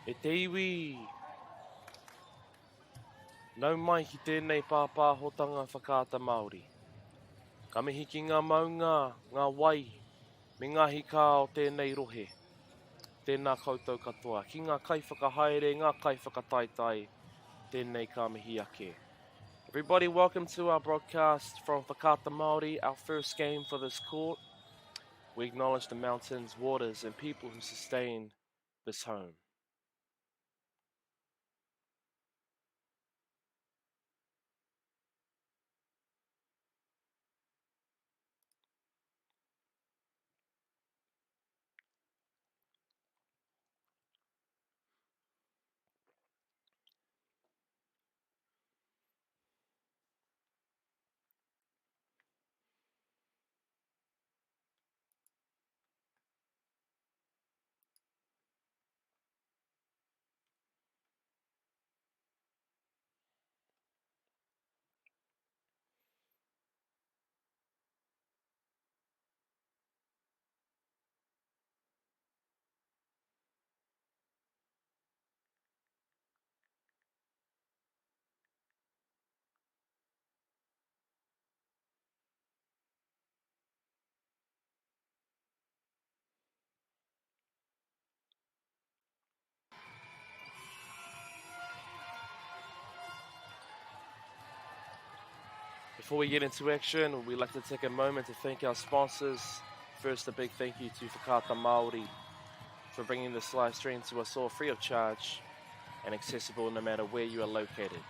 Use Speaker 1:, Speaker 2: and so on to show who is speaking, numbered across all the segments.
Speaker 1: E te iwi, nau mai ki tēnei pāpāhotanga Whakaata Māori. Ka mihi ki ngā maunga, ngā wai, me ngā hikā o tēnei rohe. Tēnā koutou katoa. Ki ngā kaiwhakahaere, ngā kaiwhakataetae, tēnei ka mihi ake. Everybody, welcome to our broadcast from Whakaata Māori, our first game for this court. We acknowledge the mountains, waters and people who sustain this home. Before we get into action, we'd like to take a moment to thank our sponsors. First, a big thank you to Whakaata Māori for bringing this live stream to us all free of charge and accessible no matter where you are located.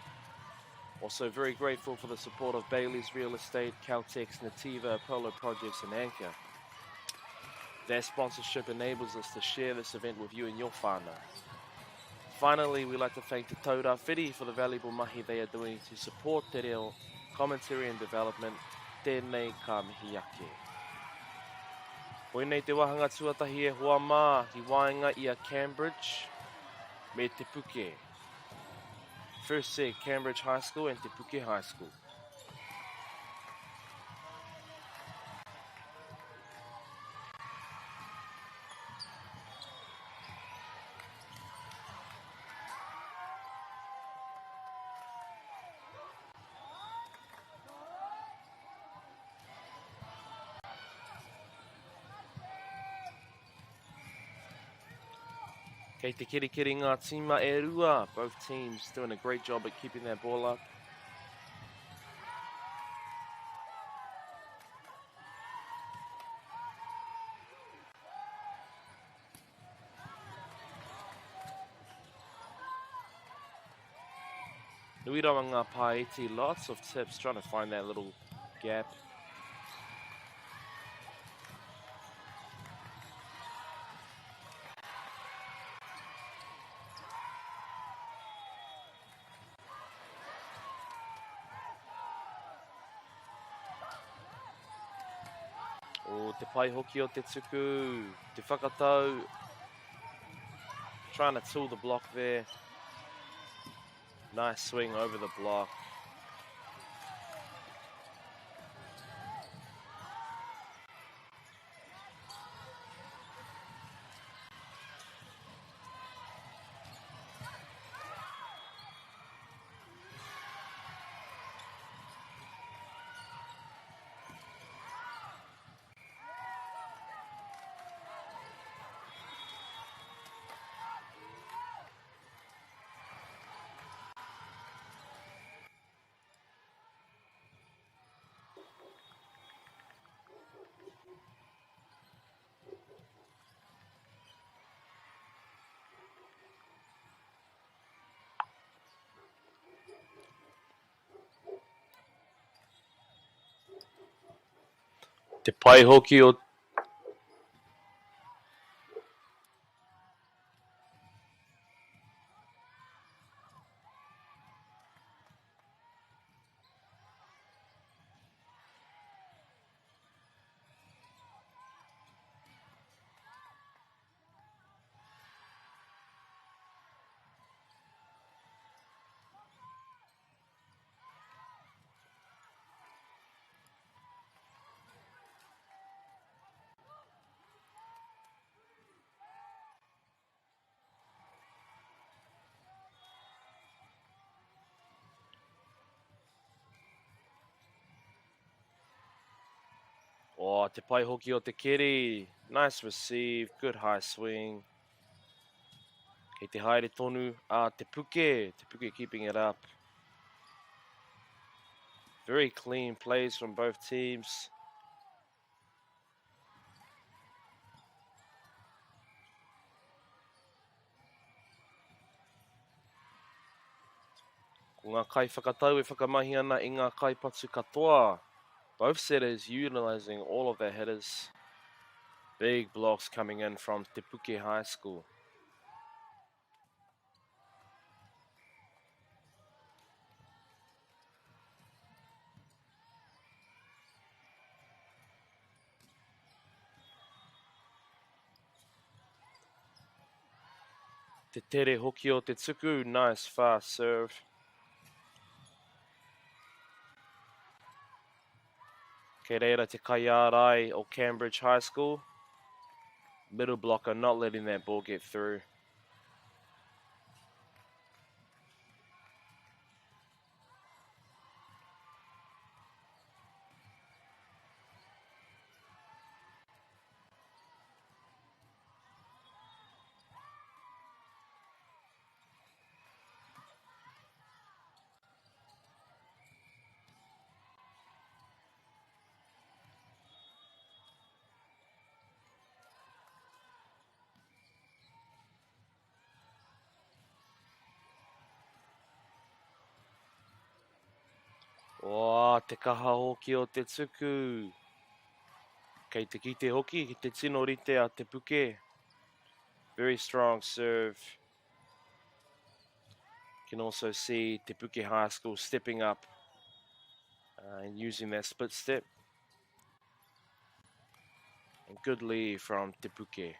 Speaker 1: Also very grateful for the support of Bailey's Real Estate, Caltex, Nativa, Apollo Projects and Anchor. Their sponsorship enables us to share this event with you and your whānau. Finally, we'd like to thank Te Taura Whiri for the valuable mahi they are doing to support te reo, commentary and development. Tēnei ka mihi ake. Koinei te wāhanga tuatahi e hoa mā ki waenga i a Cambridge me Te Puke. First set, Cambridge High School and Te Puke High School. Kei te kerikeri ngā tīma e rua. Both teams doing a great job at keeping their ball up. Nui rawa ngā pāiti, lots of tips trying to find that little gap. O te pai hoki o te tuku, te whakatau. Trying to tool the block there. Nice swing over the block. Te pai hoki o Oh, te pai hoki o te keri. Nice receive, good high swing. Kei te haere tonu a Te Puke. Te Puke keeping it up. Very clean plays from both teams. Ko ngā kaiwhakatau e whakamahi ana i ngā kaipatu katoa. Both setters utilising all of their hitters. Big blocks coming in from Te Puke High School. Te tere hoki o te tuku, nice fast serve. Kei reira te kaiārai o Cambridge High School. Middle blocker not letting that ball get through. Oh, te kaha hoki o te tuku. Kei te kite hoki, ki te tino rite a Te Puke. Very strong serve. Can also see Te Puke High School stepping up uh, and using that split step. And good lead from Te Puke.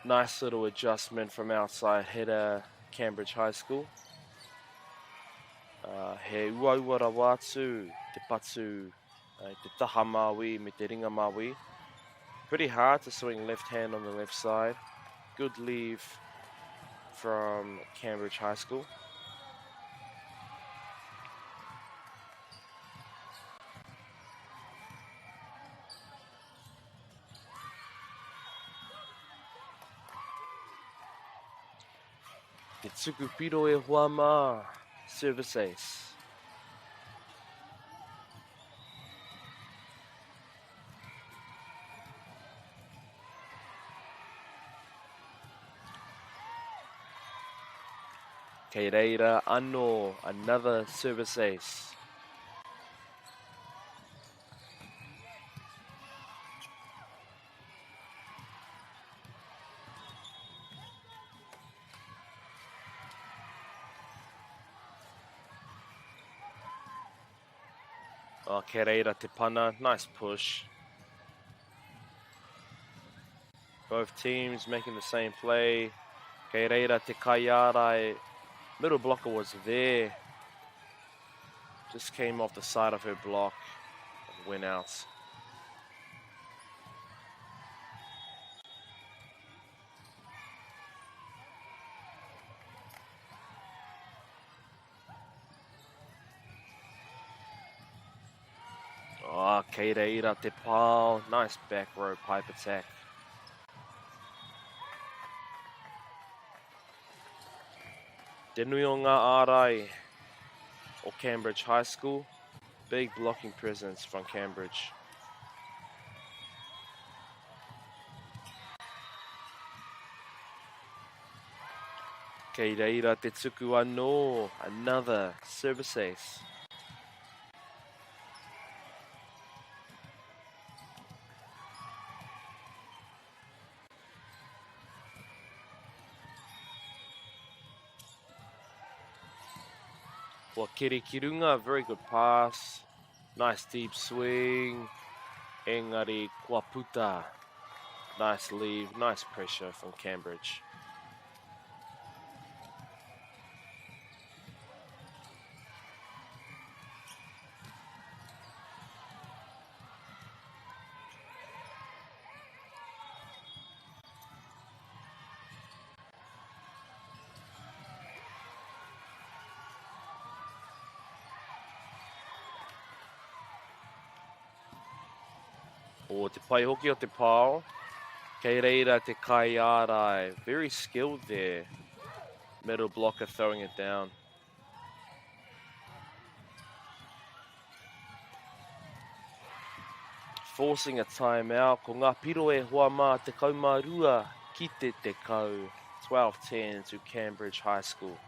Speaker 1: Nice little adjustment from outside hitter Cambridge High School. Uh, he uaua rawa atu te patu uh, te taha māui me te ringa māui. Pretty hard to swing left hand on the left side. Good leave from Cambridge High School. Te tuku piro e hoa mā, service ace. Kei reira anō another service ace. Oh, kei reira te pana. Nice push. Both teams making the same play. Kei reira te kaiārai. Middle blocker was there. Just came off the side of her block and went out. Oh, kei reira te pao. Nice back row pipe attack. Te nui o ngā ārai o Cambridge High School. Big blocking presence from Cambridge. Kei reira te tuku anō, another service ace. Kua keri ki runga, very good pass. Nice deep swing. Engari kua puta. Nice leave, nice pressure from Cambridge. O te pai hoki o te pao. Kei reira te kaiārai. Very skilled there. Middle blocker throwing it down. Forcing a timeout. Ko ngā piro e hoa mā 12 ki te 10. 12-10 to Cambridge High School.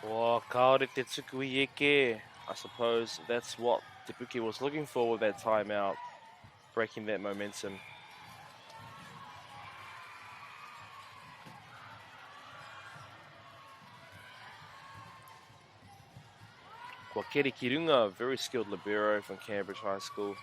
Speaker 1: Well, kāore te tuku i eke. I suppose that's what Te Puke was looking for with that timeout, breaking that momentum. Kua keri ki runga, very skilled libero from Cambridge High School.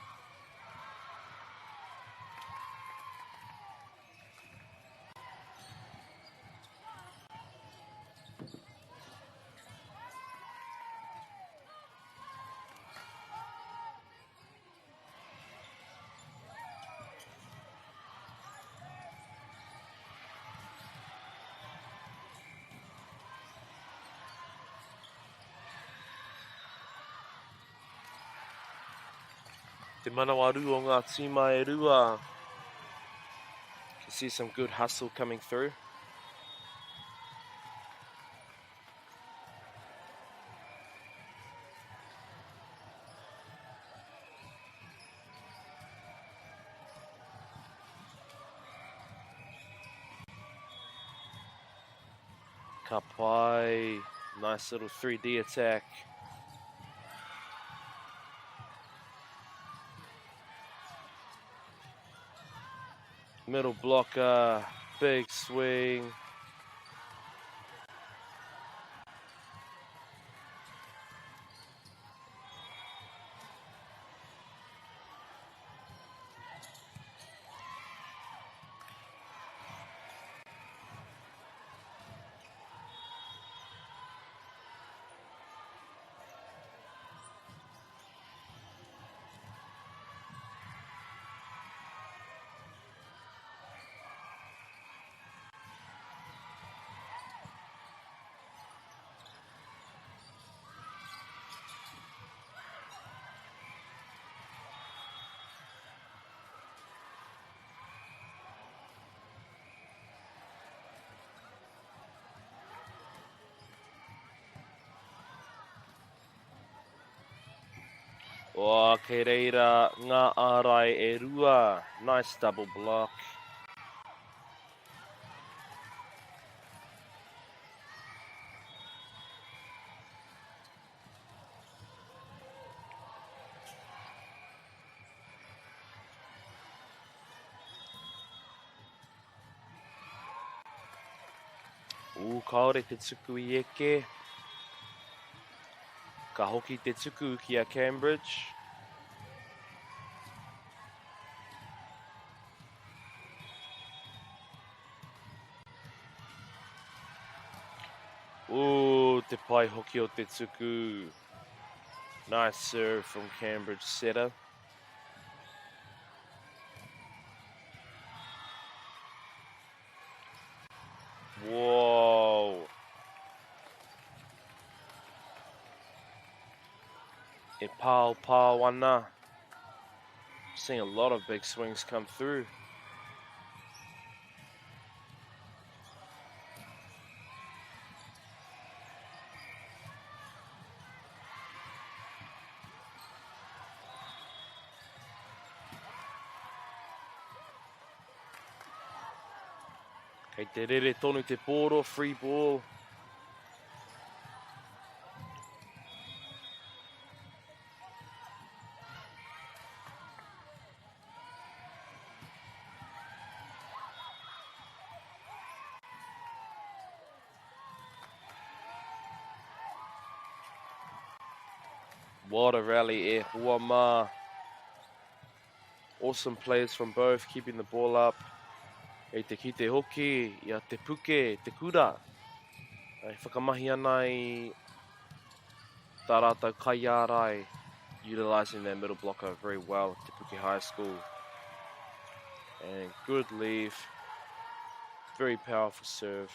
Speaker 1: Te manawarū o ngā tīma e rua. Can see some good hustle coming through. Ka pai. Nice little 3D attack. Middle blocker, big swing. Oh, kei reira ngā ārai e rua. Nice double block. Ū, kāore te tuku i eke. Ka hoki te tuku ki a Cambridge. Ooh, te pai hoki o te tuku. Nice serve from Cambridge setter. Whoa. E pao pao ana. Seeing a lot of big swings come through. Kei te rere tonu te pōro, free ball. What a rally e hoa mā. Awesome plays from both, keeping the ball up. E te kite hoki i a Te Puke, Te Kura. E whakamahi ana i tā rātou kaiārai, utilising their middle blocker very well, Te Puke High School. And good leave. Very powerful serve.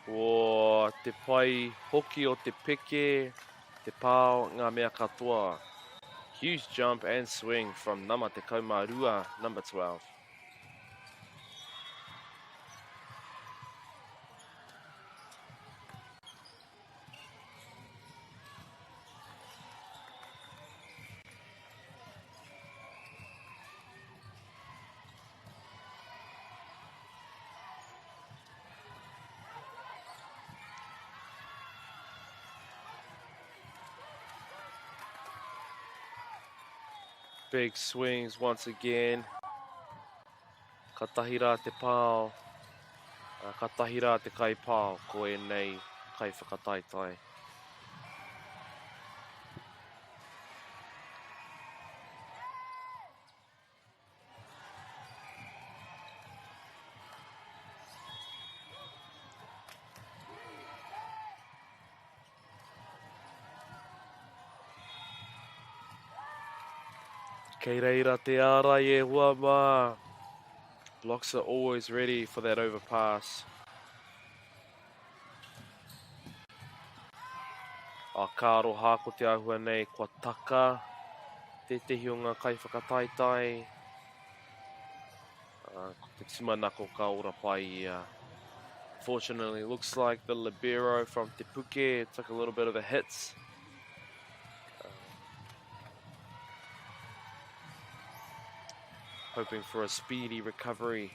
Speaker 1: O te pai hoki o te peke, te pao, ngā mea katoa. Huge jump and swing from nama 12, number 12. Big swings once again. Katahi rā te pao, katahi rā te kaipao ko ēnei kaiwhakataetae. Kei reira te ārai e hoa mā. Blocks are always ready for that overpass. A ka aroha ko te āhua nei kua taka tētehi o ngā kaiwhakataetae. Ko te tumanako ka ora pai ia. Fortunately, looks like the libero from Te Puke took a little bit of a hit. Hoping for a speedy recovery.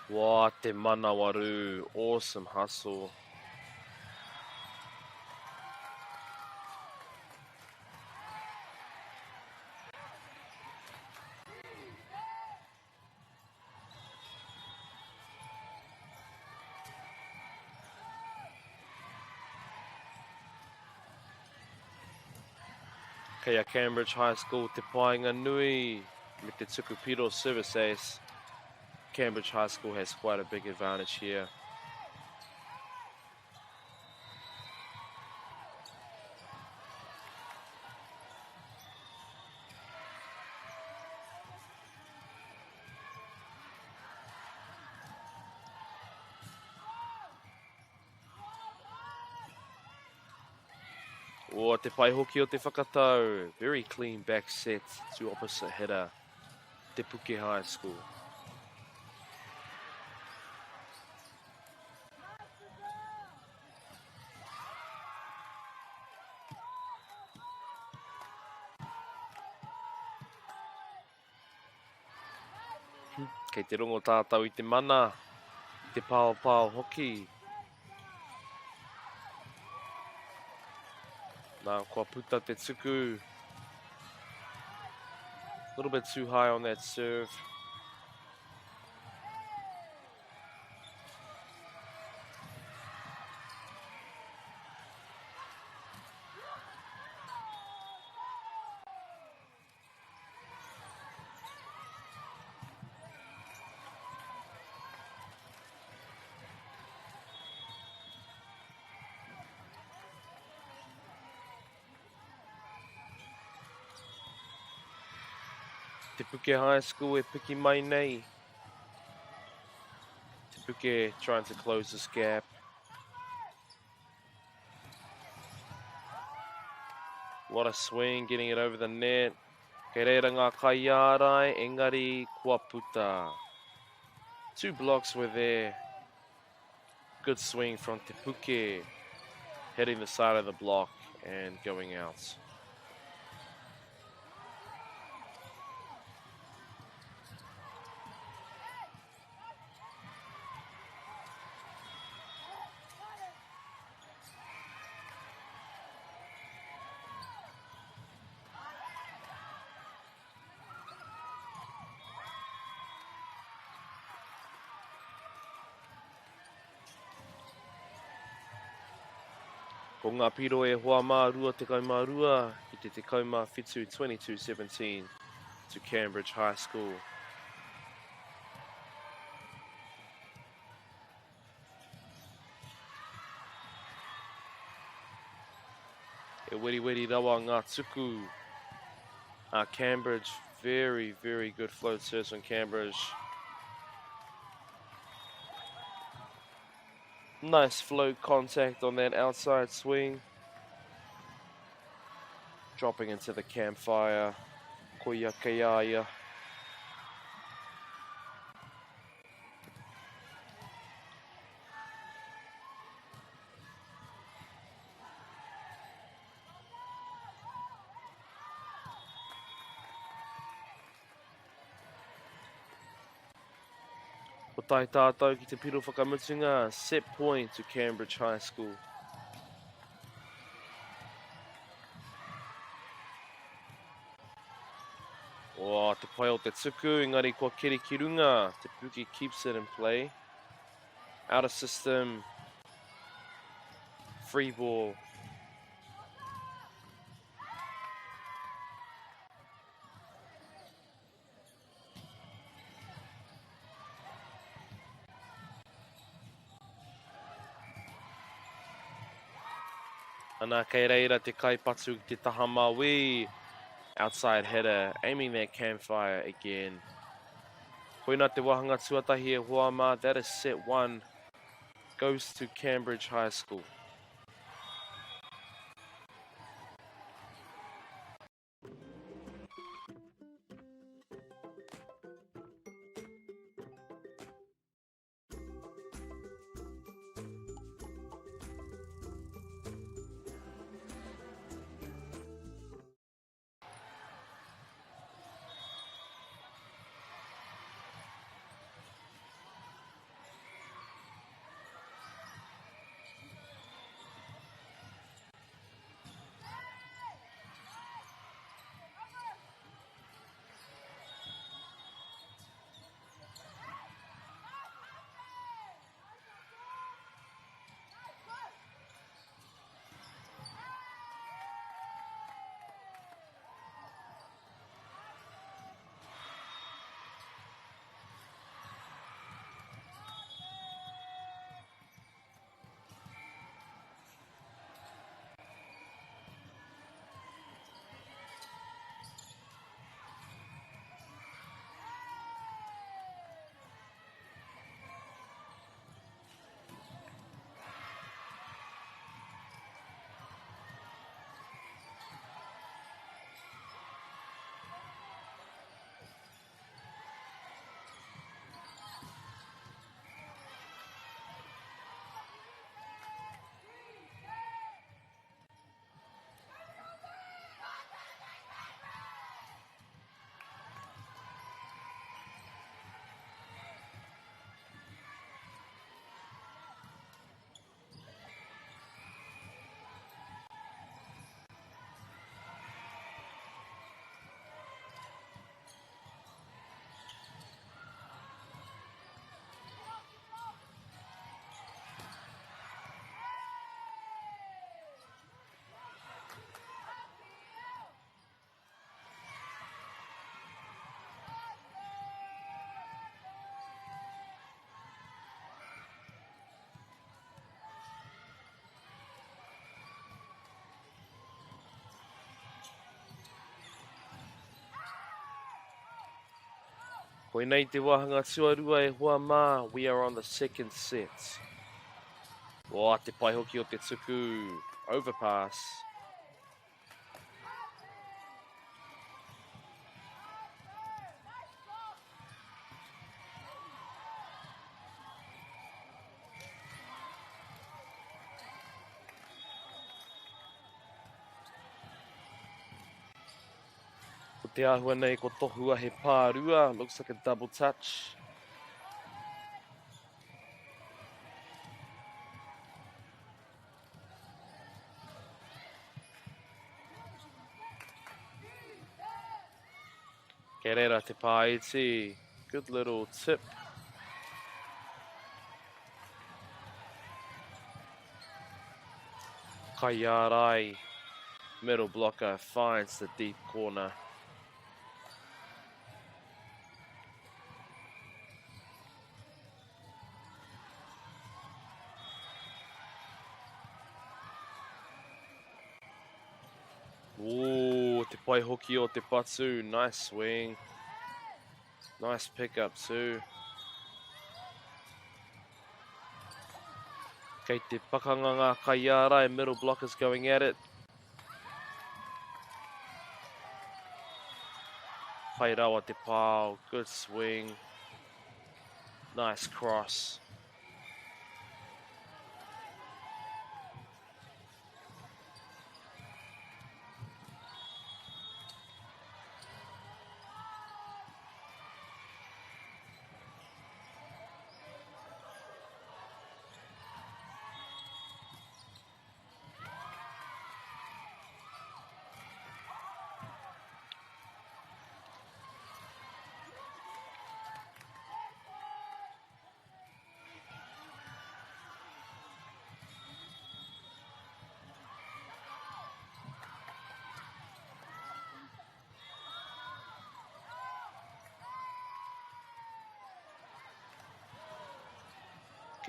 Speaker 1: Wā, te manawarū. Awesome hustle. Kei a Cambridge High School te painga nui me te tuku piro service ace. Cambridge High School has quite a big advantage here. O te pai hoki o te whakatau. Very clean back set to opposite hitter. Te Puke High School. Kei te rongo tātou i te mana, i te paopao hoki. Nā, kua puta te tuku. A little bit too high on that serve. Te Puke High School e piki mai nei. Te Puke trying to close this gap. What a swing, getting it over the net. Kei reira ngā kaiārai, engari kua puta. Two blocks were there. Good swing from Te Puke, hitting the side of the block and going out. Ko ngā piro e hoa mā 22 ki te 17 22-17 to Cambridge High School. E weriweri rawa ngā tuku a Cambridge. Very, very good float serves on Cambridge. Nice float contact on that outside swing. Dropping into the campfire. Koia kei Ko tae tātou ki te piro whakamutunga, set point to Cambridge High School. Oh, te pai o te tuku, engari kua keri ki runga. Te Puke keeps it in play. Out of system. Free ball. Ana, kei reira te kaipatu ki te taha mauī. Outside hitter, aiming that campfire again. Koina te wāhanga tuatahi e hoa mā, that is set one, goes to Cambridge High School. Koinei te wāhanga tuarua e hoa mā, we are on the second set. Wā, te pai hoki o te tuku overpass. Ko te āhua nei ko tohua he pārua, looks like a double touch. Kei reira te pāiti. Good little tip. Kaiārai, middle blocker, finds the deep corner. Ooh, te pai hoki o te patu. Nice swing. Nice pick up too. Kei te pakanga ngā kaiārai, middle blockers going at it. Pai rawa te pao, good swing. Nice cross.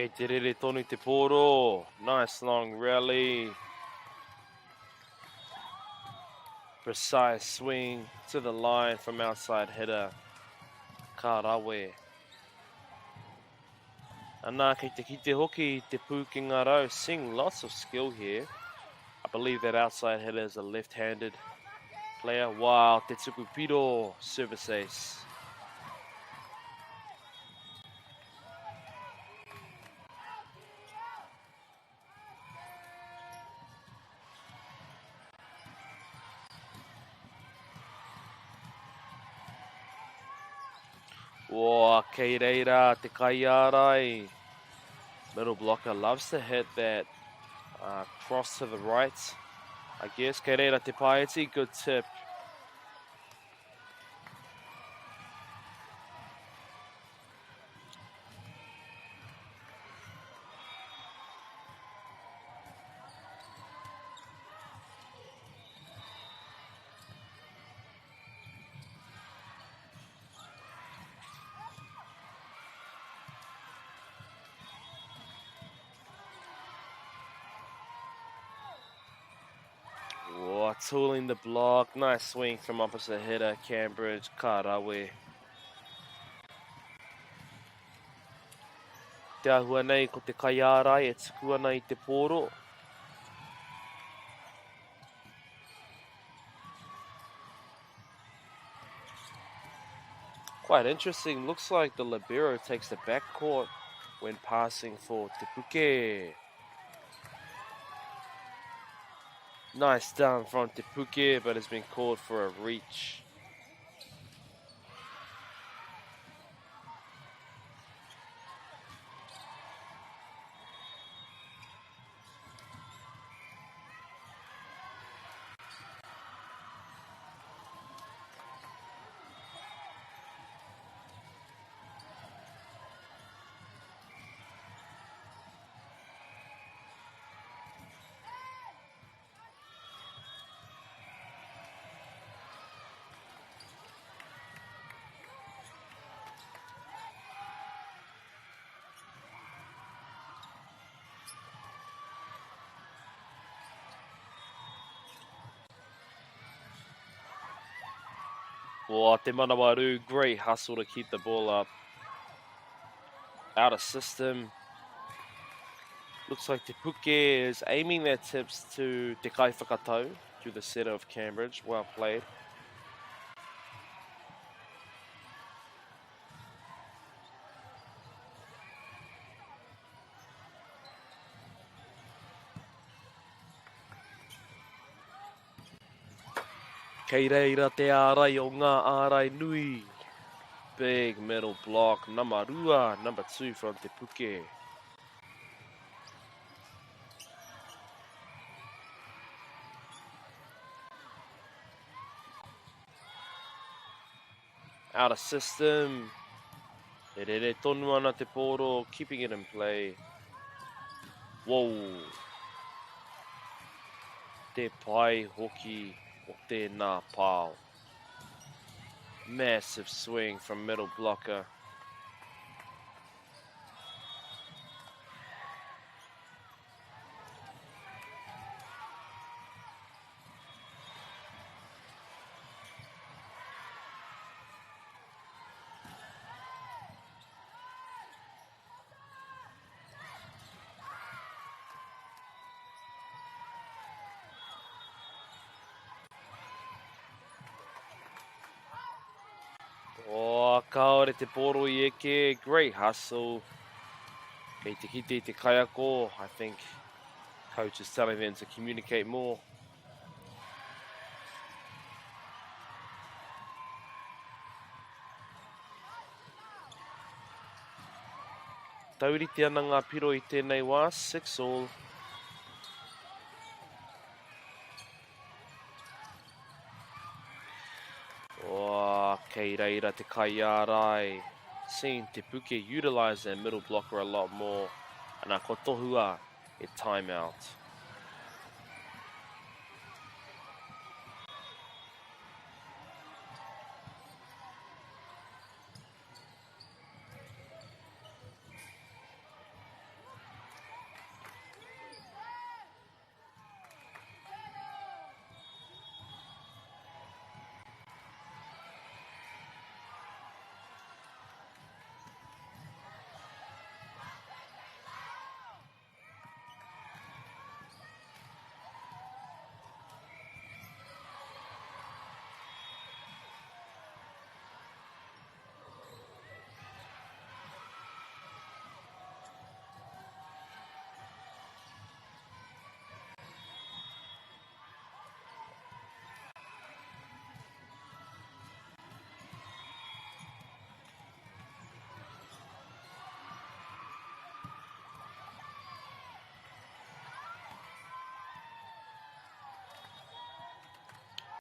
Speaker 1: Kei te rere tonu te pōro. Nice long rally. Precise swing to the line from outside hitter. Ka rawe. Anā, kei te kite hoki i te pūkenga rau, seeing lots of skill here. I believe that outside hitter is a left-handed player. Wow, te tuku piro, service ace. Whoa, kei reira te kaiārai. Middle blocker loves to hit that cross to the right, I guess. Kei reira te paeti, good tip. Oh, tooling the block. Nice swing from opposite hitter, Cambridge. Ka rawe. Te āhua nei ko te kaiārai e tuku ana i te pōro. Quite interesting. Looks like the libero takes the backcourt when passing for Te Puke. Nice down from Te Puke, but has been called for a reach. Oh, Te Manawarū, great hustle to keep the ball up. Out of system. Looks like Te Puke is aiming their tips to Te Kaiwhakatau, to the centre of Cambridge. Well played. Kei reira te ārai o ngā ārai nui. Big middle block, nama rua, number 2 from Te Puke. Out of system. E rere tonu ana te pōro, keeping it in play. Whoa. Te pai hoki o tēnā pao. Massive swing from middle blocker. Oh, kāore te pōro i eke. Great hustle. Kei te kite i te kaiako, I think coach is telling them to communicate more. Taurite ana ngā piro i tēnei wā, 6 all. Oh, kei reira te kaiārai. Seeing Te Puke utilise their middle blocker a lot more. Ana, kua tohua e timeout.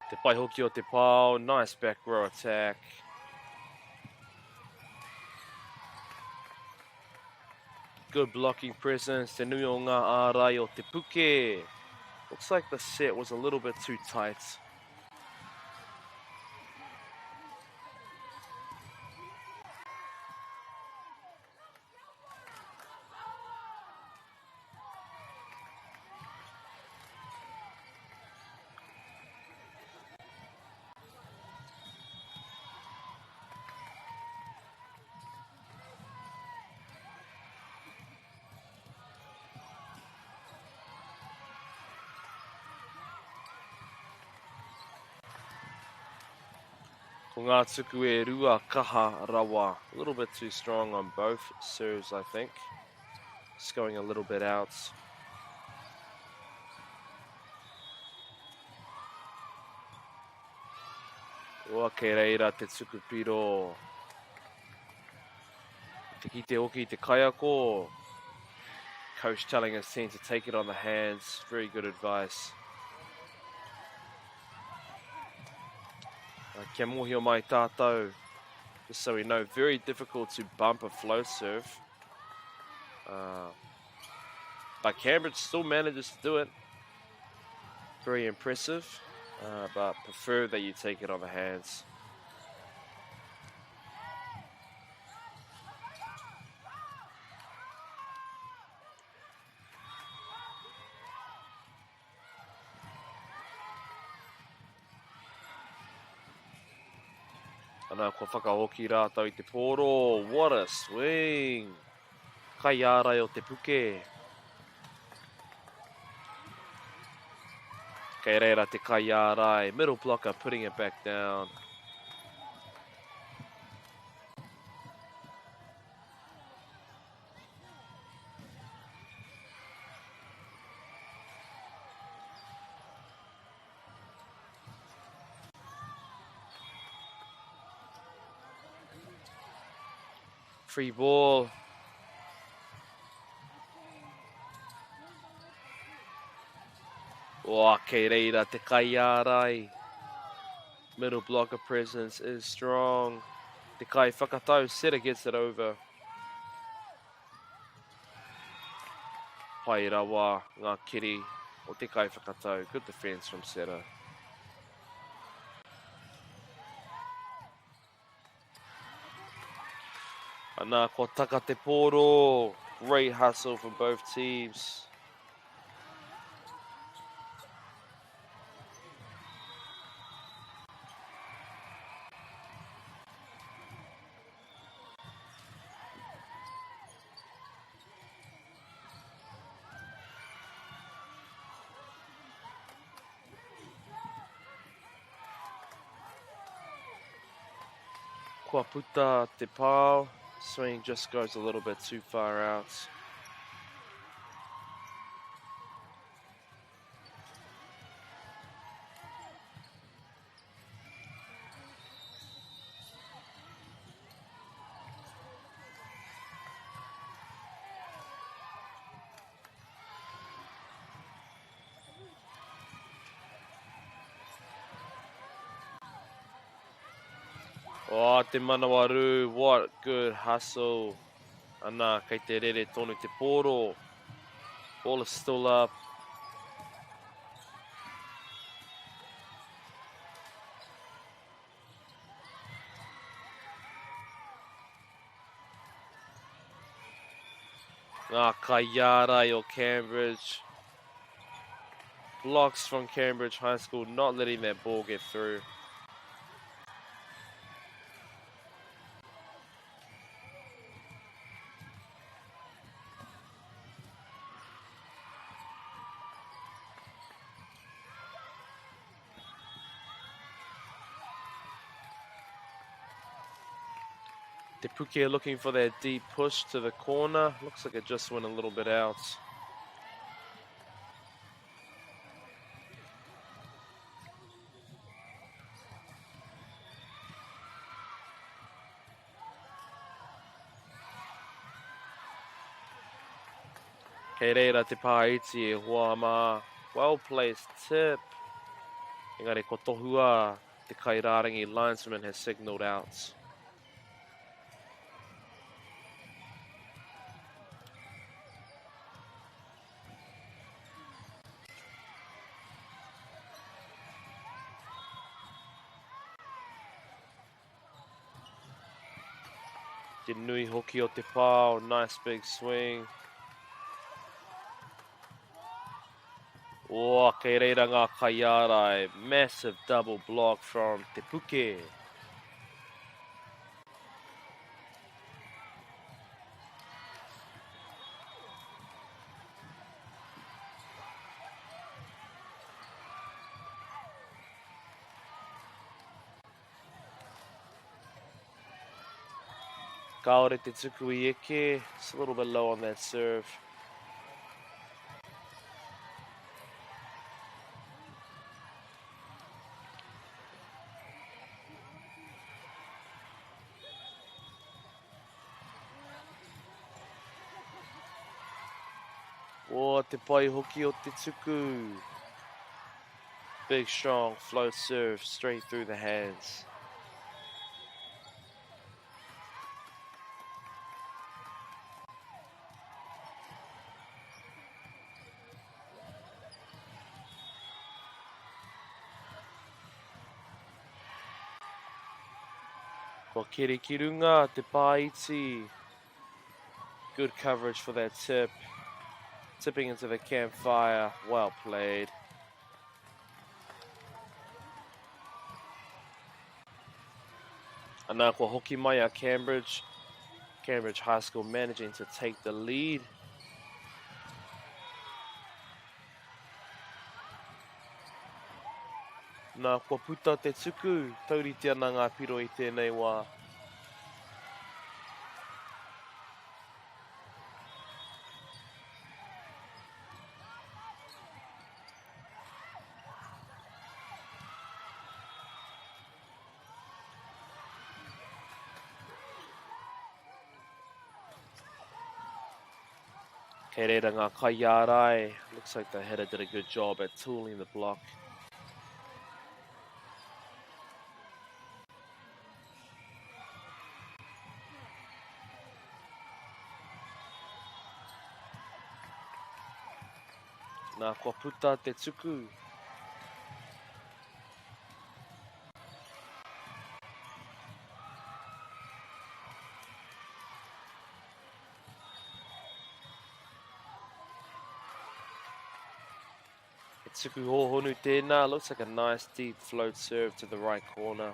Speaker 1: Te pai hoki o te pao, nice back row attack. Good blocking presence, te nui o ngā ārai o Te Puke. Looks like the set was a little bit too tight. Ko ngā tuku e rua kaha rawa. A little bit too strong on both serves, I think. Just going a little bit out. Oa kei reira te tuku piro. Te kite hoki te kaiako. Coach telling his team to take it on the hands. Very good advice. Kia mōhio mai tātou, just so we know, very difficult to bump a flow serve. But Cambridge still manages to do it. Very impressive, but prefer that you take it on the hands. Ana, kua whakahoki rātou i te pōro. What a swing! Kaiārai o Te Puke. Kei reira te kaiārai. Middle blocker putting it back down. Free ball. Oh, kei reira te kaiārai. Middle blocker presence is strong. Te kai whakatau, setter gets it over. Pai rawa ngā kiri o te kaiwhakatau. Good defence from setter. Ana, kua taka te pōro. Great hustle from both teams. Kua puta te pao. Swing just goes a little bit too far out. Oh, te manawarū, what good hustle. Ana, kei te rere tonu te pōro. Ball is still up. Ngā kaiārai o Cambridge. Blocks from Cambridge High School, not letting that ball get through. Te Puke looking for that deep push to the corner. Looks like it just went a little bit out. Kei reira te pāiti e hoa mā. Well placed tip. Engari ko tohua te kairārangi linesman has signalled out. Te nui hoki o te pao, nice big swing. Oh, kei reira ngā kaiārai. Massive double block from Te Puke. Kāore te tuku i eke. It's a little bit low on that serve. O, te pai hoki o te tuku. Big strong float serve straight through the hands. Kua keri ki runga te pāiti. Good coverage for that tip. Tipping into the campfire. Well played. Ana kua hoki mai a Cambridge. Cambridge High School managing to take the lead. Nā, kua puta te tuku, taurite ana ngā piro i tēnei wā. Kei reira ngā kaiārai. Looks like the hitter did a good job at tooling the block. Nā, kua puta te tuku. He tuku hōhonu tēnā. Looks like a nice deep float serve to the right corner.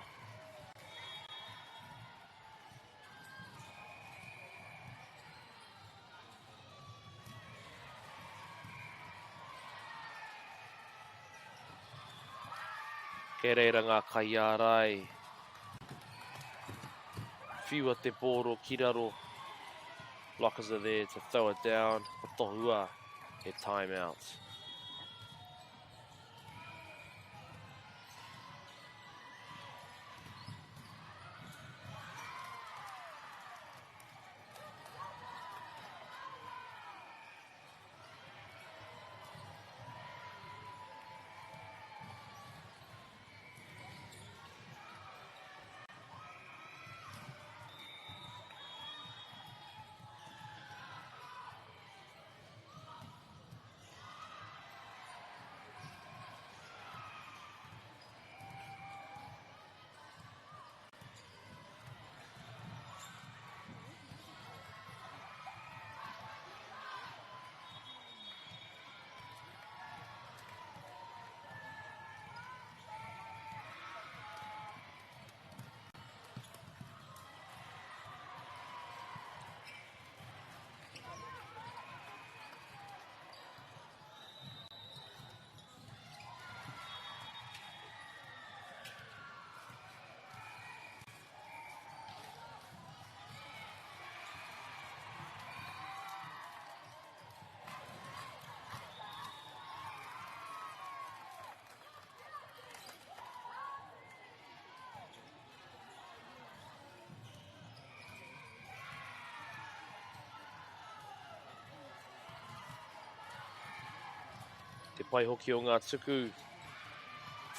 Speaker 1: Kei reira ngā kaiārai. Whiua te pōro ki raro. Blockers are there to throw it down. Ko tohua he timeout. Te pai hoki o ngā tuku.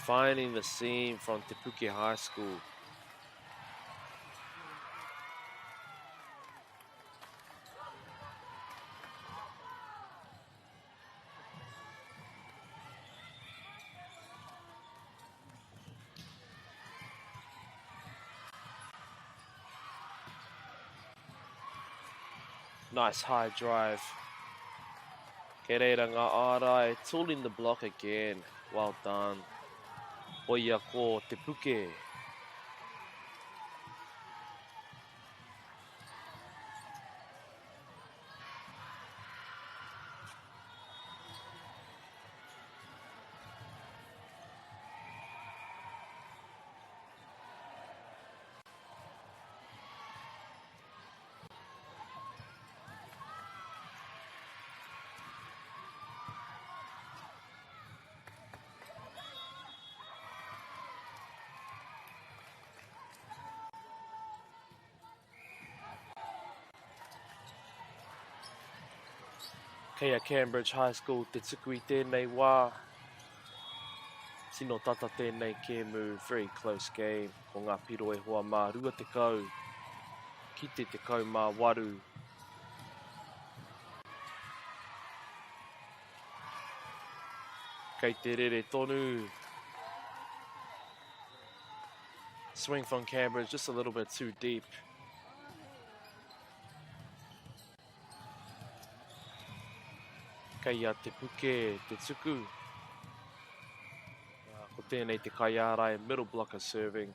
Speaker 1: Finding the seam from Te Puke High School. Nice high drive. Kei reira ngā ārai, tooling the block again. Well done. Koia ko Te Puke. Kei a Cambridge High School te tuku i tēnei wā. Tino tata tēnei kēmu, very close game. Ko ngā piro e hoa mā 20 ki te 18. Kei te rere tonu. Swing from Cambridge, just a little bit too deep. Kei a Te Puke te tuku. Ko tēnei te kaiārai, middle blocker serving.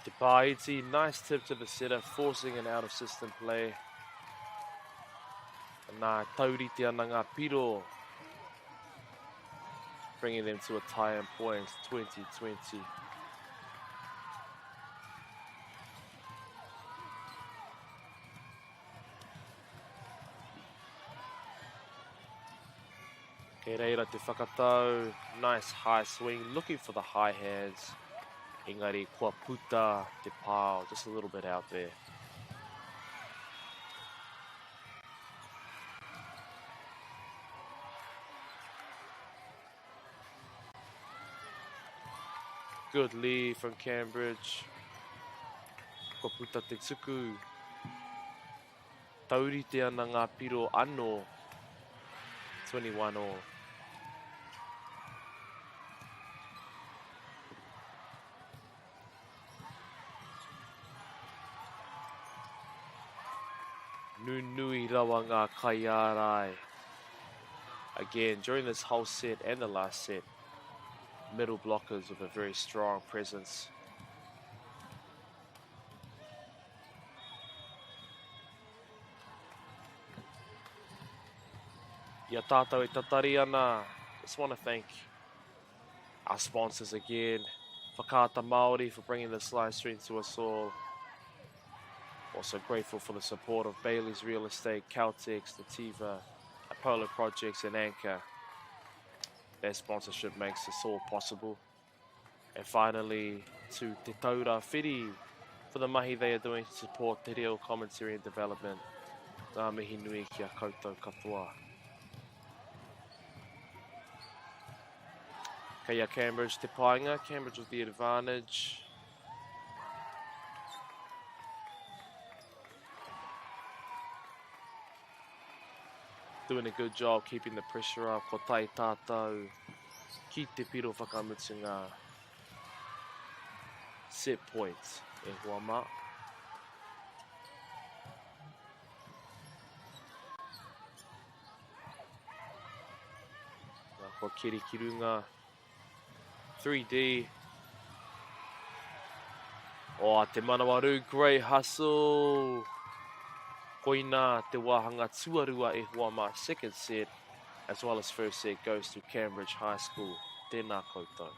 Speaker 1: Te Pāiti, nice tip to the setter, forcing an out of system play. Nā, taurite ana ngā piro, bringing them to a tie in points, 20-20. Kei reira te whakatau, nice high swing, looking for the high hands. Engari kua puta te pao, just a little bit out there. Good lead from Cambridge. Kua puta te tuku. Taurite ana ngā piro anō, 21 all. Nunui rawa ngā kaiārai. Again, during this whole set and the last set, middle blockers with a very strong presence. I a tātou e tatari ana, just want to thank our sponsors again, Whakaata Māori for bringing this live stream to us all. Also grateful for the support of Bailey's Real Estate, Caltex, Nativa, Apollo Projects and Anchor. Their sponsorship makes this all possible. And finally, to Te Taura Whiri for the mahi they are doing to support te reo commentary and development. Ngā mihi nui ki a koutou katoa. Kei a Cambridge te painga, Cambridge with the advantage. Doing a good job keeping the pressure up. Ko tae tātou ki te piro whakamutunga. Set point e hoa mā. Nā, kua keri ki runga. 3D. Oh, te manawarū, great hustle. Koina te wāhanga tuarua e hoa mā, second set, as well as first set goes to Cambridge High School. Tēnā koutou.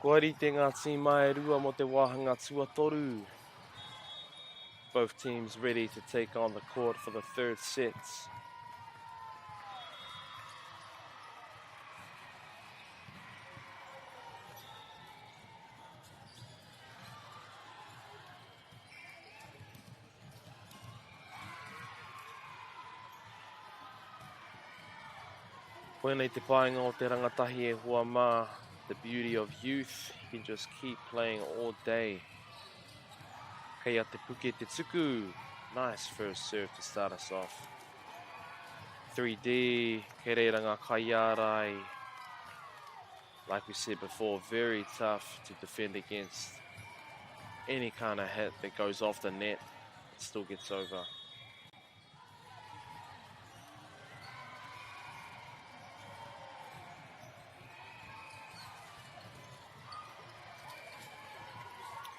Speaker 1: Kua rite ngā tīma e rua mō te wāhanga tuatoru. Both teams ready to take on the court for the third set. Koinei te painga o te rangatahi e hoa mā, the beauty of youth, you can just keep playing all day. Kei a Te Puke te tuku, nice first serve to start us off. 3D, kei reira ngā kaiārai. Like we said before, very tough to defend against any kind of hit that goes off the net, it still gets over.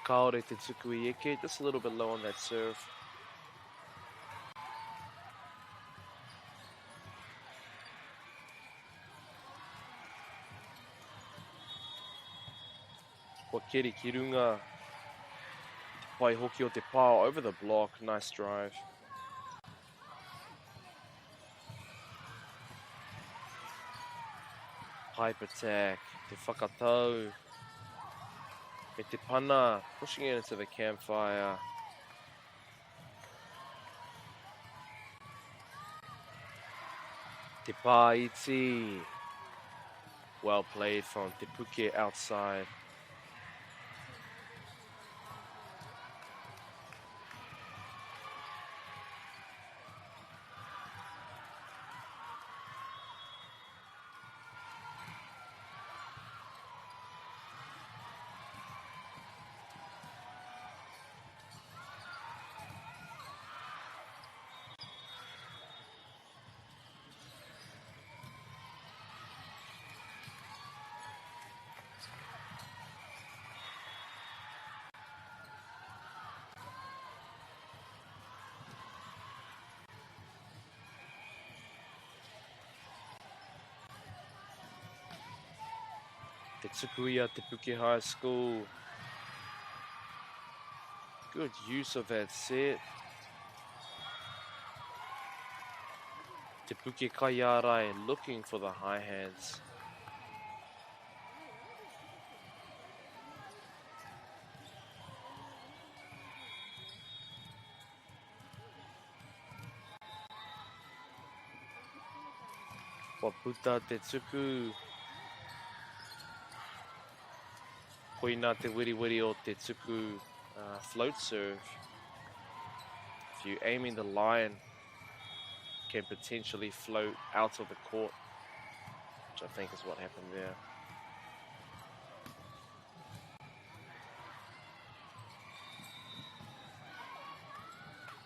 Speaker 1: Kāore te tuku i eke, just a little bit low on that serve. Kua keri ki runga te pai hoki o te pā over the block, nice drive. Pipe attack, te whakatau, me te pana, pushing it into the campfire. Te pā iti. Well played from Te Puke outside. Te tuku i a Te Puke High School. Good use of that set. Te Puke Kaiārai looking for the high hands. Kua puta te tuku. Koina te weriweri o te tuku uh, float serve. If you aiming the line, can potentially float out of the court, which I think is what happened there.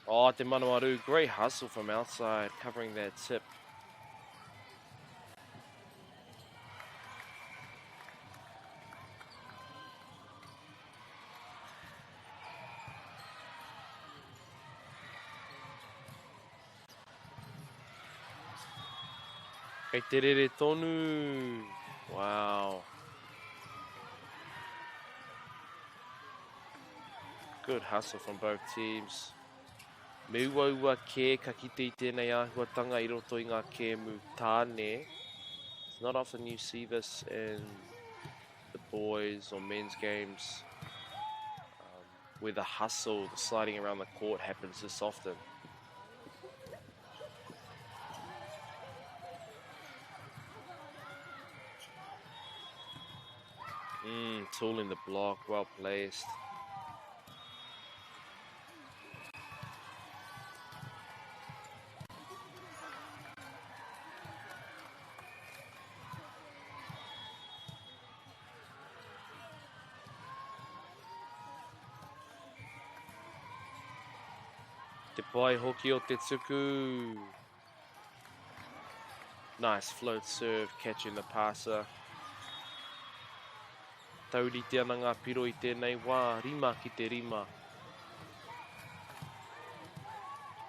Speaker 1: Oh, Te Manawatu, great hustle from outside, covering that tip. Kei te rere tonu. Wow. Good hustle from both teams. Me uaua kē ka kite i tēnei āhuatanga i roto i ngā kēmu tāne. It's not often you see this in the boys or men's games um, where the hustle, the sliding around the court happens this often. Mm, tooling the block, well placed. Te pai hoki o te tuku. Nice float serve, catching the passer. Taurite ana ngā piro i tēnei wā, rima ki te rima.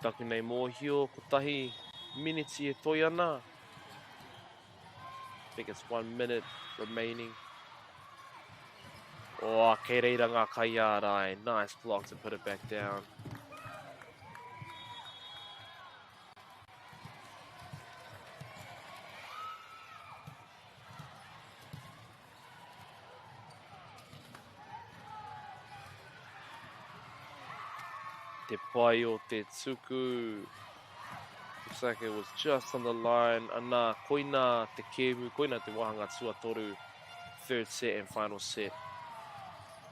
Speaker 1: Taku nei mōhio, kotahi miniti e toi ana. I think it's one minute remaining. Oh, kei reira ngā kaiārai. Nice block to put it back down. Te pai o te tuku. Looks like it was just on the line. Ana, koina te kēmu, koina te wāhanga tuatoru. Third set and final set.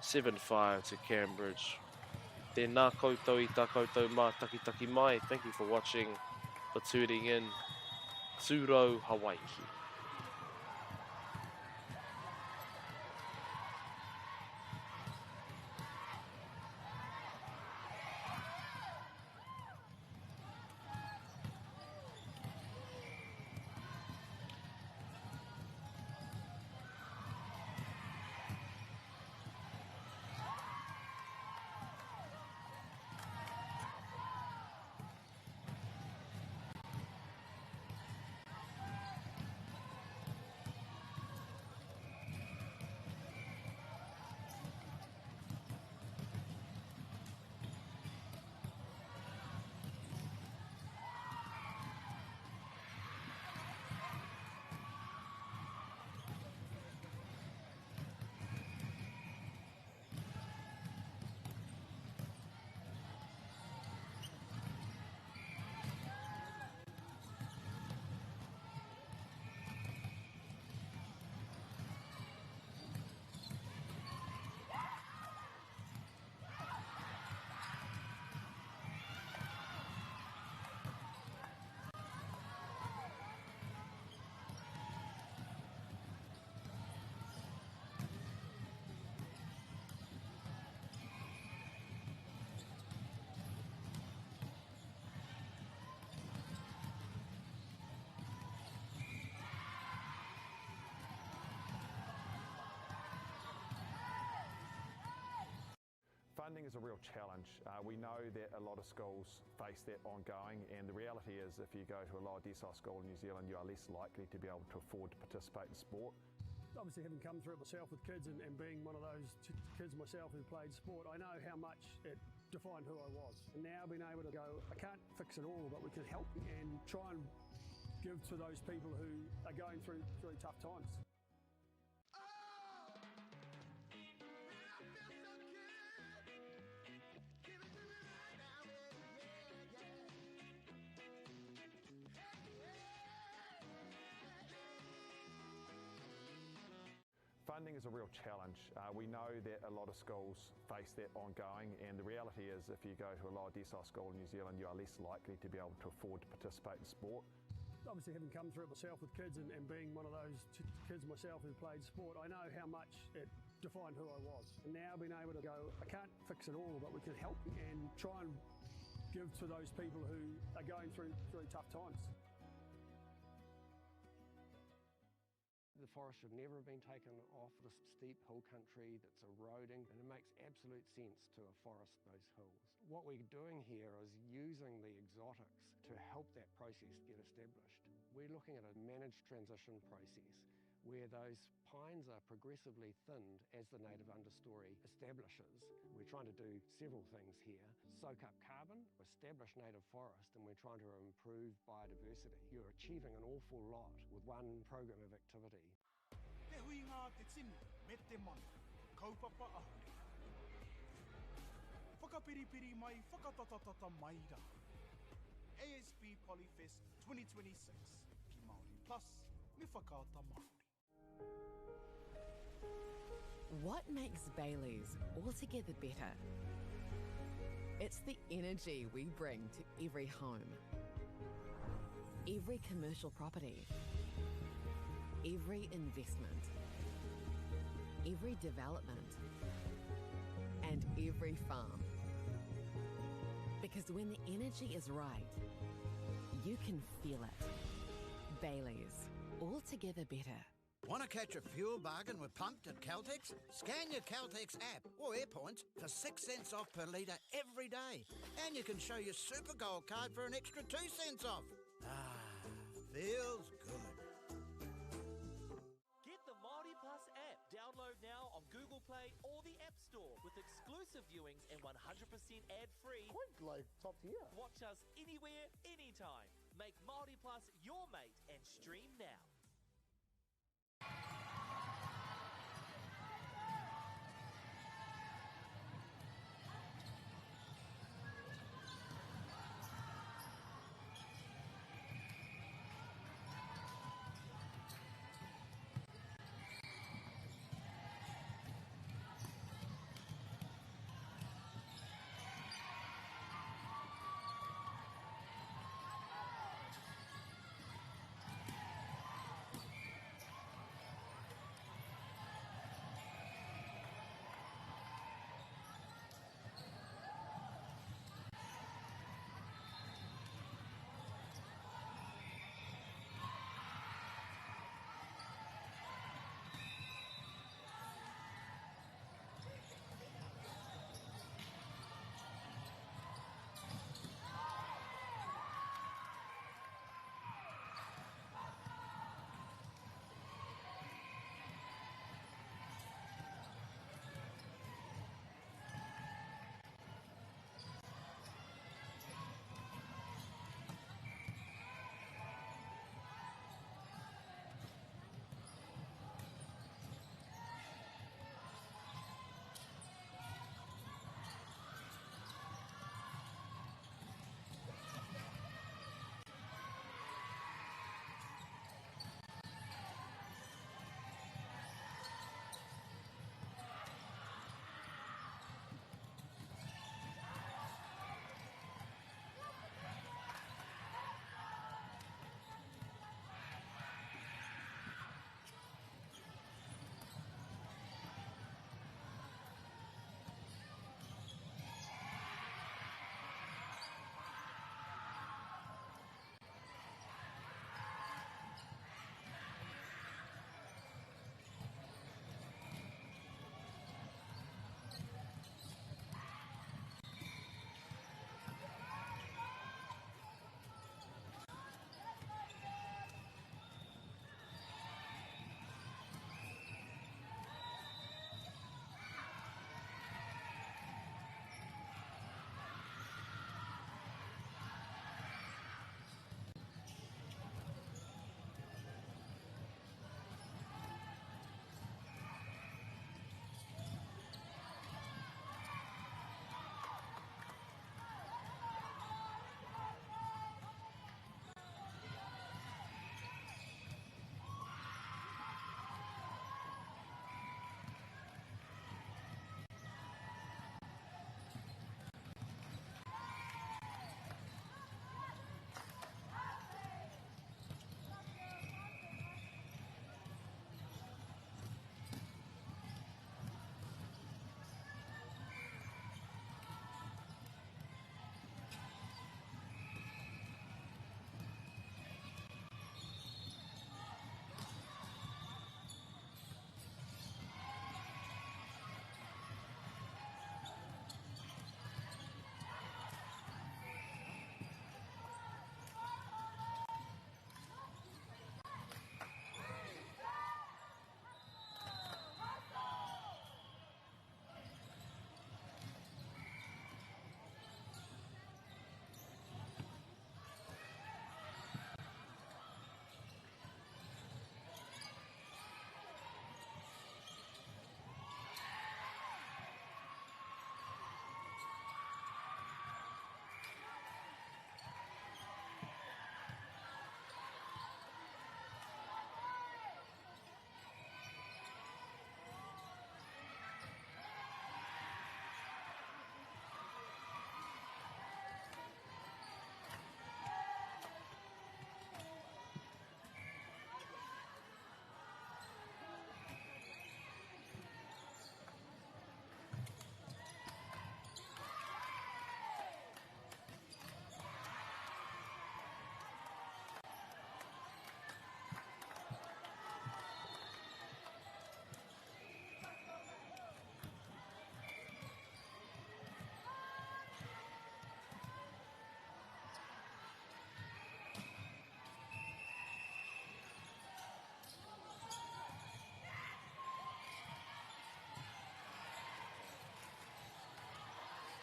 Speaker 1: 7-5 to Cambridge. Tēnā koutou i tā koutou mātakitaki mai. Thank you for watching, for tuning in. Tūrou Hawaiki.
Speaker 2: Funding is a real challenge. We know that a lot of schools face that ongoing, and the reality is if you go to a lower decile school in New Zealand, you are less likely to be able to afford to participate in sport.
Speaker 3: Obviously, having come through it myself with kids and being one of those kids myself who played sport, I know how much it defined who I was. And now being able to go, I can't fix it all, but we can help and try and give to those people who are going through tough times.
Speaker 2: Funding is a real challenge. We know that a lot of schools face that ongoing, and the reality is if you go to a lower decile school in New Zealand, you are less likely to be able to afford to participate in sport.
Speaker 3: Obviously, having come through it myself with kids and being one of those kids myself who played sport, I know how much it defined who I was. And now being able to go, I can't fix it all, but we can help and try and give to those people who are going through tough times.
Speaker 4: The forest should never have been taken off this steep hill country that's eroding, and it makes absolute sense to afforest those hills. What we're doing here is using the exotics to help that process get established. We're looking at a managed transition process where those pines are progressively thinned as the native understory establishes. We're trying to do several things here. Soak up carbon, establish native forest, and we're trying to improve biodiversity. You're achieving an awful lot with one program of activity.
Speaker 5: Te huinga a te tini me te mano, kaupapa ahurea. Whakapiripiri mai, whakatatatata mai rā. ASB Polyfest 2026 ki Māori Plus me Whakaata Māori.
Speaker 6: What makes Bayleys altogether better? It's the energy we bring to every home, every commercial property, every investment, every development, and every farm. Because when the energy is right, you can feel it. Bayleys, altogether better.
Speaker 7: Want to catch a fuel bargain with Pumped at Caltex? Scan your Caltex app or Airpoints for 6 cents off per litre every day. And you can show your Super Gold card for an extra 2 cents off. Ah, feels good.
Speaker 8: Get the Māori Plus app. Download now on Google Play or the App Store with exclusive viewings and 100% ad-free.
Speaker 9: Quite like top tier.
Speaker 8: Watch us anywhere, anytime. Make Māori Plus your mate and stream now.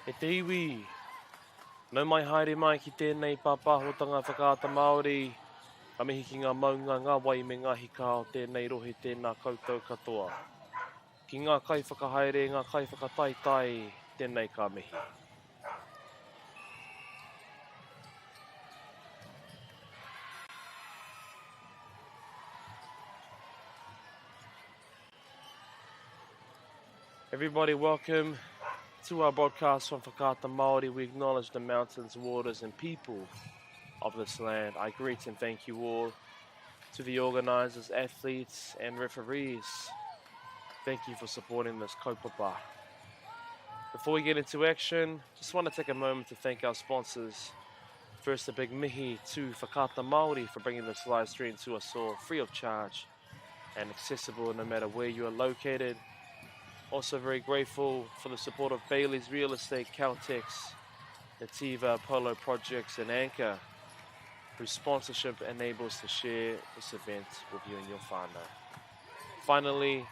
Speaker 1: E te iwi, nau mai haere mai ki tēnei pāpāhotanga Whakaata Māori. Ka mihi ki ngā maunga, ngā wai me ngā hika o tēnei rohe tēnā koutou katoa. Ki ngā kaiwhakahaere, ngā kaiwhakataetae, tēnei ka mihi. Everybody, welcome to our broadcast from Whakaata Māori. We acknowledge the mountains, waters and people of this land. I greet and thank you all to the organisers, athletes and referees. Thank you for supporting this kaupapa. Before we get into action, just want to take a moment to thank our sponsors. First, a big mihi to Whakaata Māori for bringing this live stream to us all free of charge and accessible no matter where you are located. Also very grateful for the support of Bailey's Real Estate, Caltex, Nativa, Apollo Projects and Anchor, whose sponsorship enables to share this event with you and your whānau. Finally,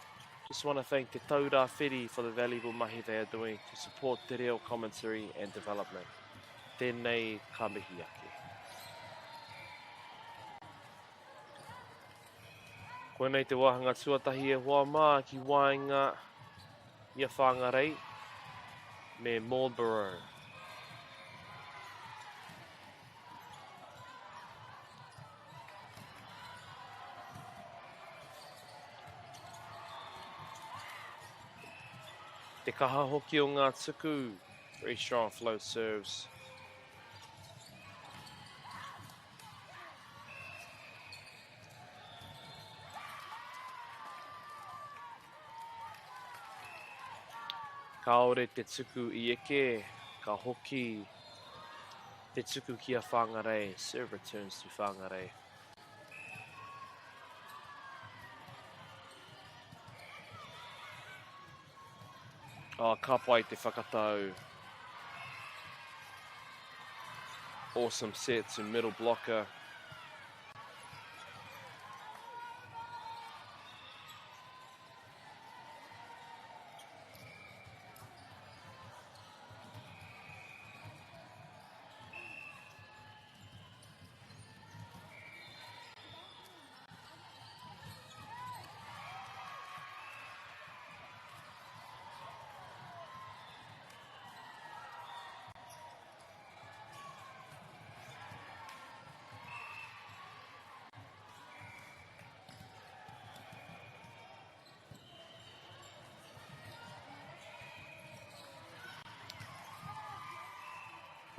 Speaker 1: just want to thank Te Taura Whiri for the valuable mahi they are doing to support te reo commentary and development. Tēnei ka mihi ake. Koinei te wāhanga tuatahi e hoa mā ki waenga i a Whangarei me Marlborough. Te kaha hoki o ngā tuku, very strong flow serves. Kāore te tuku i eke, ka hoki te tuku ki a Whangarei, serve returns to Whangarei. Oh, ka pai te whakatau. Awesome set to middle blocker.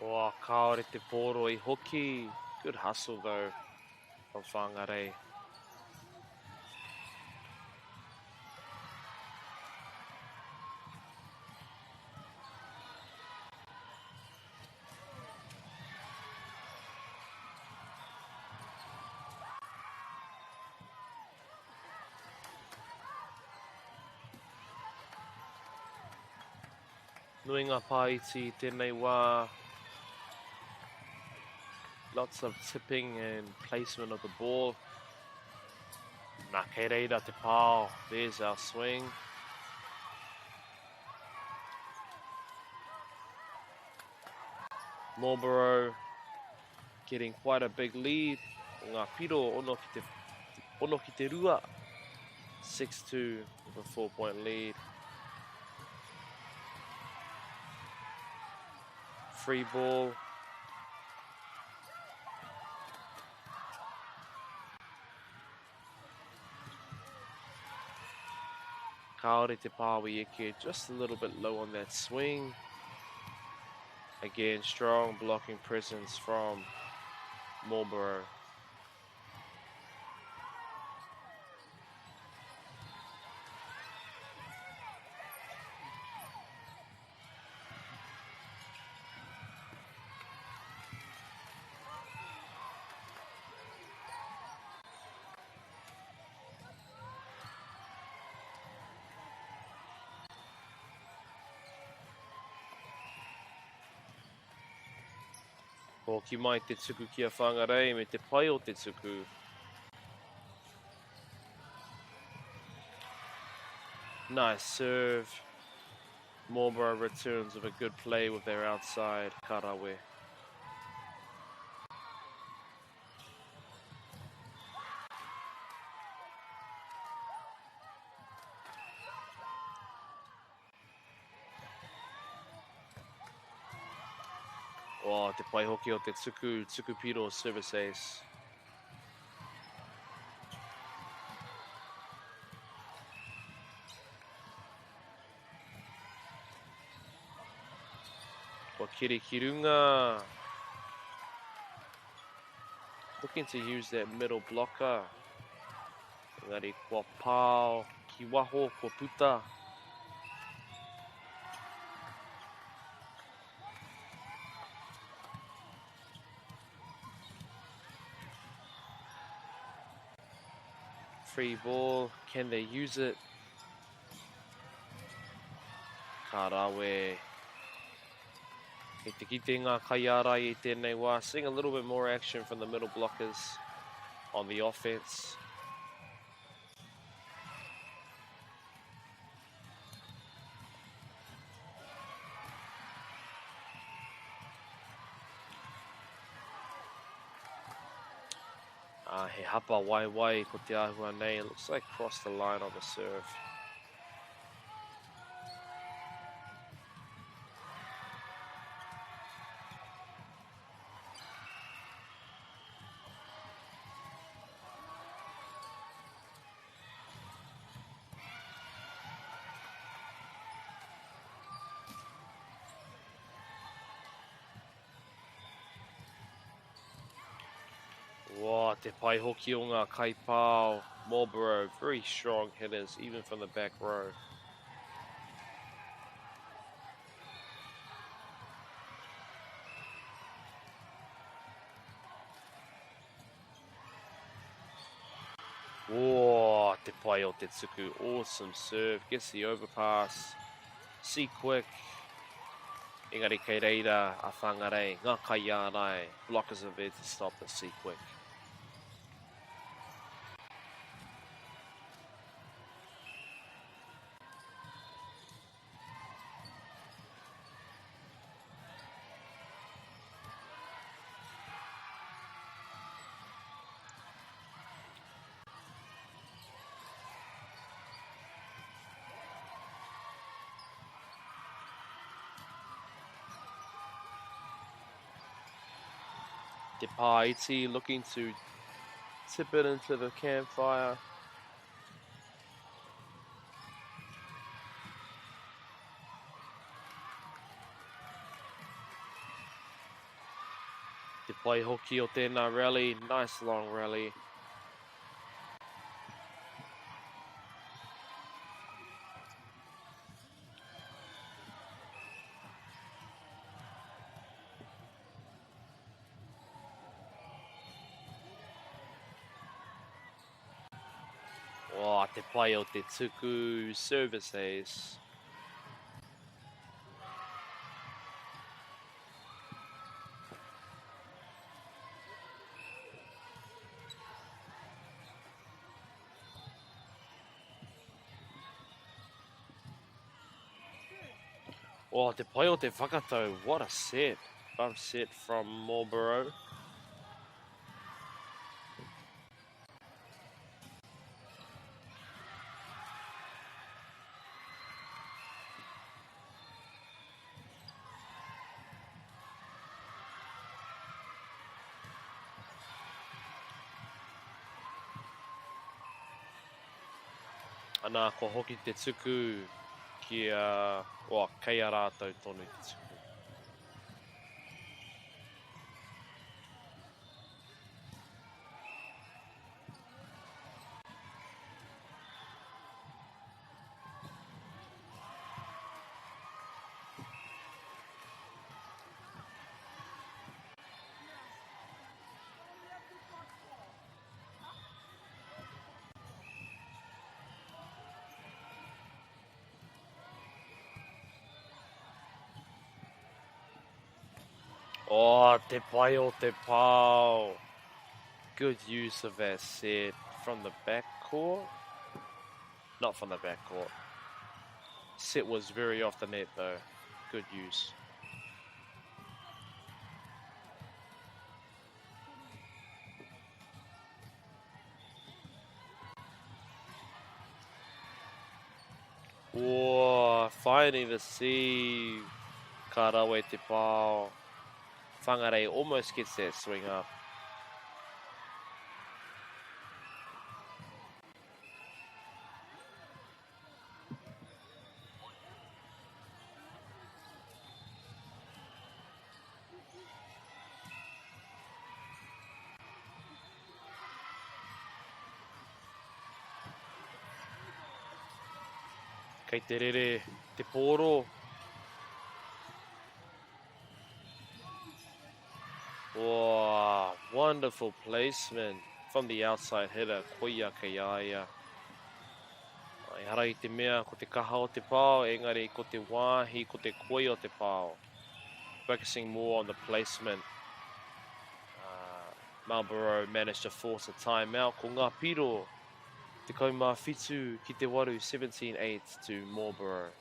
Speaker 1: Oh, kāore te pōro i hoki. Good hustle though from Whangarei. Nui ngā pāiti i tēnei wā. Lots of tipping and placement of the ball. Nā, kei reira te pāo. There's our swing. Marlborough getting quite a big lead. O ngā piro, ono ki te, ono ki te rua. 6-2 with a 4 point lead. Free ball. Kāore te pāwi eke, just a little bit low on that swing. Again, strong blocking presence from Marlborough. Hoki mai te tuku ki a Whangarei me te pai o te tuku. Nice serve. Marlborough returns with a good play with their outside Karawe. Oh, te pai hoki o te tuku, tuku piro service ace. Kua kere ki runga. Looking to use that middle blocker. Engari kua pao ki waho, kua puta. Free ball, can they use it? Ka rawe. Kei te kite ngā kaiārai i tēnei wā. Seeing a little bit more action from the middle blockers on the offense. Uh, he hapa waiwai ko te āhua nei. It looks like crossed the line on the serve. Wā, te pai hoki o ngā kaipāo. Marlborough, very strong hitters, even from the back row. Whoa, te pai o te tuku. Awesome serve. Gets the overpass. See quick. Engari kei reira a Whangarei, ngā kaiārai, blockers are there to stop the see quick. Te Pāiti looking to tip it into the campfire. Te pai hoki o tēnā rally, nice long rally. Oh, te pai o te tuku service ace. Oh, te pai o te whakatau. What a set. Bump set from Marlborough. Anā, kua hoki te tuku ki a, oa, kei a rātou tonu te tuku. Oh, te pai o te pao. Good use of that set from the back court. Not from the back court. Set was very off the net though. Good use. Whoa, finding the sea. Ka rawe te pao. Whangarei almost gets that swing up. Kei te rere te pōro. Wow, wonderful placement from the outside hitter, koia kei a ia. Ehara i te mea ko te kaha o te pao, engari ko te wāhi, ko te koi o te pao. Focusing more on the placement. Uh, Marlborough managed to force a timeout. Ko ngā piro, 17 ki te 8, 17-8 to Marlborough.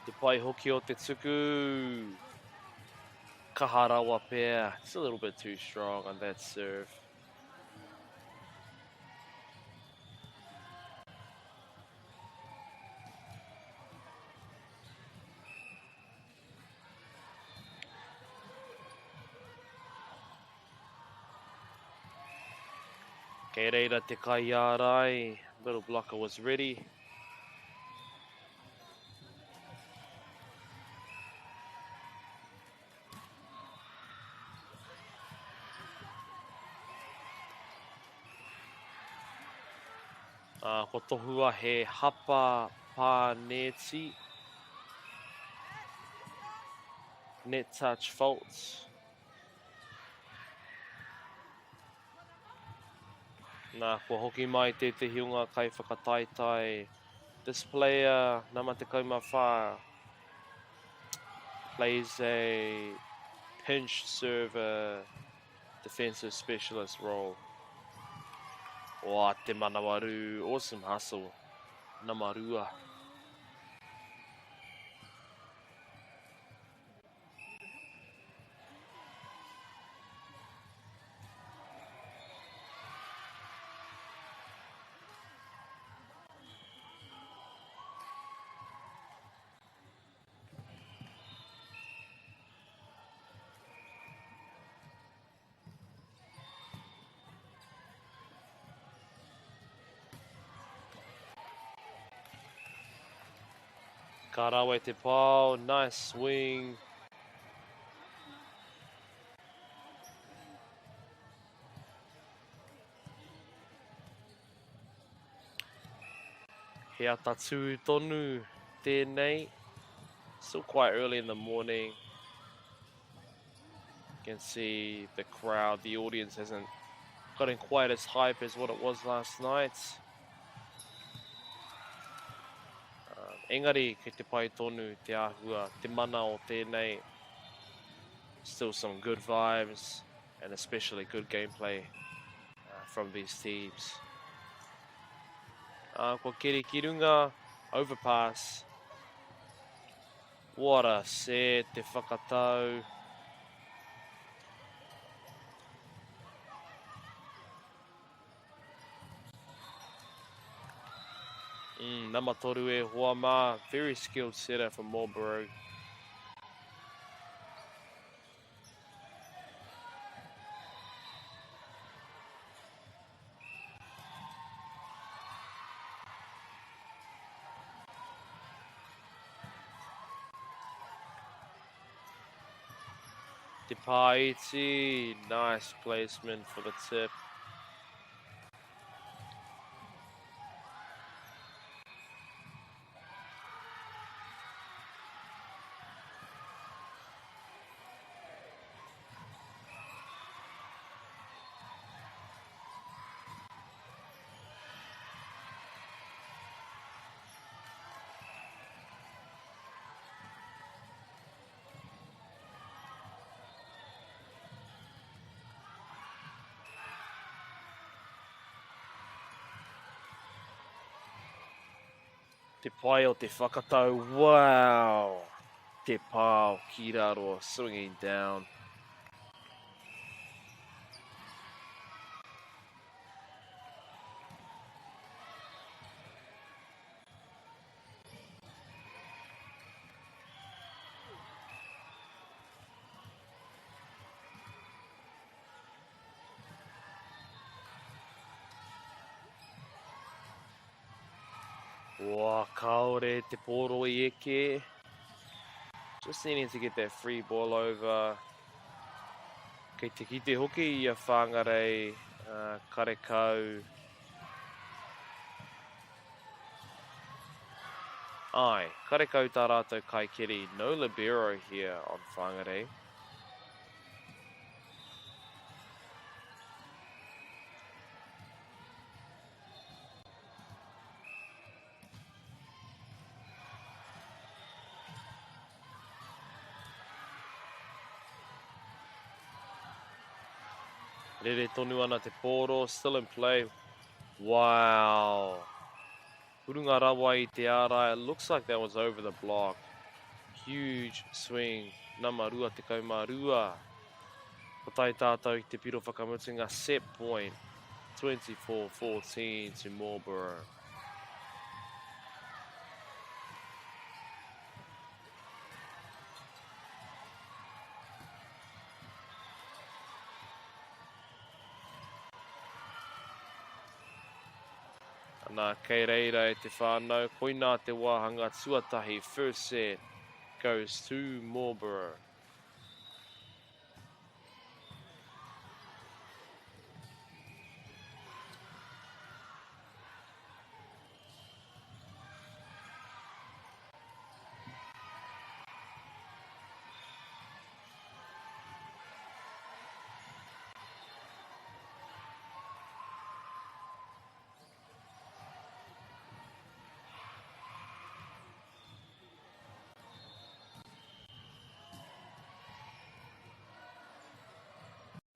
Speaker 1: Te pai hoki o te tuku. Kaha rawa pea. It's a little bit too strong on that serve. Kei reira te kaiārai. Little blocker was ready. Uh, ko tohua he hapa pānēti. Net touch faults. Nā, kua hoki mai tētehi o ngā kaiwhakataetae. This player, nama 14, plays a pinch server defensive specialist role. Oa, te manawarū, awesome hustle, nama 2. Ka rawe te pao, nice swing. He atatū tonu tēnei. Still quite early in the morning. You can see the crowd, the audience hasn't gotten quite as hype as what it was last night. Uh, engari, kei te pai tonu te āhua, te mana o tēnei. Still some good vibes and especially good gameplay from these teams. Uh, kua keri ki runga, overpass. What a set, te whakatau. Nama toru e hoa mā, very skilled setter from Marlborough. Te Pāiti, nice placement for the tip. Te pai o te whakatau, wow! Te pā o Kiraro swinging down. Wā, kāore te pōro i eke. Just needing to get that free ball over. Kei te kite hoki i a Whangarei, karekau. Āe, karekau tā rātou kaikeri, no libero here on Whangarei. Rere tonu ana te pōro, still in play. Wow. Hurunga rawa i te ārai, looks like that was over the block. Huge swing, nama 22. Ko tae tātou ki te piro whakamutunga, set point, 24-14 to Marlborough. Ana, kei reira e te whānau, koinā te wāhanga tuatahi, first set goes to Marlborough.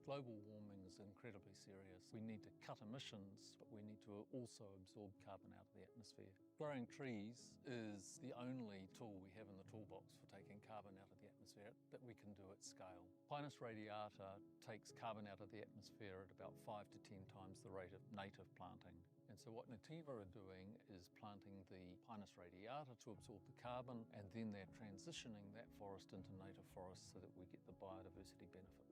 Speaker 9: Global warming is incredibly serious. We need to cut emissions, but we need to also absorb carbon out of the atmosphere. Growing trees is the only tool we have in the toolbox for taking carbon out of the atmosphere that we can do at scale. Pinus radiata takes carbon out of the atmosphere at about 5 to 10 times the rate of native planting. And so what Nativa are doing is planting the Pinus radiata to absorb the carbon, and then they're transitioning that forest into native forest so that we get the biodiversity benefit.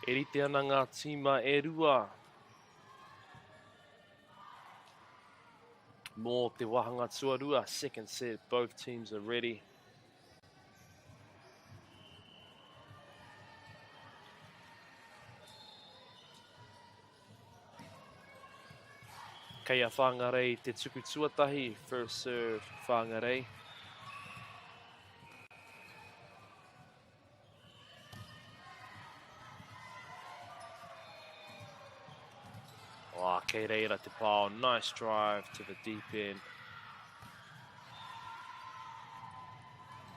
Speaker 1: E rite ana ngā tīma e rua mō te wāhanga tuarua, second set, both teams are ready. Kei a Whangarei te tuku tuatahi, first serve Whangarei. Oh, kei reira te pao. Nice drive to the deep end.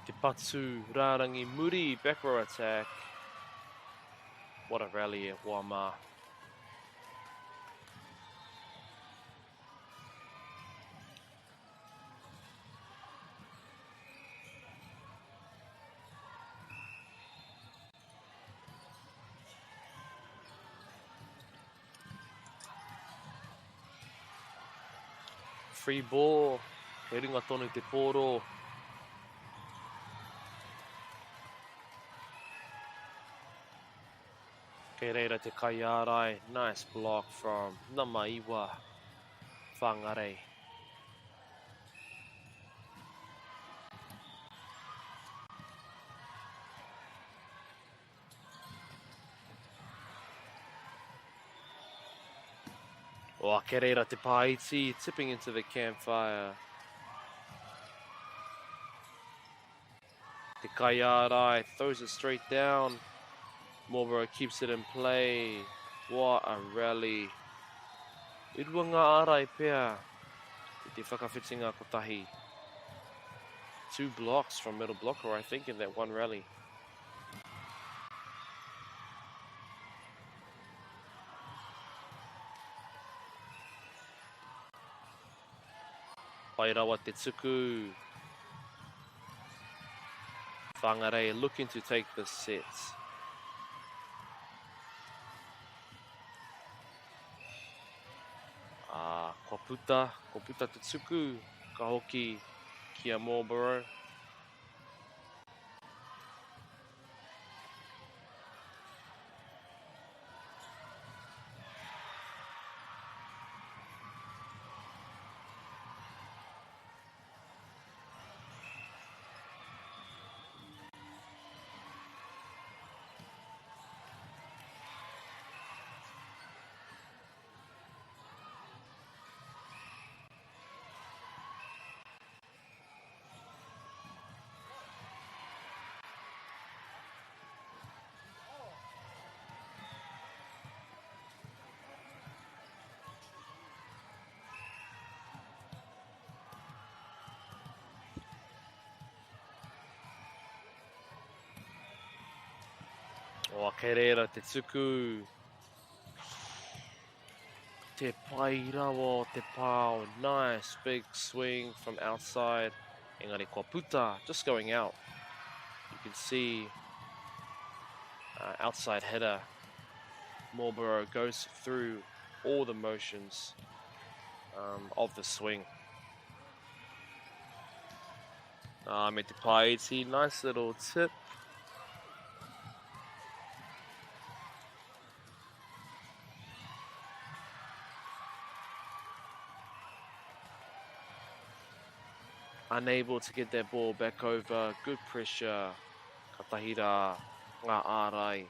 Speaker 1: Te patu rārangi muri, back row attack. What a rally e hoa mā. Free ball, he runga tonu te pōro. Kei reira te kaiārai, nice block from nama iwa, Whangarei. O kei reira te pāiti, tipping into the campfire. Te kaiārai throws it straight down. Marlborough keeps it in play. What a rally. E rua ngā ārai pea i te whakawhitinga kotahi. Two blocks from middle blocker, I think, in that one rally. Pai rawa te tuku. Whangarei looking to take the set. Ah, kua puta, kua puta te tuku, ka hoki ki a Marlborough. O, kei reira te tuku. Te pai rawa o te pao. Nice big swing from outside. Engari kua puta, just going out. You can see outside hitter Marlborough goes through all the motions of the swing. Me te pāiti, nice little tip. Unable to get that ball back over. Good pressure. Katahi rā ngā ārai,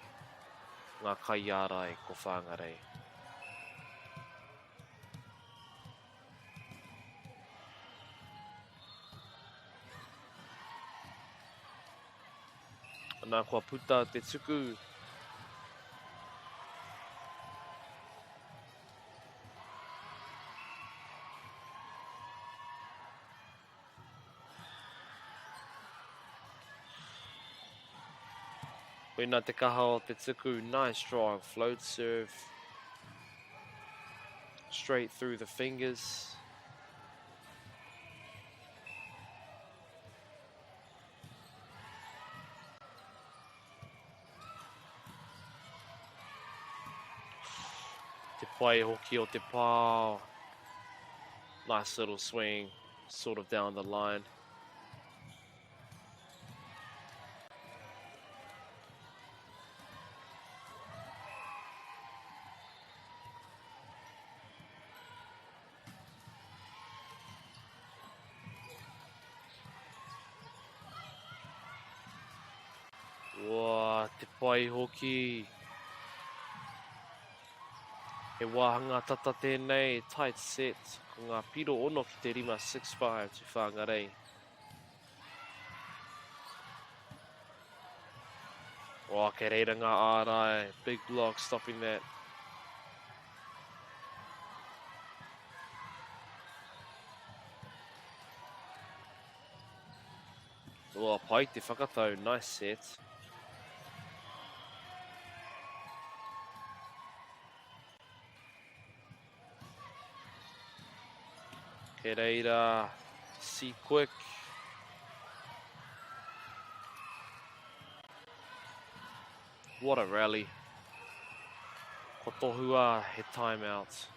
Speaker 1: ngā kaiārai ko Whangarei. Nā kua puta te tuku. Koina te kaha o te tuku, nice strong float serve. Straight through the fingers. Te pai hoki o te pā. Nice little swing, sort of down the line. Wā, te pai hoki. He wāhanga tata tēnei, tight set. Ko ngā piro ono ki te 5, 6-5 to Whangarei. Wā, kei reira ngā ārai. Big block stopping that. Oh, pai te whakatau, nice set. Kei reira, see quick. What a rally. Ko tohua he timeout.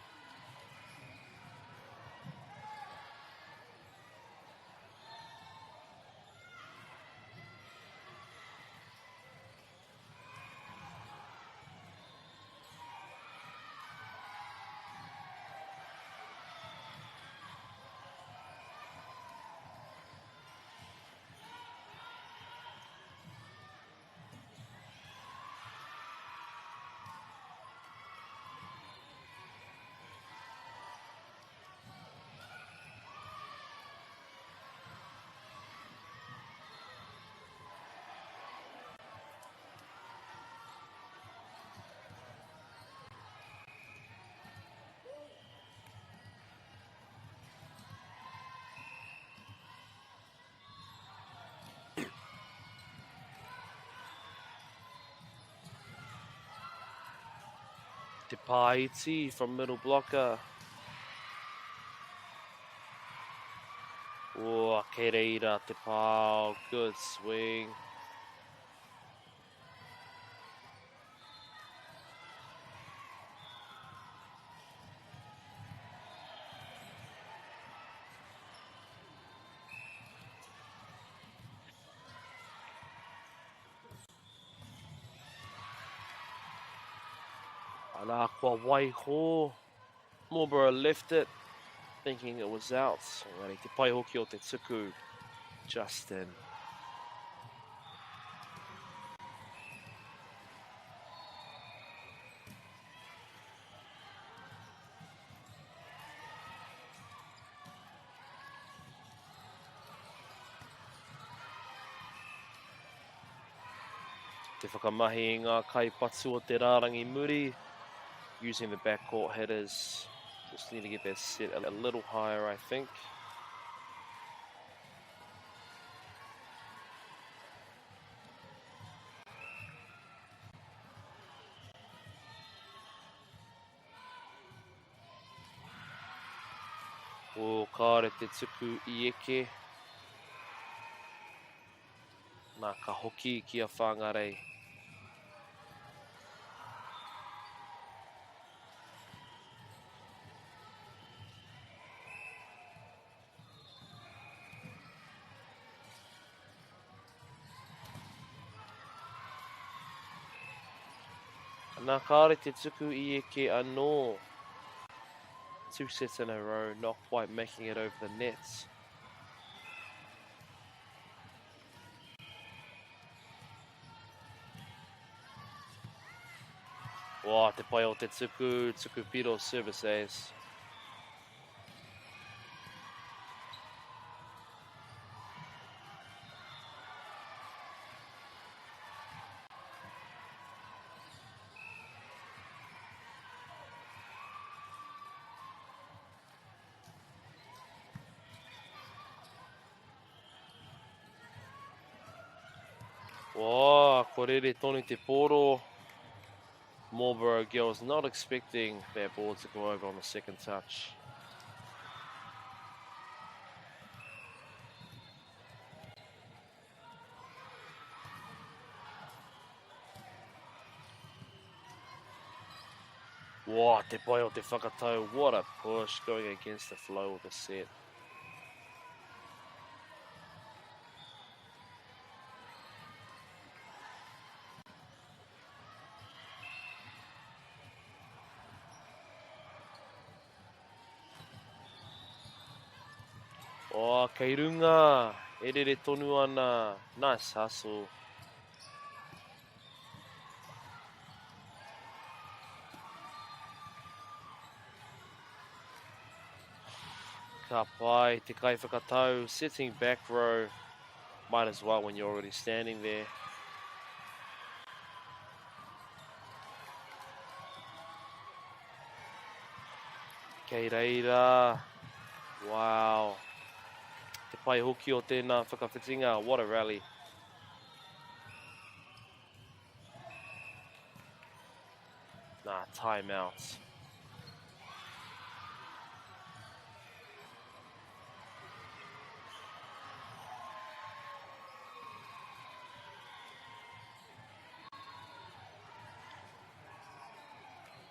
Speaker 1: Te Pāiti from middle blocker. Oh, kei reira te pāo. Good swing. Arā, kua waiho. Marlborough left it, thinking it was out. Engari, te pai hoki o te tuku, Justin. Te whakamahi i ngā kaipatu o te rārangi muri, using the backcourt hitters. Just need to get that set a little higher, I think. Oh, kāore te tuku i eke. Nā, ka hoki ki a Whangarei. Nā, kāore te tuku i eke anō. Two sets in a row, not quite making it over the nets. Wā, te pai o te tuku, tuku piro service ace. Wā, kua rere tonu te pōro. Marlborough girls not expecting that ball to go over on the second touch. Wā, te pai o te whakatau. What a push going against the flow of the set. Oh, kei runga, e rere tonu ana. Nice hustle. Ka pai, te kaiwhakatau, sitting back row. Might as well when you're already standing there. Kei reira. Wow. Te pai hoki o tēnā whakawhitinga. What a rally. Nah, timeout.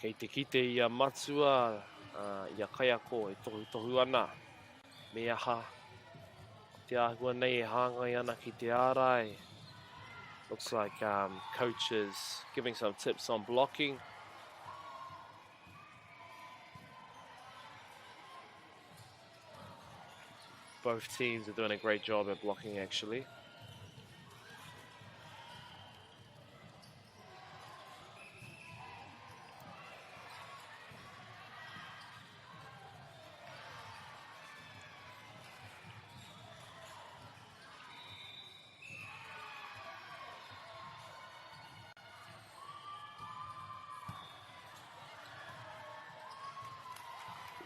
Speaker 1: Kei te kite i a Matua, i a Kaiako e tohutohu ana. Me aha? Ko te āhua nei e hāngai ana ki te ārai. Looks like um, coach is giving some tips on blocking. Both teams are doing a great job at blocking actually.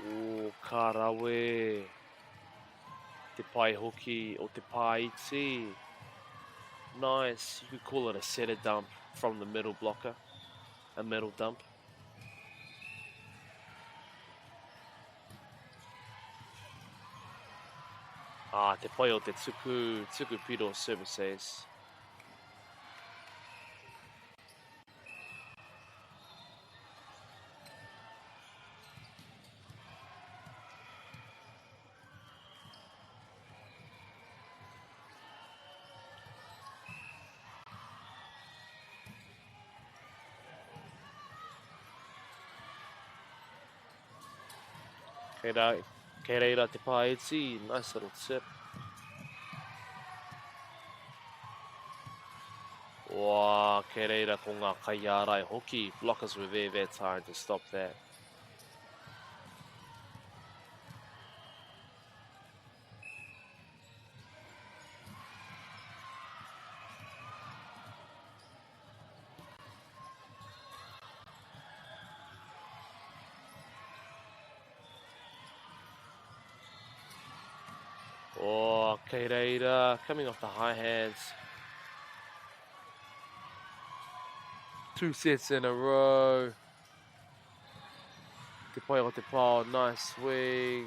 Speaker 1: Ooh, ka rawe. Te pai hoki o te pāiti. Nice. You could call it a setter dump from the middle blocker. A middle dump. Ah, te pai o te tuku, tuku piro service ace. Kei, rā, kei reira te pāiti, nice little tip. Wā, kei reira ko ngā kaiārai hoki. Blockers were there that time to stop that. Oh, kei reira, coming off the high hands. Two sets in a row. Te pai o te pao, nice swing.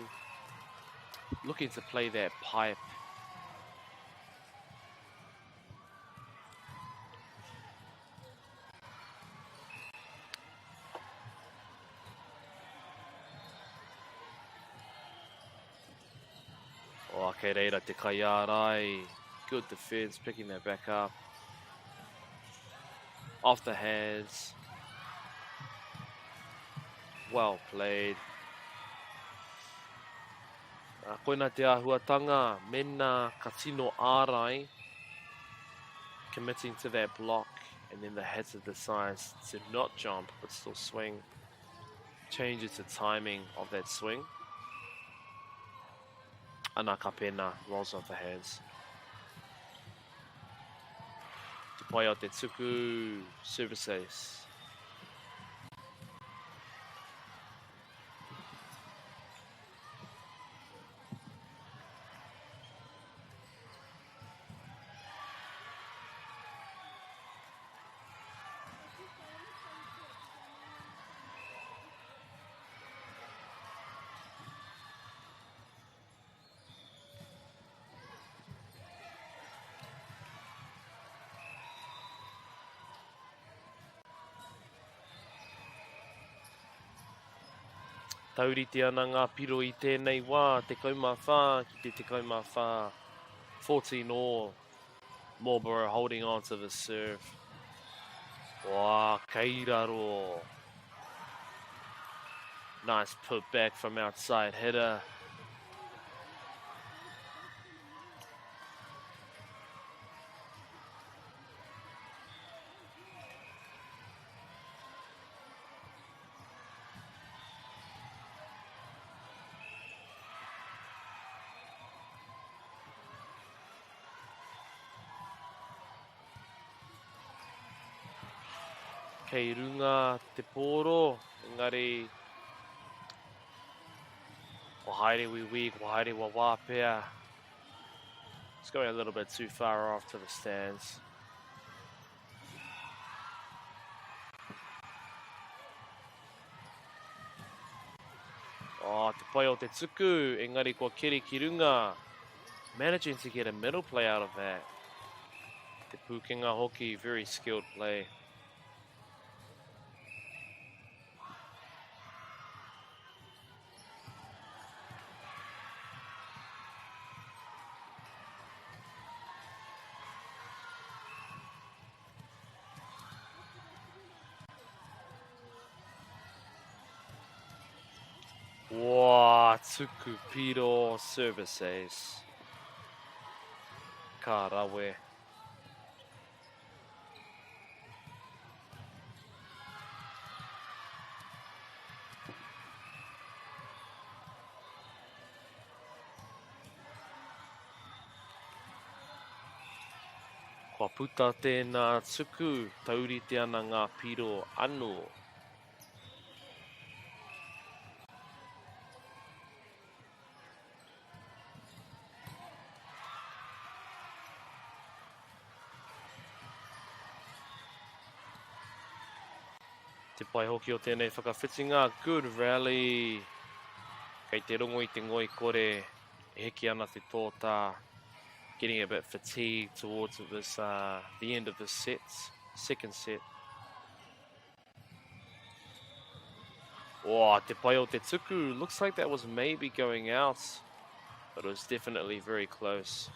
Speaker 1: Looking to play that pipe. Oh, kei reira te kaiārai. Good defense, picking that back up. Off the hands. Well played. Koina te āhuatanga, mena ka tino ārai, committing to that block, and then the hitter decides to not jump but still swing. Changes the timing of that swing. Ana ka pēnā, rolls off the hands. Te pai o te tuku, service ace. Taurite ana ngā piro i tēnei wā, 14 ki te 14, 14 all. Marlborough holding on to the serve. Wā, kei raro. Nice put back from outside hitter. Kei runga te pōro, engari kua haere wīwī, kua haere wawā pea. It's going a little bit too far off to the stands. Oh, te pai o te tuku, engari kua keri ki runga. Managing to get a middle play out of that. Te pūkenga hoki, very skilled play. Wā, tuku piro service ace. Ka rawe. Kua puta tēnā tuku, taurite ana ngā piro anō. Te pai hoki o tēnei whakawhitinga, good rally! Kei te rongo i te ngoikore, e hiki ana te tōtā, getting a bit fatigued towards this, uh, the end of this set, second set. Oh, te pai o te tuku, looks like that was maybe going out, but it was definitely very close.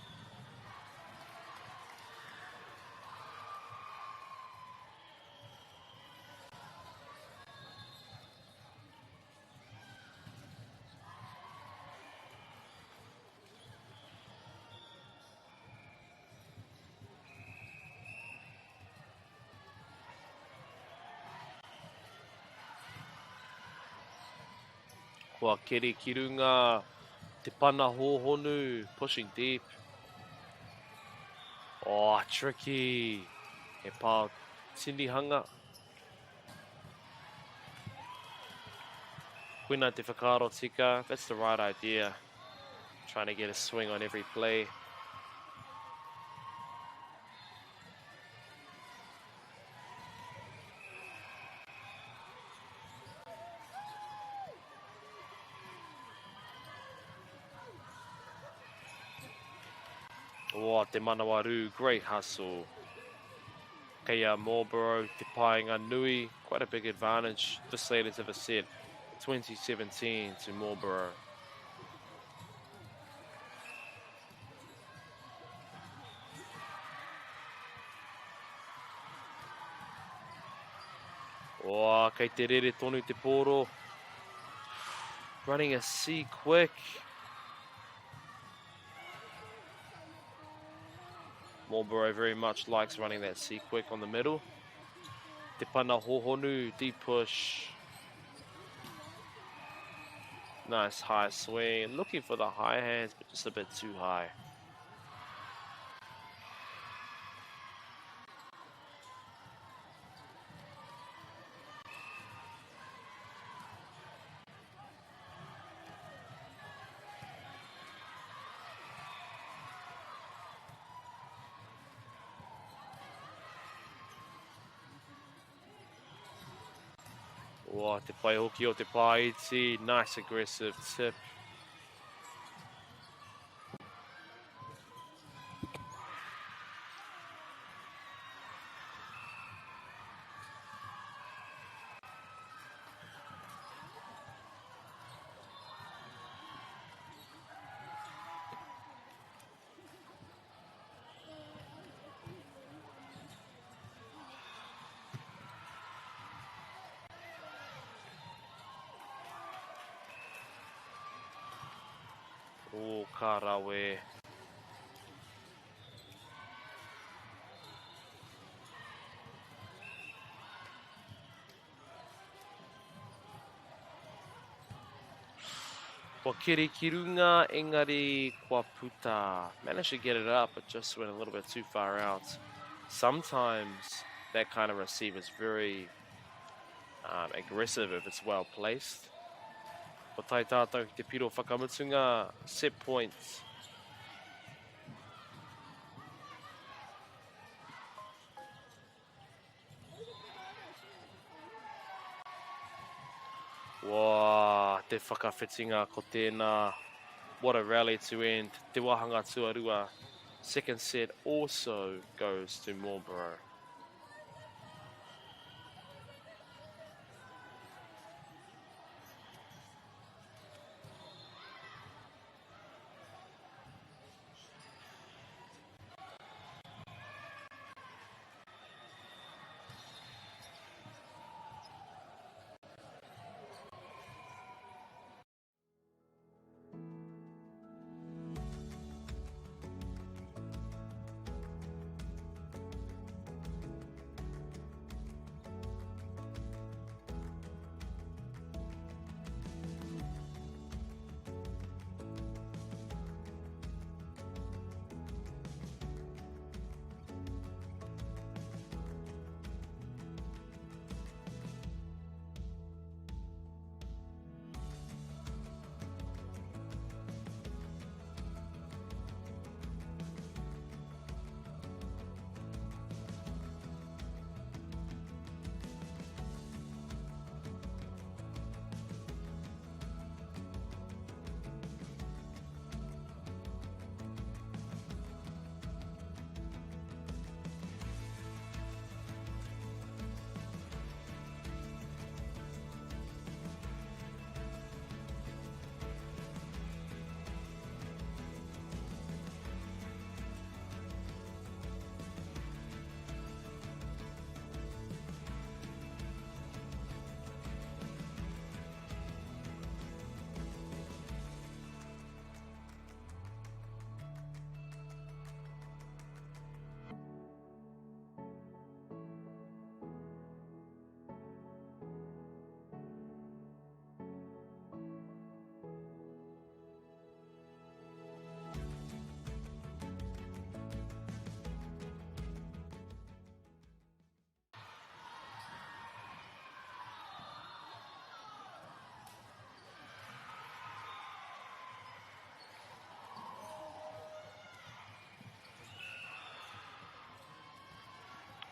Speaker 1: Kua keri ki runga te pana hōhonu, pushing deep. Oh, tricky. He pā tinihanga. Koina te whakaaro tika, that's the right idea. Trying to get a swing on every play. Oh, te manawarū, great hustle. Kei a Marlborough te paenga nui, quite a big advantage this late into the set, 2017 to Marlborough. Oh, kei te rere tonu te pōro. Running a C quick. Marlborough very much likes running that C quick on the middle. Te pana hohonu, deep push. Nice high swing. Looking for the high hands, but just a bit too high. Oh, te pai hoki o te pāiti. Nice aggressive tip. Oh, ka rawe. Kua keri ki runga, engari kua puta. Managed to get it up, but just went a little bit too far out. Sometimes that kind of receive is very um, aggressive if it's well placed. Ko tae tātou ki te piro whakamutunga, set points. Wā, te whakawhitinga ko tēnā. What a rally to end te wāhanga tuarua. Second set also goes to Marlborough.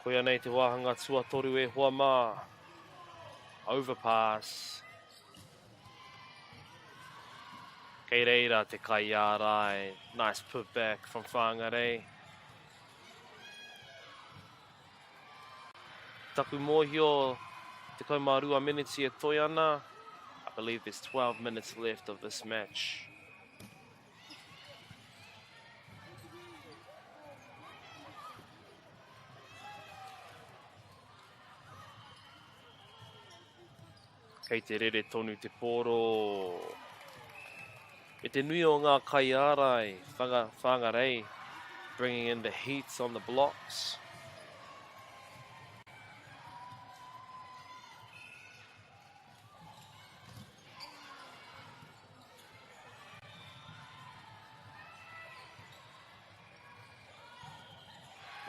Speaker 1: Koia nei te wāhanga tuatoru e hoa mā. Overpass. Kei reira te kaiārai. Nice put back from Whangarei. Taku mōhio, 12 miniti e toi ana. I believe there's 12 minutes left of this match. Kei te rere tonu te pōro. Me te nui o ngā kaiārai, whanga, Whangarei, bringing in the heat on the blocks.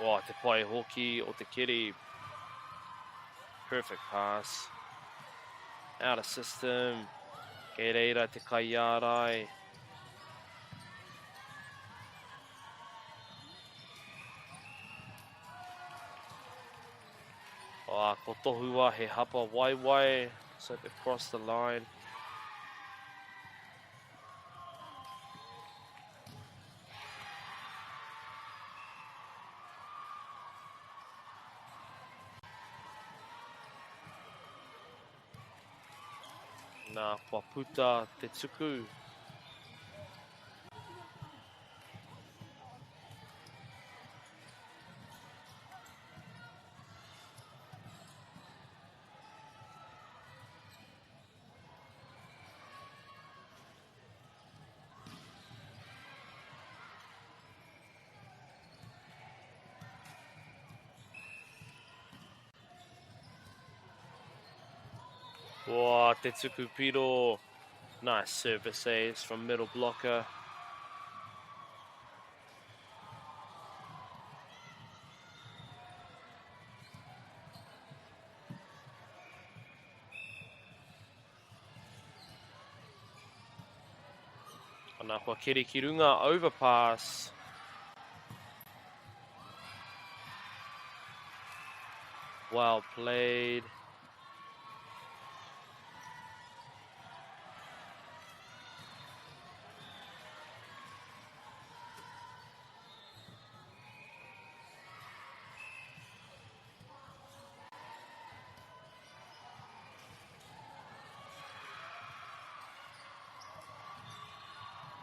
Speaker 1: Oh, te pai hoki o te keri. Perfect pass. Out of system. Kei reira te kaiārai. Oh, ko tohua he hapa waiwai. So they've crossed the line. Nā, kua puta te tuku. Whoa, te tuku piro. Nice service ace from middle blocker. Ana kua keri ki runga, overpass. Well played.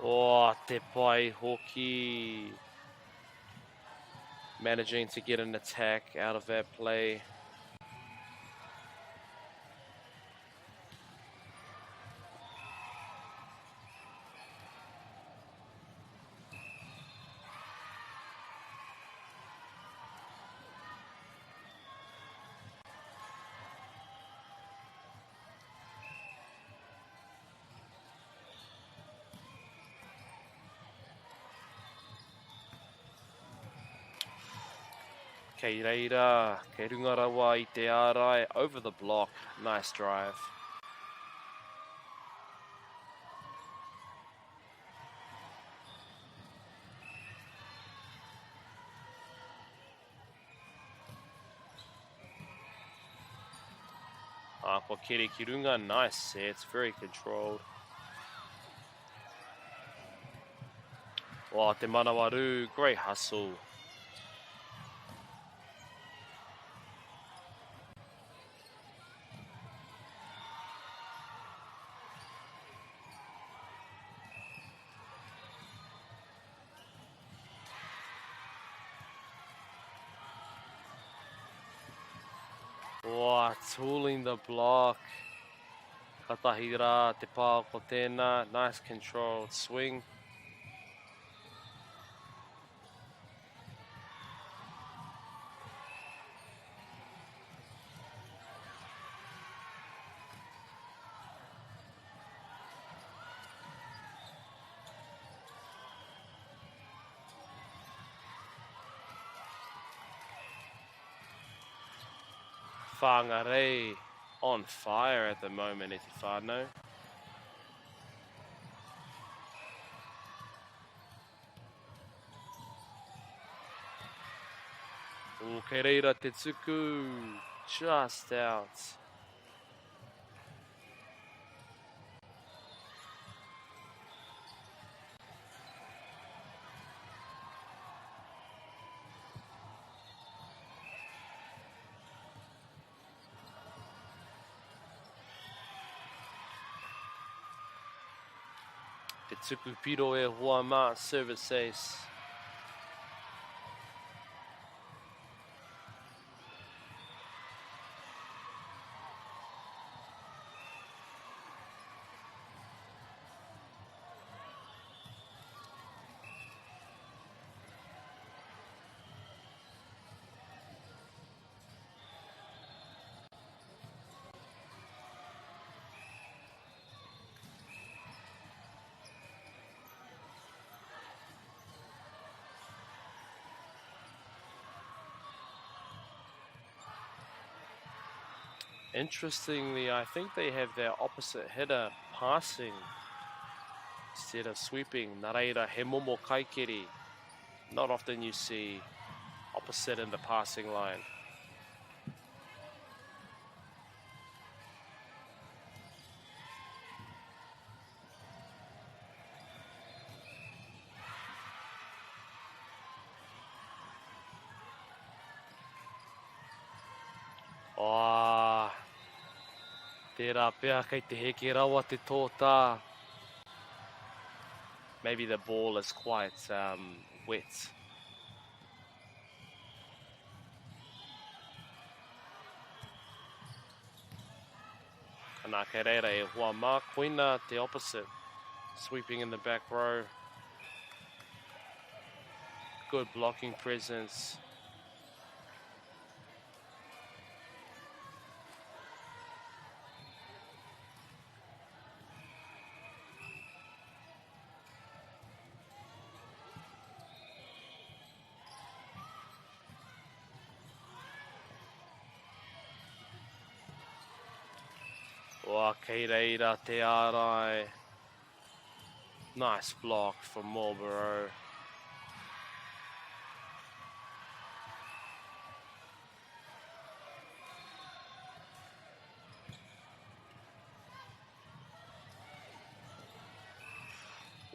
Speaker 1: Oh, te pai hoki. Managing to get an attack out of that play. Kei reira, kei runga rawa i te ārai, over the block, nice drive. Ah, kua keri ki runga, nice set, very controlled. Oh, te manawarū, great hustle. Oh, tooling the block. Katahi rā te pā ko tēnā. Nice controlled swing. Whangarei on fire at the moment, e te whānau. O, kei reira te tuku, just out. Te tuku piro e hoa mā, service ace. Interestingly, I think they have their opposite hitter passing instead of sweeping. Nā reira, he momo kaikiri. Not often you see opposite in the passing line. Oh, tērā pea kei te heke rawa te tōtā. Maybe the ball is quite wet. Nā, kei reira e hoa mā, koina te opposite. Sweeping in the back row. Good blocking presence. Oa, kei reira te ārai. Nice block from Marlborough.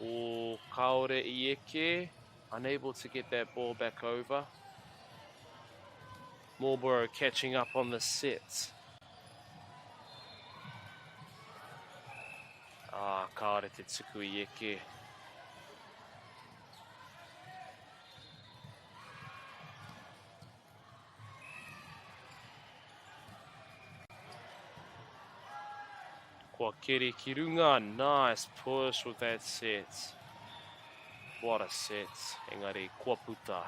Speaker 1: O kaore i eke, unable to get that ball back over. Marlborough catching up on the set. Ah, kāore te tuku i eke. Kua keri ki runga, nice push with that set. What a set, engari kua puta.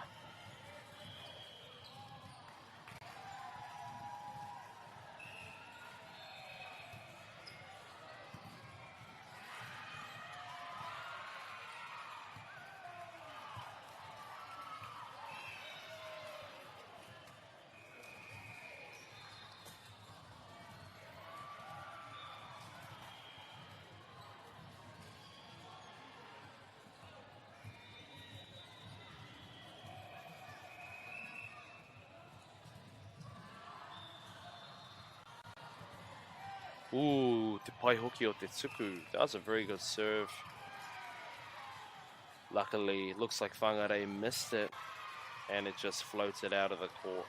Speaker 1: Ooh, te pai hoki o te tuku. That was a very good serve. Luckily, looks like Whangarei missed it and it just floated out of the court.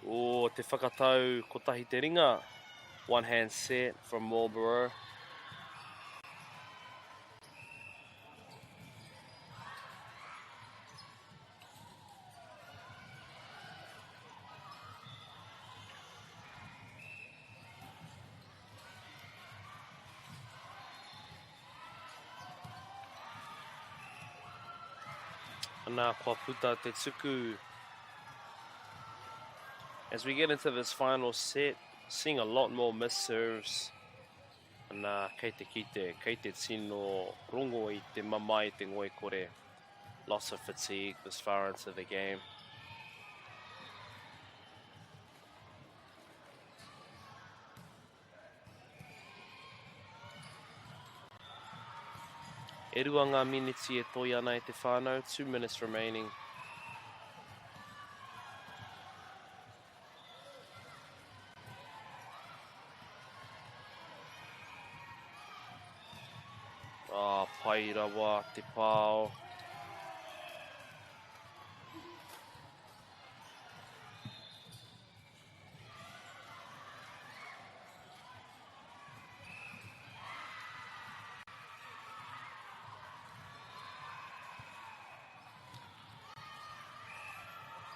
Speaker 1: Oh, te whakatau kotahi te ringa. One hand set from Marlborough. Nā, kua puta te tuku. As we get into this final set, seeing a lot more missed serves. Nā, kei te kite, kei te tino rongo i te mamae te ngoikore. Lots of fatigue this far into the game. E rua ngā miniti e toi ana e te whānau, 2 minutes remaining. Ah, pai rawa te pao.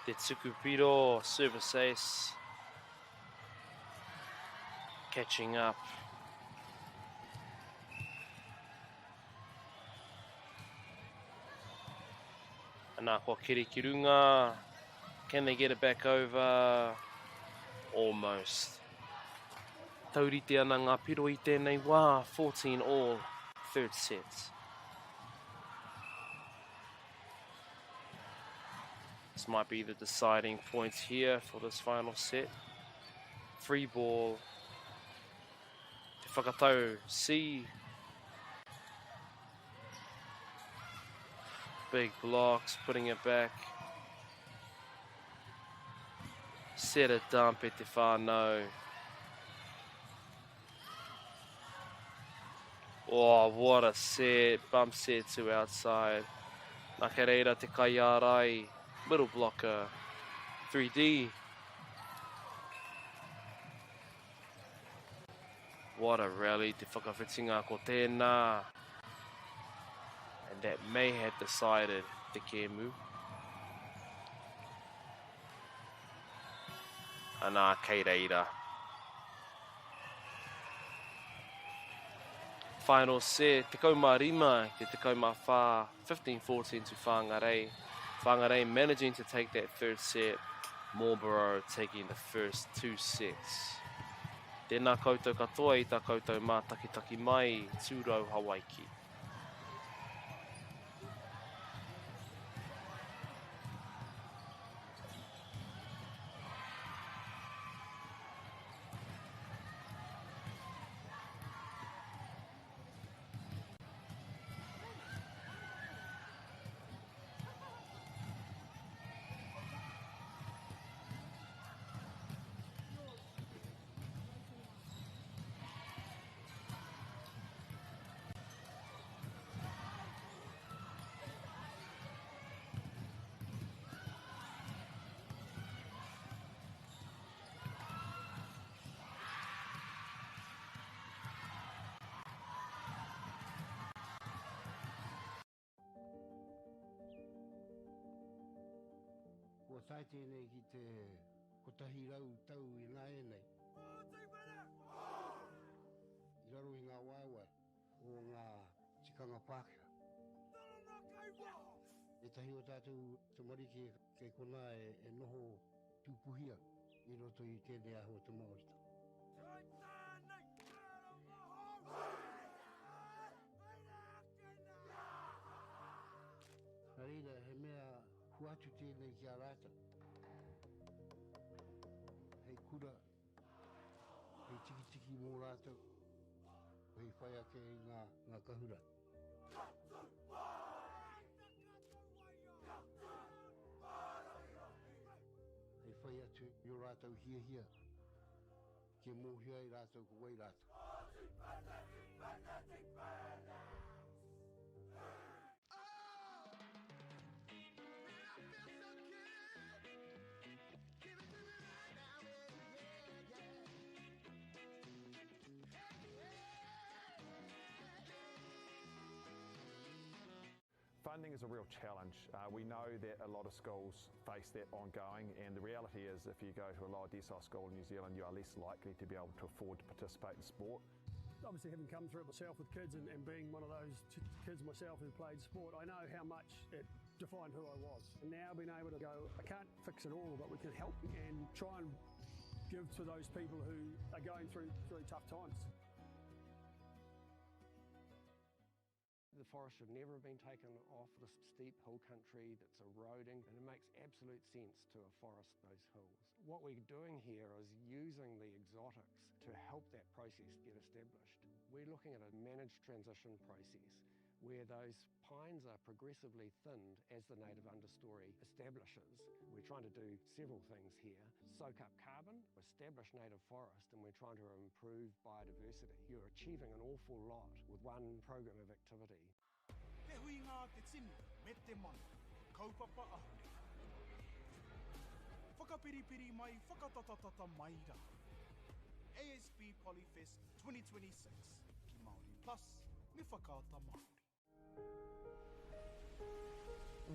Speaker 1: Te tuku piro, service ace. Catching up. Ana kua keri ki runga. Can they get it back over? Almost. Taurite ana ngā piro i tēnei wā, 14 all, third set. This might be the deciding point here for this final set. Free ball. Te whakatau C. Big blocks, putting it back. Set a dump e te whānau. Oh, what a set. Bump set to outside. Nā kei reira te kaiārai. Middle blocker. 3D. What a rally te whakawhitinga ko tēnā. And that may have decided te kēmu. Anā, kei reira. Final set, 15 te 14, 15-14 to Whangarei. Whangarei managing to take that third set, Marlborough taking the first two sets. Tēnā koutou katoa i tā koutou mātakitaki mai, Tūrau Hawaiki.
Speaker 10: tae tēnei ki te 100 tau ināianei. I raro i ngā waewae o ngā tikanga Pākehā. Ētahi o tātou tamariki kei konā e noho tūpuhi ana i roto i tēnei āhua o te Māoritanga. Nā reira, he mea hoatu tēnei ki a rātou hei kura, hei tikitiki mō rātou, hei whai ake i ngā, ngā kahura. Hei whai atu i ō rātou hiahia, kia mōhio ai rātou ko wai rātou.
Speaker 2: Funding is a real challenge. We know that a lot of schools face that ongoing, and the reality is if you go to a lower decile school in New Zealand, you are less likely to be able to afford to participate in sport.
Speaker 3: Obviously, having come through it myself with kids and being one of those kids myself who played sport, I know how much it defined who I was. And now being able to go, I can't fix it all, but we can help and try and give to those people who are going through really tough times.
Speaker 4: The forest should never have been taken off this steep hill country that's eroding, and it makes absolute sense to afforest those hills. What we're doing here is using the exotics to help that process get established. We're looking at a managed transition process where those pines are progressively thinned as the native understory establishes. We're trying to do several things here. Soak up carbon, establish native forest, and we're trying to improve biodiversity. You're achieving an awful lot with one program of activity.
Speaker 5: Te huinga a te tini me te mano, he kaupapa ahurea. Whakapiripiri mai, whakatatatata mai rā. ASB Polyfest 2026 ki Māori Plus me Whakaata Māori.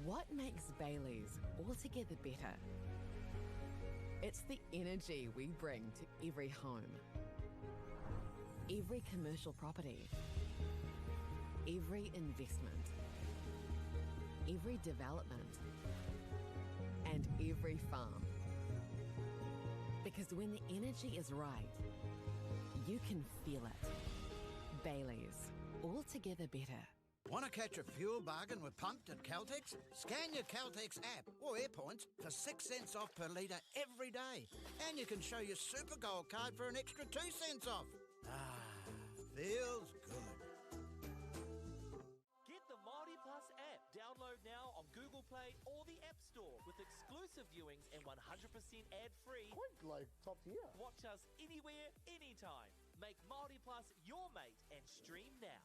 Speaker 6: What makes Bailey's altogether better? It's the energy we bring to every home, every commercial property, every investment, every development, and every farm. Because when the energy is right, you can feel it. Bailey's, altogether better.
Speaker 7: Want to catch a fuel bargain with Pumped at Caltex? Scan your Caltex app or Airpoints for 6 cents off per litre every day. And you can show your Super Gold card for an extra 2 cents off. Feels good.
Speaker 8: Get the Māori Plus app. Download now on Google Play or the App Store with exclusive viewings and 100% ad-free.
Speaker 11: Quite like top tier.
Speaker 8: Watch us anywhere, anytime. Make Māori Plus your mate and stream now.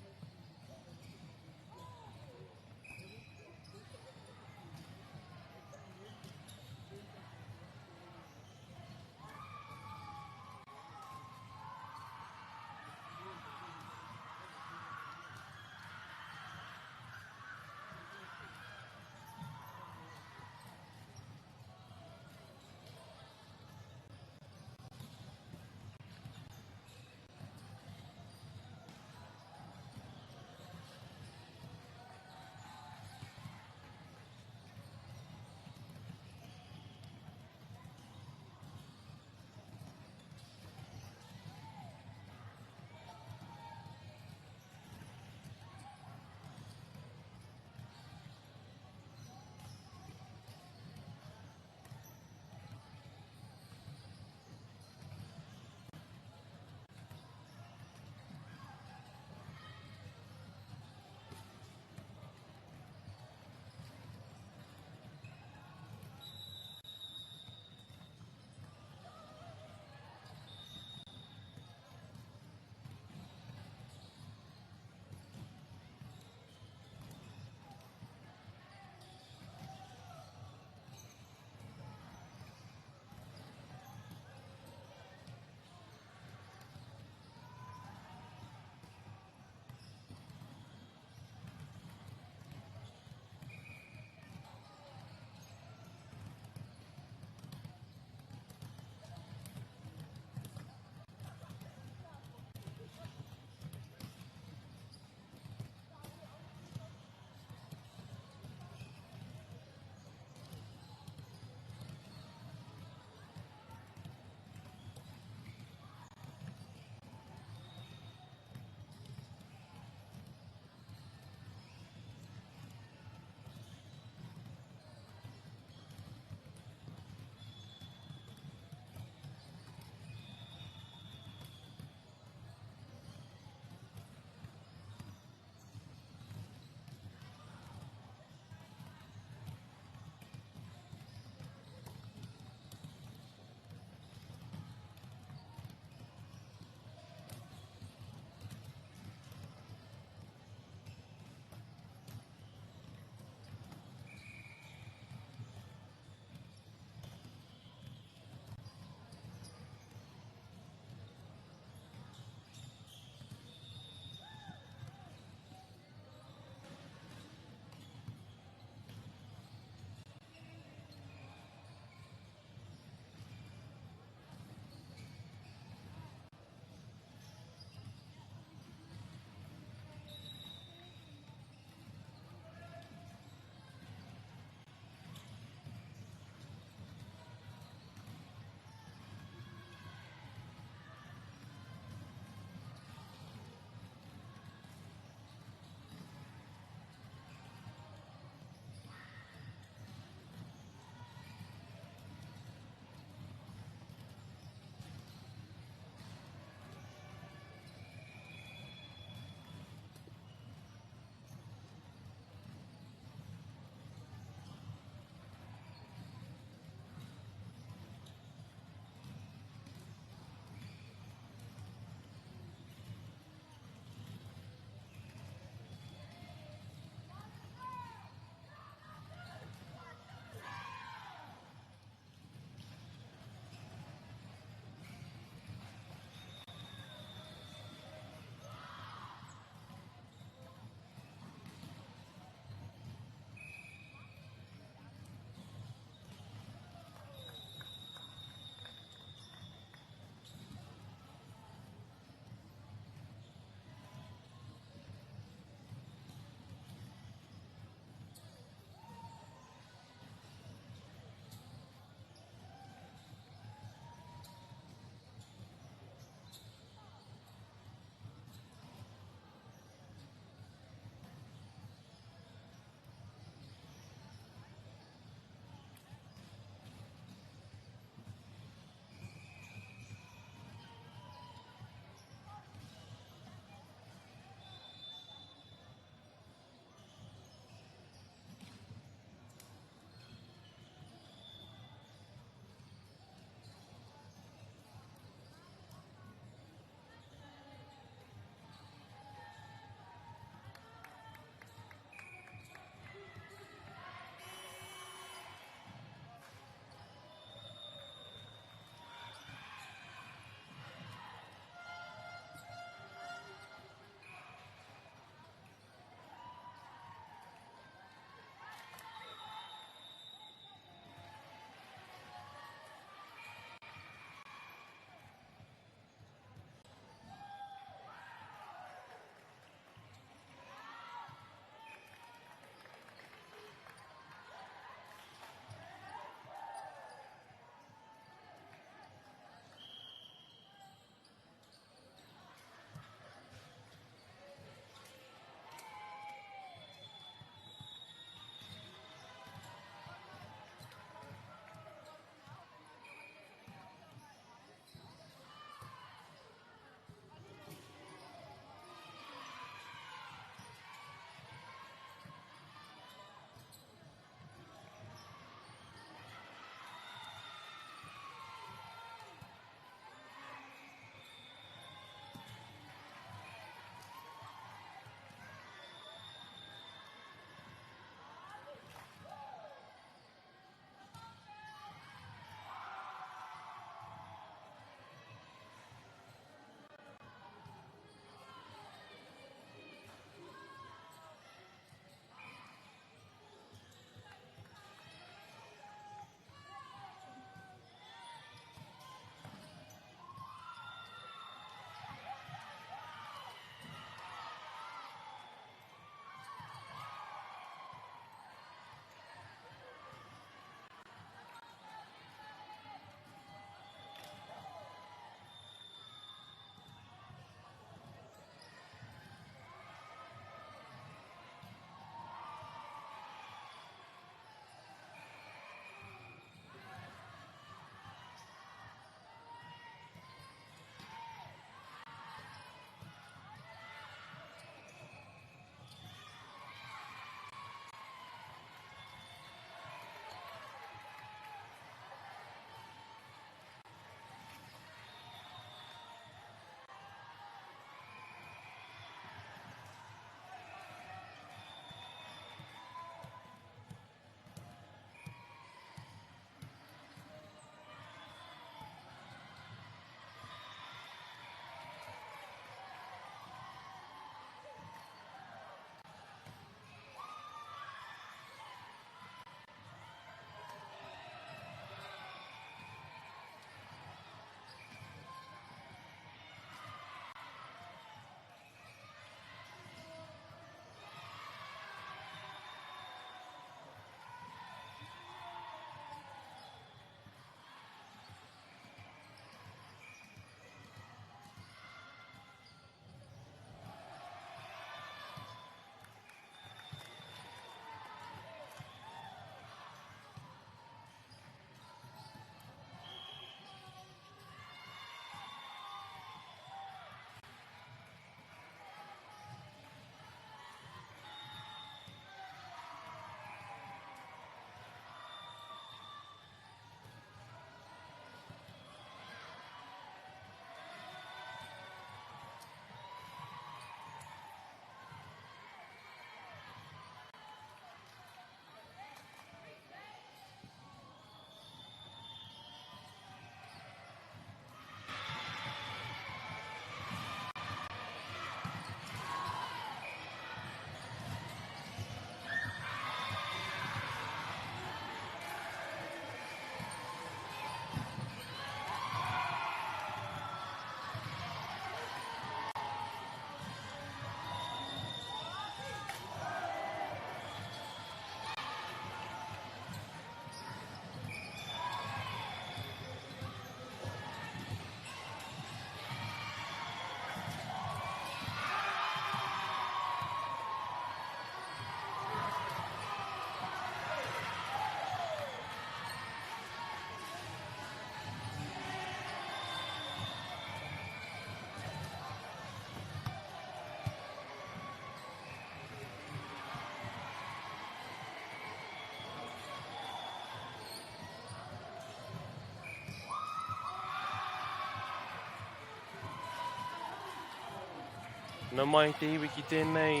Speaker 1: Nau mai te iwi ki tēnei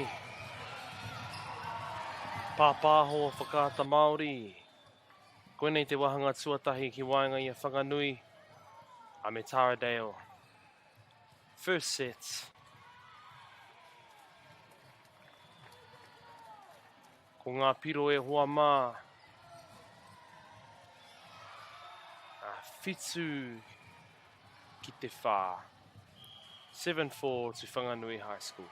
Speaker 1: pāpāho whakaata Māori. Koinei te wāhanga tuatahi ki waenga i a Whanganui a me Taradale. First set. Ko ngā piro e hoa mā. A whitu ki te whā. 7-4 to Whanganui High School.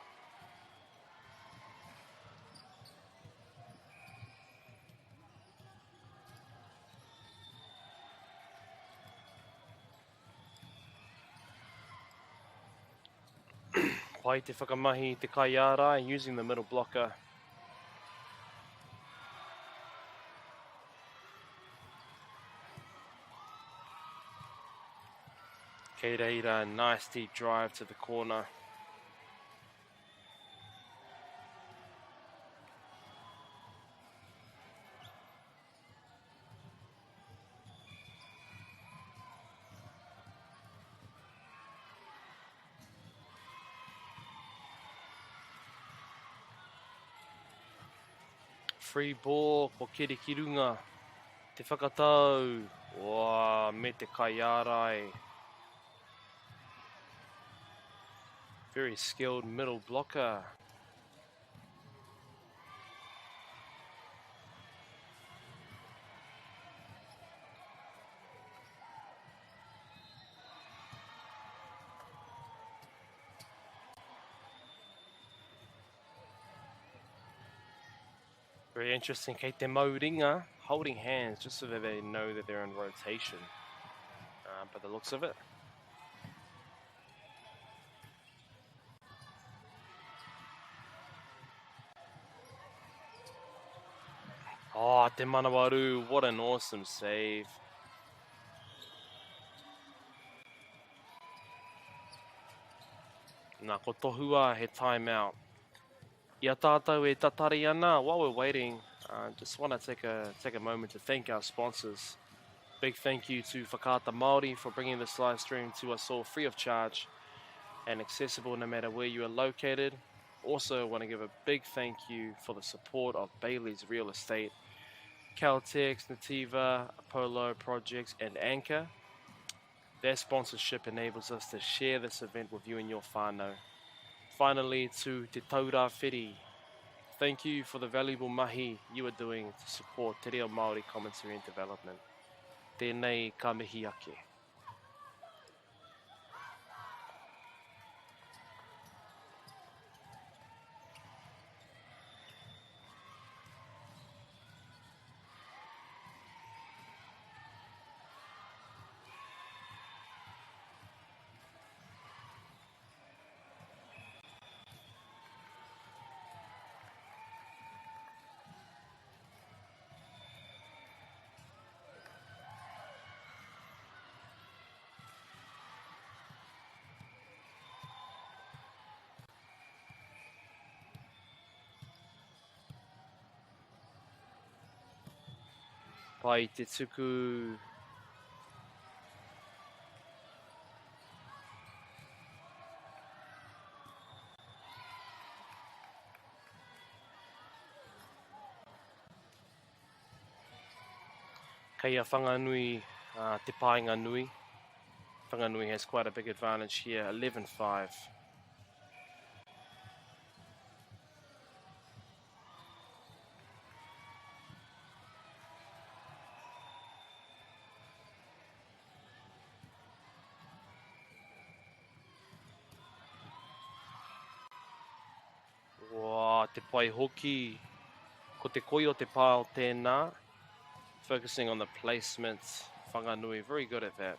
Speaker 1: Pai te whakamahi i te kaiārai using the middle blocker. Kei reira, nice deep drive to the corner. Free ball ko Keri ki runga. Te whakatau. Wā, me te kaiārai. Very skilled middle blocker. Very interesting. Kei te mau ringa, holding hands just so that they know that they're in rotation. By the looks of it. Oh, Te Manawaru, what an awesome save. Nā, ko tohua he timeout. I a tātou e tatari ana, while we're waiting, just want to take a moment to thank our sponsors. Big thank you to Whakaata Māori for bringing this live stream to us all free of charge and accessible no matter where you are located. Also want to give a big thank you for the support of Bailey's Real Estate, Caltex, Nativa, Apollo Projects and Anchor. Their sponsorship enables us to share this event with you and your whānau. Finally, to Te Taura Whiri, thank you for the valuable mahi you are doing to support Te Reo Māori commentary and development. Tēnei ka mihi ake. Pai te tuku. Kei a Whanganui te painga nui. Whanganui has quite a big advantage here, 11-5. Wā, te pai hoki. Ko te koi o te pā o tēnā. Focusing on the placement. Whanganui, very good at that.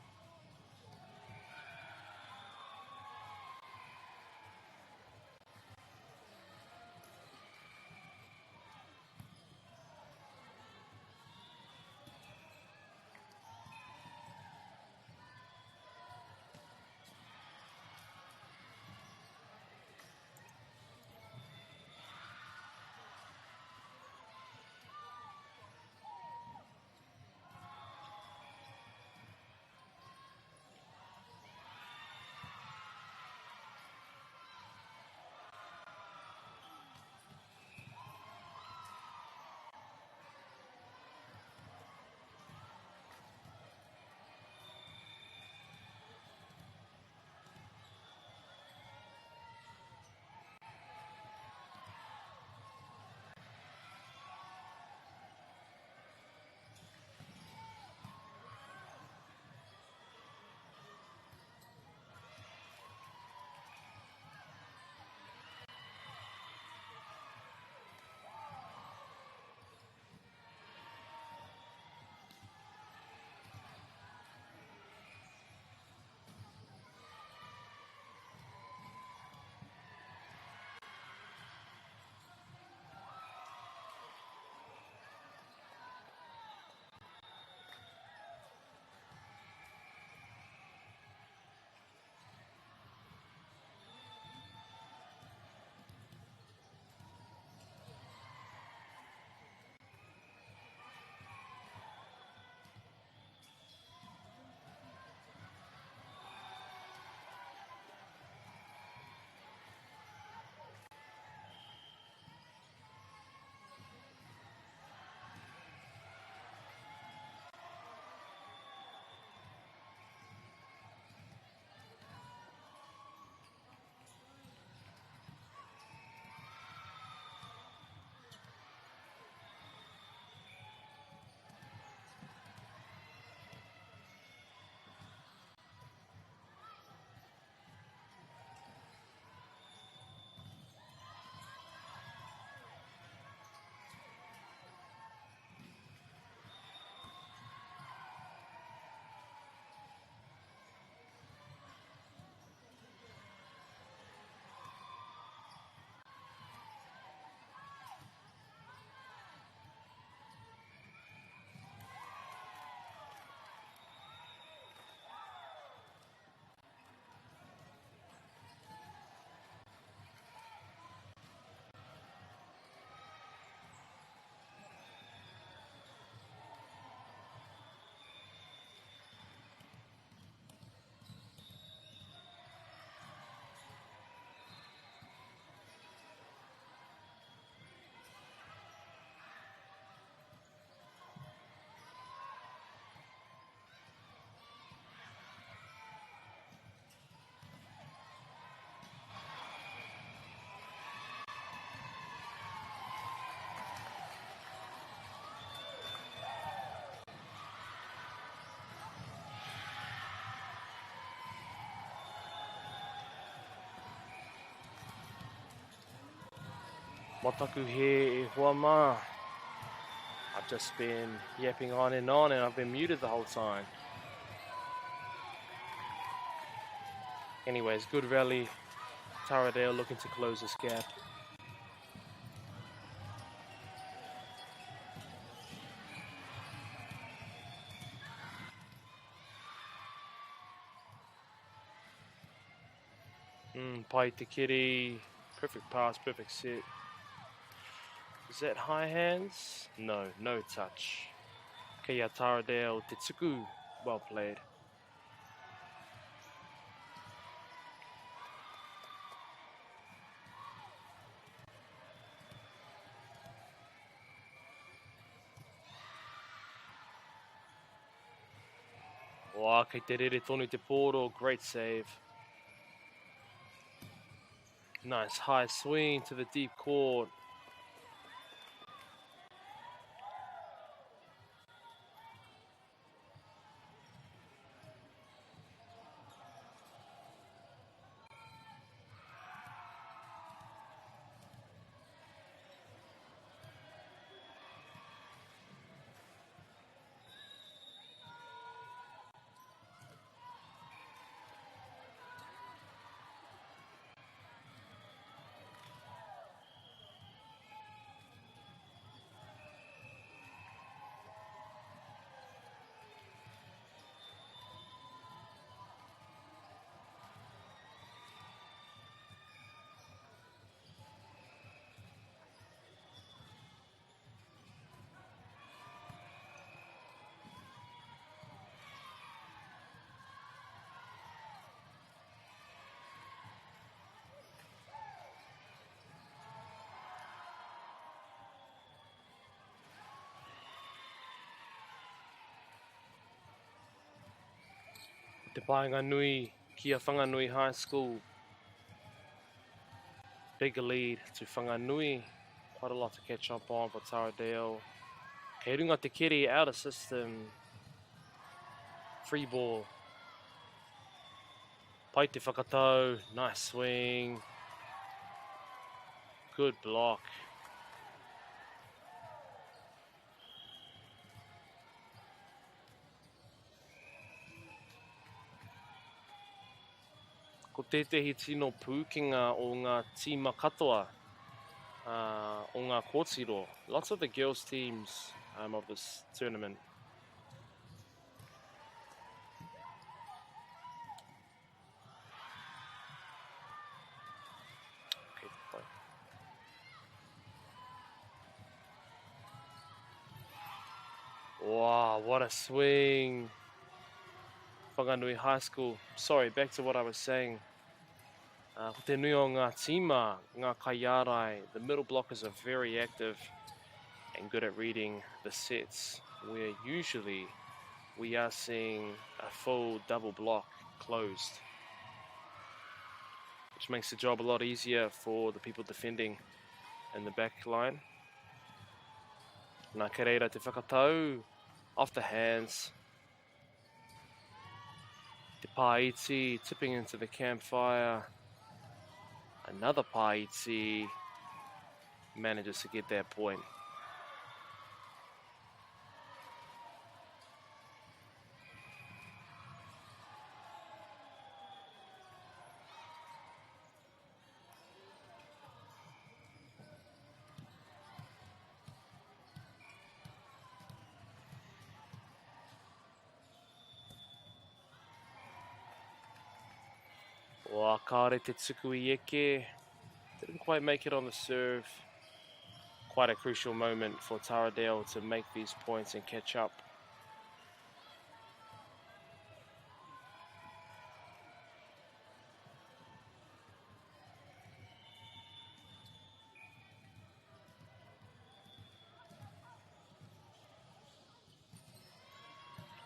Speaker 1: Mataku he e hoa mā. I've just been yapping on and on and I've been muted the whole time. Anyways, good rally. Taradale looking to close this gap. Mm, pai te kiri. Perfect pass, perfect set. Is that high hands? No, no touch. Kei a Taradale te tuku. Well played. Wā, kei te rere tonu te pōro. Great save. Nice high swing to the deep court. Te paenga nui ki a Whanganui High School. Big lead to Whanganui. Quite a lot to catch up on for Taradale. Kei runga te keri out of system. Free ball. Pai te whakatau. Nice swing. Good block. Ko tētehi tino pūkenga o ngā tīma katoa o ngā kōtiro, lots of the girls teams um, of this tournament. Okay, bye. Wow, what a swing. Whanganui High School. Sorry, back to what I was saying. Uh, ko te nui o ngā tīma, ngā kaiārai, the middle blockers are very active and good at reading the sets, where usually we are seeing a full double block closed, which makes the job a lot easier for the people defending in the back line. Nā Kereira te whakatau, off the hands. Te Pāiti tipping into the campfire. Another Pāiti manages to get that point. Wā, kāre te tuku i eke. Didn't quite make it on the serve. Quite a crucial moment for Taradale to make these points and catch up.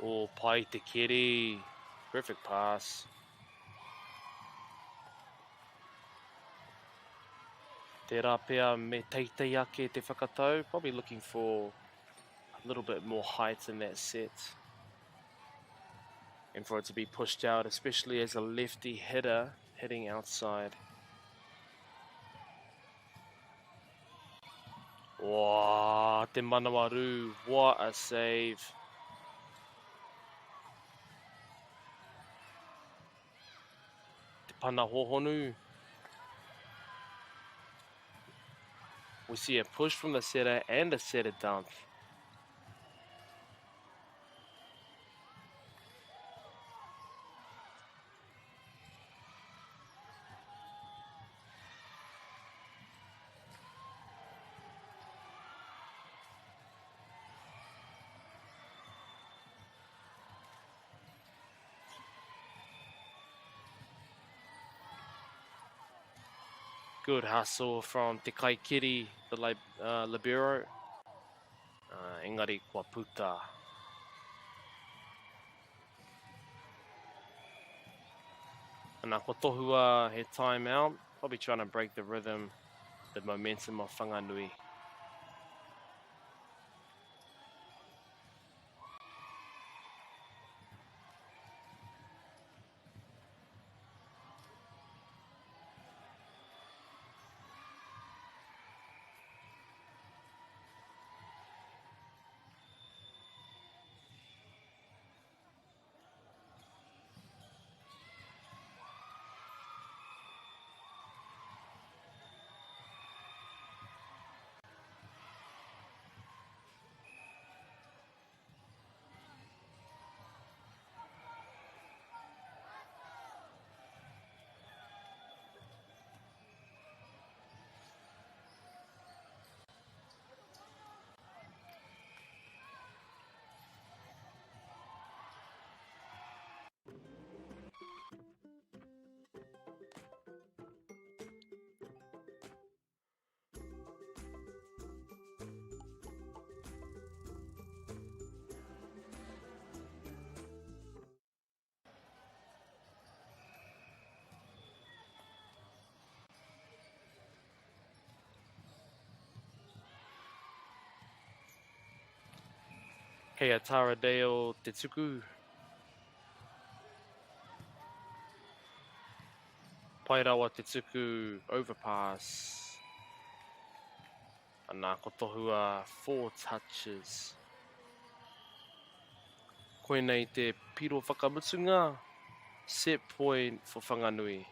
Speaker 1: Oh, pai te keri. Perfect pass. Tērā pea me teitei ake te whakatau. Probably looking for a little bit more height in that set. And for it to be pushed out, especially as a lefty hitter hitting outside. Wā, te manawa rū, what a save. Te pana hohonu. We see a push from the setter and a setter dump. Good hustle from Te Kaikiri, the libero. Engari kua puta. Ana, kua tohua he timeout. Probably trying to break the rhythm, the momentum of Whanganui. Kei a Tara Dale te tuku. Pai rawa te tuku overpass. Ana, ko tohua 4 touches. Koinei te piro whakamutunga, set point for Whanganui.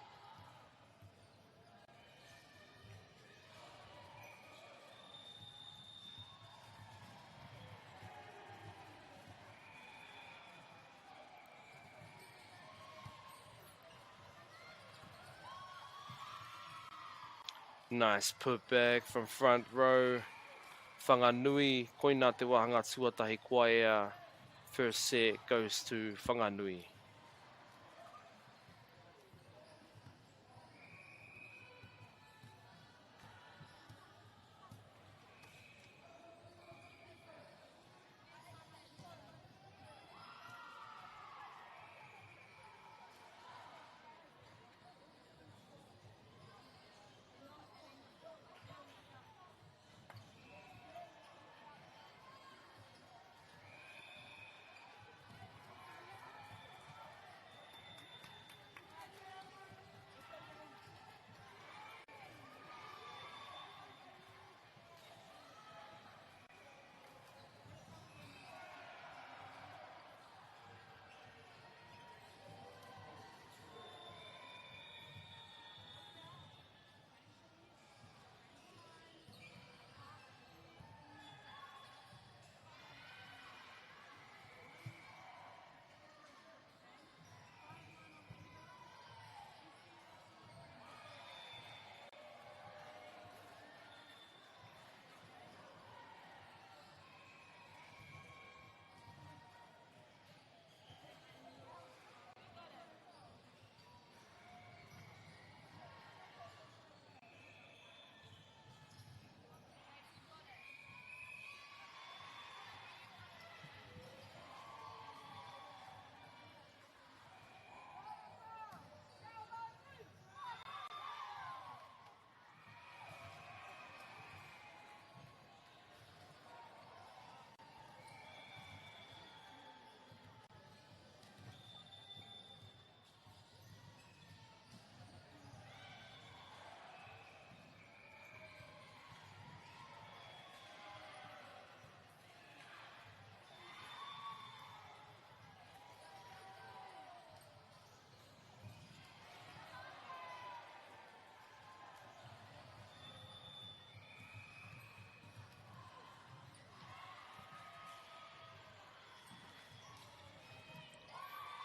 Speaker 1: Nice putback from front row. Whanganui, koina te wāhanga tuatahi kua ea. First set goes to Whanganui.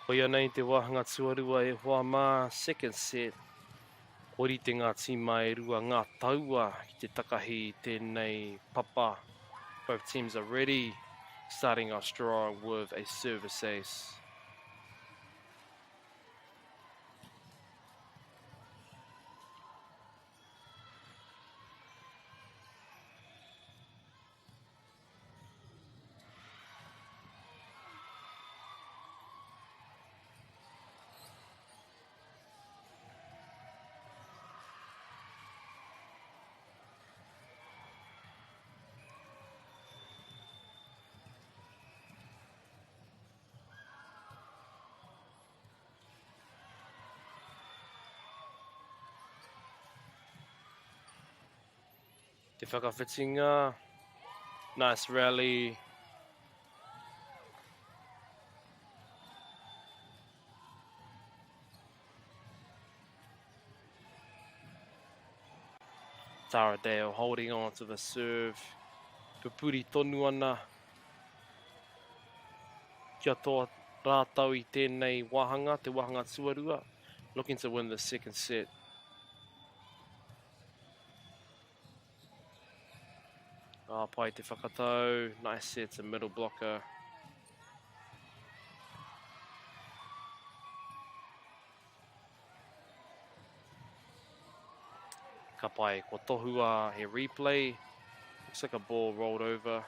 Speaker 1: Koia nei te wāhanga tuarua e hoa mā, second set. Kua rite ngā tīma e rua ngā taua ki te takahi i tēnei papa. Both teams are ready, starting off strong with a service ace. Te whakawhitinga. Nice rally. Taradale holding on to the serve. Pupuri tonu ana. Kia toa rātou i tēnei wāhanga, te wāhanga tuarua. Looking to win the second set. Ah, pai te whakatau. Nice set to middle blocker. Ka pai, kua tohua he replay. Looks like a ball rolled over.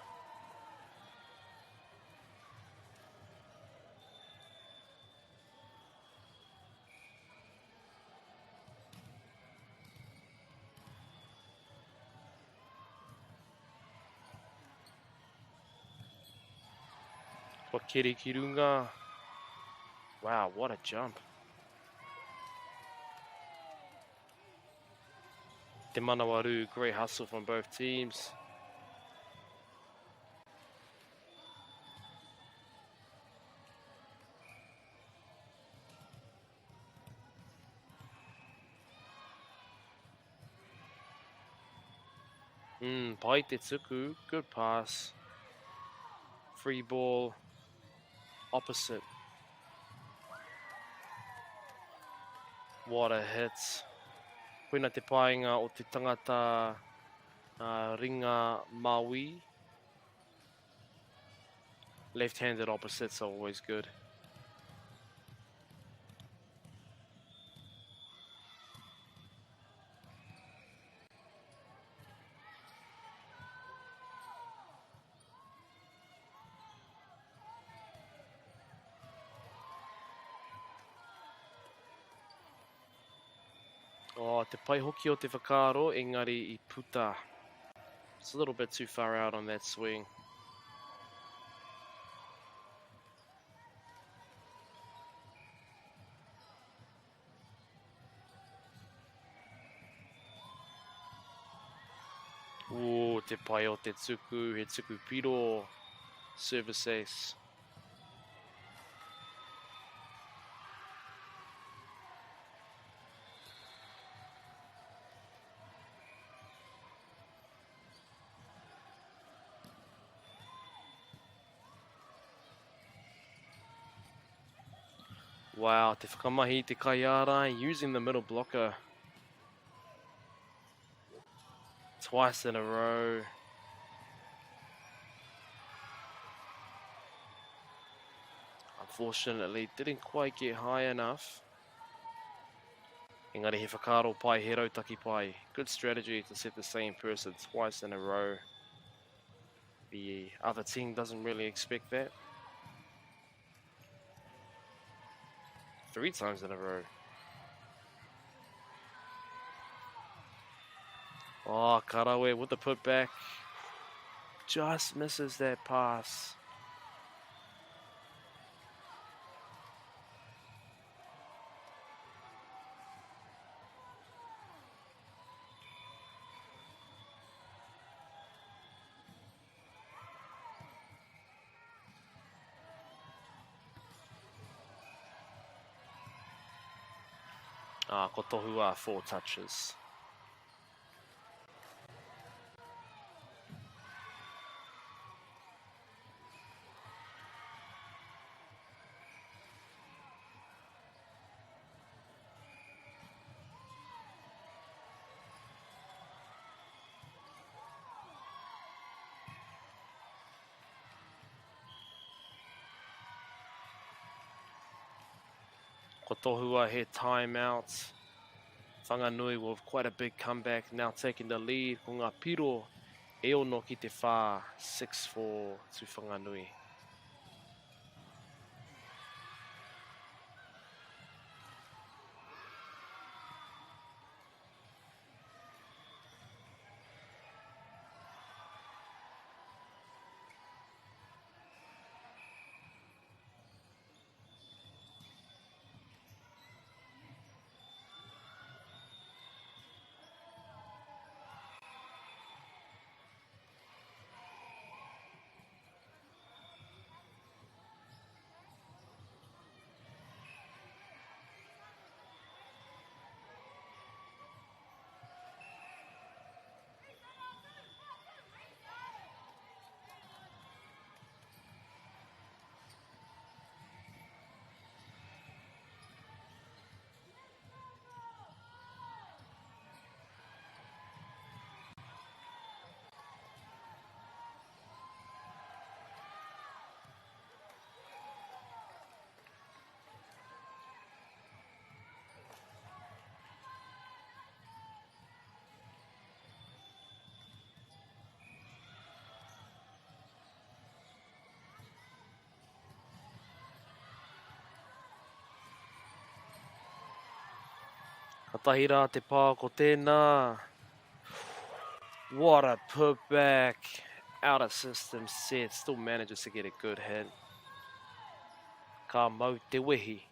Speaker 1: Kua keri ki runga. Wow, what a jump. Te Manawarū, great hustle from both teams. Mm, pai te tuku, good pass. Free ball, opposite. What a hit. Koina te painga o te tangata uh, ringa Maui. Left-handed opposites are always good. Oh, te pai hoki o te whakaaro, engari i puta. It's a little bit too far out on that swing. Ooh, te pai o te tuku, he tuku piro, service ace. Wow, te whakamahi i te kaiārai using the middle blocker. Twice in a row. Unfortunately, didn't quite get high enough. Engari he whakaaro pai, he rautaki pai. Good strategy to set the same person twice in a row. The other team doesn't really expect that. Three times in a row. Oh, Karawe with the putback. Just misses that pass. Ah, ko tohua four touches. Kua tohua he timeout. Whanganui with quite a big comeback, now taking the lead. Ko ngā piro e ono ki te whā, 6-4 to Whanganui. Katahi rā te pā ko tēnā. What a putback. Out of system set. Still manages to get a good hit. Ka mau te wehi.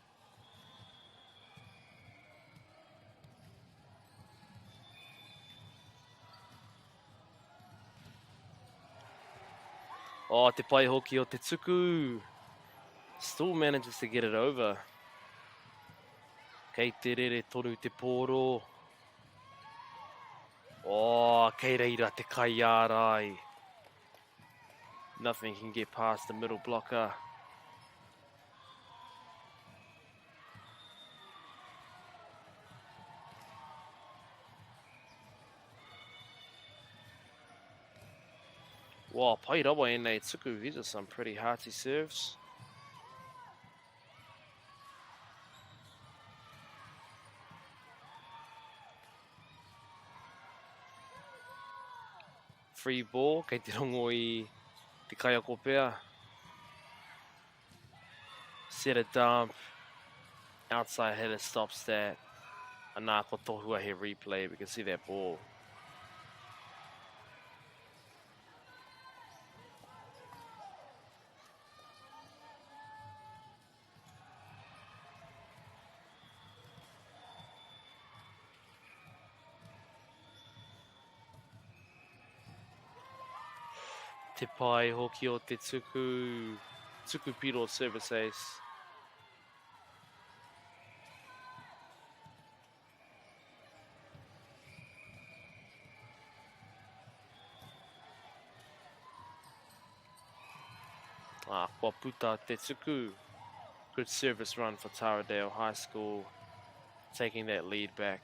Speaker 1: Oh, te pai hoki o te tuku. Still manages to get it over. Kei te rere tonu te pōro. Oh, kei reira te kaiārai. Nothing can get past the middle blocker. Wow, pai rawa ēnei tuku. These are some pretty hearty serves. Free ball, kei te rongo i te kaiako pea. Set a dump. Outside hitter stops that. Anā, ko tohua he replay. We can see that ball. Te pai hoki o te tuku, tuku piro service ace. Ah, kua puta te tuku. Good service run for Taradale High School, taking that lead back.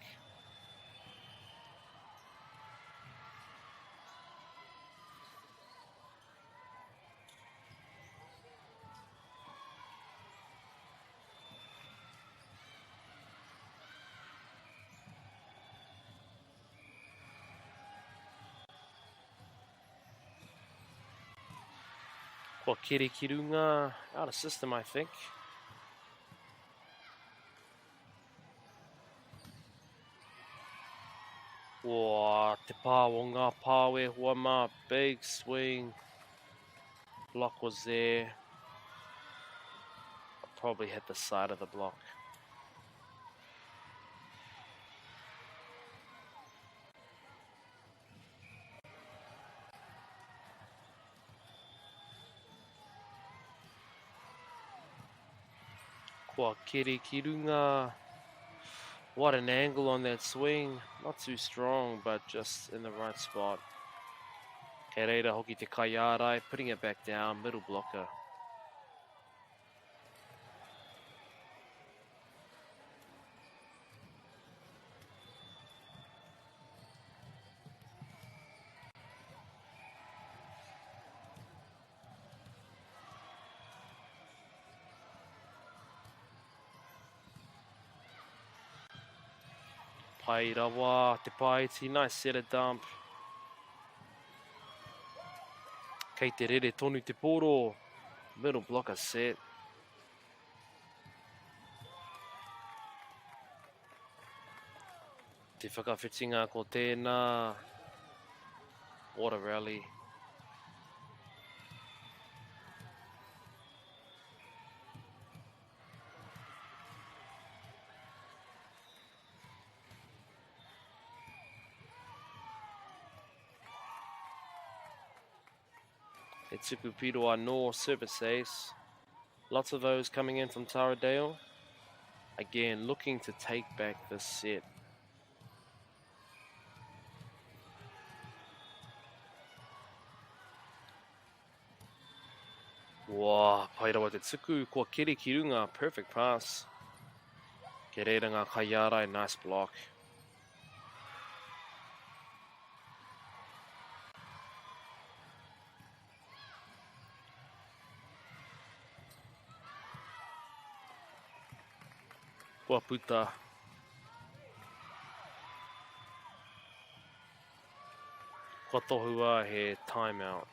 Speaker 1: Kua keri ki runga, out of system I think. Whoa, te pā o ngā pāwe hoa mā, big swing. Block was there. I probably hit the side of the block. Kua keri ki runga. What an angle on that swing. Not too strong, but just in the right spot. Kei reira hoki te kaiārai, putting it back down, middle blocker. Pai rawa te paiti, nice set of dump. Kei te rere tonu te pōro. Middle blocker set. Te whakawhitinga ko tēnā. What a rally. Te tuku piro anō, service ace. Lots of those coming in from Taradale. Again, looking to take back this set. Wā, pai rawa te tuku, kua keri ki runga, perfect pass. Kei reira ngā kaiārai, nice block. Kua puta. Kua tohua he timeout.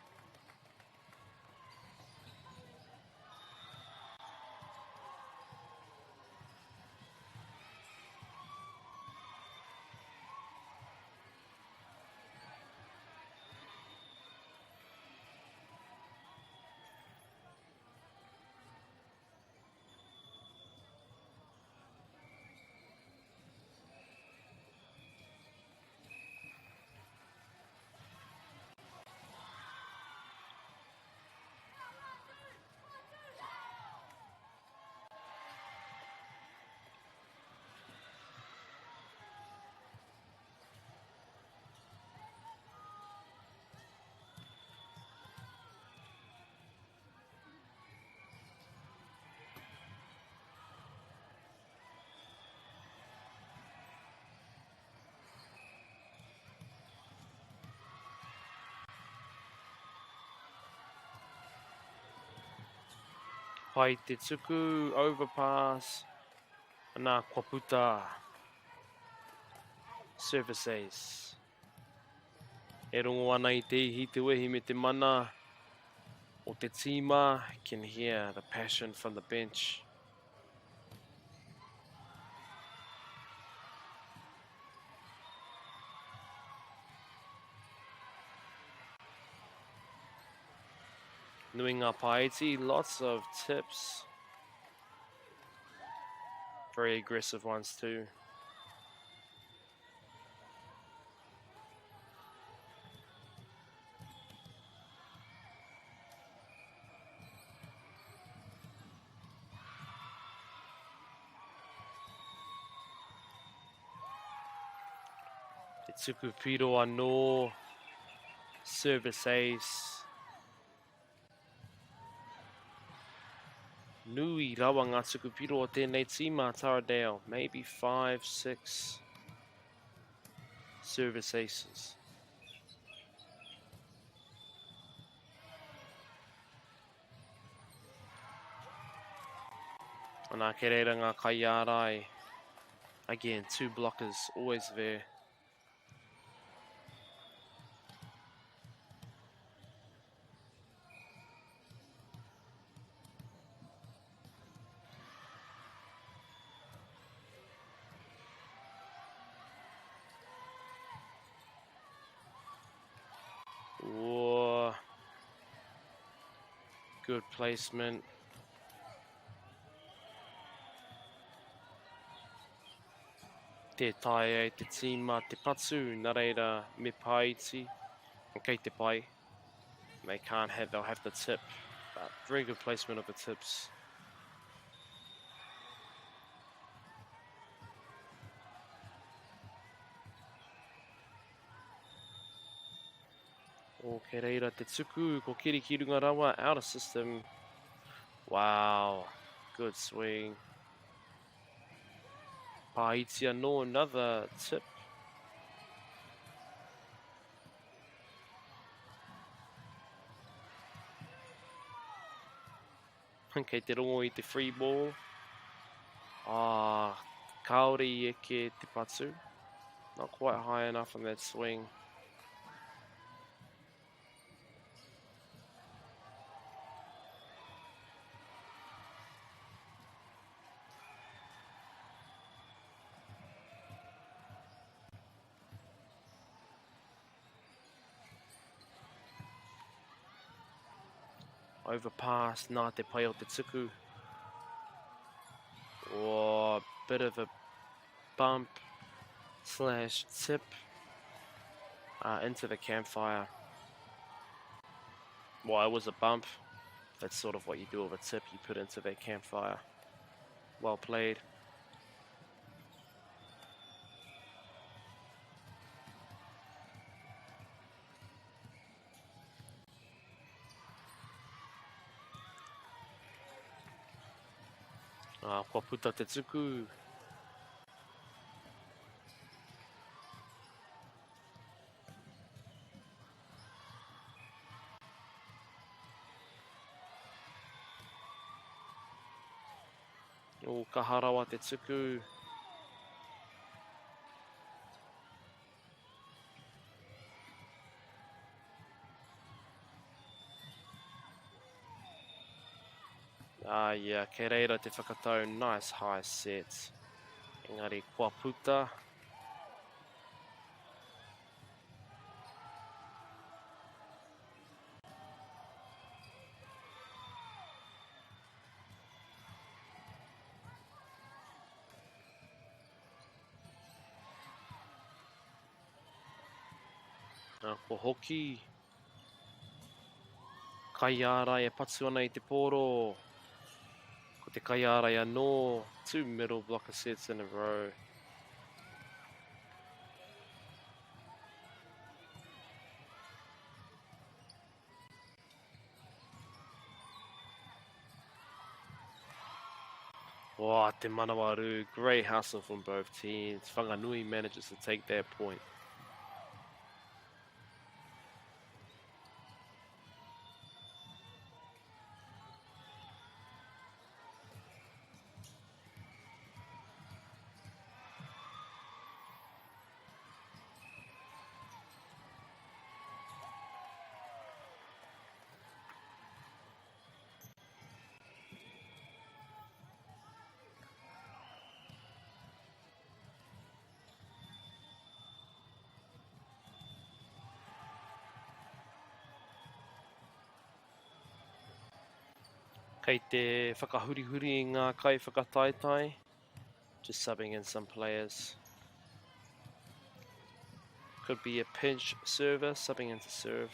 Speaker 1: Pai te tuku, overpass, ana kua puta service ace. E rongo ana i te ihi, te wehi me te mana o te tīma, can hear the passion from the bench. Nui ngā paeti, lots of tips. Very aggressive ones too. Te tuku piro anō, service ace. Nui rawa ngā tuku piro o tēnei tīma, Taradale. Maybe 5, 6 service aces. Ana, kei reira ngā kaiārai. Again, two blockers always there. Whoa. Good placement. Tē taea e te tīma te patu, nā reira me pāiti, kei te pai. They can't have, they'll have the tip. But very good placement of the tips. O kei reira te tuku, ko keri ki runga rawa, out of system. Wow, good swing. Pāiti anō, another tip. Kei te rongo i te free ball. Ah, kāore i eke te patu. Not quite high enough on that swing. Overpass, nā te pai o te tuku. Oh, bit of a bump slash tip into the campfire. Well, it was a bump. That's sort of what you do with a tip, you put into that campfire. Well played. Ah, kua puta te tuku. O kaha rawa te tuku. Ah, yeah, kei reira te whakatau, nice high set. Engari, kua puta. Nā, kua hoki. Kaiārai e patu ana i te pōro. Ko te kaiārai anō. Two middle blocker sets in a row. Oh, te manawarū. Great hustle from both teams. Whanganui manages to take that point. Kei te whakahurihuri i ngā kaiwhakataetae. Just subbing in some players. Could be a pinch server, subbing in to serve.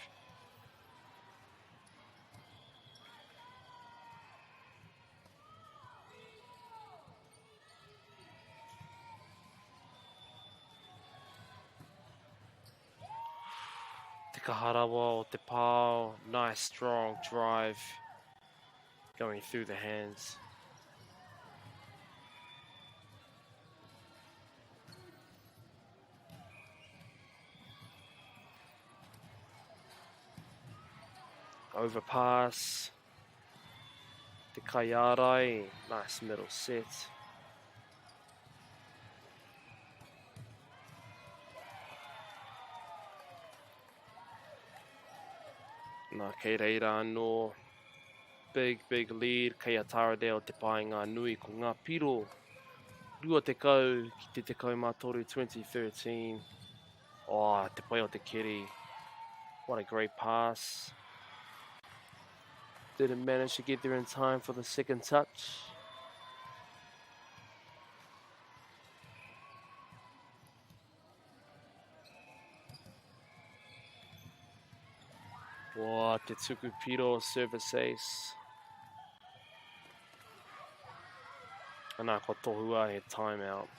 Speaker 1: Te kaha rawa o te pao, nice strong drive going through the hands. Overpass. Te Kaiārai, nice middle set. Nā, kei reira anō. Big, big lead. Kei a Taradale te paenga nui ko ngā piro. 20 ki te 13, 2013. Oh, te pai o te keri. What a great pass. Didn't manage to get there in time for the second touch. Whoa, te tuku piro service ace. Ana, kua tohua he timeout.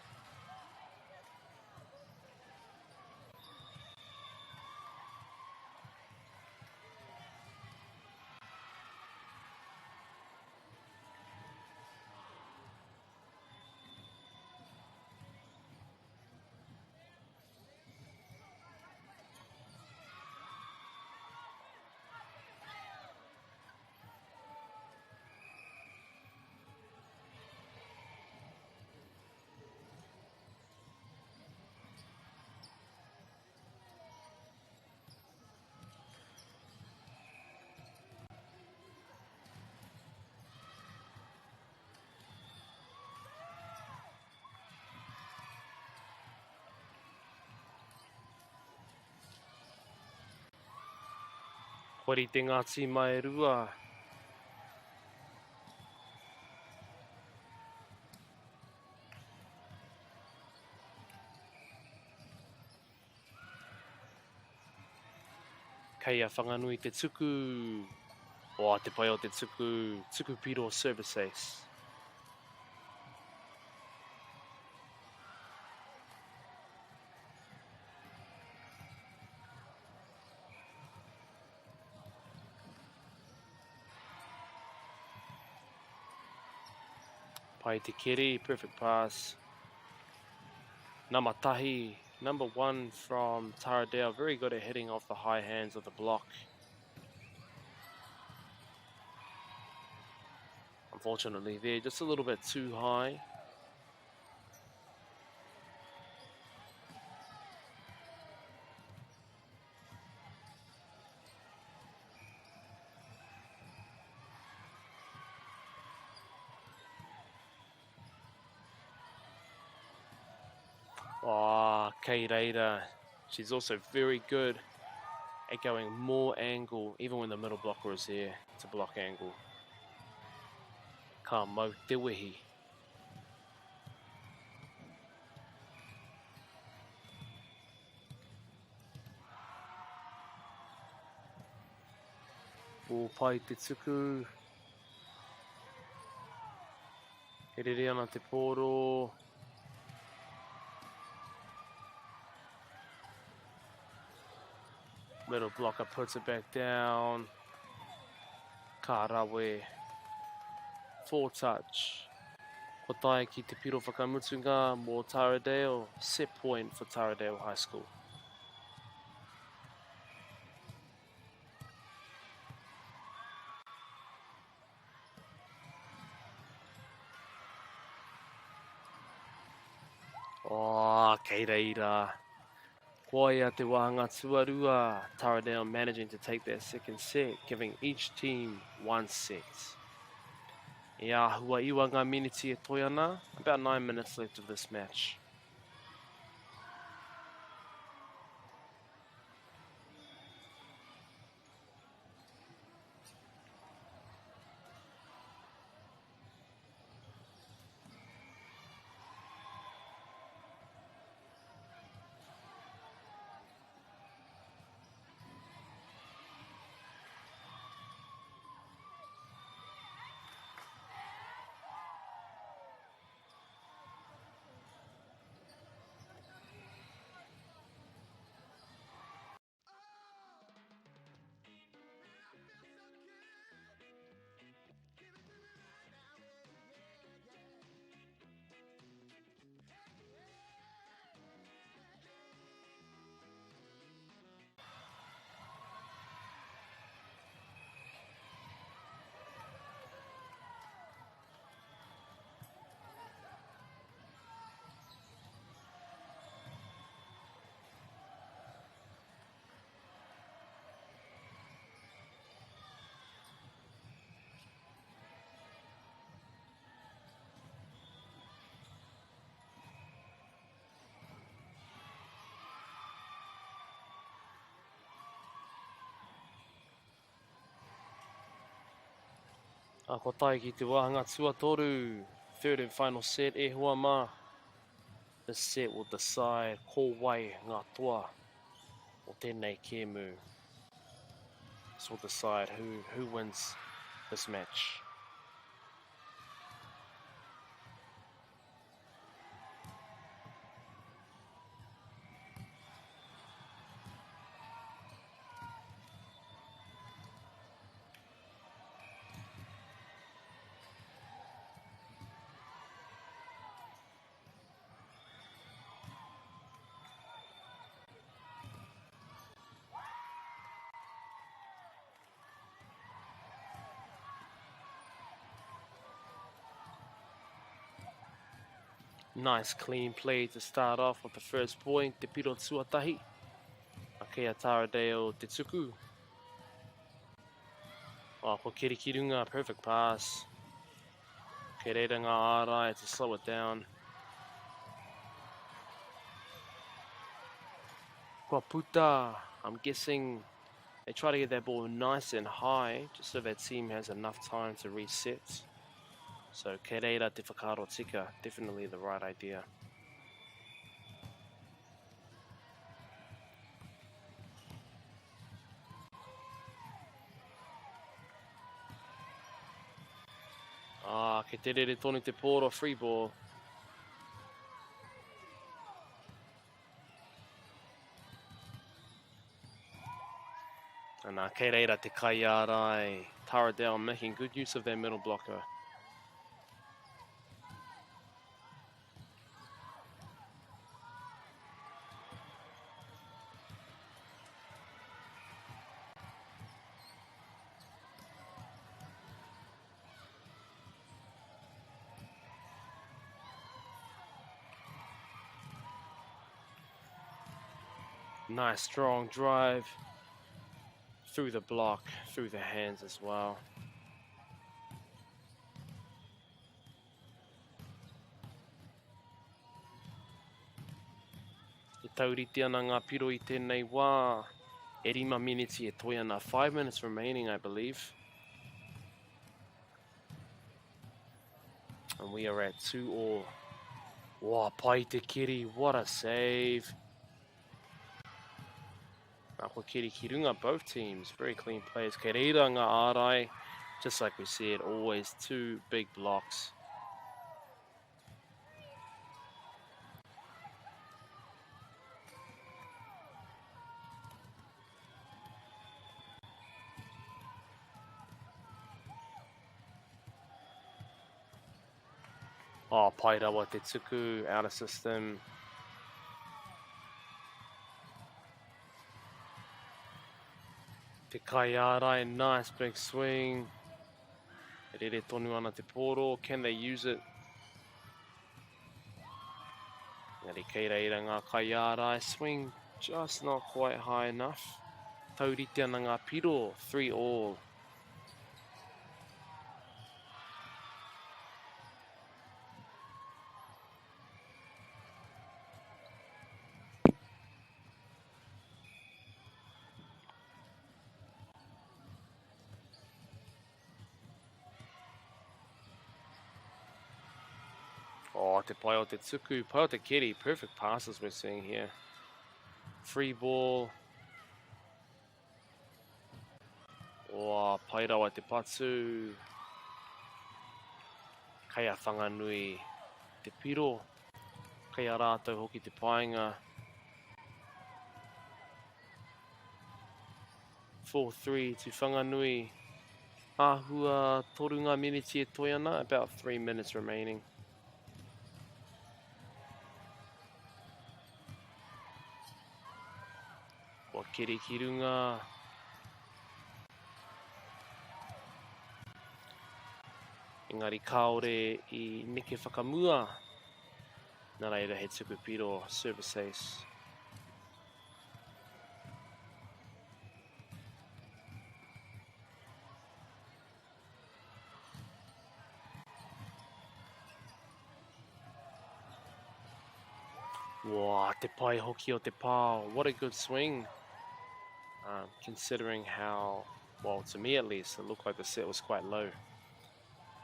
Speaker 1: Kua rite ngā tīma e rua. Kei a Whanganui te tuku. Oa te pai o te tuku, tuku piro service ace. Pai te keri, perfect pass. Nama tahi, number one from Taradale, very good at hitting off the high hands of the block. Unfortunately there, just a little bit too high. Ah, kei reira. She's also very good at going more angle, even when the middle blocker is there to block angle. Ka mau te wehi. Pō pai te tuku. E rere ana te pōro. Middle blocker puts it back down. Ka rawe. Four touch. Ko tae ki te piro whakamutunga mō Taradale, set point for Taradale High School. Oh, kei reira. Koia te wāhanga tuarua, Taradale managing to take that second set, giving each team one set. E āhua iwa ngā miniti e toe ana, about 9 minutes left of this match. A kua tae ki te wāhanga tuatoru, third and final set, e hoa mā. This set will decide ko wai ngā toa o tēnei kēmu. This will decide who, who wins this match. Nice clean play to start off with the first point. Te piro tuatahi. Akea Taradale te tuku. Oh, ko keri ki runga, perfect pass. Kei reira ngā ārai to slow it down. Kua puta, I'm guessing. They try to get that ball nice and high, just so their team has enough time to reset. So kei reira te whakaaro tika, definitely the right idea. Ah, kei te rere tonu te pōro, free ball. Ana, kei reira te kaiārai. Taradale making good use of their middle blocker. Nice strong drive through the block, through the hands as well. E taurite ana ngā piro i tēnei wā. E rima miniti e toe ana. 5 minutes remaining, I believe. And we are at 2 all. Wow, pai te keri. What a save. Nā, kua keri ki runga, both teams. Very clean players. Kei reira ngā ārai. Just like we said, always two big blocks. Oh, pai rawa te tuku, out of system. Te kaiārai, nice big swing. Rere tonu ana te pōro, can they use it? Engari kei reira ngā kaiārai, swing just not quite high enough. Taurite ana ngā piro, 3 all. Oh, te pai o te tuku, pai o te keri, perfect passes we're seeing here. Free ball. Oh, pai rawa te patu. Kei a Whanganui te piro. Kei a rātou hoki te painga. 4-3 to Whanganui. Āhua toru ngā miniti e toe ana, about 3 minutes remaining. Kua keri ki runga. Engari kāore i neke whakamua. Nā reira he tuku piro, service ace. Wā, te pai hoki o te pao. What a good swing. Considering how, well, to me at least, it looked like the set was quite low.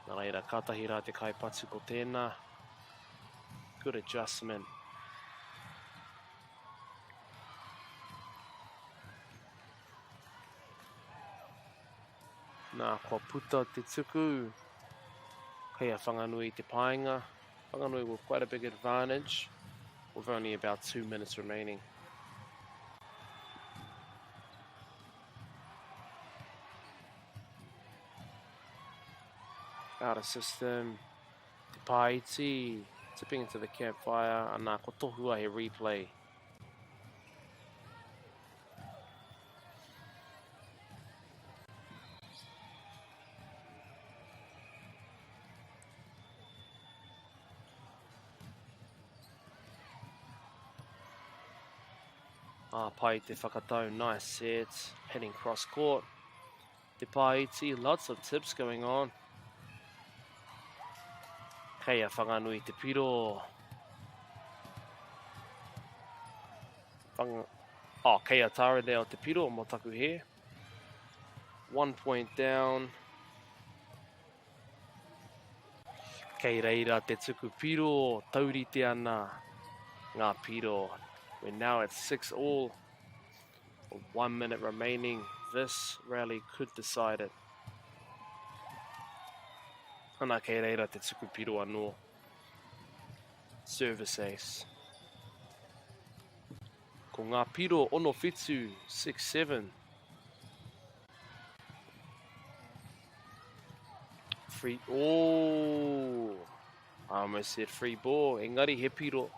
Speaker 1: Nā reira, kātahi rā te kaipatu ko tēnā. Good adjustment. Nā, kua puta te tuku. Kei a Whanganui te painga. Whanganui with quite a big advantage with only about 2 minutes remaining. Out of system. Te Pāiti tipping into the campfire. Anā, ko tohua he replay. Ah, pai te whakatau, nice set, hitting cross court. Te Pāiti, lots of tips going on. Kei a Whanganui te piro. Whanga... Oh, kei a Taradale te piro mō taku hē. One point down. Kei reira te tuku piro, taurite ana ngā piro. We're now at 6 all. 1 minute remaining. This rally could decide it. Ana kei reira te tuku piro anō. Service ace. Ko ngā piro 6 7, 6 7. Free, oh! I almost said free ball. Engari he piro.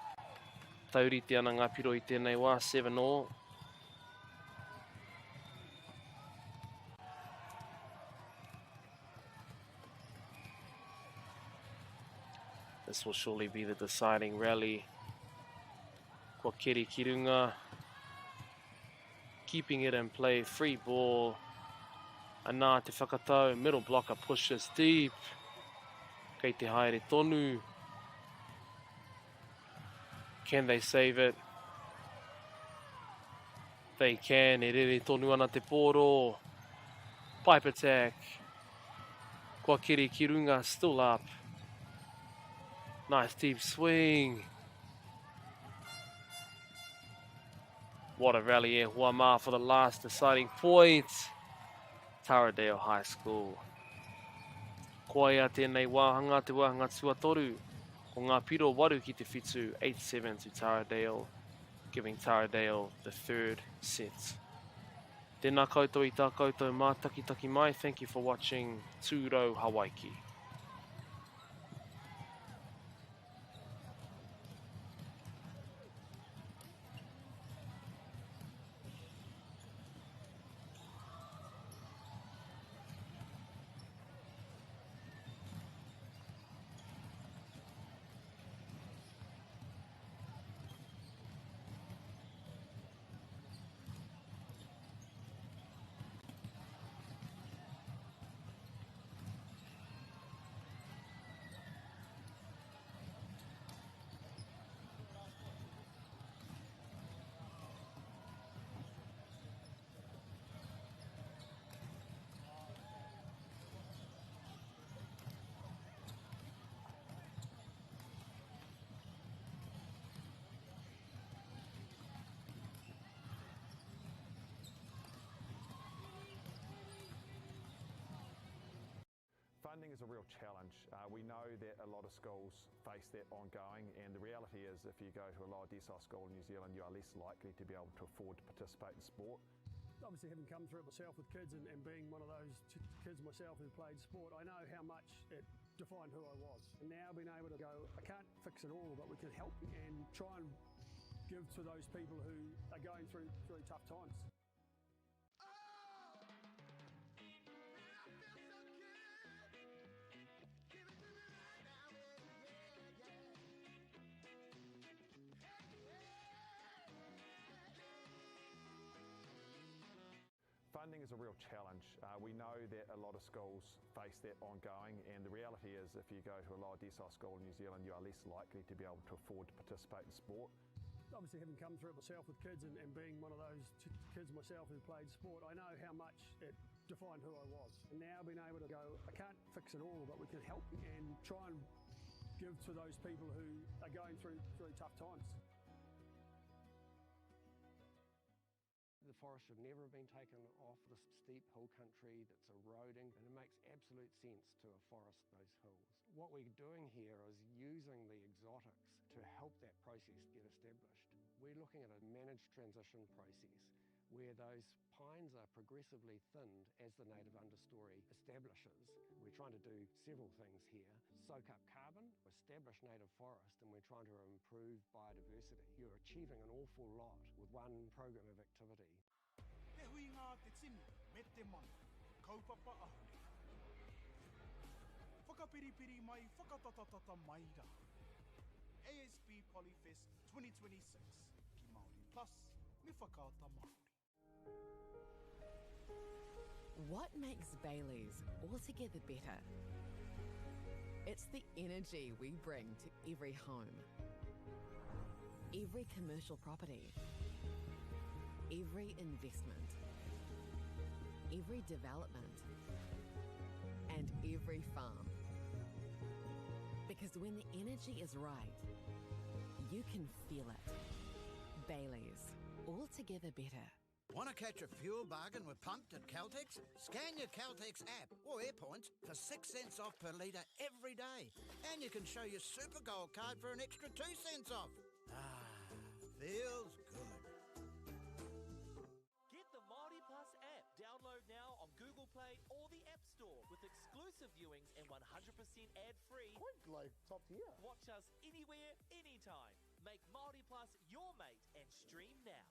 Speaker 1: Taurite ana ngā piro i tēnei wā, 7 all. This will surely be the deciding rally. Kua keri ki runga. Keeping it in play, free ball. Anā te whakatau, middle blocker pushes deep. Kei te haere tonu. Can they save it? They can, e rere tonu ana te pōro. Pipe attack. Kua keri ki runga, still up. Nice deep swing. What a rally e hoa mā for the last deciding point. Taradale High School. Koia tēnei wāhanga, te wāhanga tuatoru. Ko ngā piro 8 ki te 7, 8-7 to Taradale, giving Taradale the third set. Tēnā koutou i tā koutou mātakitaki mai. Thank you for watching Tūrau Hawaiki.
Speaker 2: Funding is a real challenge. We know that a lot of schools face that ongoing, and the reality is if you go to a lower decile school in New Zealand, you are less likely to be able to afford to participate in sport.
Speaker 3: Obviously, having come through it myself with kids and being one of those kids myself who played sport, I know how much it defined who I was. And now being able to go, I can't fix it all, but we can help and try and give to those people who are going through tough times.
Speaker 2: Funding is a real challenge. We know that a lot of schools face that ongoing, and the reality is if you go to a lower decile school in New Zealand, you are less likely to be able to afford to participate in sport.
Speaker 3: Obviously, having come through it myself with kids and being one of those kids myself who played sport, I know how much it defined who I was. And now being able to go, I can't fix it all, but we can help and try and give to those people who are going through tough times.
Speaker 4: The forest should never have been taken off this steep hill country that's eroding, and it makes absolute sense to afforest those hills. What we're doing here is using the exotics to help that process get established. We're looking at a managed transition process where those pines are progressively thinned as the native understory establishes. We're trying to do several things here. Soak up carbon, establish native forest, and we're trying to improve biodiversity. You're achieving an awful lot with one program of activity.
Speaker 5: Te huinga a te tini me te mano, kaupapa ahurea. Whakapiripiri mai, whakatatatata mai rā. ASB Polyfest 2026 ki Māori Plus me Whakaata Māori.
Speaker 6: What makes Bailey's altogether better? It's the energy we bring to every home, every commercial property, every investment. Every development and every farm. Because when the energy is right, you can feel it. Bayleys, altogether better.
Speaker 7: Want to catch a fuel bargain with Pumped at Caltex? Scan your Caltex app or Airpoints for 6 cents off per litre every day. And you can show your Super Gold card for an extra 2 cents off. Ah, feels good.
Speaker 8: Get the Māori Plus app. Download now on Google Play or the App Store with exclusive viewings and 100% ad-free.
Speaker 11: Quite like top tier.
Speaker 8: Watch us anywhere, anytime. Make Māori Plus your mate and stream now.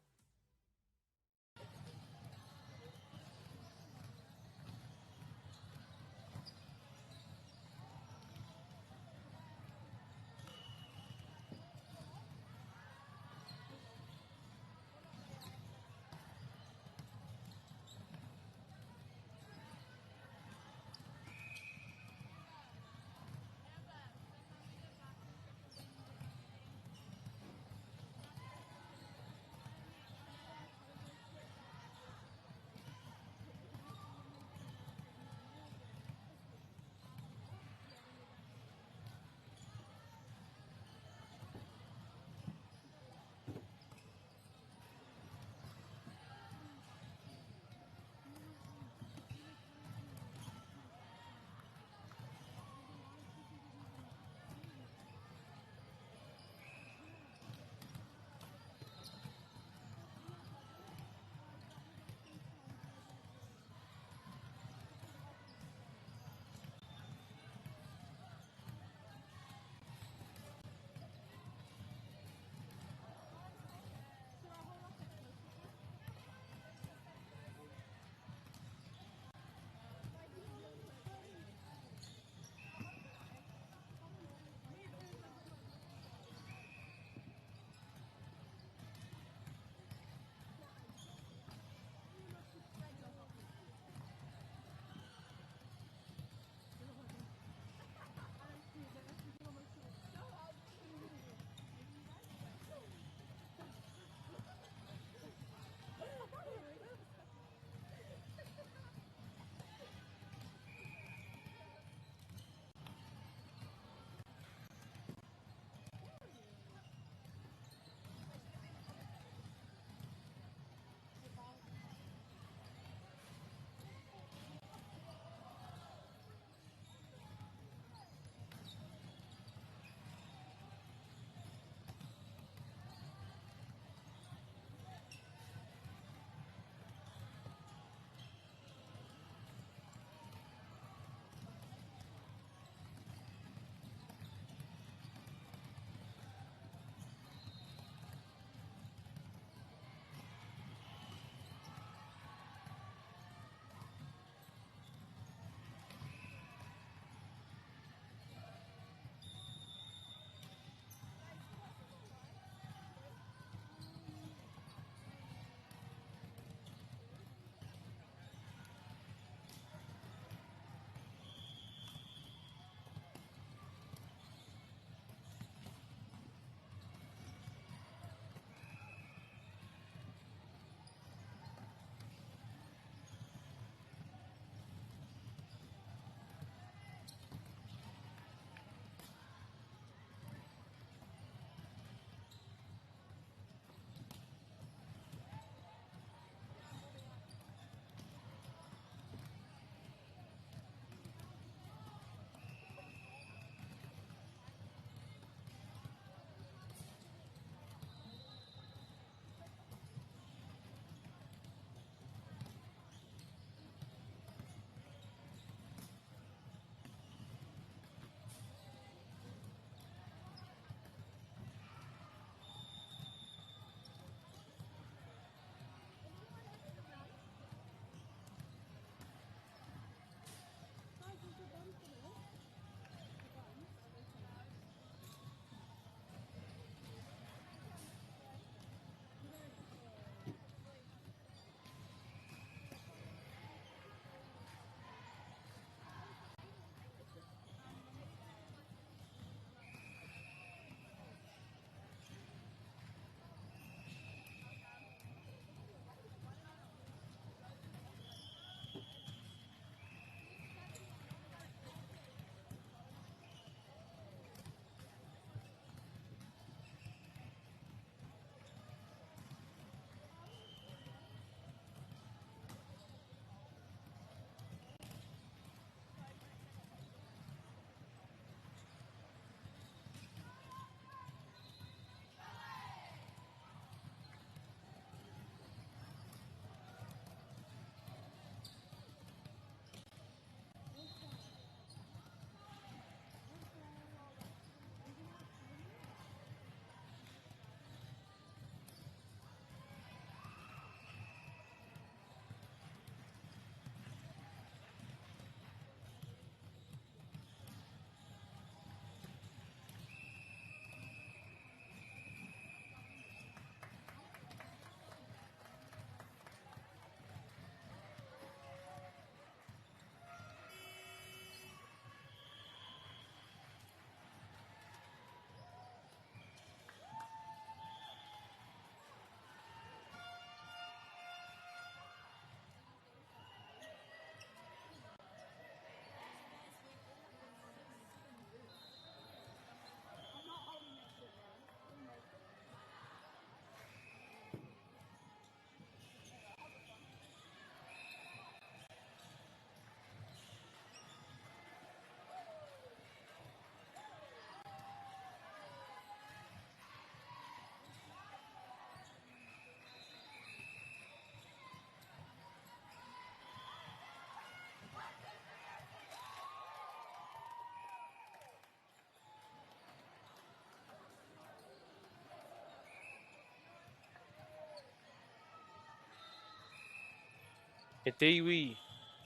Speaker 1: E te iwi,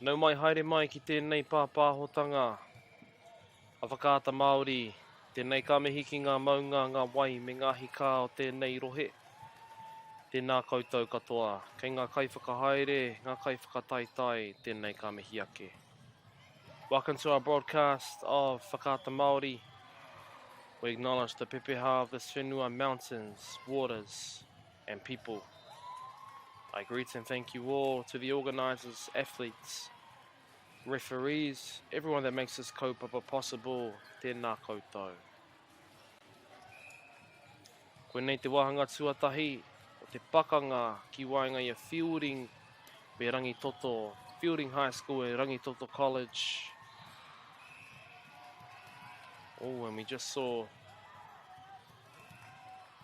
Speaker 1: nau mai haere mai ki tēnei pāpāhotanga a Whakaata Māori. Tēnei ka mihi ki ngā maunga, ngā wai me ngā hikā o tēnei rohe. Tēnā koutou katoa. Kei ngā kaiwhakahaere, ngā kaiwhakataetae, tēnei ka mihi ake. Welcome to our broadcast of Whakaata Māori. We acknowledge the pepeha of this whenua, mountains, waters and people. I greet and thank you all to the organisers, athletes, referees, everyone that makes this kaupapa possible, tēnā koutou. Koinei te wāhanga tuatahi o te pakanga ki waenga i a Feilding me Rangitoto, Feilding High School and Rangitoto College. Oh, and we just saw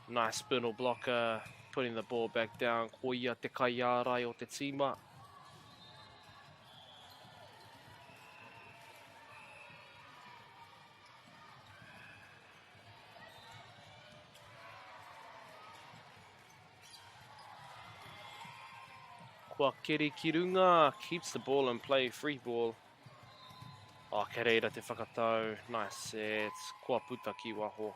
Speaker 1: nice spinal blocker putting the ball back down. Ko ia te kaiārai o te tīma. Kua keri ki runga, keeps the ball in play, free ball. Oh, kei reira te whakatau, nice set, kua puta ki waho.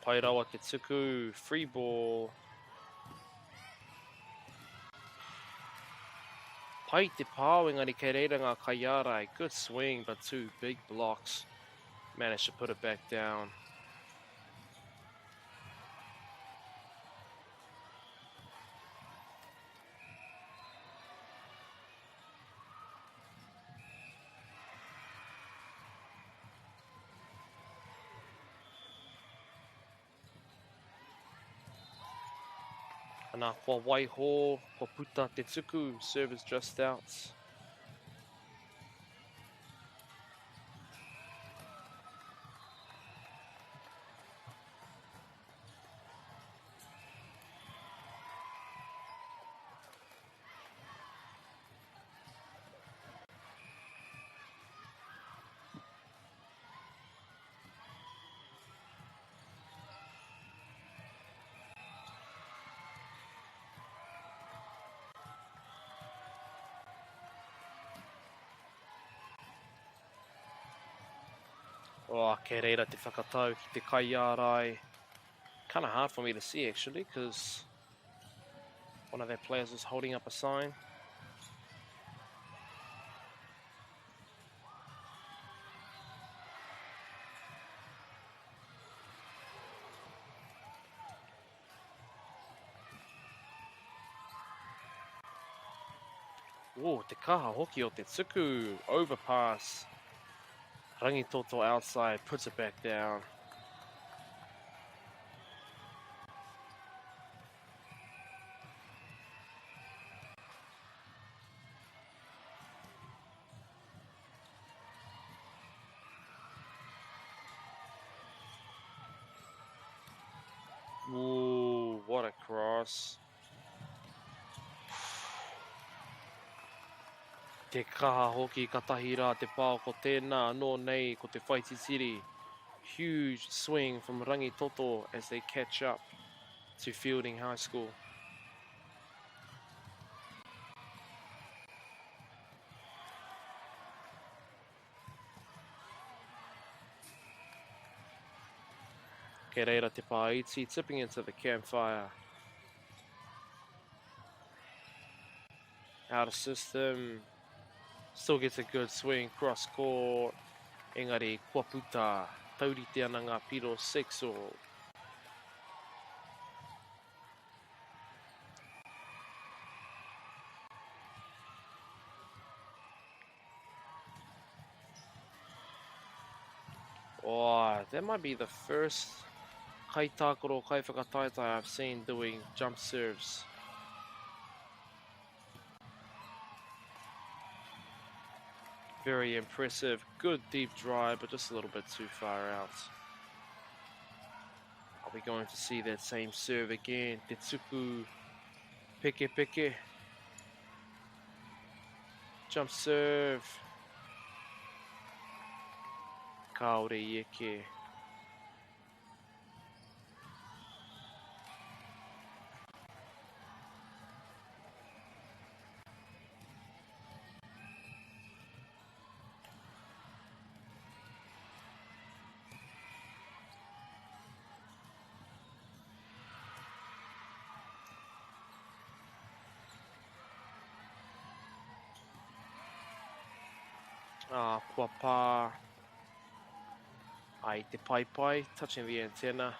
Speaker 1: Pai rawa te tuku, free ball. Pai te pao engari kei reira ngā kaiārai. Good swing but two big blocks. Managed to put it back down. Ana, kua waiho, kua puta te tuku, serve is just out. Oh, kei reira te whakatau ki te kaiārai. Kind of hard for me to see actually, because one of their players was holding up a sign. Oh, te kaha hoki o te tuku. Overpass. Rangitoto outside, puts it back down. Ooh, what a cross. Te kaha hoki katahi rā te pao ko tēnā anō nei ko te whaititiri. Huge swing from Rangitoto as they catch up to Feilding High School. Kei reira te pāiti, tipping into the campfire. Out of system. Still gets a good swing, cross court. Engari, kua puta. Taurite ana ngā piro, 6 all. Oh, that might be the first. kaitākaro kaiwhakataetae I've seen doing jump serves. Very impressive. Good deep drive, but just a little bit too far out. Are we going to see that same serve again? Te tuku peke peke. Jump serve. Kāore i eke. Ah, kua pā ai te paepae, touching the antenna.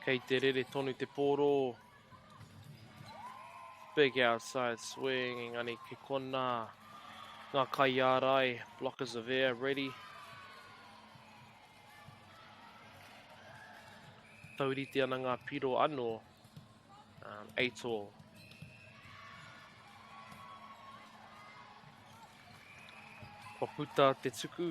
Speaker 1: Kei te rere tonu te pōro. Big outside swing, engari ki konā ngā kaiārai, blockers are there, ready. Taurite ana ngā piro anō, 8 all. Kua puta te tuku.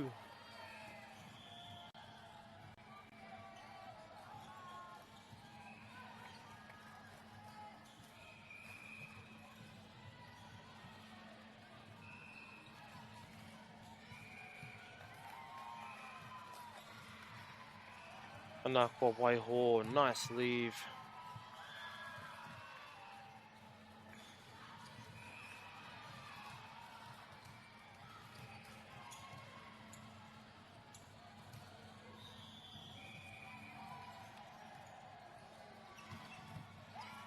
Speaker 1: Ana kua waiho, nice leave.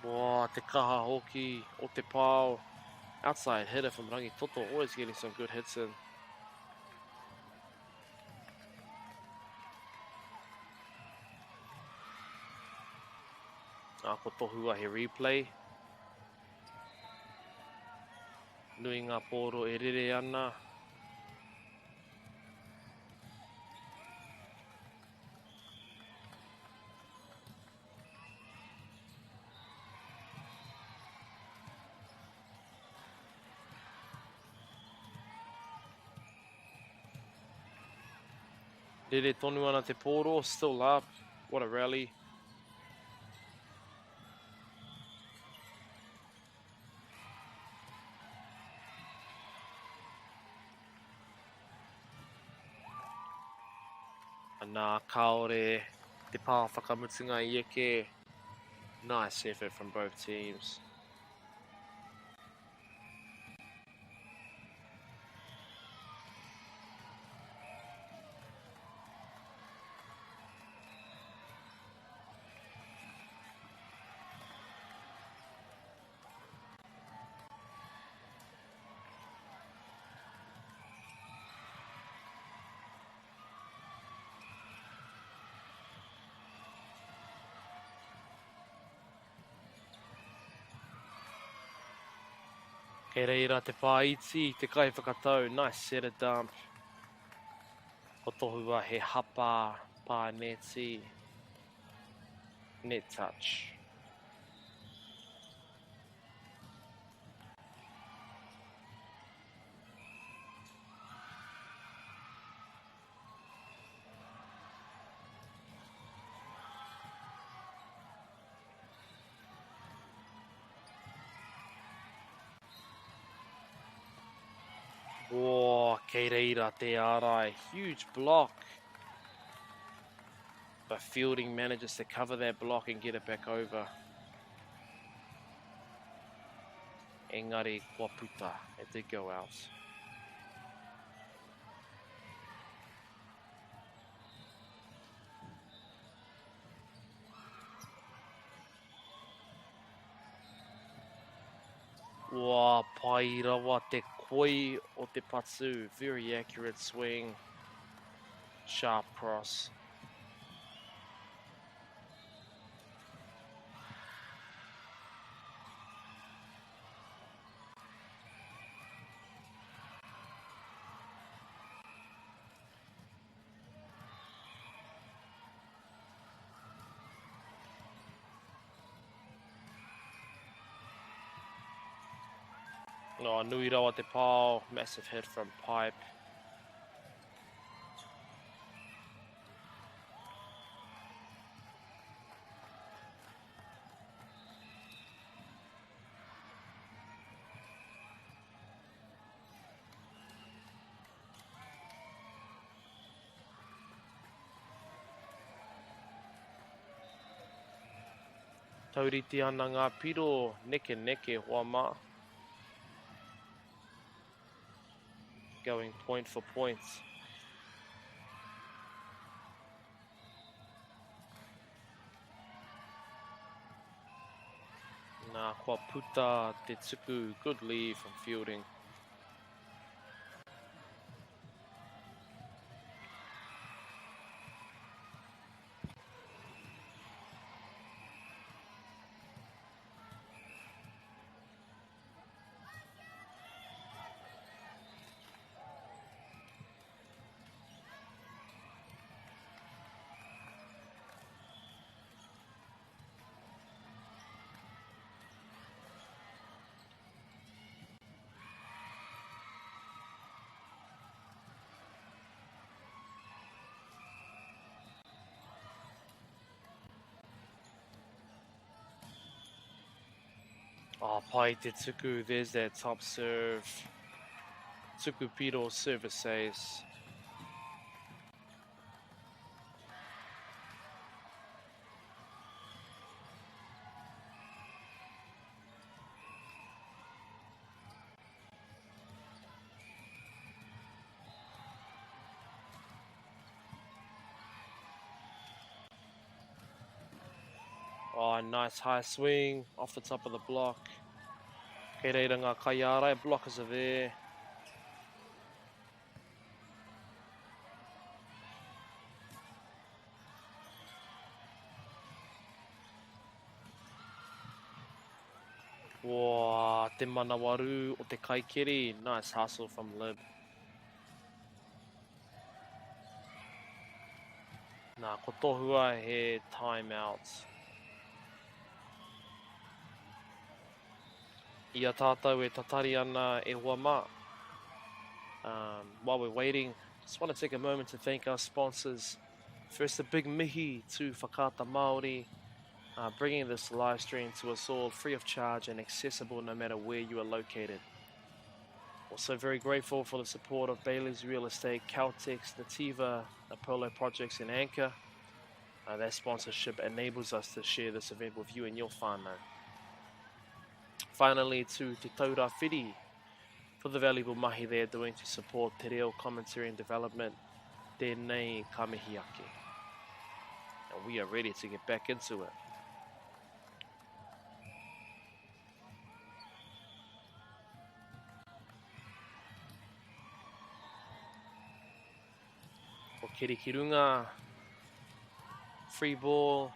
Speaker 1: Wā, te kaha hoki o te pao. Outside hitter from Rangitoto, always getting some good hits in. Ā, ko tohua he replay. Nui ngā pōro e rere ana. Rere tonu ana te pōro, still up. What a rally. Anā, kāore te pā whakamutunga i eke. Nice effort from both teams. Kei reira te whāiti, te kaiwhakatau, nice set of dump. Ko tohua he hapa pāneti, net touch. Whoa, kei reira te ārai. Huge block. But Fielding manages to cover that block and get it back over. Engari kua puta. It did go out. Wā, pai rawa te koi o te patu. Very accurate swing. Sharp cross. Oh, nui rawa te pao. Massive hit from Pipe. Taurite ana ngā piro nekeneke hoa mā. Going point for point. Nā, kua puta te tuku, good leave from Fielding. Oh, pai te tuku, there's that top serve. Tuku piro service ace. Oh, nice high swing off the top of the block. Kei reira ngā kaiārai, blockers are there. Wā, te manawarū o te kaikiri. Nice hustle from Lib. Nā, ko tohua he timeout. I a tātou e tatari ana e hoa mā. Um, while we're waiting, just want to take a moment to thank our sponsors. First, a big mihi to Whakaata Māori, uh, bringing this live stream to us all free of charge and accessible no matter where you are located. Also very grateful for the support of Bailey's Real Estate, Caltex, Nativa, Apollo Projects and Anchor. Uh, their sponsorship enables us to share this event with you and your whānau. Finally, to Te Taura Whiri for the valuable mahi they are doing to support te reo commentary and development. Tēnei ka mihi ake. And we are ready to get back into it. Ko keri ki runga. Free ball.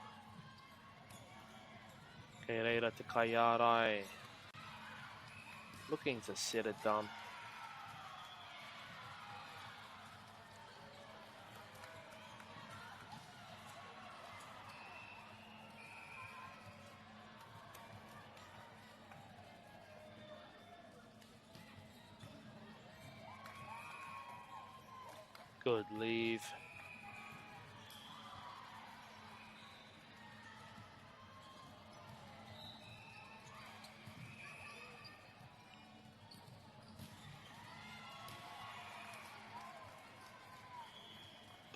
Speaker 1: Kei reira te kaiārai. Looking to set it down. Good leave.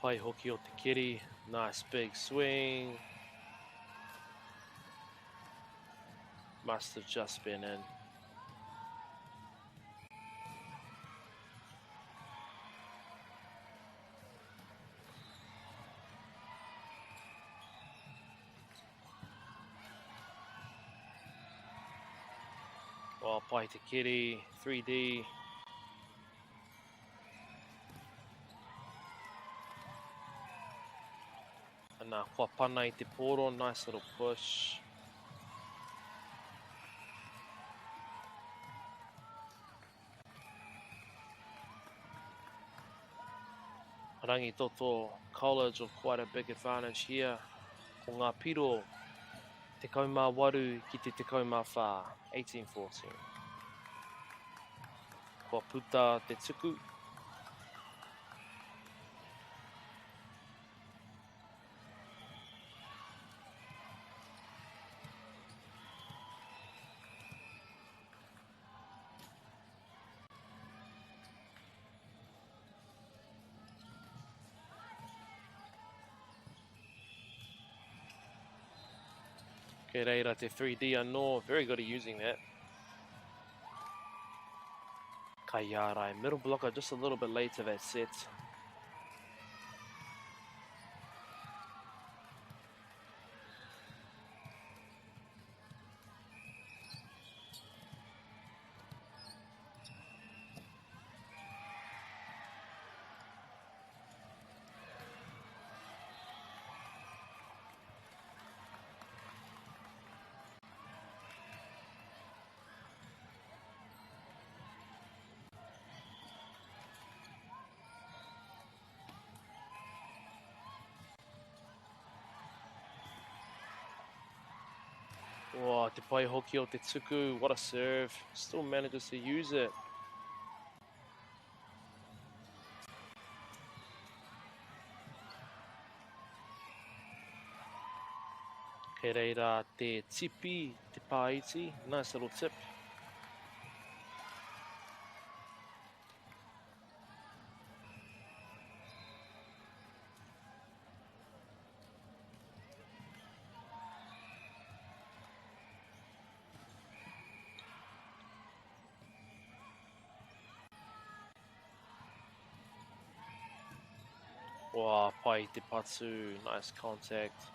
Speaker 1: Pai hoki o te kiri. Nice big swing. Must have just been in. Well, pai te kiri, 3D. Ana, kua pana i te pōro, nice little push. Rangitoto College with quite a big advantage here. Ko ngā piro, 18 ki te 14, 18-14. Kua puta te tuku. Kei reira te 3D anō, very good at using that. Kaiārai, middle blocker just a little bit late to that set. Oh, te pai hoki o te tuku. What a serve. Still manages to use it. Kei reira te tipi, te pāiti. Nice little tip. Wow, pai te patu, nice contact.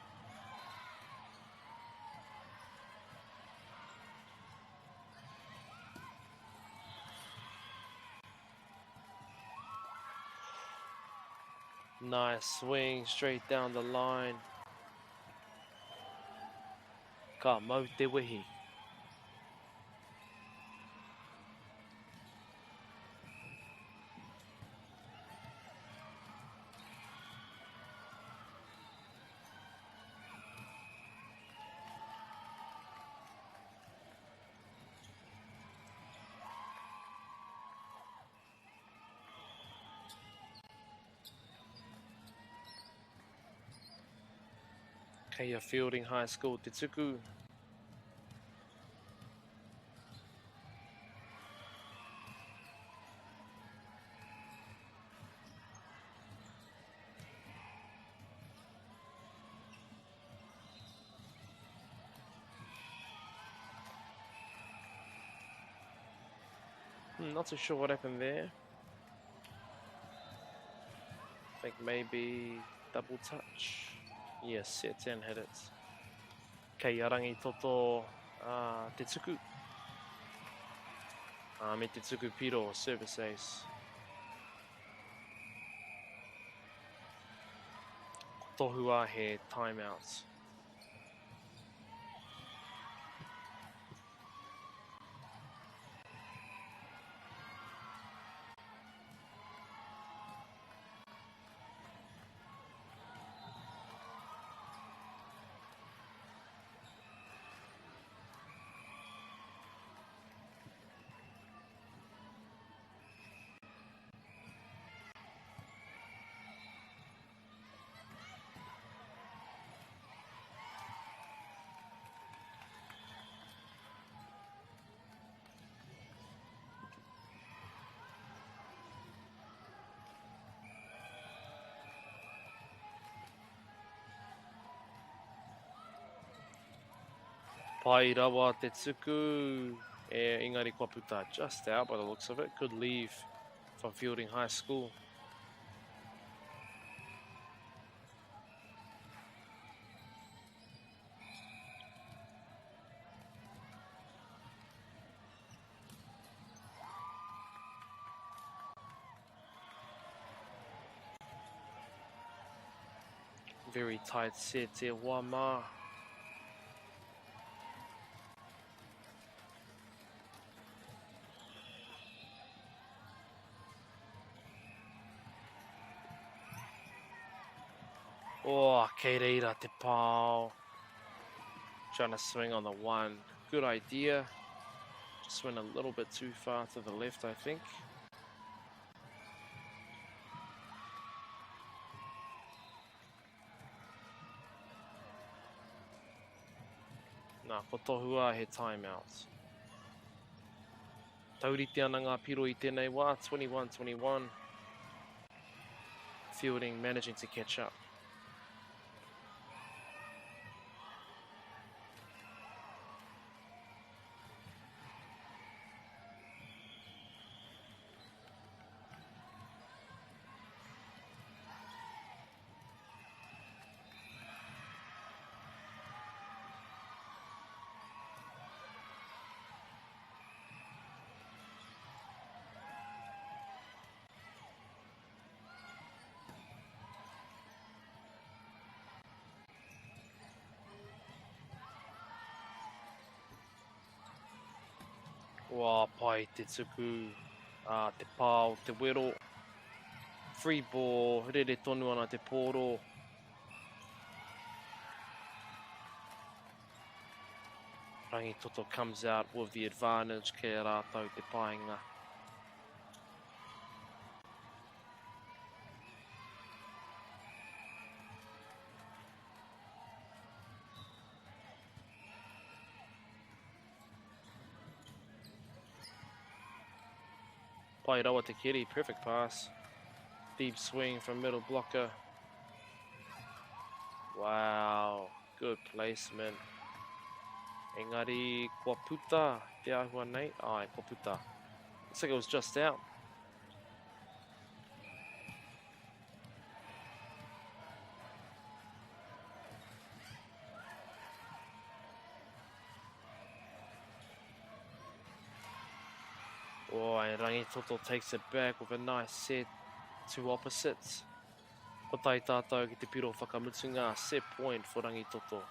Speaker 1: Nice swing straight down the line. Ka mau te wehi. Kei a Feilding High School te tuku. Not too sure what happened there. I think maybe double touch. Yes, set and hit it. Kei a Rangitoto te tuku. Me te tuku piro, service ace. Ko tohua he timeout. Pai rawa te tuku, e, engari kua puta just out by the looks of it. Good leave from Feilding High School. Very tight set there, Wama. Oh, kei reira te pao. Trying to swing on the one. Good idea. Just went a little bit too far to the left, I think. Nā, ko tohua he timeout. Taurite ana ngā piro i tēnei wā, 21-21. Fielding managing to catch up. Wā pai te tuku a te pā o te wero. Free ball, rere tonu ana te pōro. Rangitoto comes out with the advantage kei a rātou te painga. Pai rawa te keri, perfect pass. Deep swing from middle blocker. Wow, good placement. Engari, kua puta te āhua nei. Ai, kua puta. Looks like it was just out. Oh, and Rangitoto takes it back with a nice set. Two opposites. Ko tai tātou ki te piro whakamutunga, set point for Rangitoto.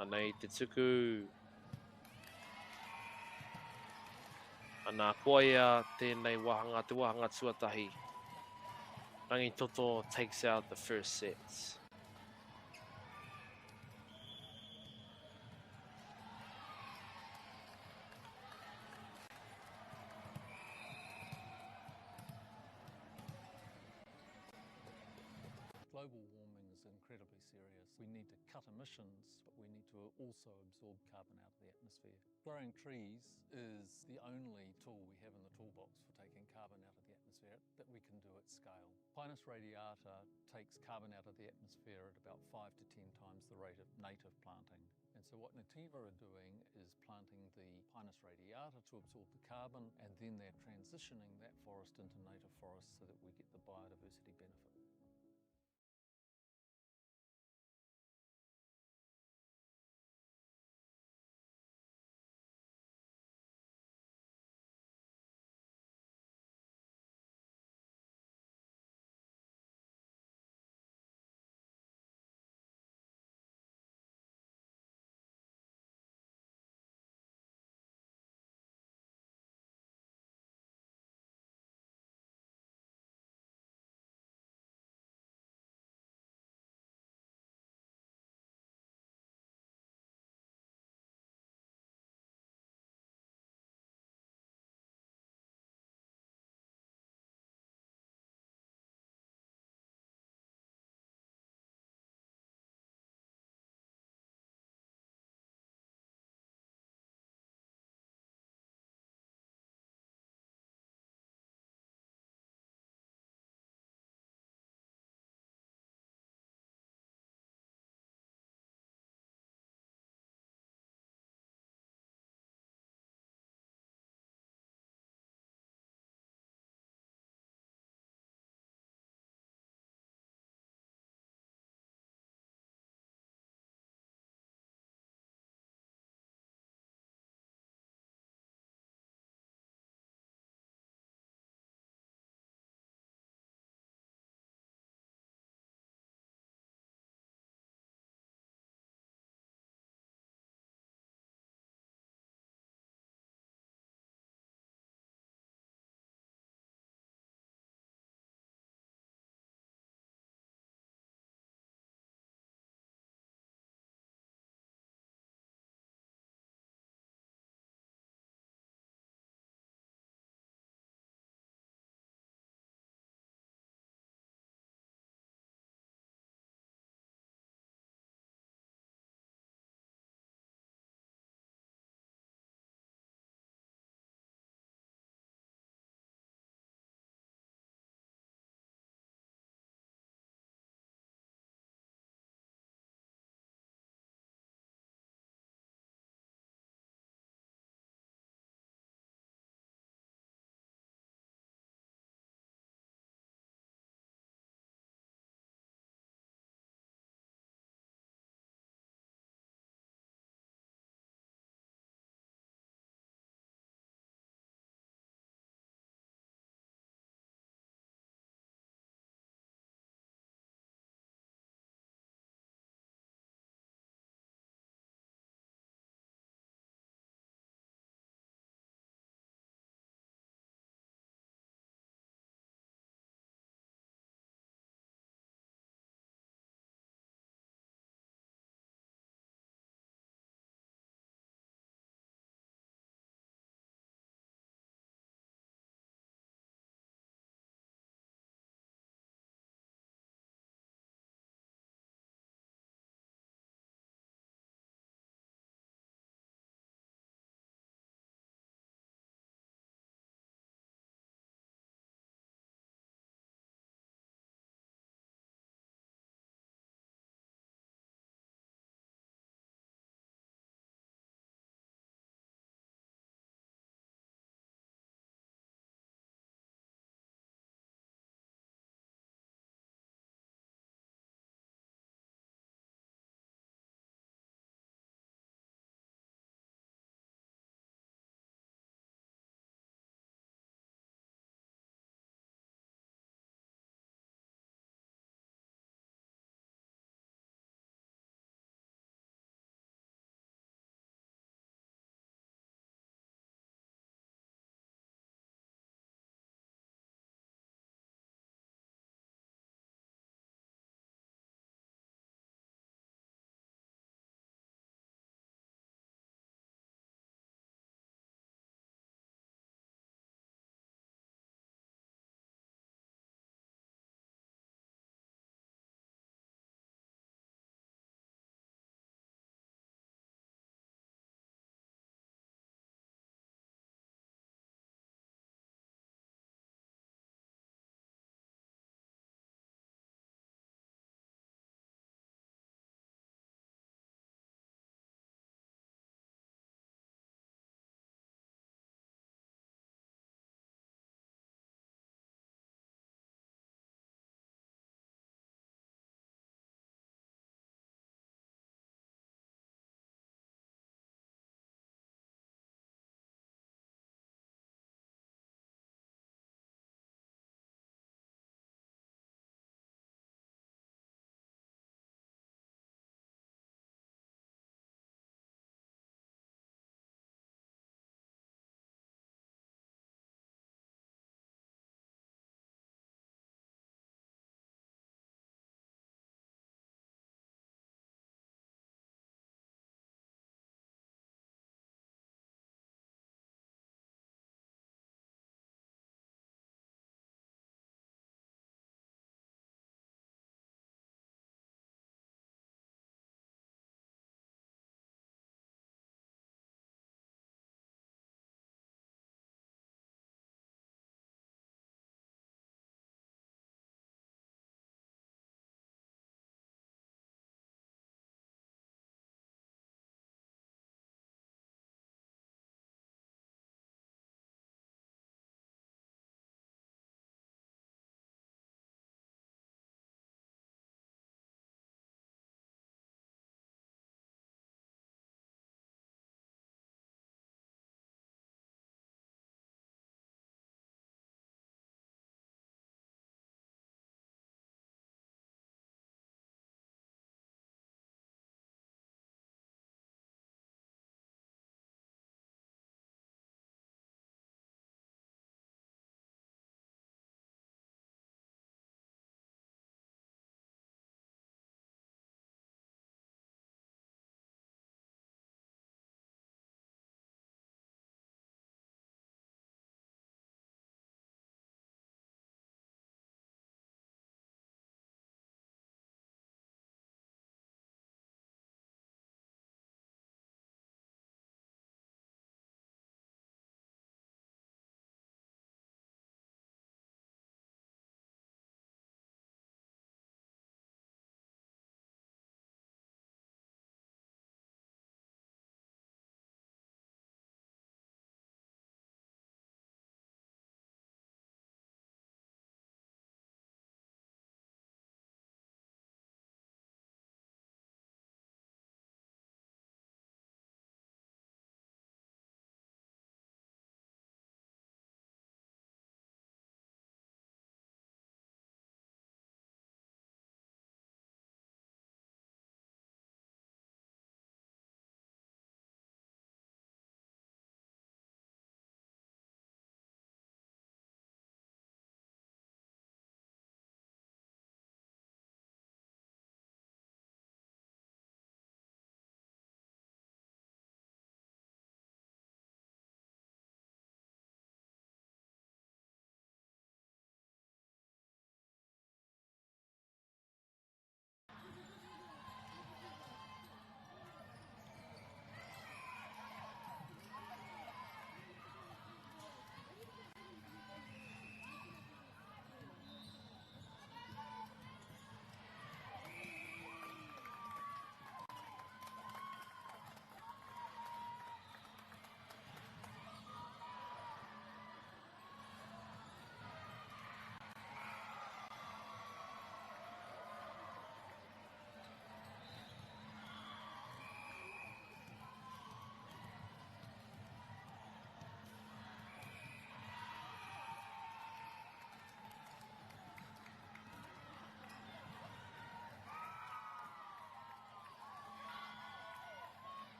Speaker 1: Anei te tuku. Ana, koia tēnei wāhanga, te wāhanga tuatahi. Rangitoto takes out the first set.
Speaker 9: Global warming is incredibly serious. We need to cut emissions, but we need to also absorb carbon out of the atmosphere. Growing trees is the only tool we have in the toolbox for taking carbon out of the atmosphere that we can do at scale. Pinus radiata takes carbon out of the atmosphere at about 5 to 10 times the rate of native planting. And so what Nativa are doing is planting the Pinus radiata to absorb the carbon, and then they're transitioning that forest into native forest so that we get the biodiversity benefit.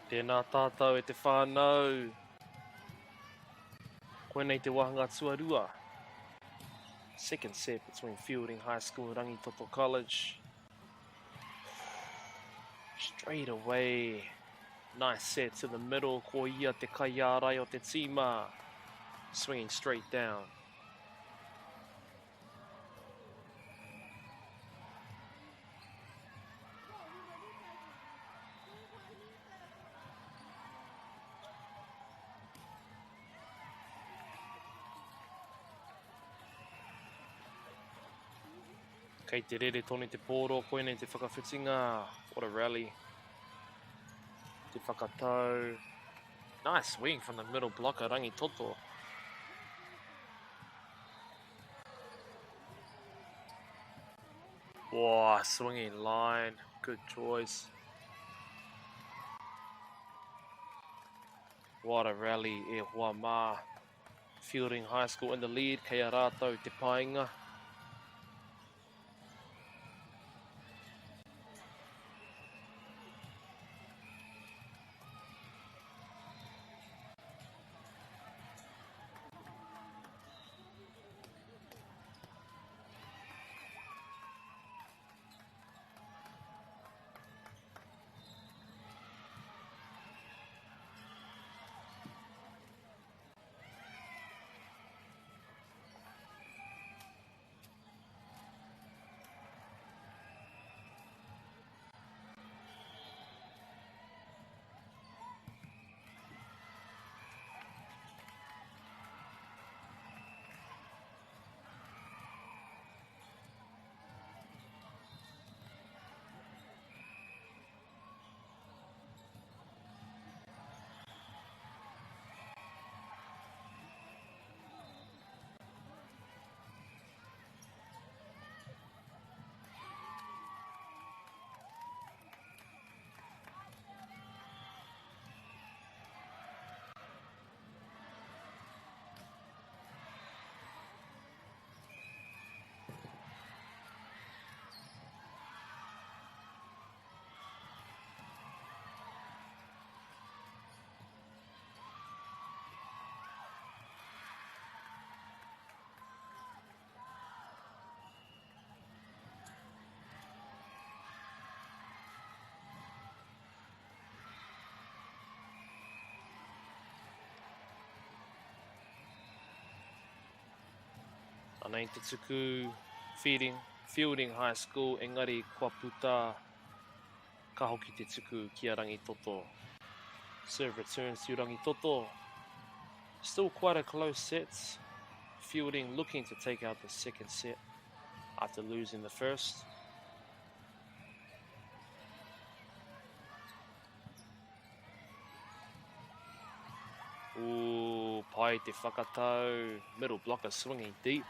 Speaker 1: Tēnā tātou e te whānau. Koinei te wāhanga tuarua. Second set between Feilding High School and Rangitoto College. Straight away. Nice set to the middle. Ko ia te kaiārai o te tīma. Swinging straight down. Kei te rere tonu te pōro, koinei te whakawhitinga. What a rally. Te whakatau. Nice swing from the middle blocker, Rangitoto. Whoa, swinging line. Good choice. What a rally e hoa mā. Feilding High School in the lead, kei a rātou te painga. Anei te tuku Feilding, Feilding High School, engari kua puta ka hoki te tuku ki a Rangitoto. Serve returns to Rangitoto. Still quite a close set. Feilding looking to take out the second set after losing the first. Ooh, pai te whakatau. Middle blocker swinging deep.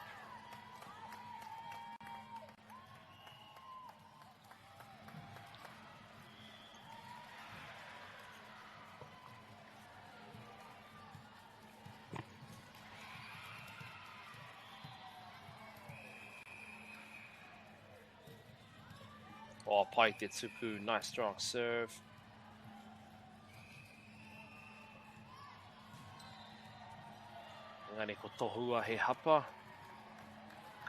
Speaker 1: Oh, pai te tuku, nice strong serve. Engari ko tohua he hapa.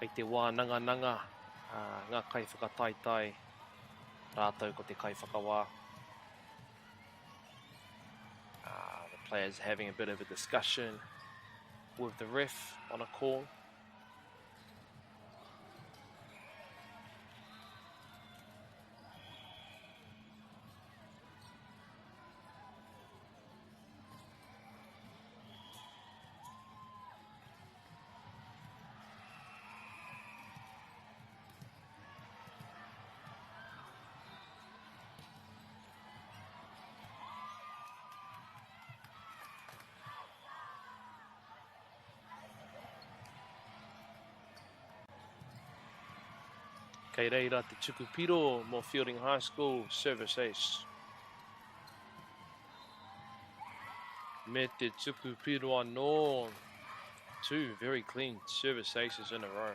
Speaker 1: Kei te wānangananga ngā kaiwhakataetae rātou ko te kaiwhakawā. The players having a bit of a discussion with the ref on a call. Kei reira te tuku piro mō Feilding High School, Service Ace. Me te tuku piro anō. Two very clean service aces in a row.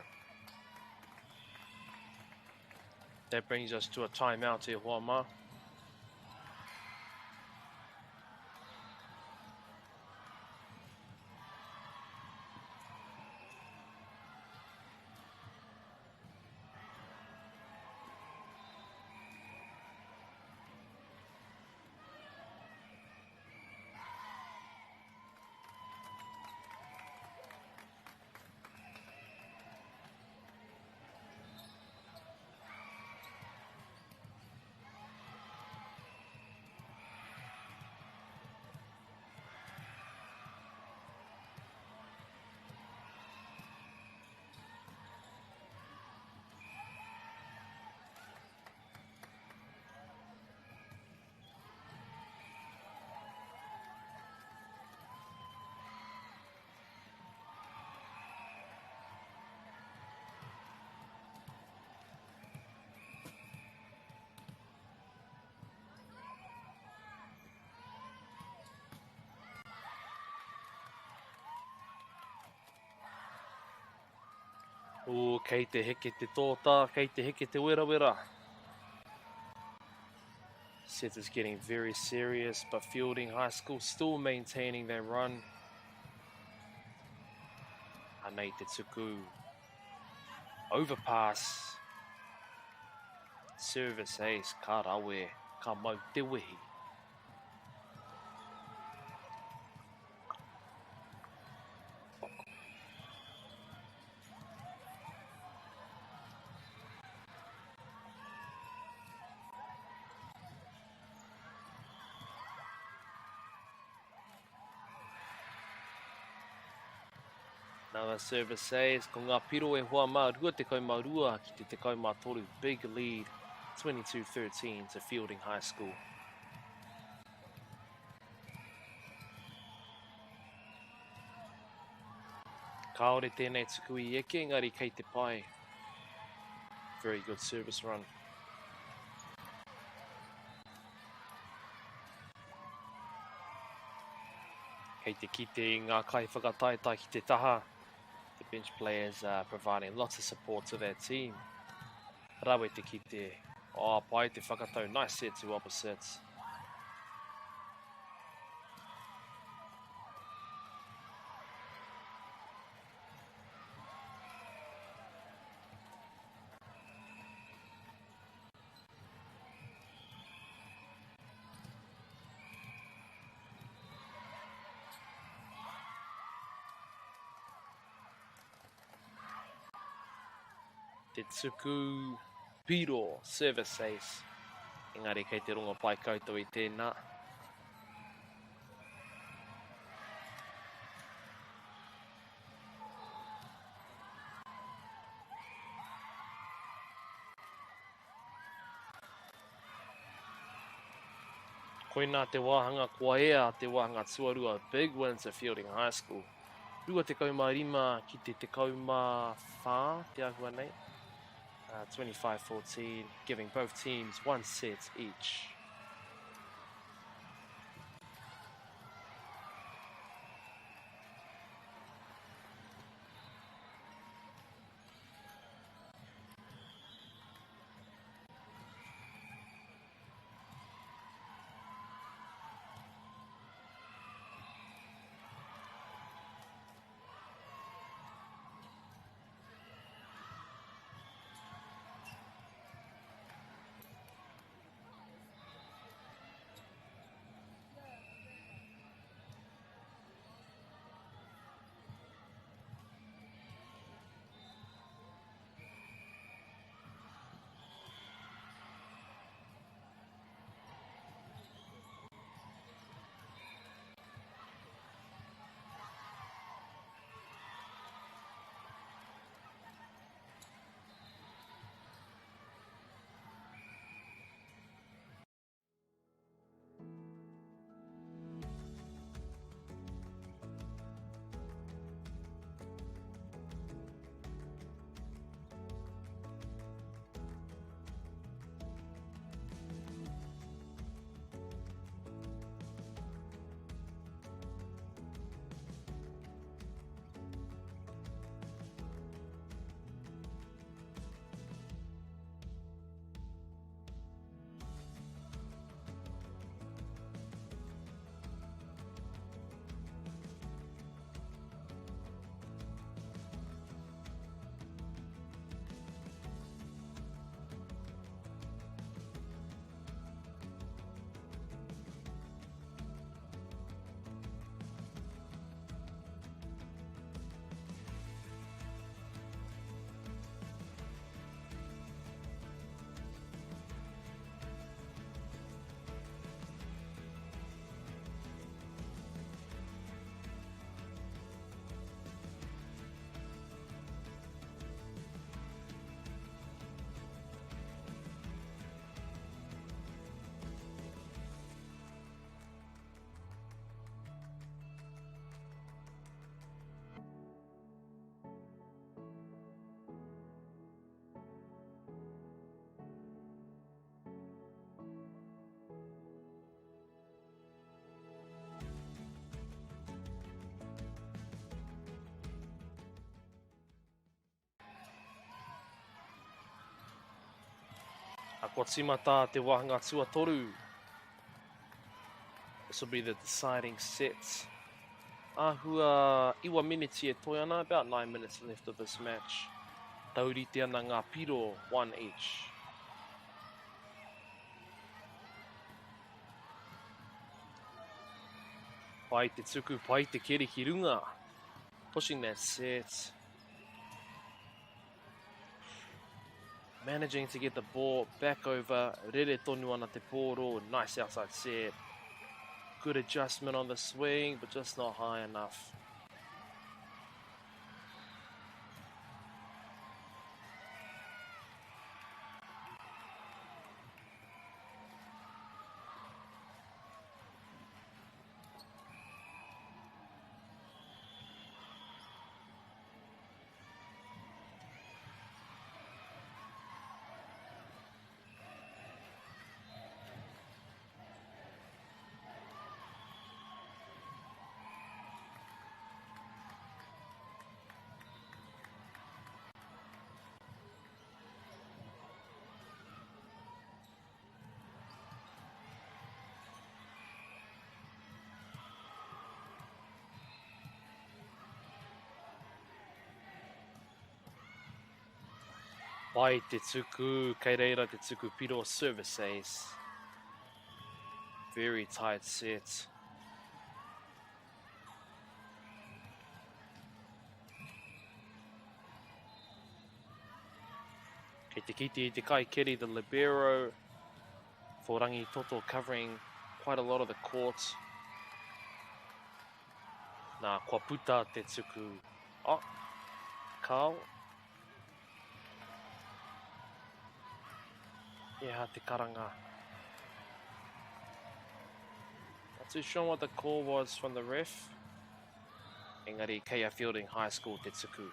Speaker 1: That brings us to a timeout e hoa mā. Ooh, kei te heke te tōtā, kei te heke te werawera. Set is getting very serious, but Feilding High School still maintaining their run. Anei te tuku. Overpass. Service ace, ka rawe, ka mau te wehi. Another service ace, ko ngā piro e hoa mā 22 ki te 13, big lead, 22-13 to Feilding High School. Kāore tēnei tuku i eke, engari kei te pai. Very good service run. Kei te kite i ngā kaiwhakataetae ki te taha. The bench players are providing lots of support to their team. Rawe te kite. Oh, pai te whakatau. Nice set to opposites. Te tuku piro service ace. Engari kei te rongo pai koutou i tēnā. Koinā te wāhanga kua ea te wāhanga tuarua big win to Feilding High School. 25 ki te 14 te āhua nei. 25-14, giving both teams one set each. A kua tīmata te wāhanga tuatoru. This will be the deciding set. Āhua iwa miniti e toe ana, about 9 minutes left of this match. Taurite ana ngā piro, one each. Pai te tuku, pai te keri ki runga. Pushing that set. Managing to get the ball back over. Rere tonu ana te pōro. Nice outside set. Good adjustment on the swing, but just not high enough. Pai te tuku, kei reira te tuku piro service ace. Very tight set. Kei te kite i te kaikeri, the libero for Rangitoto covering quite a lot of the court. Nā, kua puta te tuku. Oh, Carl. He aha te karanga. Not too sure what the call was from the ref. Engari, kei a Fielding High School te tuku.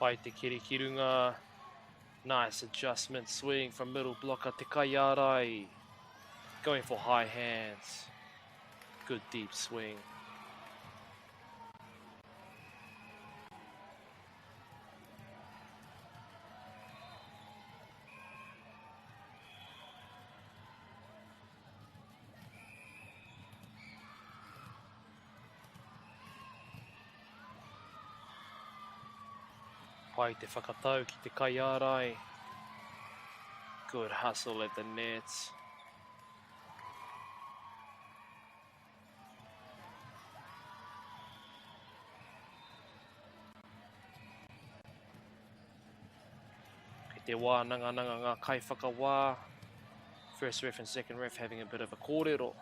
Speaker 1: Pai te keri ki runga. Nice adjustment swing from middle blocker Te Kaiārai. Going for high hands. Good deep swing. Pai te whakatau ki te kaiārai. Good hustle at the net. Kei te wānangananga ngā kaiwhakawā. First ref and second ref having a bit of a kōrero.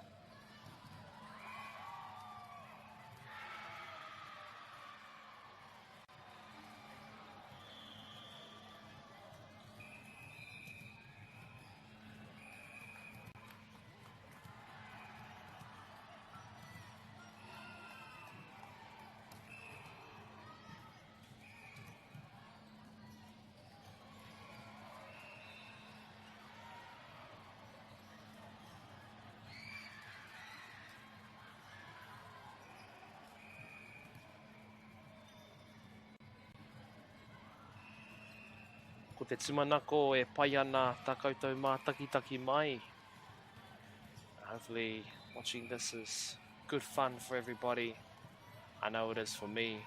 Speaker 1: Ko te tūmanako e pai ana tā koutou mātakitaki mai. Hopefully watching this is good fun for everybody. I know it is for me.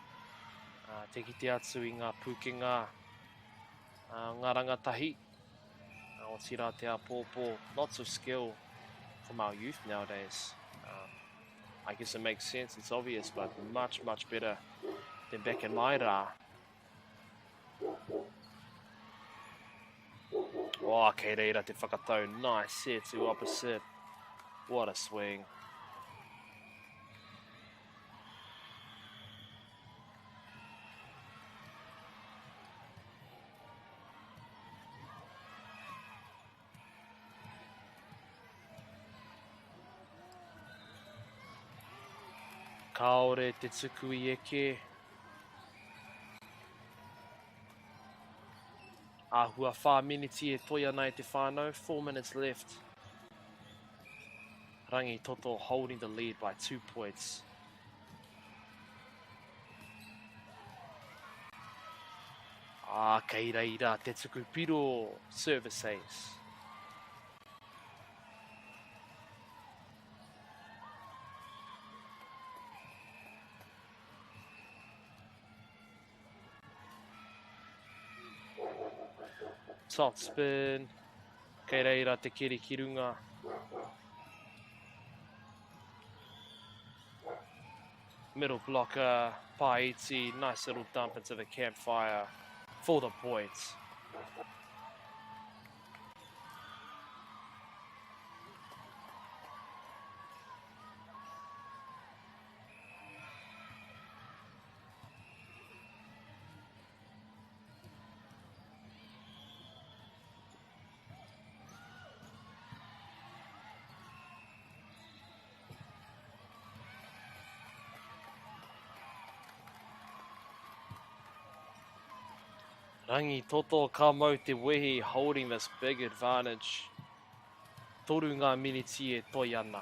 Speaker 1: Uh, te kite atu i ngā pūkenga uh, ngā rangatahi, uh, otirā te āpōpō, lots of skill from our youth nowadays. Um, I guess it makes sense, it's obvious, but much, much better than back in my rā. Oh, kei reira te whakatau. Nice set to opposite. What a swing. Kāore te tuku i eke. Āhua 4 miniti e toi ana e te whānau, 4 minutes left. Rangitoto holding the lead by 2 points. Ā, kei reira te tuku piro, service ace. Top spin. Kei reira te keri ki runga. Middle blocker, Paiti, nice little dump into the campfire for the points. Rangitoto ka mau te wehi holding this big advantage. Toru ngā miniti e toi ana.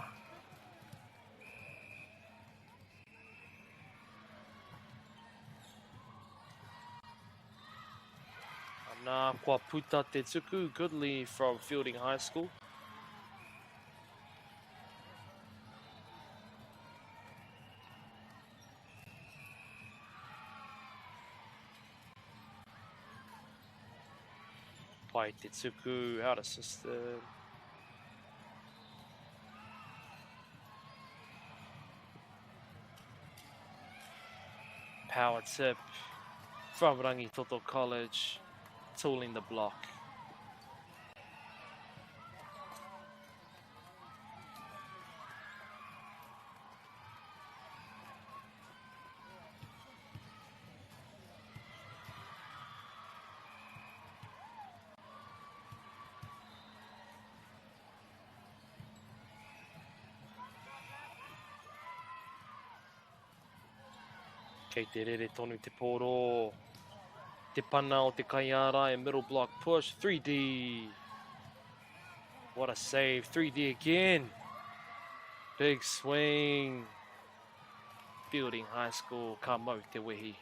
Speaker 1: Anā, kua puta te tuku, Goodley from Fielding High School. Pai te tuku, out of system. Power tip from Rangitoto College, tooling the block. Kei te rere tonu te pōro. Te pana o te kaiārai, middle block push, 3D. What a save, 3D again. Big swing. Fielding High School, ka mau te wehi.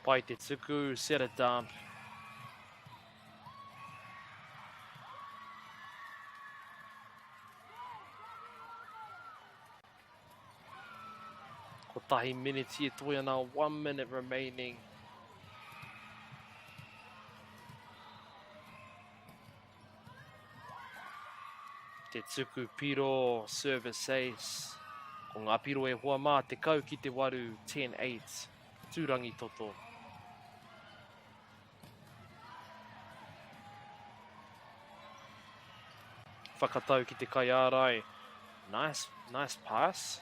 Speaker 1: Pai te tuku, set a dump. Kotahi miniti e toi ana, 1 minute remaining. Te tuku piro, service ace. Ko ngā piro e hoa mā, 10 ki te 8, 10-8. Tūrangitoto. Whakatau ki te kaiārai. Nice, nice pass.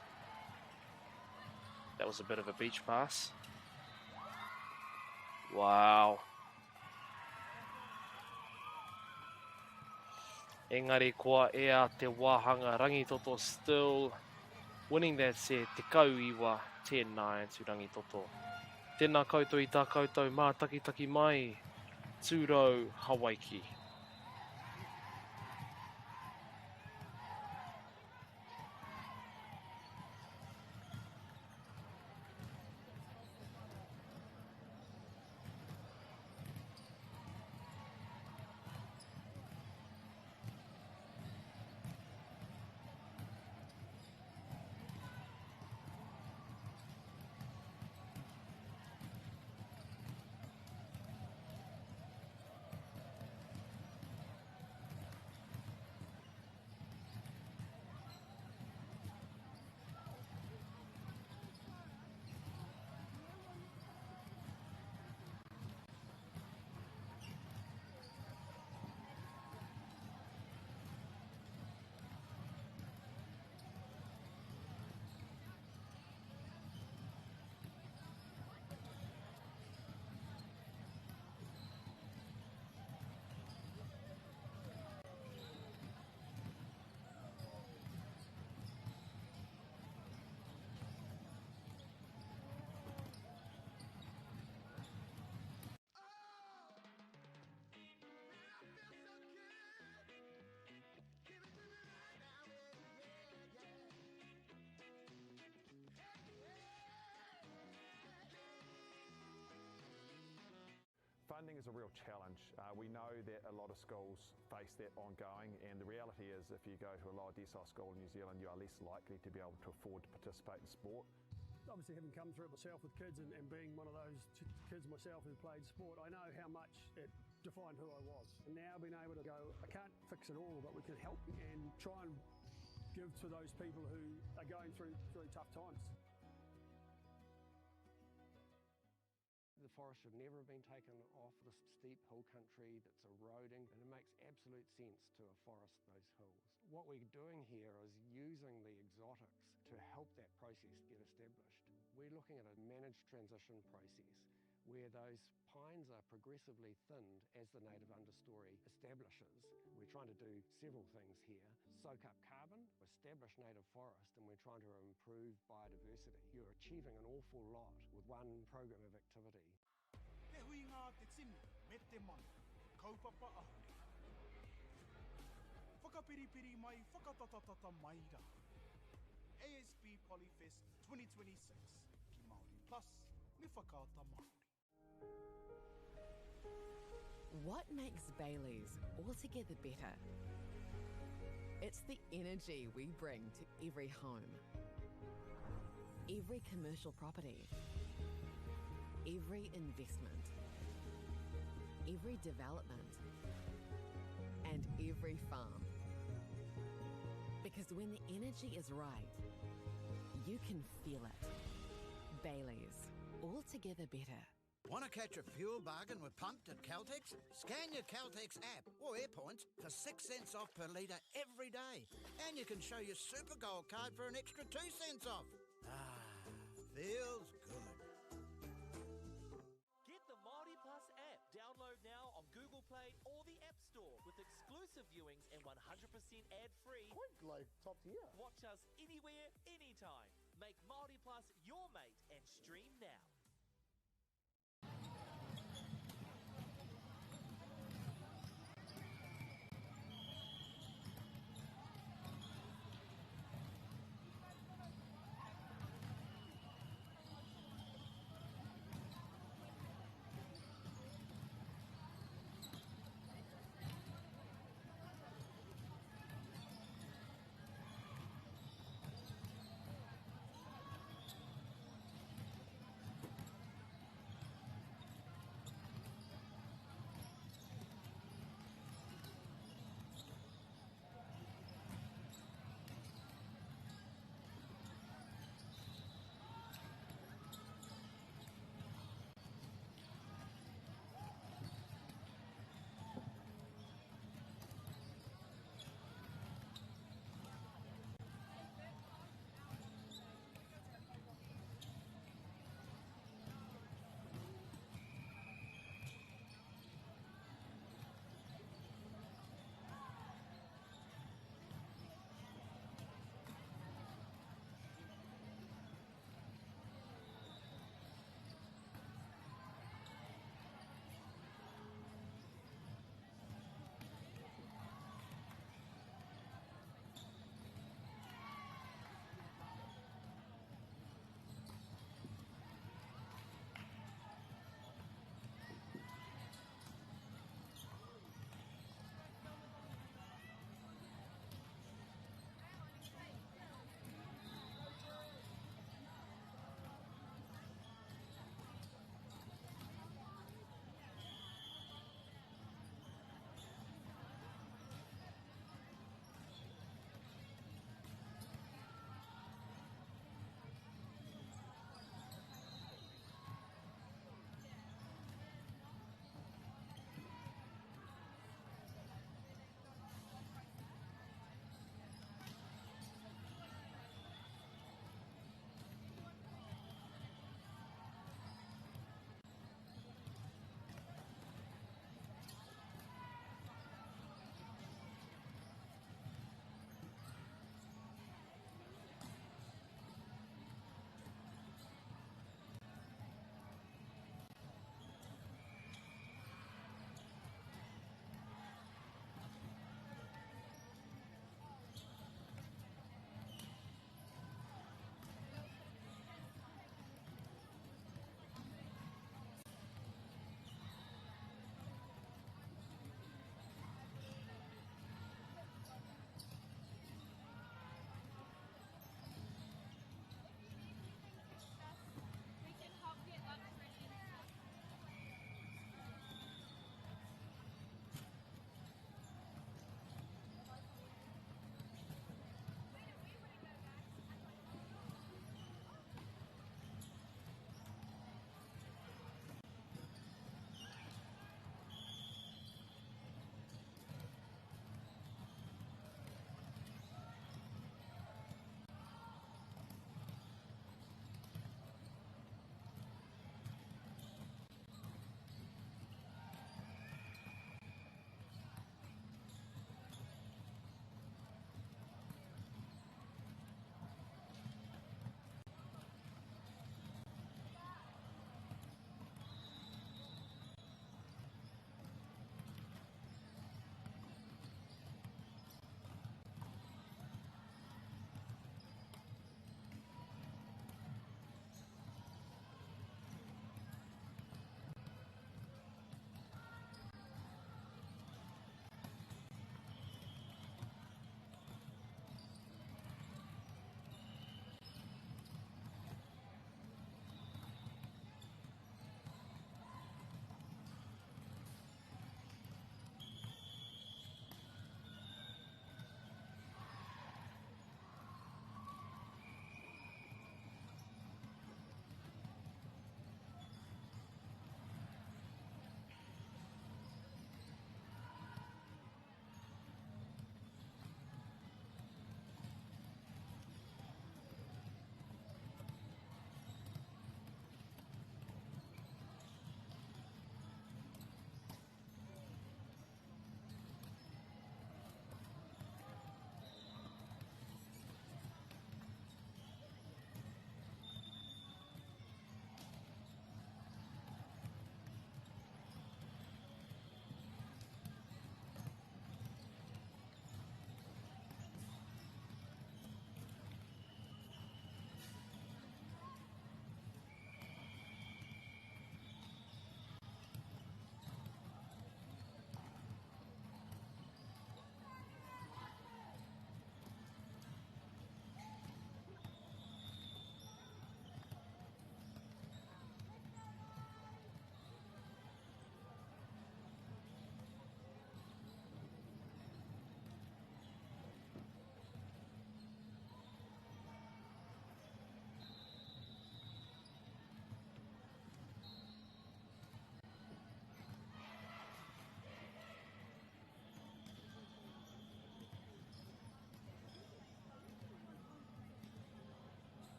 Speaker 1: That was a bit of a beach pass. Wow. Engari kua ea te wāhanga Rangitoto still winning that set 19, 10-9 to Rangitoto. Tēnā koutou i tā koutou mātakitaki mai, Tūrou Hawaiki.
Speaker 2: Funding is a real challenge. We know that a lot of schools face that ongoing, and the reality is if you go to a lower decile school in New Zealand, you are less likely to be able to afford to participate in sport.
Speaker 3: Obviously, having come through it myself with kids and being one of those kids myself who played sport, I know how much it defined who I was. And now being able to go, I can't fix it all, but we can help and try and give to those people who are going through tough times.
Speaker 4: The forest should never have been taken off the steep hill country that's eroding, and it makes absolute sense to afforest those hills. What we're doing here is using the exotics to help that process get established. We're looking at a managed transition process where those pines are progressively thinned as the native understory establishes. We're trying to do several things here. Soak up carbon, establish native forest, and we're trying to improve biodiversity. You're achieving an awful lot with one program of activity.
Speaker 5: Te huinga te tini me te mana, kaupapa ahurea. Whakapiripiri mai, whakatatatata mai rā. ASB Polyfest 2026 ki Māori Plus me Whakaata Māori.
Speaker 6: What makes Bayleys altogether better? It's the energy we bring to every home, every commercial property, every investment, every development, and every farm. Because when the energy is right, you can feel it. Bayleys, altogether better.
Speaker 7: Want to catch a fuel bargain with Pumped at Caltex? Scan your Caltex app or Airpoints for 6 cents off per litre every day. And you can show your Super Gold card for an extra 2 cents off. Ah, feels good.
Speaker 8: Get the Māori Plus app. Download now on Google Play or the App Store with exclusive viewings and 100% ad-free.
Speaker 11: Quite like top tier.
Speaker 8: Watch us anywhere, anytime. Make Māori Plus your mate and stream now.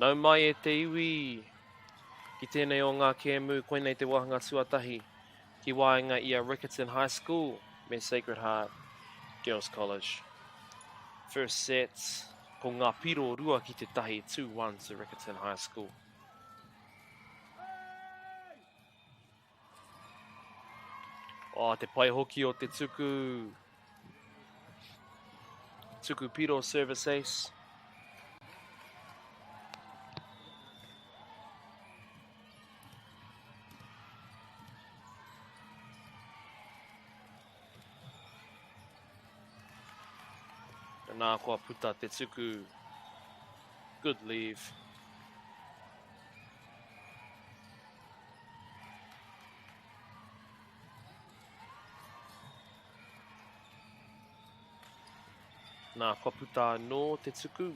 Speaker 1: Nau mai e te iwi ki tēnei o ngā kēmu, koinei te wāhanga tuatahi ki waenga i a Riccarton High School me Sacred Heart Girls College. First set, ko ngā piro 2-1, 2-1 to Riccarton High School. Oh, te pai hoki o te tuku. Tuku piro service ace. Nā kua puta te tuku. Good leave. Nā, kua puta anō te tuku.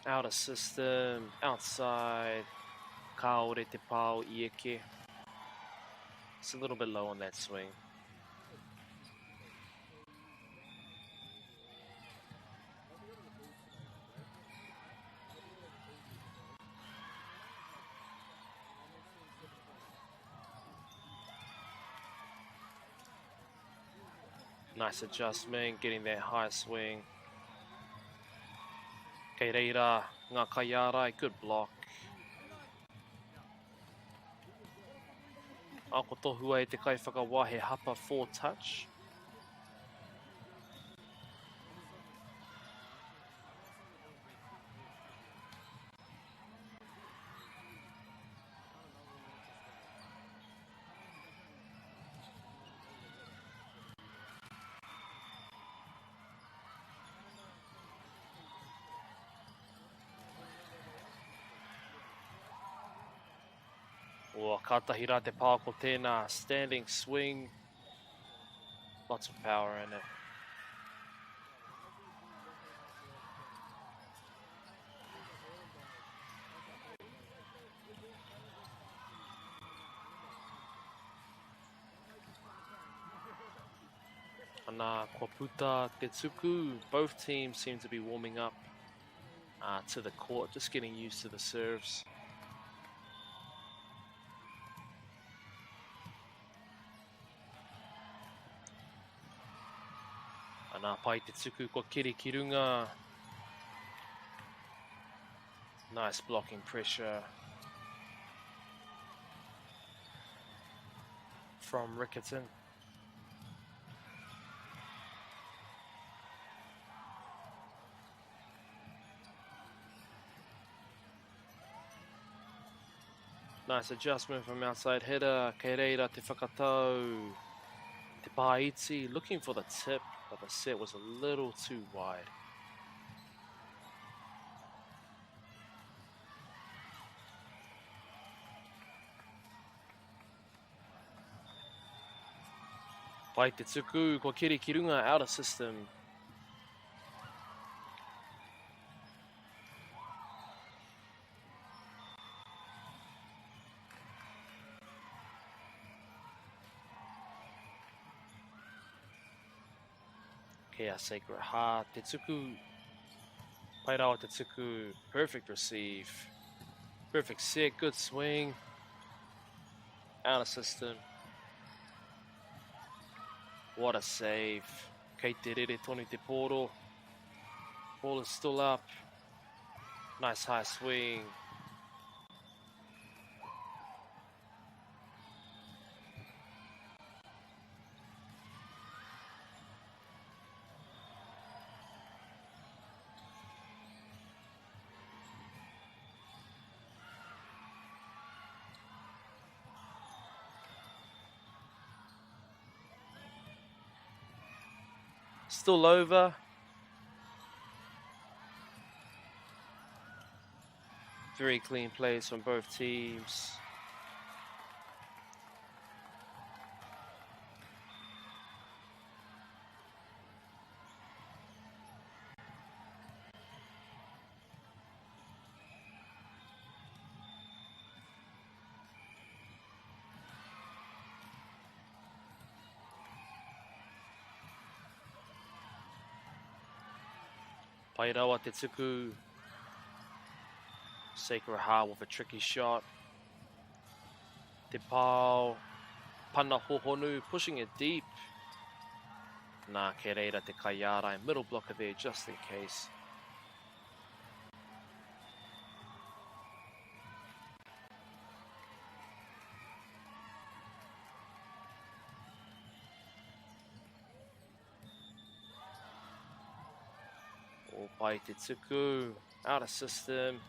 Speaker 1: Out of system, outside, kāore te pao i eke. It's a little bit low on that swing. Nice adjustment, getting that high swing. Kei reira ngā kaiārai, good block. A ko tohua e te kaiwhakawā he hapa 4 touch. Ua, kātahi rā te pā ko tēnā. Standing swing. Lots of power in it. Ana, kua puta te tuku. Both teams seem to be warming up to the court, just getting used to the serves. Ana, pai te tuku, kua keri ki runga. Nice blocking pressure from Riccarton. Nice adjustment from outside hitter. Kei reira te whakatau. Te pāiti looking for the tip, but the set was a little too wide. Pai te tuku, kua keri ki runga, out of system. Kei a Sacred Heart, te tuku, pai rawa te tuku, perfect receive, perfect set, good swing, out of system. What a save. Kei te rere tonu te pōro. Ball is still up. Nice high swing. Still over. Very clean plays from both teams. Pai rawa te tuku. Sacred Heart with a tricky shot. Te pao. Pana hohonu, pushing it deep. Nā, kei reira te kaiārai, middle blocker there just in case. O pai te tuku, out of system.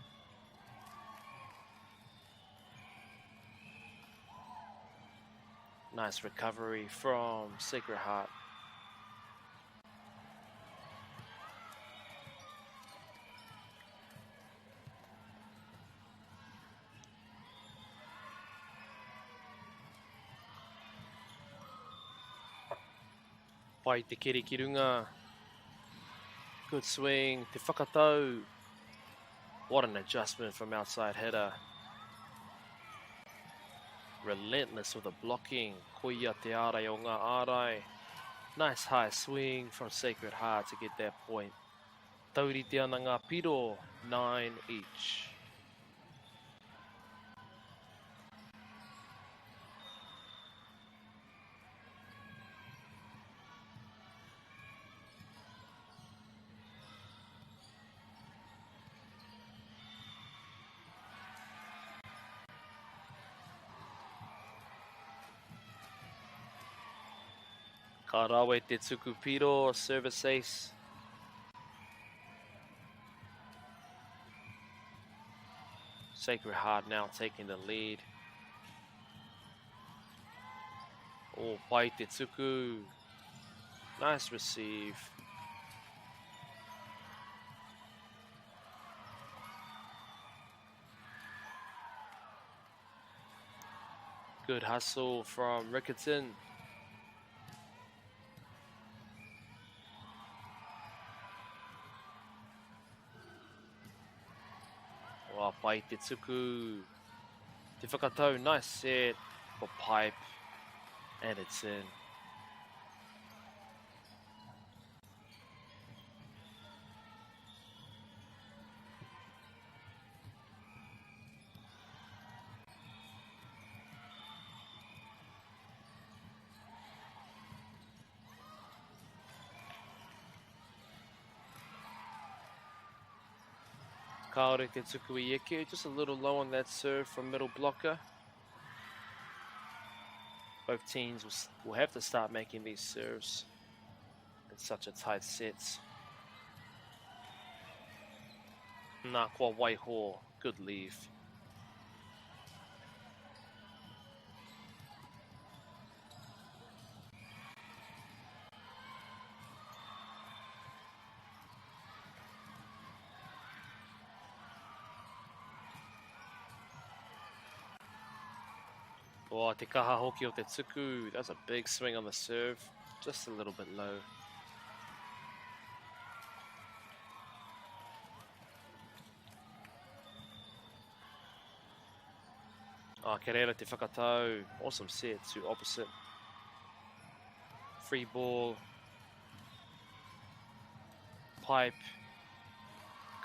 Speaker 1: Nice recovery from Sacred Heart. Pai te keri ki runga. Good swing. Te whakatau. What an adjustment from outside hitter. Relentless with the blocking. Koia te ārai o ngā ārai. Nice high swing from Sacred Heart to get that point. Taurite ana ngā piro, 9 each. Ka rawe te tuku piro, service ace. Sacred Heart now taking the lead. Oh, pai te tuku. Nice receive. Good hustle from Rickerton. Oh, pai te tuku. Te whakatau, nice set for pipe. And it's in. Kāore te tuku i eke, just a little low on that serve from middle blocker. Both teams will, will have to start making these serves in such a tight set. Nā kua waiho, good leave. Oh, te kaha hoki o te tuku. That's a big swing on the serve. Just a little bit low. Oh, kia reira te whakatau. Awesome set to opposite. Free ball. Pipe.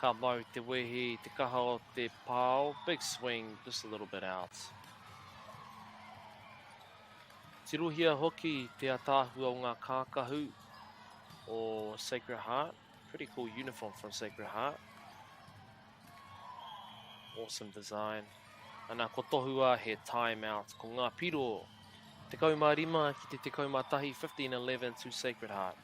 Speaker 1: Ka mau te wehi, te kaha o te pao. Big swing, just a little bit out. Tirohia hoki te ataahua o ngā kākahu o Sacred Heart. Pretty cool uniform from Sacred Heart. Awesome design. Ana, ko tohua he timeout. Ko ngā piro, 15 ki te 11, 15-11 to Sacred Heart.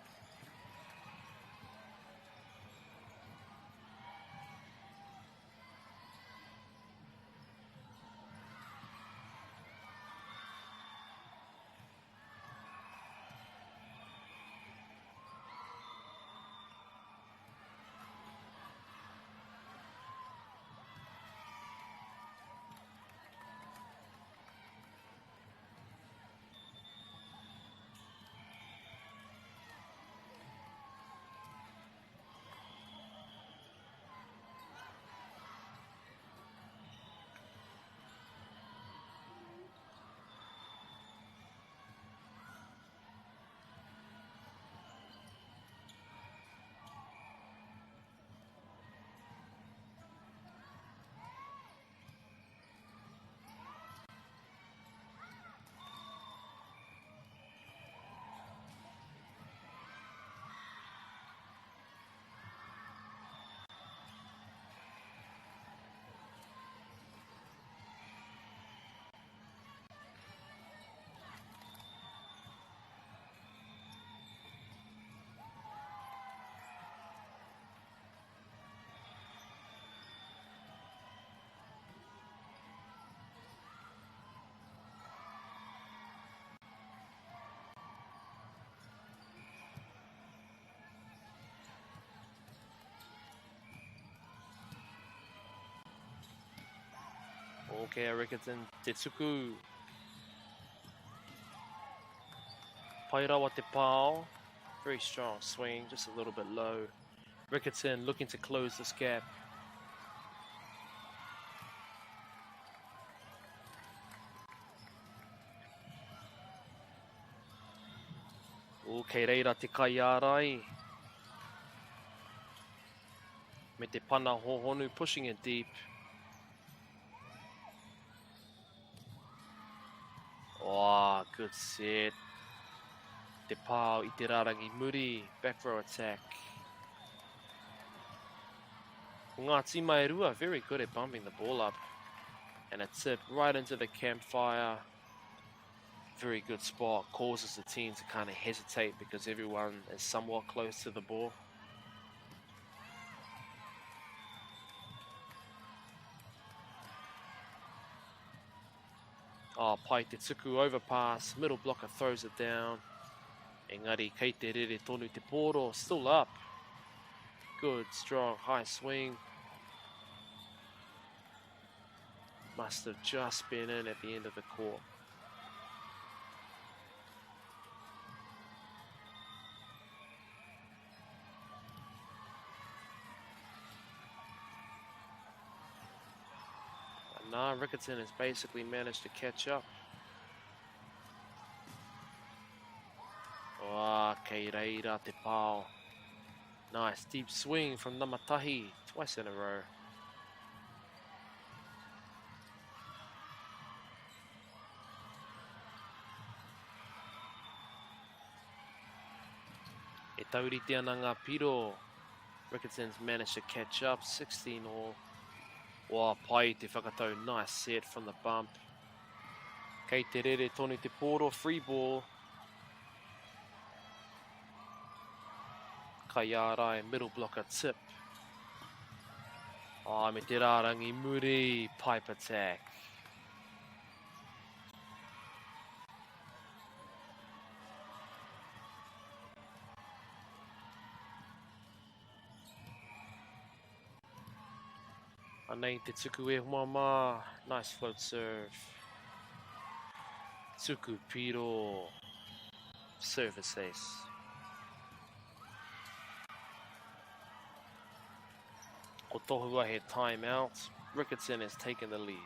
Speaker 1: Okay, a Rickerton, te tuku. Pai rawa te pao. Very strong swing, just a little bit low. Rickerton looking to close this gap. O, kei reira te kaiārai. Me te pana hōhonu, pushing it deep. Oh, good set. Te pao i te rārangi muri, back row attack. Ko ngā tīma e rua, very good at bumping the ball up. And a tip right into the campfire. Very good spot, causes the team to kind of hesitate because everyone is somewhat close to the ball. Oh, pai te tuku overpass, middle blocker throws it down. Engari kei te rere tonu te pōro, still up. Good, strong, high swing. Must have just been in at the end of the court. Nah, Rickerton has basically managed to catch up. Ah, kei reira te pao. Nice deep swing from Namatahi, twice in a row. E taurite ana ngā piro. Rickerton's managed to catch up, 16 all. Wā, pai te whakatau, nice set from the bump. Kei te rere tonu te pōro, free ball. Kaiārai, middle blocker tip. Oh, me te rārangi muri, pipe attack. Anei te tuku e hoa mā. Nice float serve. Tuku piro. Service ace. Ko tohua he timeout. Ricketson has taken the lead.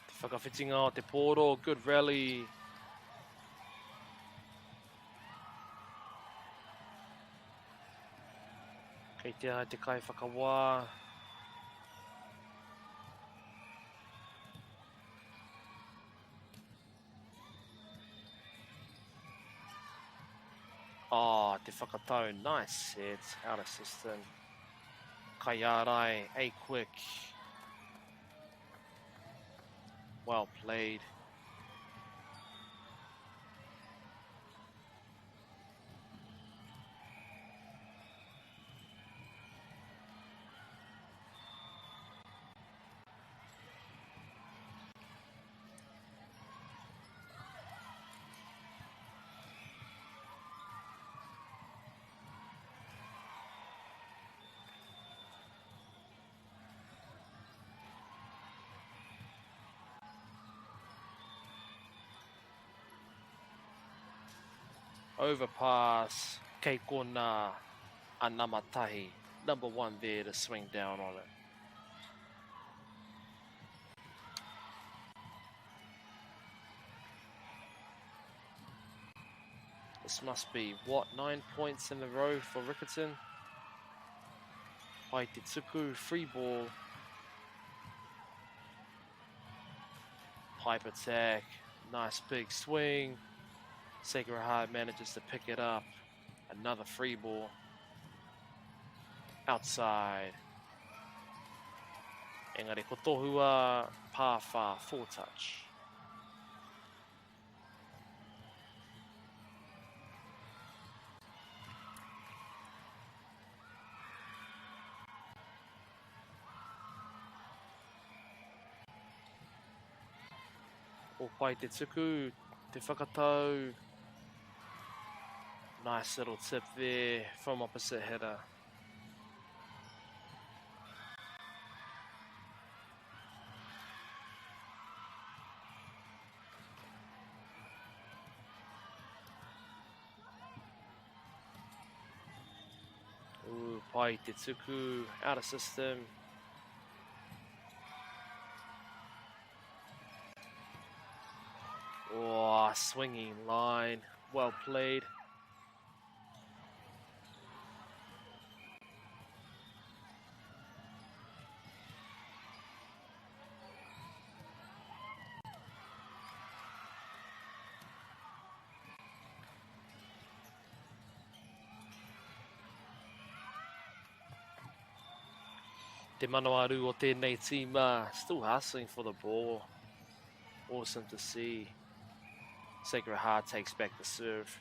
Speaker 1: Te whakawhitinga o te pōro, good rally. Kei te aha te kai whakawā. Oh, te whakatau, nice set, out of system. Kaiārai, a quick. Well played. Overpass, kei kona a Namatahi, number one there to swing down on it. This must be, what, 9 points in a row for Rickerton? Pai te tuku, free ball. Pipe attack. Nice big swing. Sacred Heart manages to pick it up. Another free ball. Outside. Engari ko tohua pāwhā four touch. O pai te tuku, te whakatau. Nice little tip there from opposite hitter. Ooh, pai te tuku, out of system. Oh, swinging line. Well played. Te manawarū o tēnei tīma, still hustling for the ball. Awesome to see. Sacred Heart takes back the serve.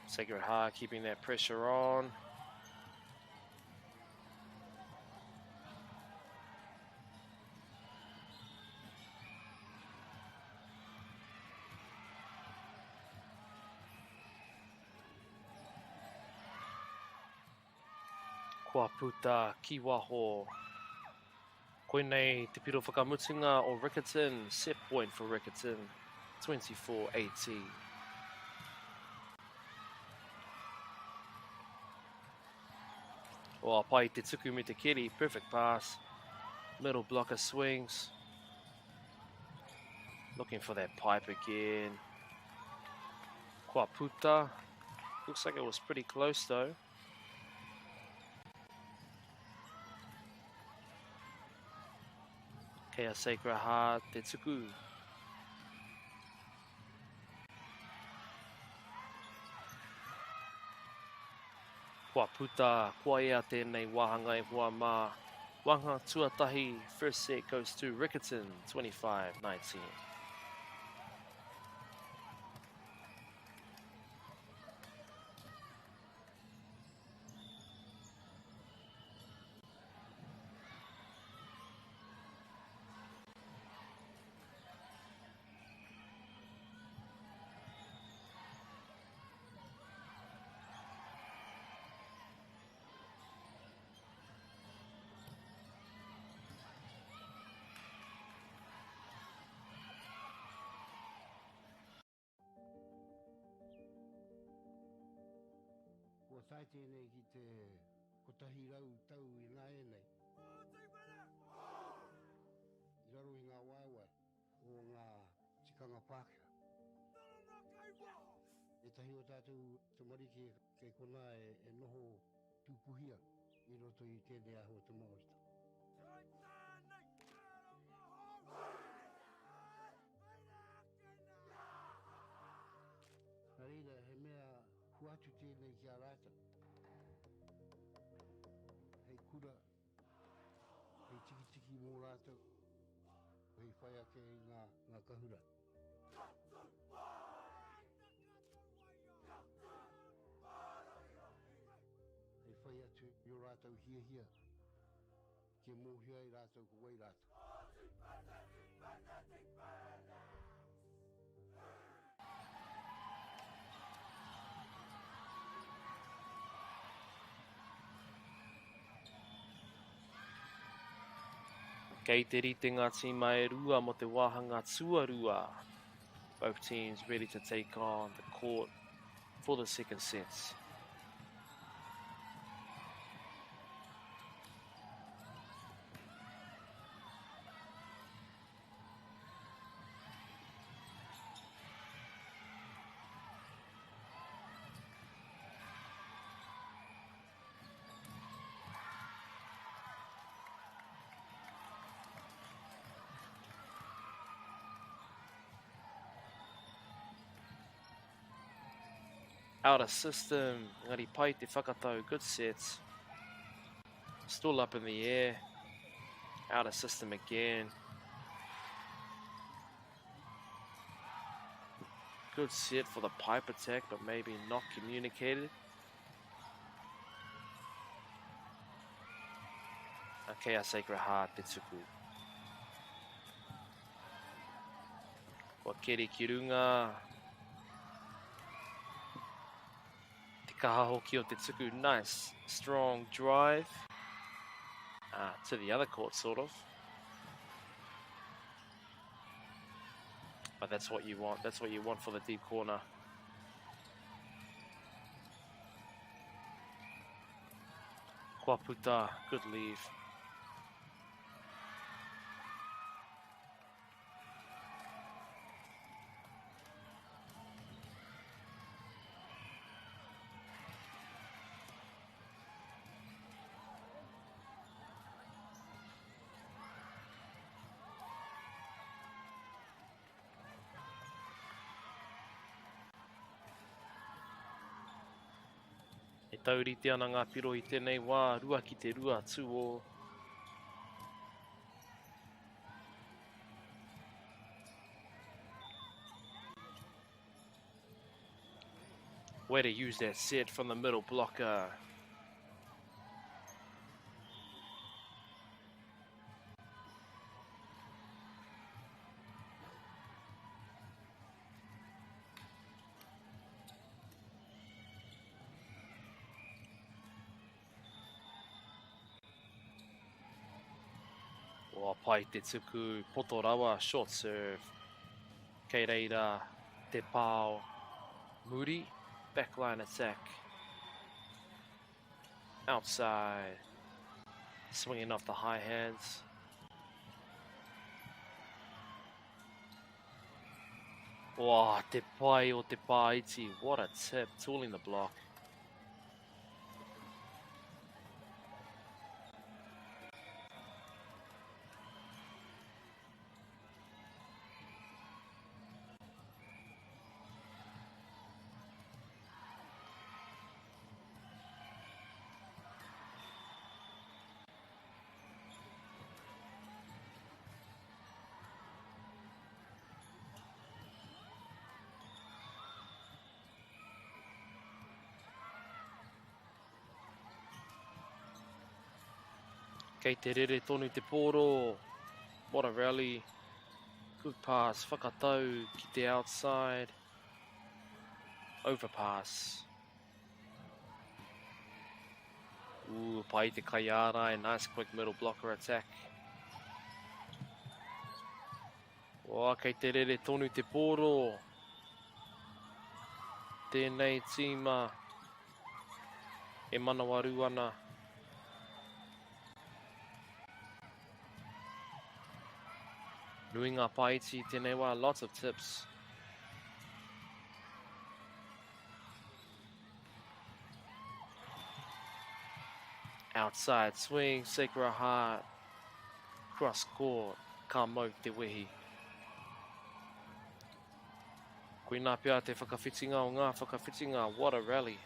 Speaker 1: Sacred Heart keeping that pressure on. Kua puta ki waho. Koinei te piro whakamutunga o Riccarton, set point for Riccarton, 24-18. Oh, pai te tuku me te keri, perfect pass. Middle blocker swings. Looking for that pipe again. Kua puta. Looks like it was pretty close though. Kei a Sacred Heart te tuku. Kua puta, kua ea tēnei wāhanga e hoa mā. Wāhanga tuatahi, first set goes to Riccarton, 25-19.
Speaker 10: Kua tae tēnei ki te 100 tau ināianei. I raro i ngā waewae o ngā tikanga Pākehā. Ētahi o tātou tamariki kei konā e noho tūpuhi ana i roto i tēnei āhua o te Māoritanga. Nā reira, he mea hoatu tēnei ki a rātou, hei kura, hei tikitiki mō rātou, hei whai ake i ngā, ngā kahura. Hei whai atu i ō rātou hiahia, kia mōhio ai rātou ko wai rātou.
Speaker 1: Kei te rite ngā tīma e rua mō te wāhanga tuarua. Both teams ready to take on the court for the second set. Out of system, engari pai te whakatau, good set. Still up in the air. Out of system again. Good set for the pipe attack, but maybe not communicated. Okay, a Sacred Heart te tuku. Kua keri ki runga. Te kaha hoki o te tuku. Nice, strong drive. Uh, to the other court, sort of. But that's what you want. That's what you want for the deep corner. Kua puta, good leave. E taurite ana ngā piro i tēnei wā, 2 ki te 2, 2 o. Way to use that set from the middle blocker. Oa pai te tuku, poto rawa, short serve. Kei reira te pao muri, backline attack. Outside, swinging off the high hands. Oa, te pai o te pāiti, what a tip, tooling the block. Kei te rere tonu te pōro. What a rally. Good pass. Whakatau ki te outside. Overpass. Ooh, pai te kaiārai. Nice quick middle blocker attack. Oh, kei te rere tonu te pōro. Tēnei tīma e manawarū ana. Nui ngā paiti tēnei wā, lots of tips. Outside swing, Sacred Heart, cross court, ka mau te wehi. Koinā pea te whakawhitinga o ngā whakawhitinga, what a rally.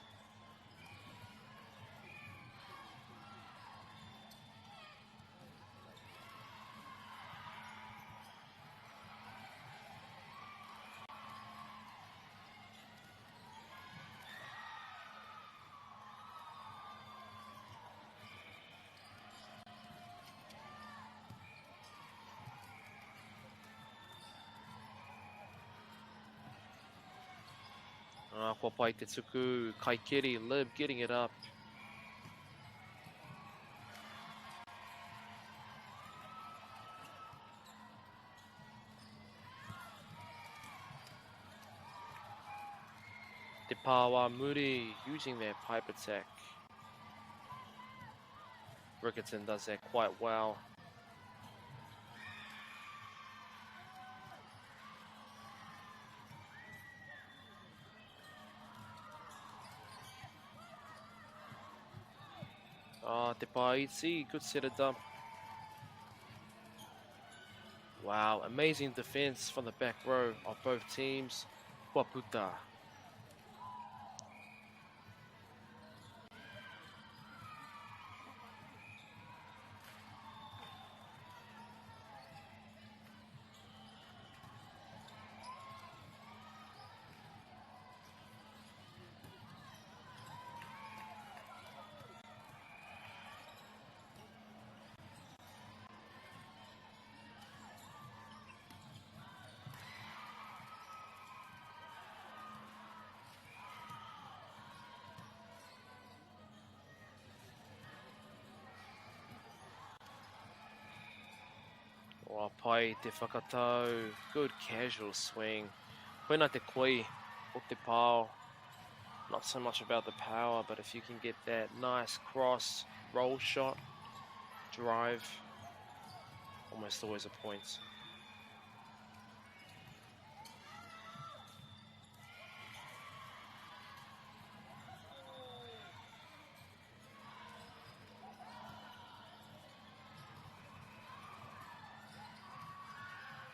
Speaker 1: Ah, kua pai te tuku, Kaikeri, Lib, getting it up. Te Pāwā Muri using their pipe attack. Rickerton does that quite well. Ah, Te Pāiti, good set of dump. Wow, amazing defense from the back row of both teams. Kua puta. Oa pai te whakatau. Good casual swing. Koina te koi o te pao. Not so much about the power, but if you can get that nice cross roll shot, drive, almost always a point.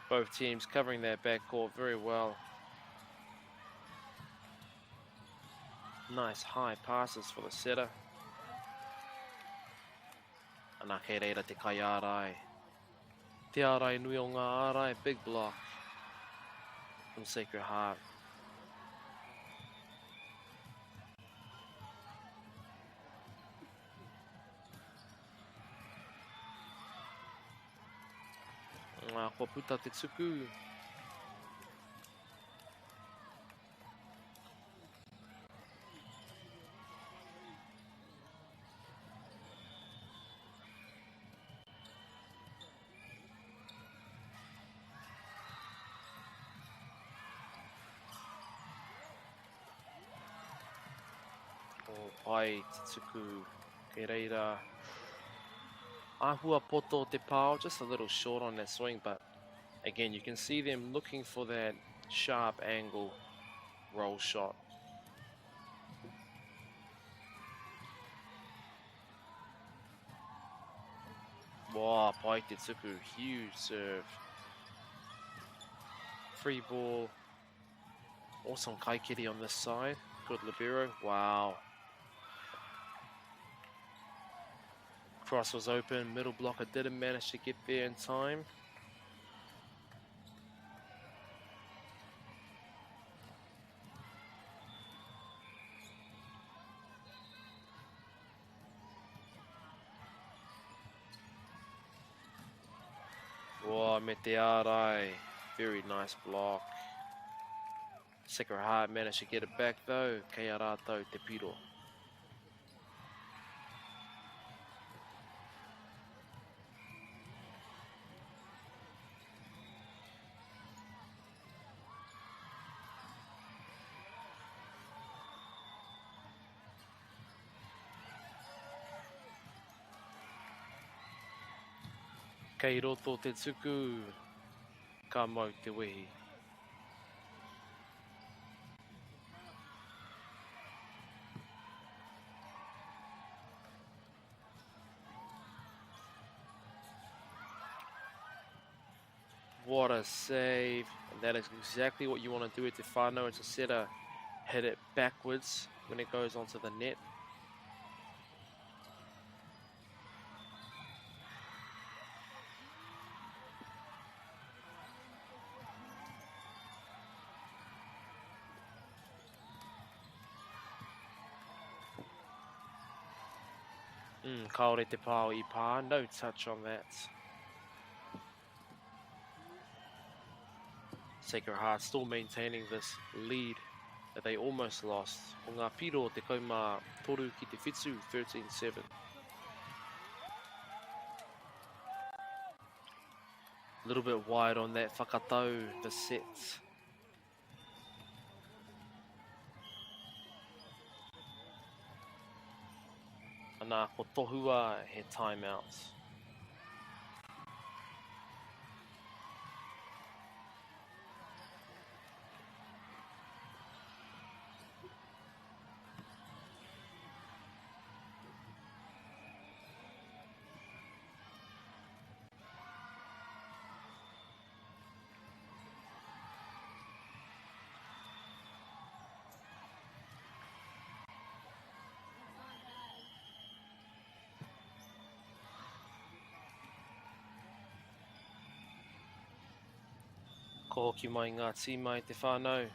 Speaker 1: Both teams covering their backcourt very well. Nice high passes for the setter. Ana kei reira te kaiārai. Te ārai nui o ngā ārai, big block from Sacred Heart. Ngā kua puta te tuku. O pai te tuku kei reira. Āhua poto te pao, just a little short on that swing, but again, you can see them looking for that sharp angle roll shot. Wow, pai te tuku, huge serve. Free ball. Awesome kaikiri on this side. Good libero. Wow. Cross was open. Middle blocker didn't manage to get there in time. Wow, me te ārai. Very nice block. Sacred Heart managed to get it back though. Kei a rātou te piro. Kei roto te tuku, ka mau te wehi. What a save. And that is exactly what you want to do with te whānau. It's a setter, hit it backwards when it goes onto the net. Kāore te pao i pā, no touch on that. Sacred Heart still maintaining this lead that they almost lost. Ko ngā piro 13 ki te whitu, 13-7. A little bit wide on that whakatau, the set. Ana, ko tohua he timeout. Ko hoki mai ngā tīma i te whānau.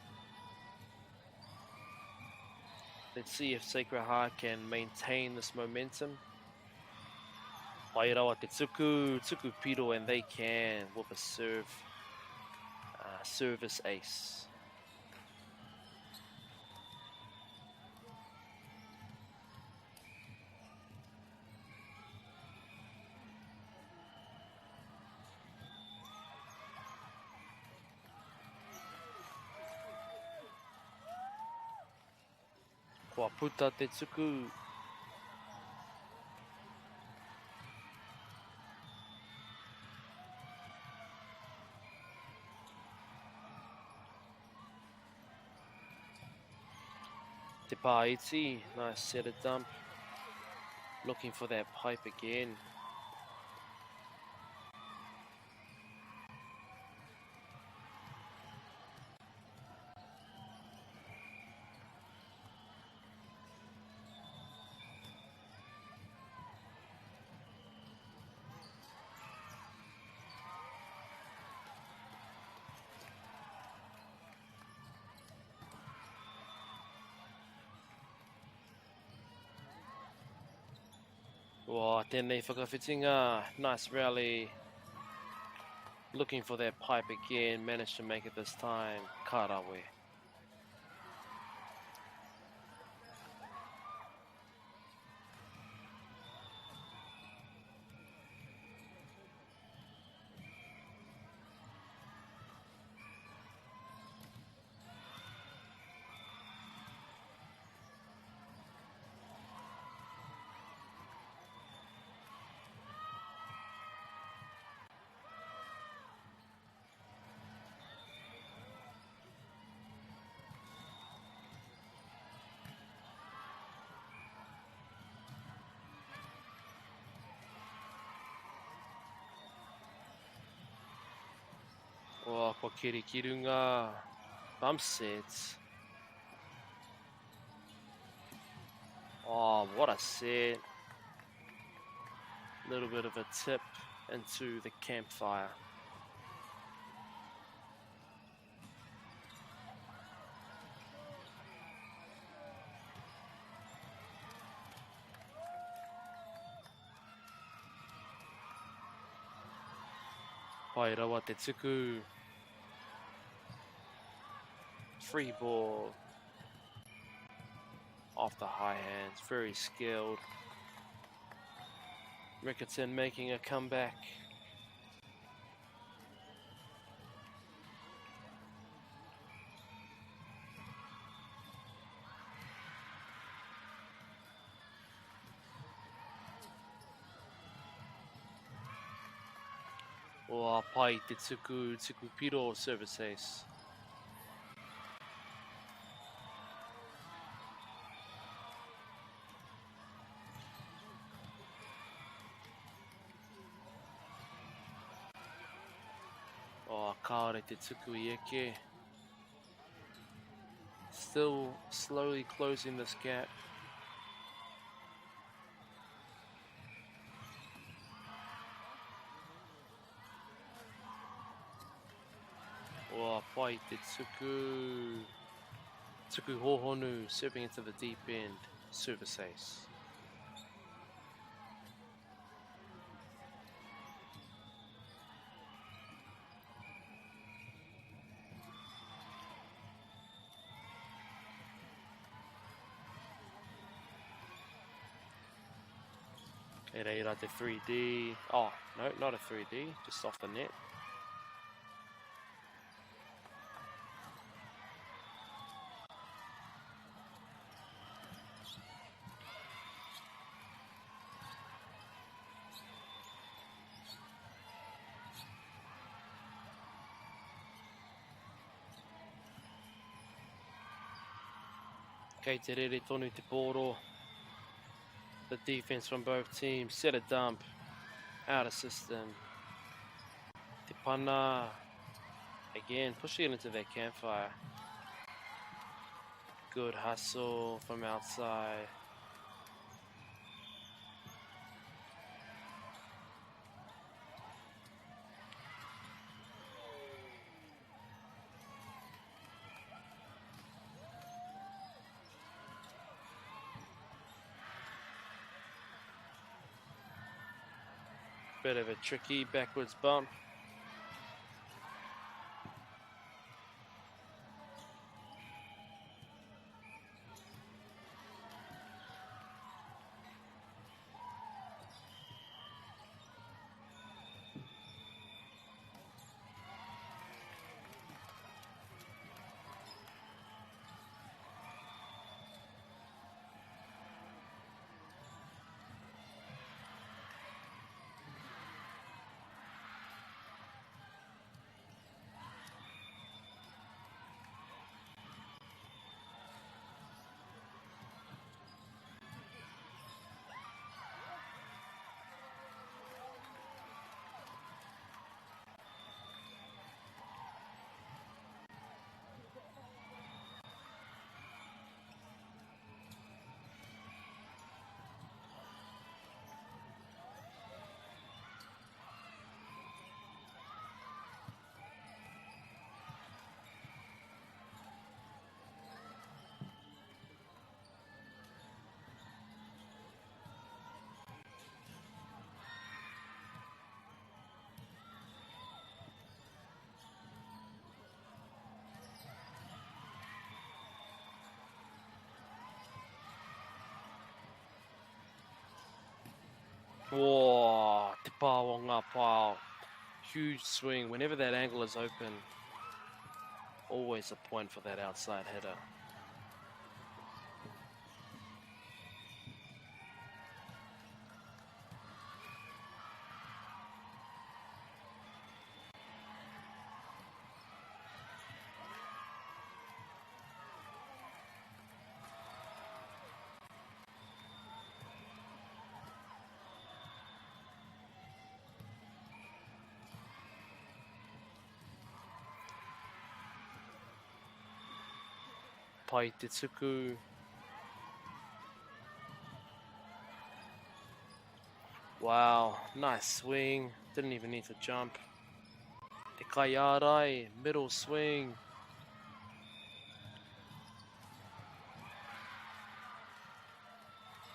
Speaker 1: Let's see if Sacred Heart can maintain this momentum. Pai rawa te tuku, tuku piro, and they can with a serve, service ace. Kua puta te tuku. Te Pāiti, nice set of dump. Looking for that pipe again. Oh, tēnei whakawhitinga. Nice rally. Looking for that pipe again. Managed to make it this time. Ka rawe. Oh, kua keri ki runga. Bump sets. Oh, what a set. Little bit of a tip into the campfire. Pai rawa te tuku. Free ball. Off the high hands. Very skilled. Riccarton making a comeback. O pai te tuku, tuku piro service ace. Oh, kāore te tuku i eke. Still slowly closing this gap. Oh, pai te tuku. Tuku hōhonu, serving into the deep end. Service ace. Kei reira te 3D. Oh, no, not a 3D, just off the net. Kei te rere tonu te pōro. The defense from both teams. Set a dump. Out of system. Te pana. Again, pushing it into that campfire. Good hustle from outside. Bit of a tricky backwards bump. Whoa, te pā o ngā pao. Huge swing. Whenever that angle is open, always a point for that outside hitter. Pai te tuku. Wow, nice swing. Didn't even need to jump. Te kaiārai, middle swing.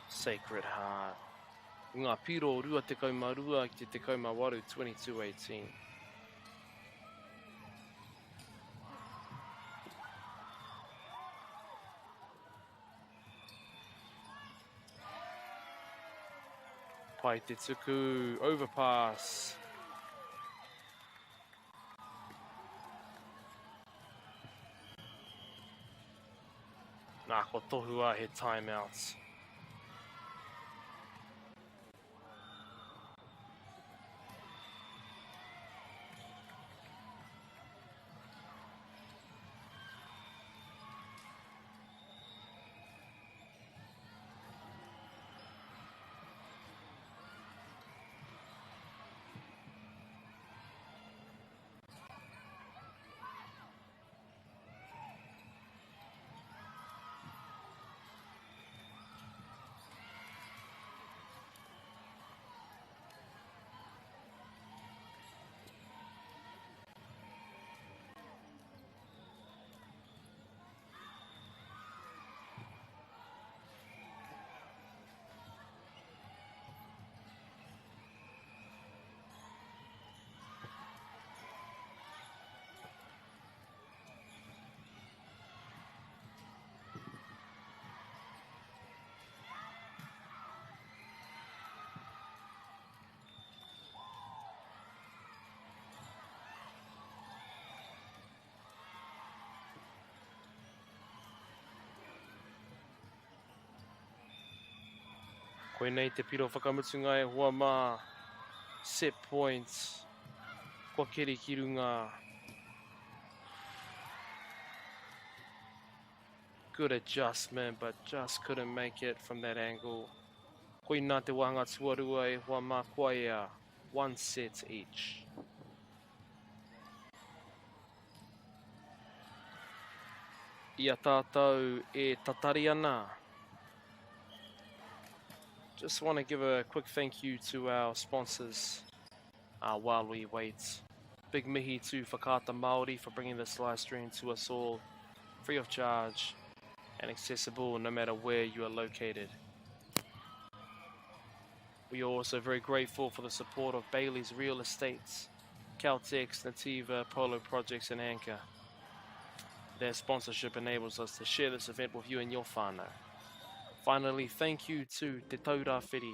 Speaker 1: Sacred Heart. Ngā piro 22 ki te 18, 22-18. Pai te tuku, overpass. Nā, kua tohua he timeout. Koinei te piro whakamutunga e hoa mā. Set points. Kua keri ki runga. Good adjustment, but just couldn't make it from that angle. Koina te wāhanga tuarua e hoa mā kua ea. One set each. I a tātou e tatari ana. Just want to give a quick thank you to our sponsors while we wait. Big mihi to Whakaata Māori for bringing this live stream to us all free of charge and accessible no matter where you are located. We are also very grateful for the support of Bailey's Real Estates, Caltex, Nativa, Polo Projects and Anchor. Their sponsorship enables us to share this event with you and your whānau. Finally, thank you to Te Taura Whiri.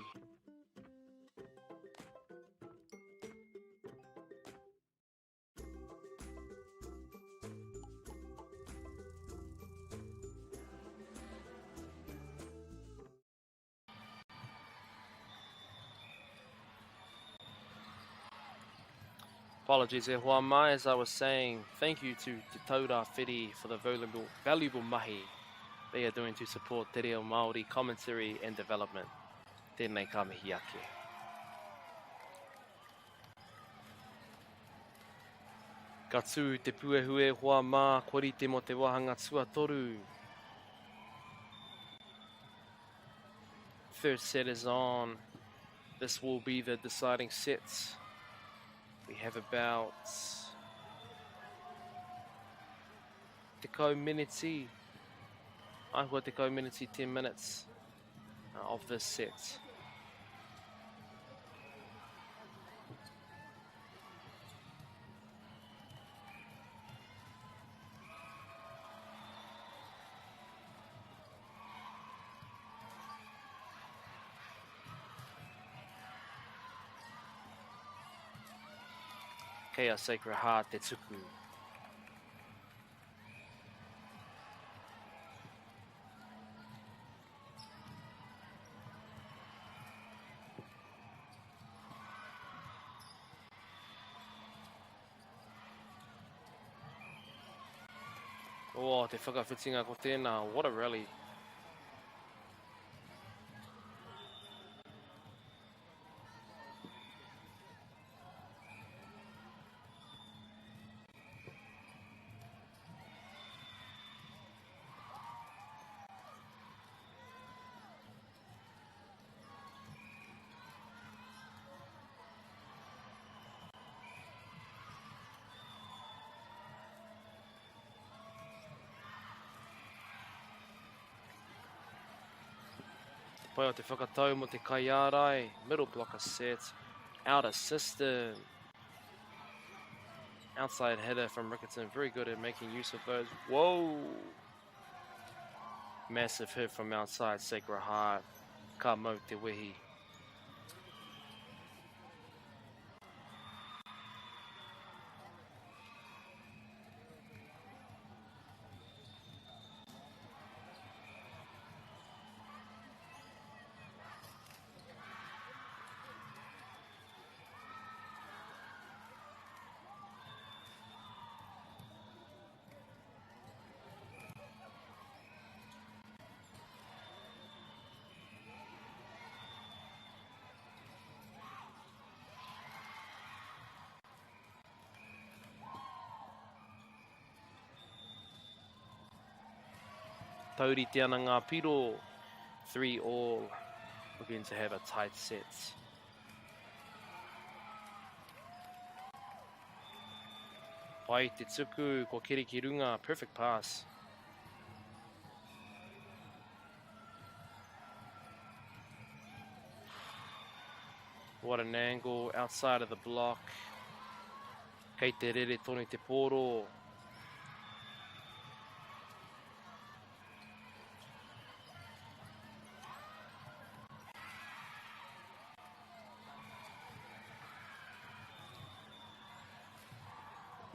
Speaker 1: Apologies e hoa mai, as I was saying, thank you to Te Taura Whiri for the valuable, valuable mahi they are doing to support Te Reo Māori commentary and development. Tēnei ka mihi ake. Ka tū te puehu e hoa mā, kua rite mō te wāhanga tuatoru. Third set is on. This will be the deciding set. We have about 10 minutes. Ahua 10 minutes, 10 minutes of this set. Kei a Sacred Heart te tuku. Oh, te whakawhitinga ko tēnā. What a rally. Te pai o te whakatau mo te kaiārai, middle blocker set, outer system. Outside hitter from Riccarton, very good at making use of those. Whoa! Massive hit from outside Sacred Heart. Ka mau te wehi. Taurite ana ngā piro, 3 all, looking to have a tight set. Pai te tuku, kua keri ki runga, perfect pass. What an angle outside of the block. Kei te rere tonu te pōro.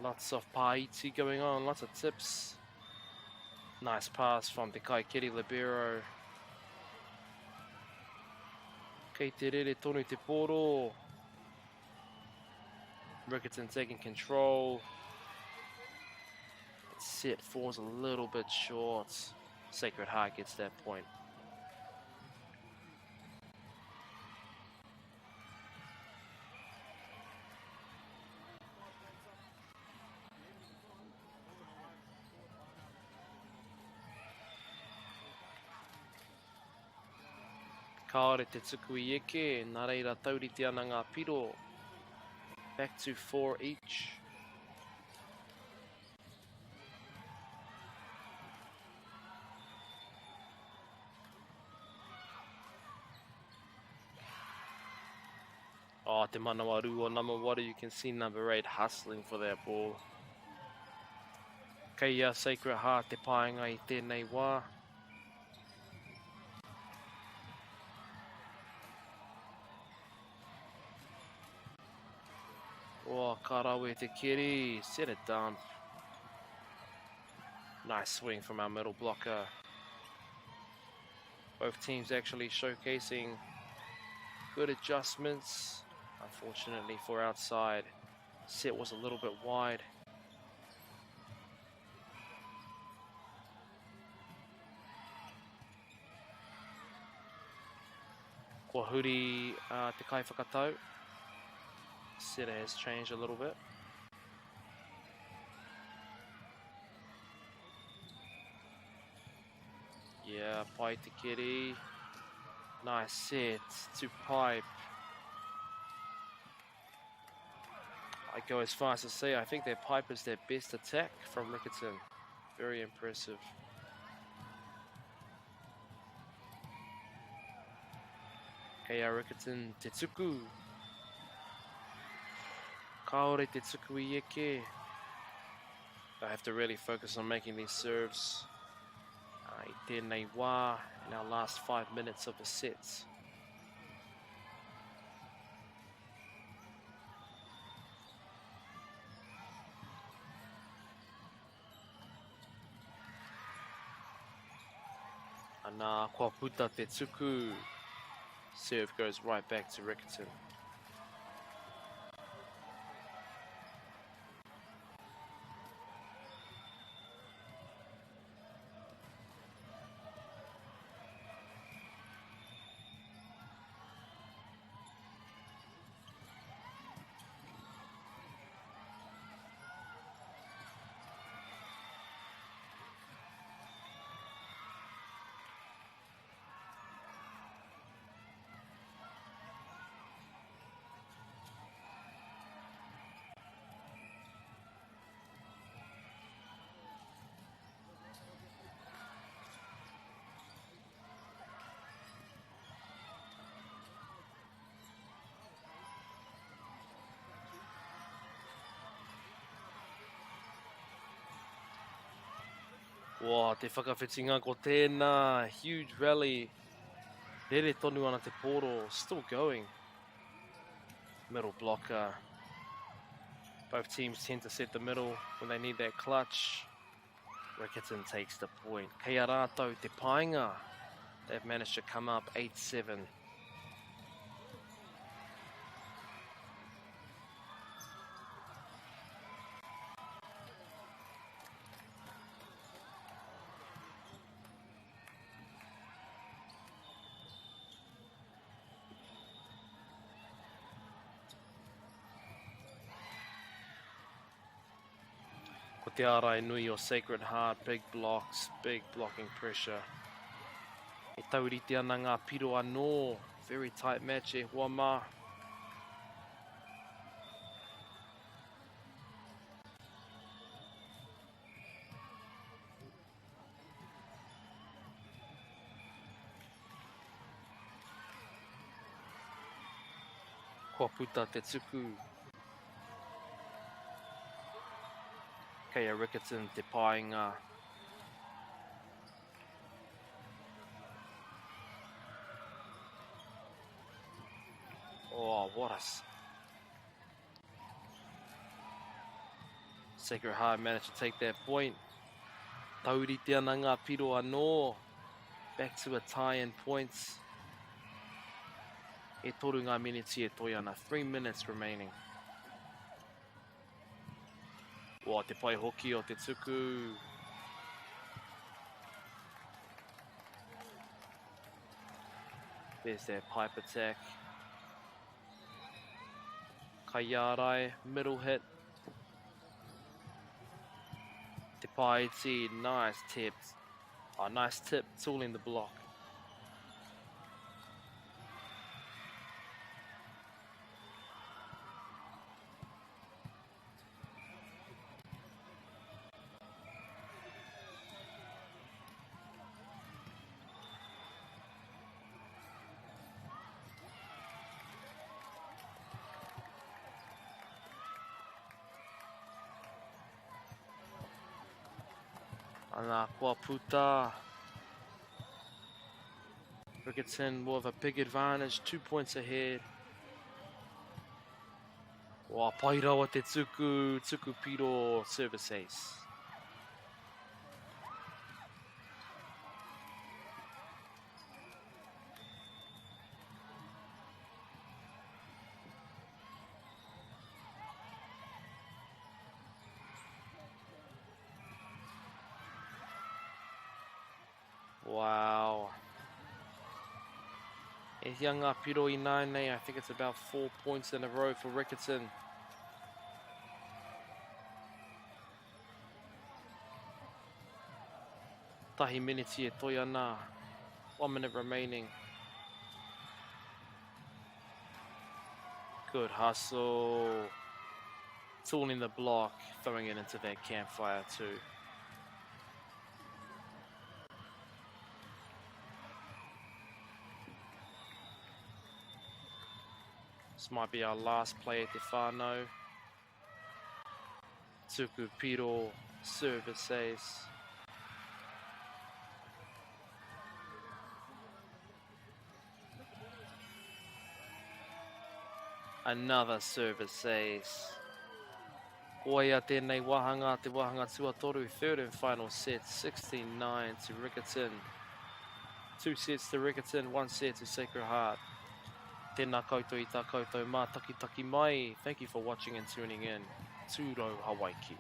Speaker 1: Lots of paiti going on, lots of tips. Nice pass from te Kaikiri Libero. Kei te rere tonu te pōro. Riccarton taking control. Set falls a little bit short. Sacred Heart gets that point. Kāore te tuku i eke, nā reira taurite ana ngā piro. Back to four each. Oh, te manawa rū o number 1, you can see number 8 hustling for that ball. Kei a Sacred Heart te paenga i tēnei wā. Oh, ka rawe te keri. Set it dump. Nice swing from our middle blocker. Both teams actually showcasing good adjustments. Unfortunately for outside, set was a little bit wide. Kua huri uh, te kaiwhakatau. Setter has changed a little bit. Yeah, pai te keri. Nice set to pipe. I go as far as to say I think their pipe is their best attack from Riccarton. Very impressive. Kei a Riccarton te tuku. Kāore te tuku i eke. I have to really focus on making these serves. Uh, I tēnei wā in our last 5 minutes of the sets. Nā, kua puta te tuku. Serve goes right back to Riccarton. Wow, te whakawhitinga ko tēnā, huge rally. Rere tonu ana te pōro, still going. Middle blocker. Both teams tend to set the middle when they need that clutch. Riccarton takes the point. Kei a rātou te painga. They've managed to come up 8-7. Ko te ārai nui o Sacred Heart, big blocks, big blocking pressure. E taurite ana ngā piro anō. Very tight match e hoa mā. Kua puta te tuku. Kei a Riccarton te painga. Oh, what a... Sacred Heart managed to take that point. Taurite ana ngā piro anō. Back to a tie in points. E toru ngā miniti e toi ana. 3 minutes remaining. Wā, te pai hoki o te tuku. There's that pipe attack. Kaiārai, middle hit. Te Paiti, nice tip. Oh, nice tip, tooling the block. Ana, kua puta. Riccarton will have a big advantage, 2 points ahead. Wā, pai rawa te tuku, tuku piro service ace. Wow. E hia ngā piro i nāianei, I think it's about 4 points in a row for Riccarton. Tahi miniti e toi ana. 1 minute remaining. Good hustle. Tooling the block, throwing it into that campfire too. This might be our last play at te whānau. Tuku piro, service ace. Another service ace. Koia tēnei wāhanga, te wāhanga tuatoru, third and final set, 16-9 to Riccarton. Two sets to Riccarton, one set to Sacred Heart. Tēnā koutou i tā koutou mātakitaki mai. Thank you for watching and tuning in. Tūrou Hawaiki.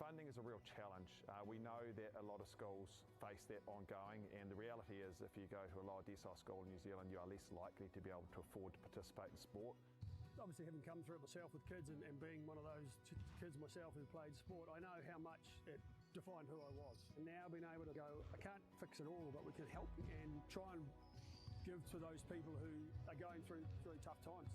Speaker 2: Funding is a real challenge. We know that a lot of schools face that ongoing, and the reality is if you go to a lower decile school in New Zealand, you are less likely to be able to afford to participate in sport.
Speaker 3: Obviously, having come through it myself with kids and being one of those kids myself who played sport, I know how much it defined who I was. And now being able to go, I can't fix it all, but we can help and try and give to those people who are going through tough times.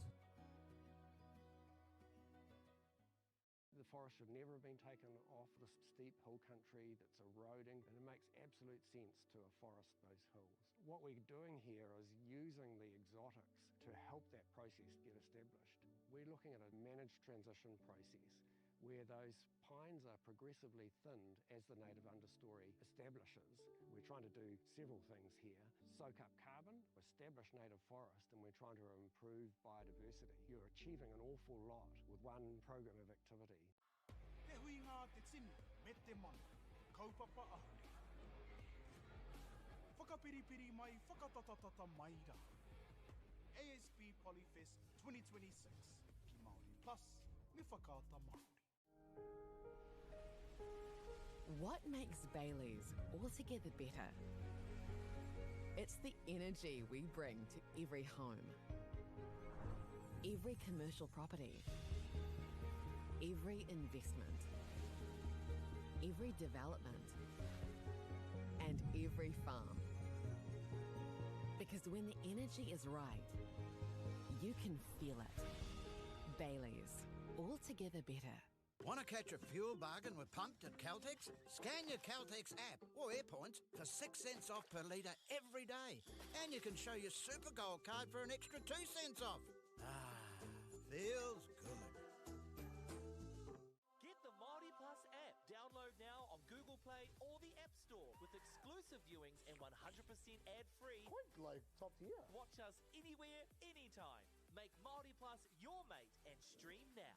Speaker 4: The forest should never have been taken off the steep hill country that's eroding, and it makes absolute sense to afforest those hills. What we're doing here is using the exotics to help that process get established. We're looking at a managed transition process where those pines are progressively thinned as the native understory establishes. We're trying to do several things here. Soak up carbon, establish native forest, and we're trying to improve biodiversity. You're achieving an awful lot with one program of activity.
Speaker 5: Te huinga te tini me te mana, kaupapa ahurea. Whakapiripiri mai, whakatatatata mai rā. ASB Polyfest 2026 ki Māori Plus me Whakaata Māori.
Speaker 6: What makes Bayleys altogether better? It's the energy we bring to every home, every commercial property, every investment, every development, and every farm. Because when the energy is right, you can feel it. Bayleys, altogether better.
Speaker 7: Want to catch a fuel bargain with Pumped at Caltex? Scan your Caltex app or Airpoints for 6 cents off per litre every day. And you can show your Super Gold card for an extra 2 cents off. Ah, feels good.
Speaker 8: Get the Māori Plus app. Download now on Google Play or the App Store with exclusive viewings and 100% ad-free.
Speaker 10: Quite like top tier.
Speaker 8: Watch us anywhere, anytime. Make Māori Plus your mate and stream now.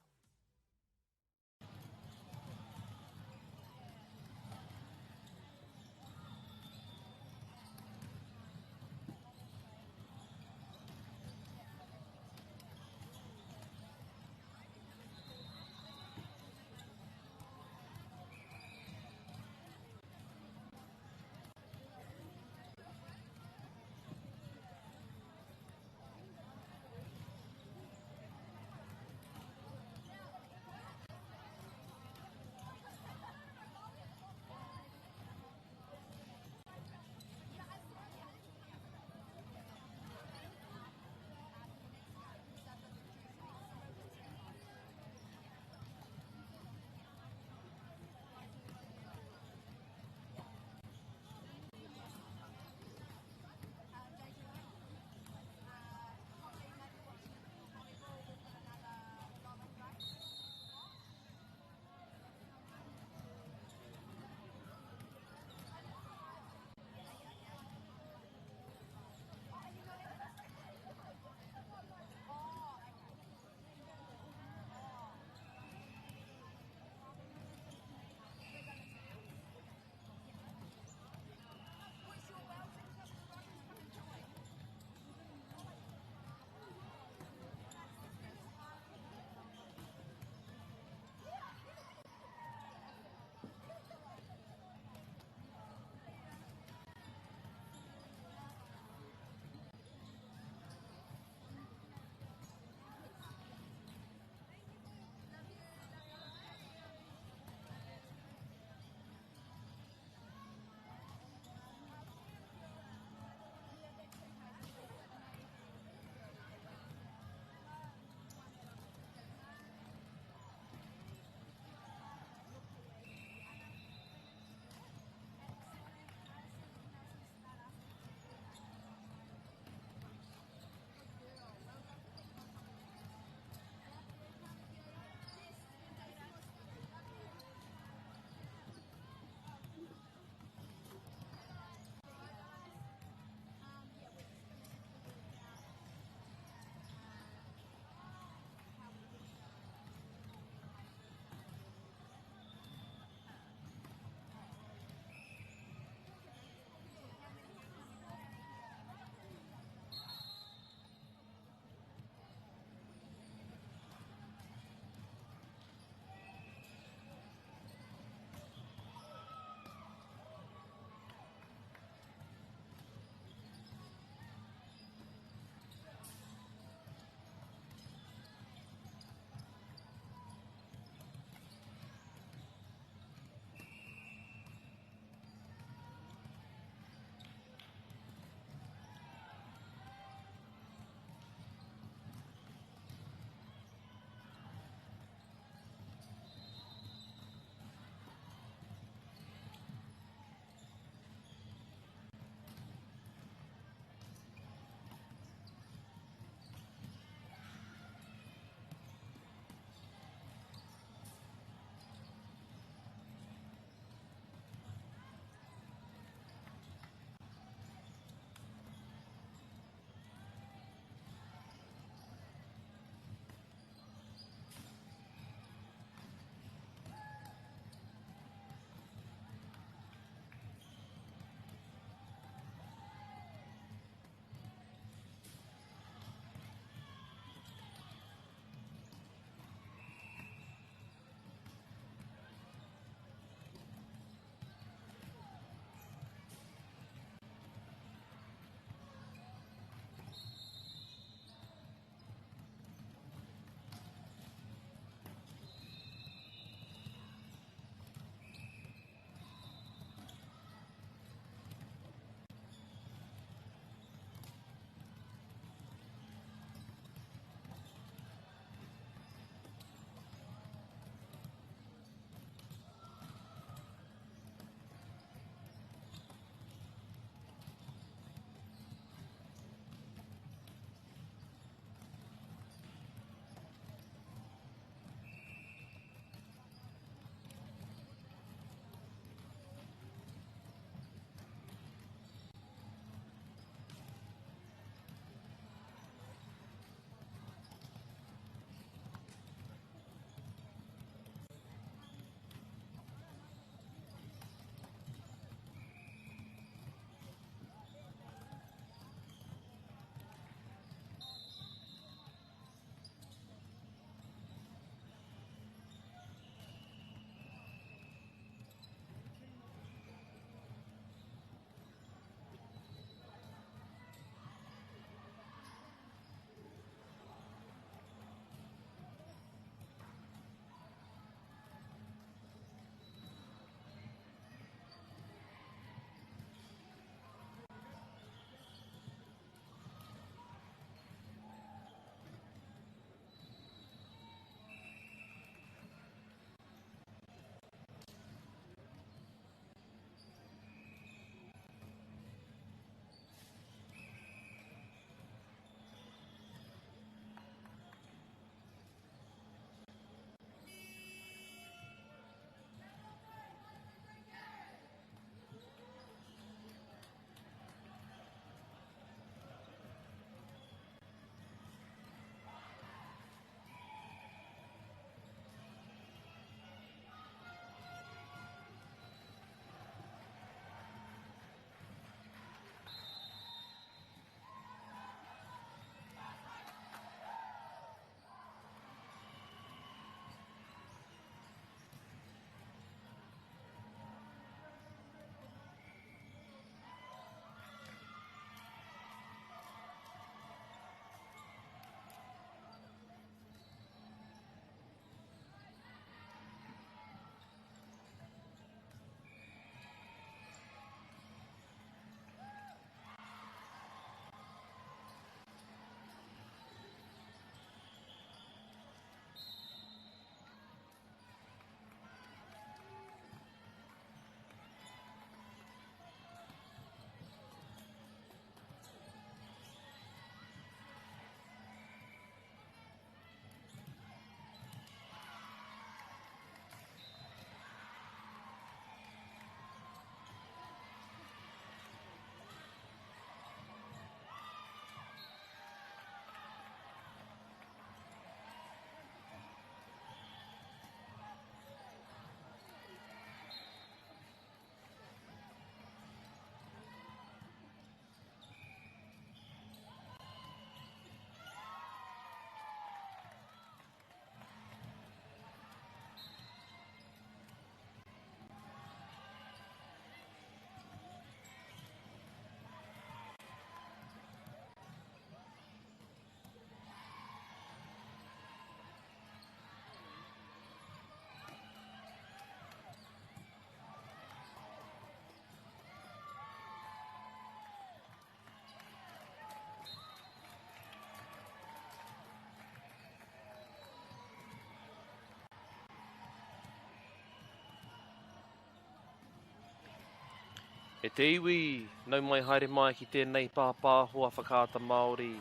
Speaker 1: E te iwi, nau mai haere mai ki tēnei pāpāho a Whakaata Māori.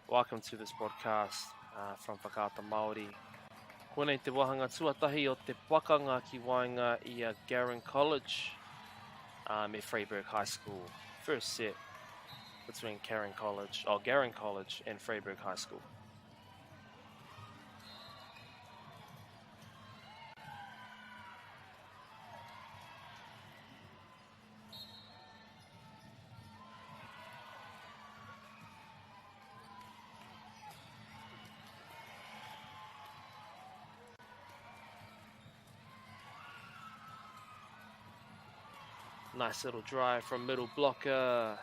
Speaker 1: Welcome to this broadcast uh, from Whakaata Māori. Koinei te wāhanga tuatahi o te pakanga ki waenga i a Garin College uh, me Freyberg High School. First set between Karen College, oh, Garin College and Freyberg High School. Nice little drive from middle blocker.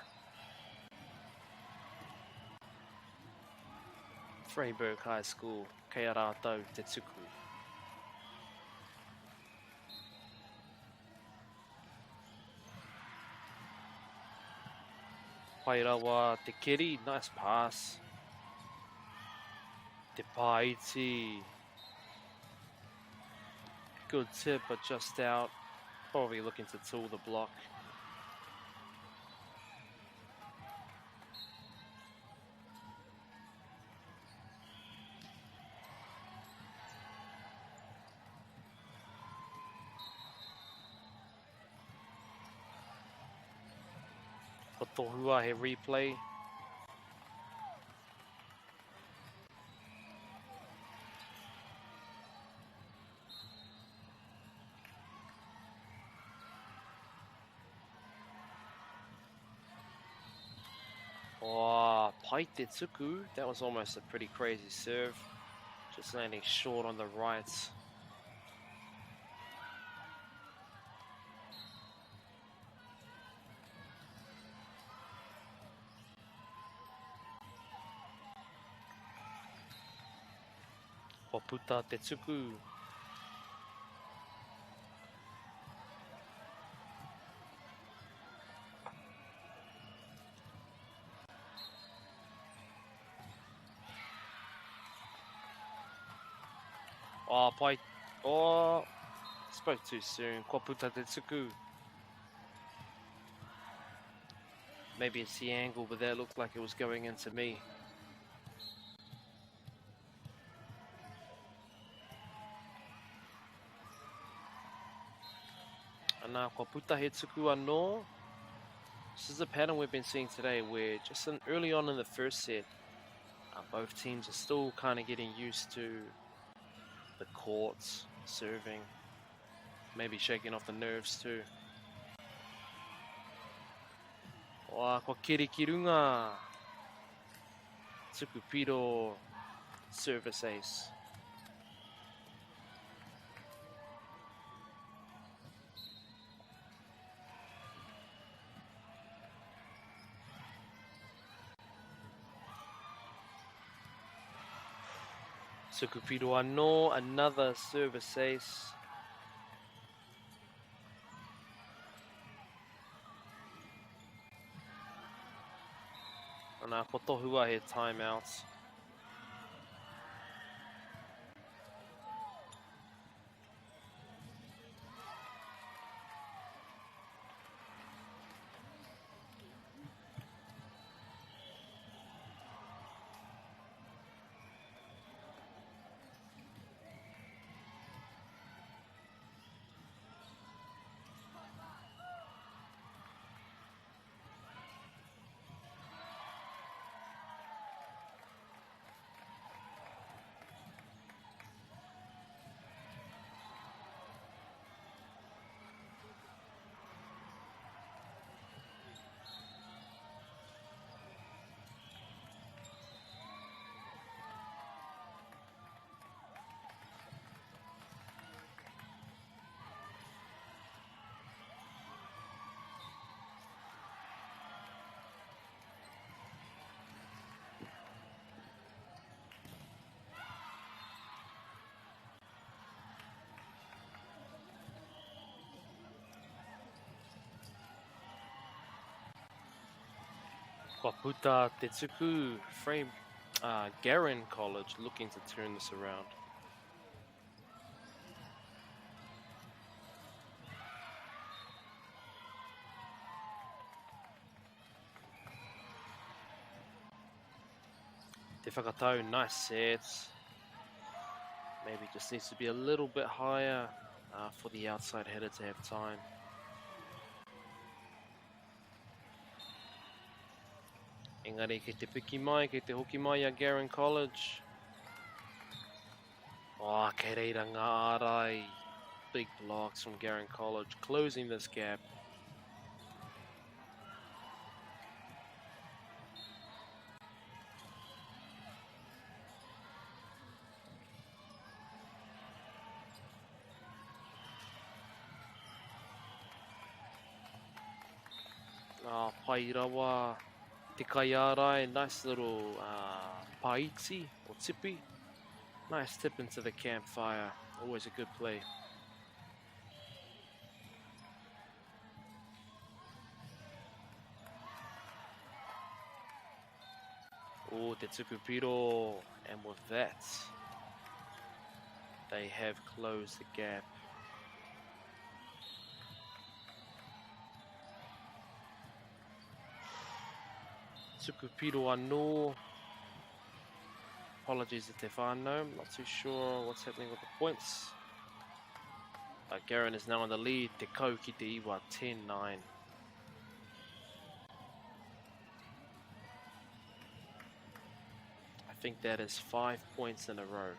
Speaker 1: Freyberg High School, kei a rātou te tuku. Pai rawa te keri, nice pass. Te pāiti. Good tip, but just out. Probably looking to tool the block. Ko tohua he replay. Oh, pai te tuku. That was almost a pretty crazy serve. Just landing short on the right. Kua puta te tuku. Oh, pai. Oh, spoke too soon. Kua puta te tuku. Maybe it's the angle, but that looked like it was going into me. Ana, kua puta he tuku anō. This is a pattern we've been seeing today where just in, early on in the first set, uh, both teams are still kind of getting used to the courts, serving, maybe shaking off the nerves too. Oa, kua keri ki runga. Tuku piro service ace. Tuku piro anō, another service ace. Ana, ko tohua he timeout. Kua puta te tuku frame uh, Garin College looking to turn this around. whakatau, nice set. Maybe just needs to be a little bit higher for the outside hitter to have time. Engari kei te piki mai, kei te hoki mai a Garin College. Oh, kei reira ngā ārai. Big blocks from Garin College, closing this gap. Oh, pai rawa te kaiārai, nice little paiti or tipi. Nice tip into the campfire, always a good play. Oh, te tuku piro, and with that, they have closed the gap. Tuku piro anō. Apologies if they find no, I'm not too sure what's happening with the points. But Garin is now in the lead, Te Kau ki te Iwa, 10-9. I think that is 5 points in a row.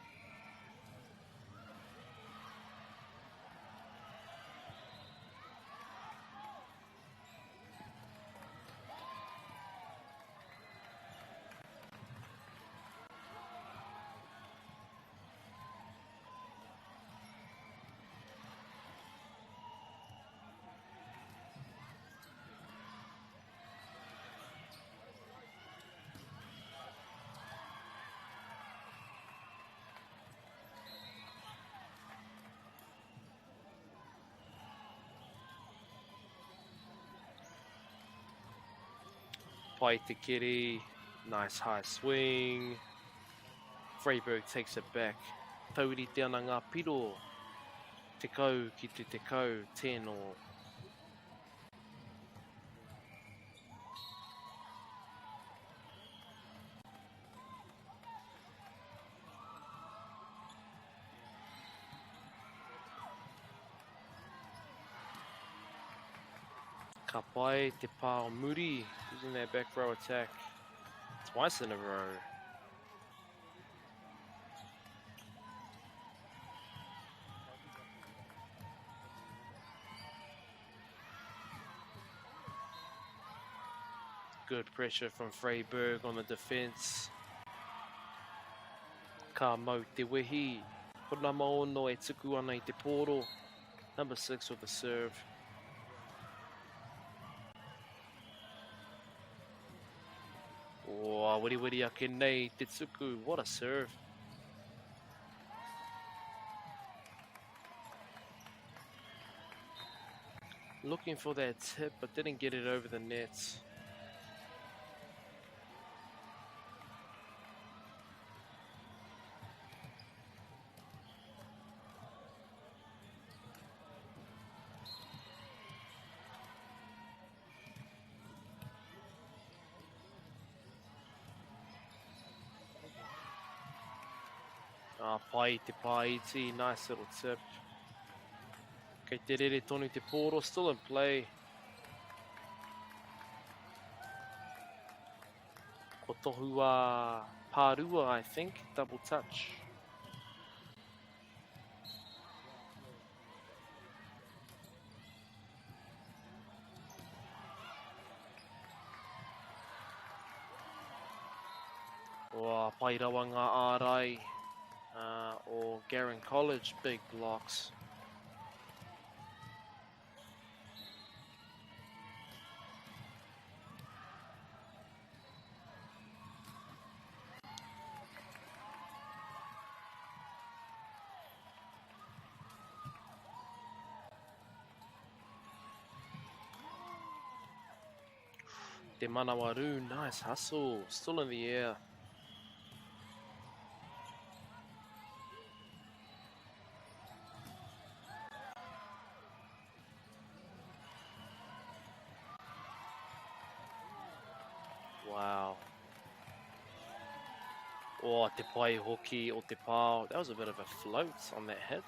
Speaker 1: Pai te kiri, nice high swing. Freyberg takes it back. Tauri te ana ngā piro. Tekau ki te tekau, 10 all. Ka pai te pā o muri, using their back row attack twice in a row. Good pressure from Freyberg on the defense. Ka mau te wehi. Ko nama ono e tuku ana i te pōro. Number 6 with the serve. Oh, wiri wiri ake nei te tuku. What a serve. Looking for that tip, but didn't get it over the net. Pai te pāiti, nice little tip. Kei te rere tonu te pōro, still in play. Ko tohu a Pārua, I think, double touch. Oh, pai rawa ngā ārai o Garin College, big blocks. Te Manawarū, nice hustle, still in the air. Wow. Oh, te pai hoki o te pao. That was a bit of a float on that hit.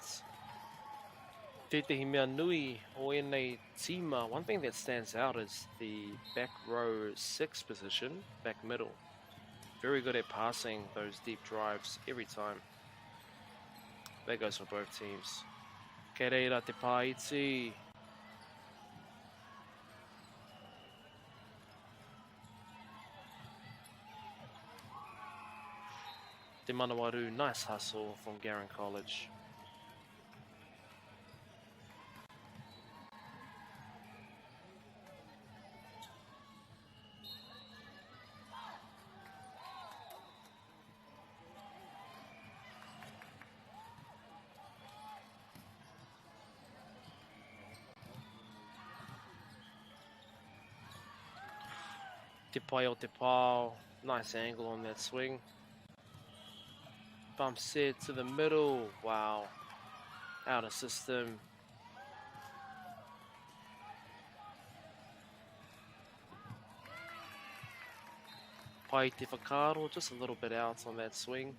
Speaker 1: Tētehi mea nui o ēnei tīma, one thing that stands out is the back row 6 position, back middle. Very good at passing those deep drives every time. That goes for both teams. Kei reira te pāiti. Te Manawarū, nice hustle from Garin College. Te pai o te pao. Nice angle on that swing. Bump set to the middle. Wow. Out of system. Pai te whakaaro, just a little bit out on that swing.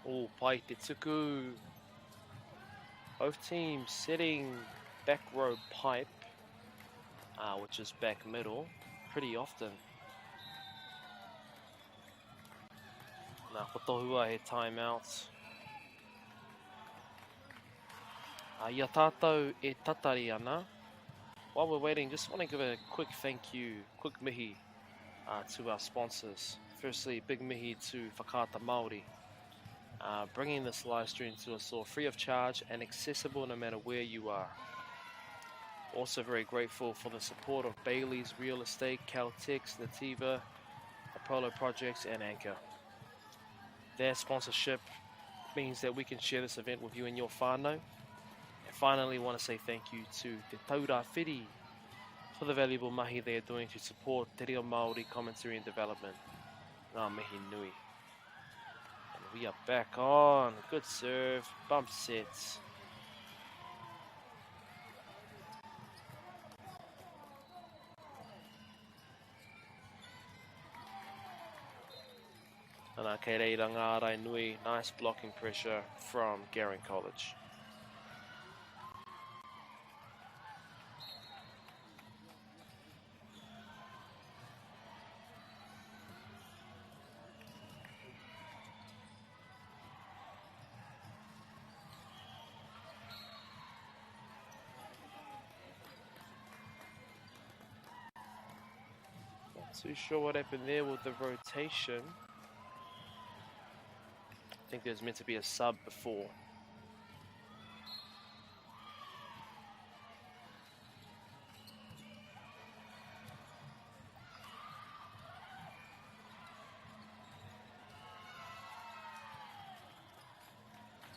Speaker 1: Oh, pai te tuku. Both teams setting back row pipe, which is back middle, pretty often. Nā, ko tohua he timeout. I a tātou e tatari ana, while we're waiting, just want to give a quick thank you, quick mihi to our sponsors. Firstly, big mihi to Whakaata Māori, bringing this live stream to us all free of charge and accessible no matter where you are. Also very grateful for the support of Bailey's Real Estate, Caltex, Nativa, Apollo Projects and Anchor. Their sponsorship means that we can share this event with you and your whānau. And finally, want to say thank you to Te Taura Whiri for the valuable mahi they are doing to support Te Reo Māori commentary and development. Ngā mihi nui. And we are back on. Good serve, bump sets. Ana kei reira ngā ārai nui, nice blocking pressure from Garin College. Not too sure what happened there with the rotation. I think there's meant to be a sub before.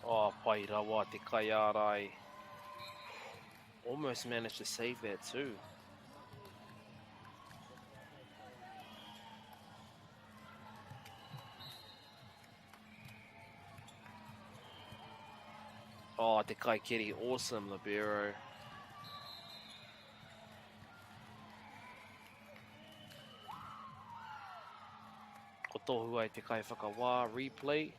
Speaker 1: Oh, pai rawa te kaiārai. Almost managed to save that too. Oh, te kaikiri, awesome libero. Ko tohu ai te kaiwhakawā, replay.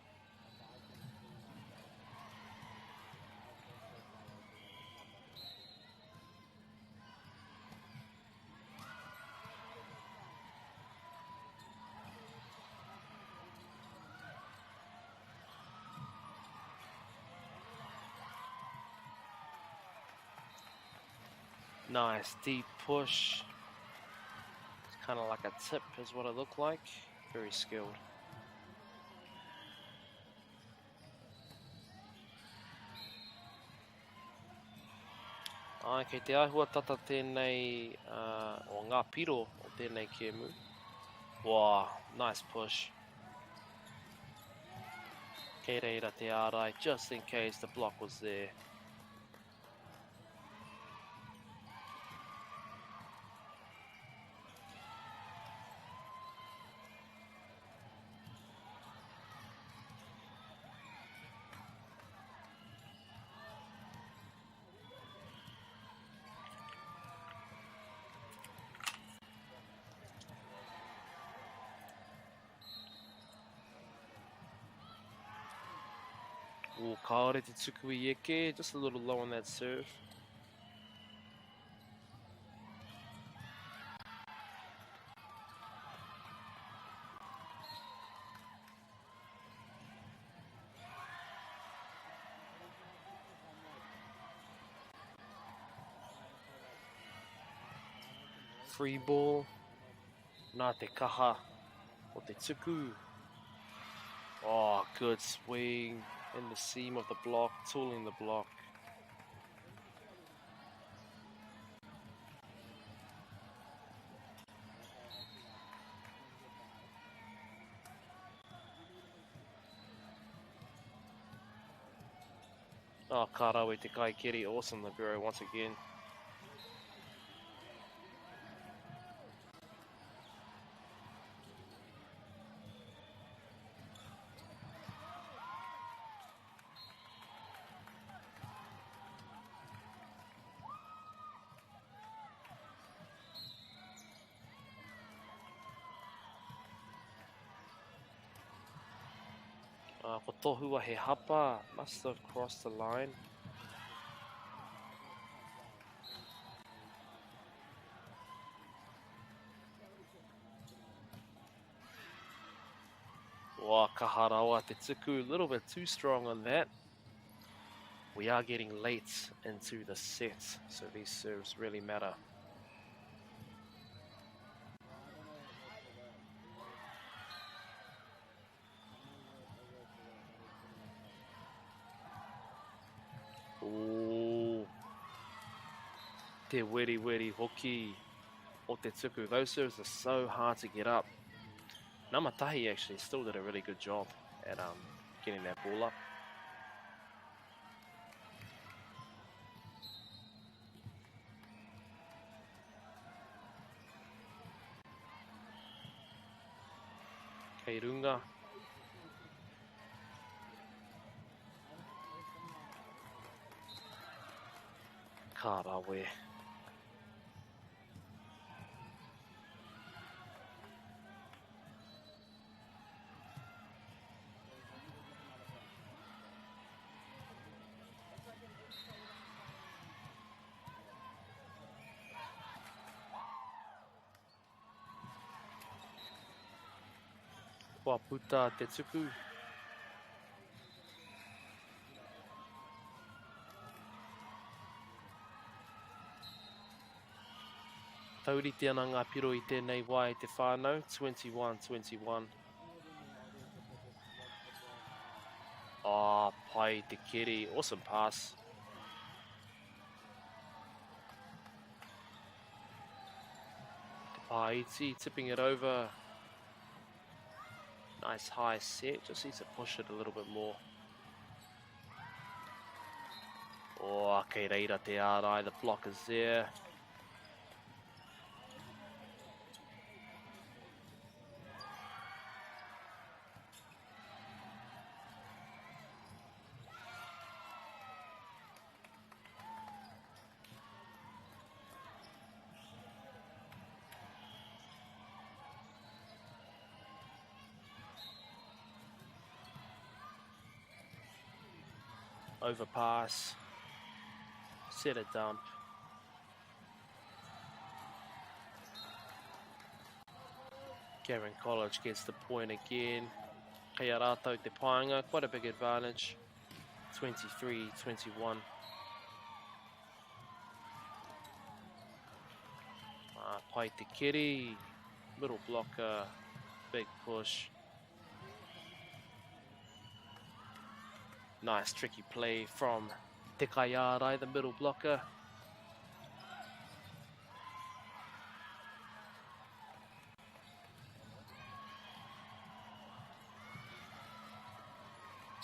Speaker 1: Nice deep push. It's kind of like a tip is what it looked like. Very skilled. Āe, kei te āhua tata tēnei o ngā piro o tēnei kēmu. Wā, nice push. Kei reira te ārai, just in case the block was there. Ooh, kāore te tuku i eke, just a little low on that serve. Free ball. Nā te kaha o te tuku. Oh, good swing in the seam of the block, tooling the block. Oh, ka rawe te kaikiri. Awesome libero once again. Ko tohua he hapa, must have crossed the line. Wā, kaha rawa te tuku, little bit too strong on that. We are getting late into the set, so these serves really matter. Ooh. Te weri weri hoki o te tuku. Those serves are so hard to get up. Namatahi actually still did a really good job at um, getting that ball up. Kei runga. Ka rawe. Kua puta te tuku. Taurite ana ngā piro i tēnei wā i te whānau, 21-21. Ah, pai te keri, awesome pass. Te Pāiti tipping it over. Nice high set, just needs to push it a little bit more. Oh, kei reira te ārai, the block is there. Overpass, set a dump. Gavin College gets the point again. Kei a rātou te painga, quite a big advantage. 23-21. Ah, pai te keri, middle blocker, big push. Nice tricky play from Te Kaiārai, the middle blocker.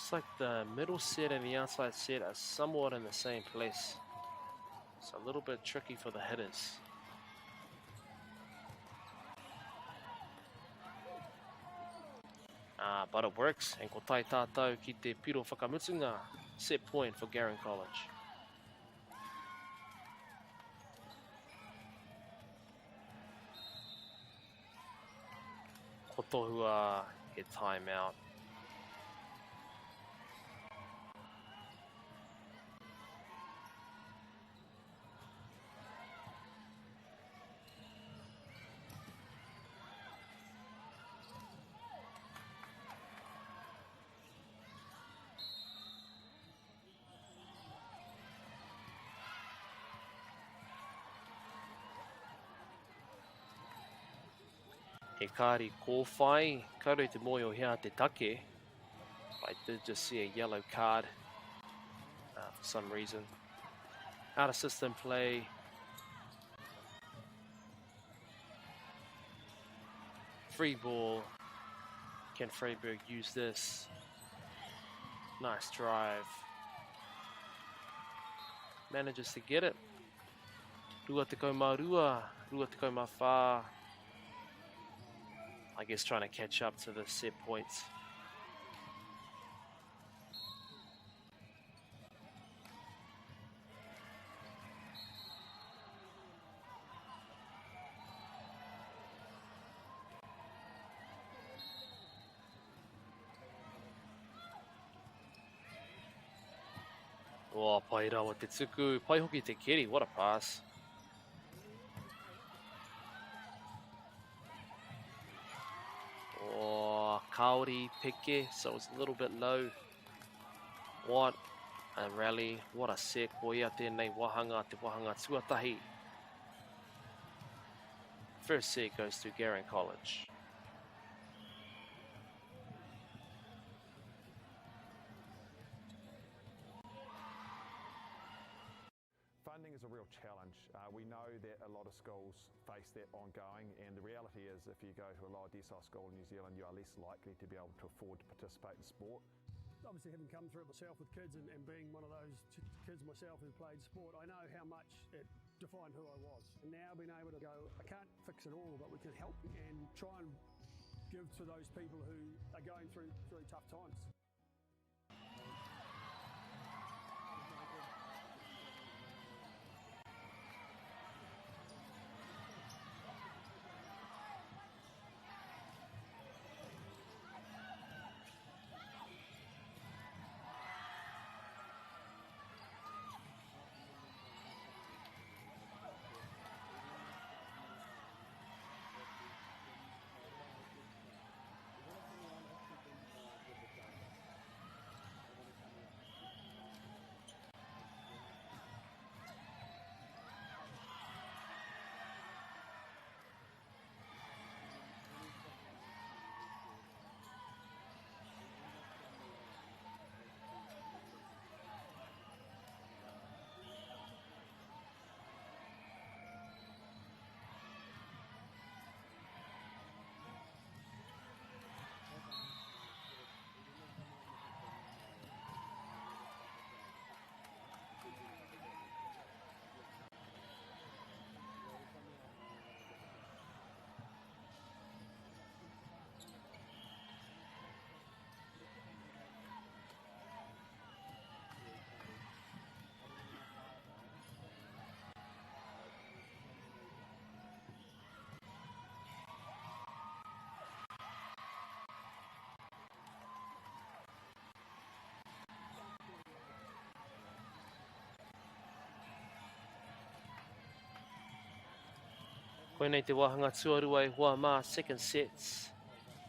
Speaker 1: Looks like the middle set and the outside set are somewhat in the same place. It's a little bit tricky for the hitters. Ah, but it works. And ko tai tātou ki te piro whakamutunga. Set point for Garran College. Ko tohua he timeout. He kāri kōwhai, kaore te mōhio he aha te take. I did just see a yellow card uh, for some reason. Out of system play. Free ball. Can Freyberg use this? Nice drive. Manages to get it. 22, 24. I guess trying to catch up to the set points. Oh, pai rawa te tuku. Pai hoki te keri. What a pass. Oh, kaori peke, so it's a little bit low. What a rally, what a set. Ko ia tēnei wahanga, te wahanga tuatahi. First set goes to Garran College.
Speaker 2: Funding is a real challenge. Uh, we know that a lot of schools face that ongoing, and the reality is if you go to a lower decile school in New Zealand, you are less likely to be able to afford to participate in sport.
Speaker 3: Obviously, having come through it myself with kids and, and being one of those kids myself who played sport, I know how much it defined who I was. And now being able to go, I can't fix it all, but we can help and try and give to those people who are going through, through tough times.
Speaker 1: Koinei te wāhanga tuarua e hoa mā, second sets.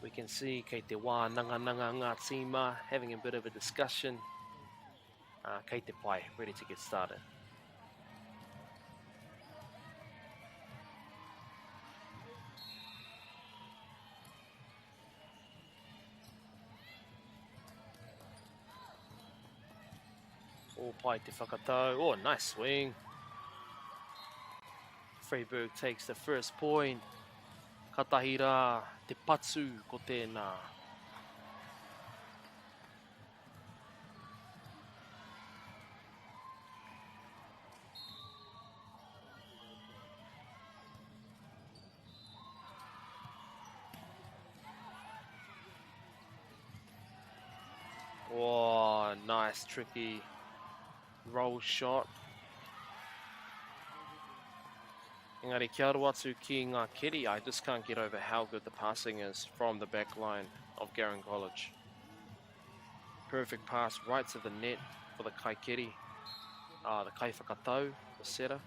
Speaker 1: We can see kei te wānangananga ngā tīma, having a bit of a discussion. Uh, kei te pai, ready to get started. Oh, pai te whakatau. Oh, nice swing. Freyberg takes the first point. Katahi rā te patu ko tēnā. Oh, nice tricky roll shot. Engari kia aro atu ki ngā keri, I just can't get over how good the passing is from the back line of Garran College. Perfect pass right to the net for the kaikeri, the kaiwhakatau, the setter.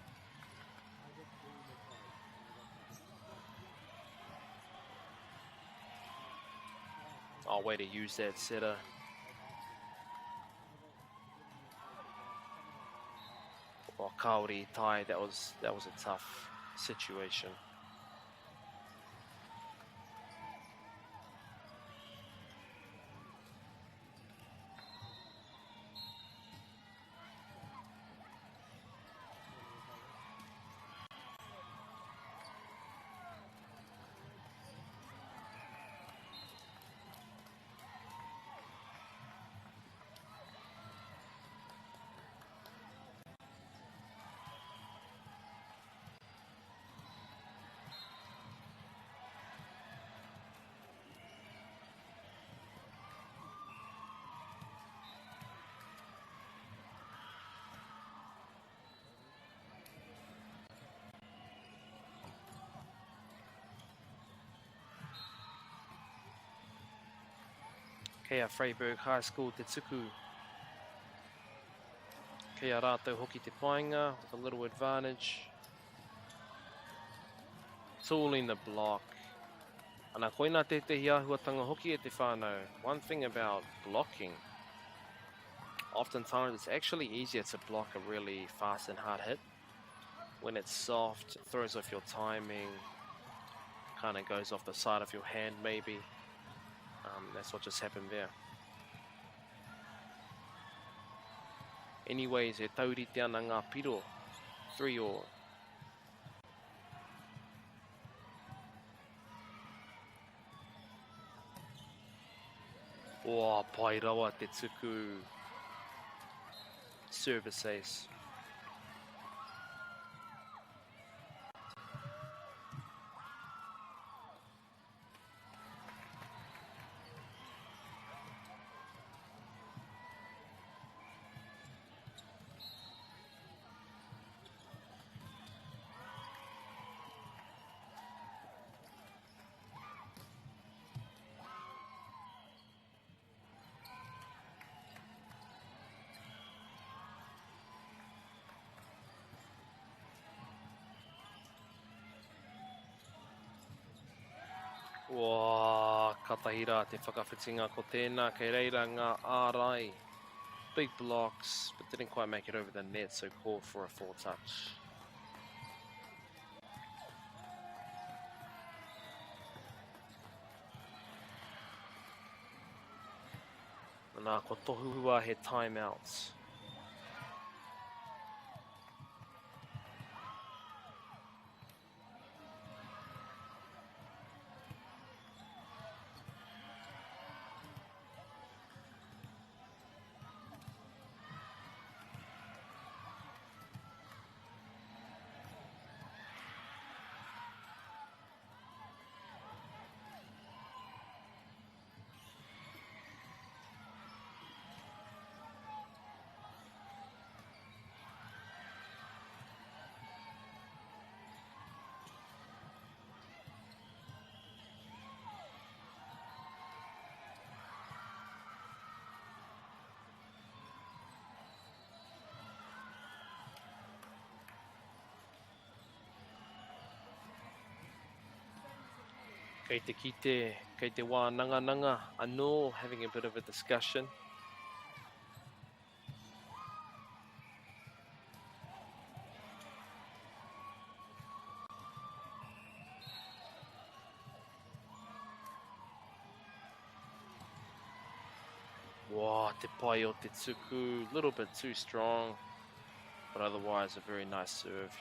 Speaker 1: Oh, way to use that setter. Oh, kaori tai, that was a tough situation. Kei a Freyberg High School te tuku. Kei a rātou hoki te painga with a little advantage. Tooling the block. Ana koina tētehi āhuatanga hoki e te whānau. One thing about blocking, oftentimes it's actually easier to block a really fast and hard hit. When it's soft, it throws off your timing, kind of goes off the side of your hand maybe. That's what just happened there. Anyways, e taurite ana ngā piro. 3 all. Oh, pai rawa te tuku. Service ace. Wā, katahi rā te whakawhitinga ko tēnā, kei reira ngā ārai. Big blocks, but didn't quite make it over the net, so call for a four touch. Nā, ko tohua he timeouts. Kei te kite, kei te wānangananga anō, having a bit of a discussion. Wā, te pai o te tuku, little bit too strong, but otherwise a very nice serve.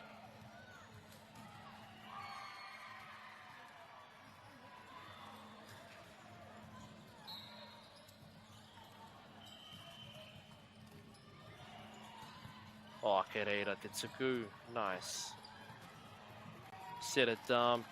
Speaker 1: Oh, ke reira te tuku. Nice. Set a dump.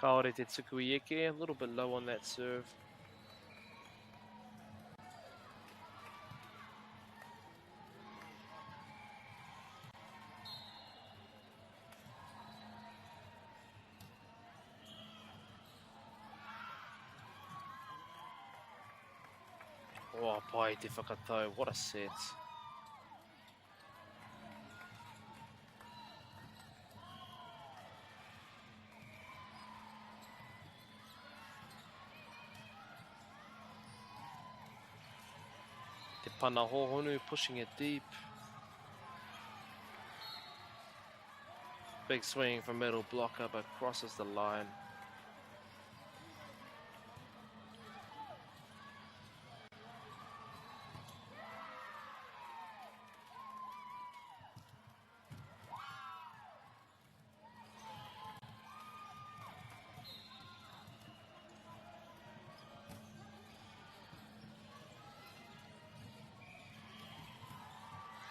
Speaker 1: Kāore te tuku i eke, a little bit low on that serve. Oh, pai te whakatau, what a set. Te pana hōhonu, pushing it deep. Big swing from middle blocker, but crosses the line.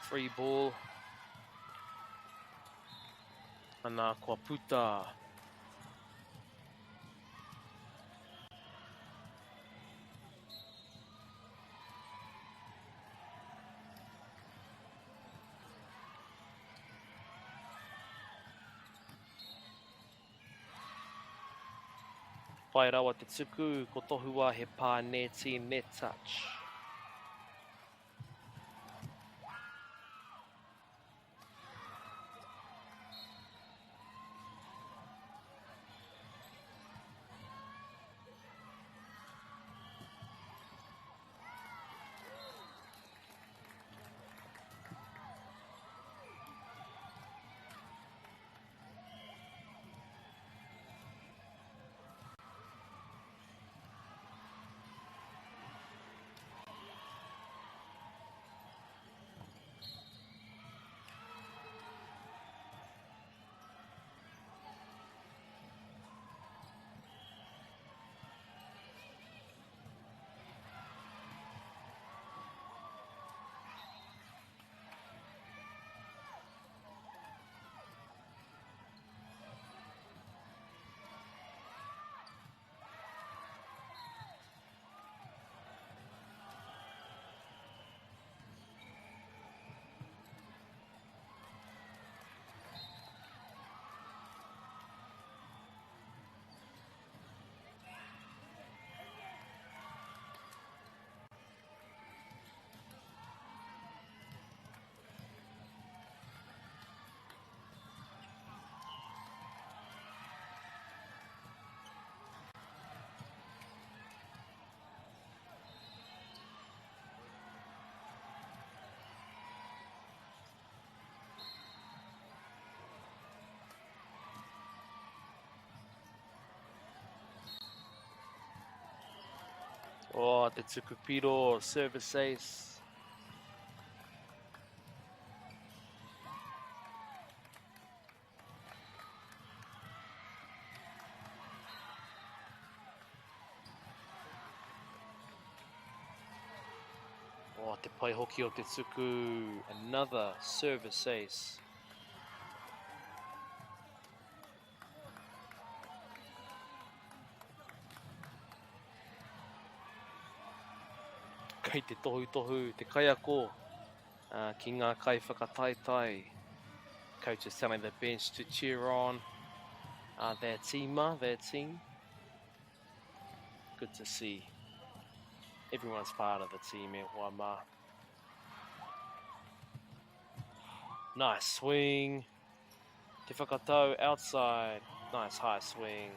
Speaker 1: Free ball. Ana kua puta. Pai rawa te tuku, ko tohua he pā nēti net touch. Oh, te tuku piro, service ace. Oh, te pai hoki o te tuku, another service ace. Kei te tohutohu te kaiako ki ngā kaiwhakataetae. Coach is telling the bench to cheer on their teamer, their team. Good to see everyone's part of the team e hoa mā. Nice swing. Te whakatau outside. Nice high swing.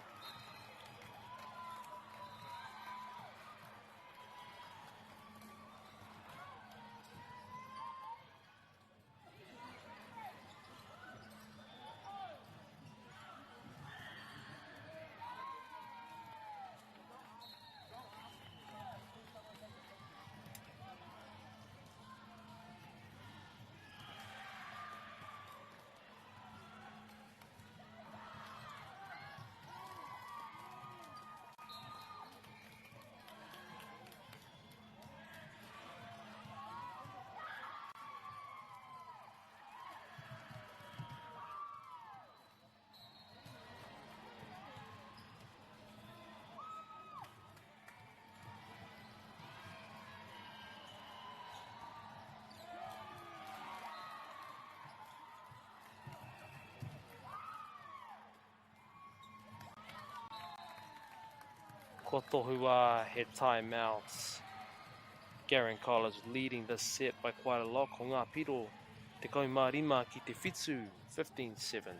Speaker 1: Kua tohua he timeout. Garran College leading this set by quite a lot. Ko ngā piro 15 ki te 7, 15-7.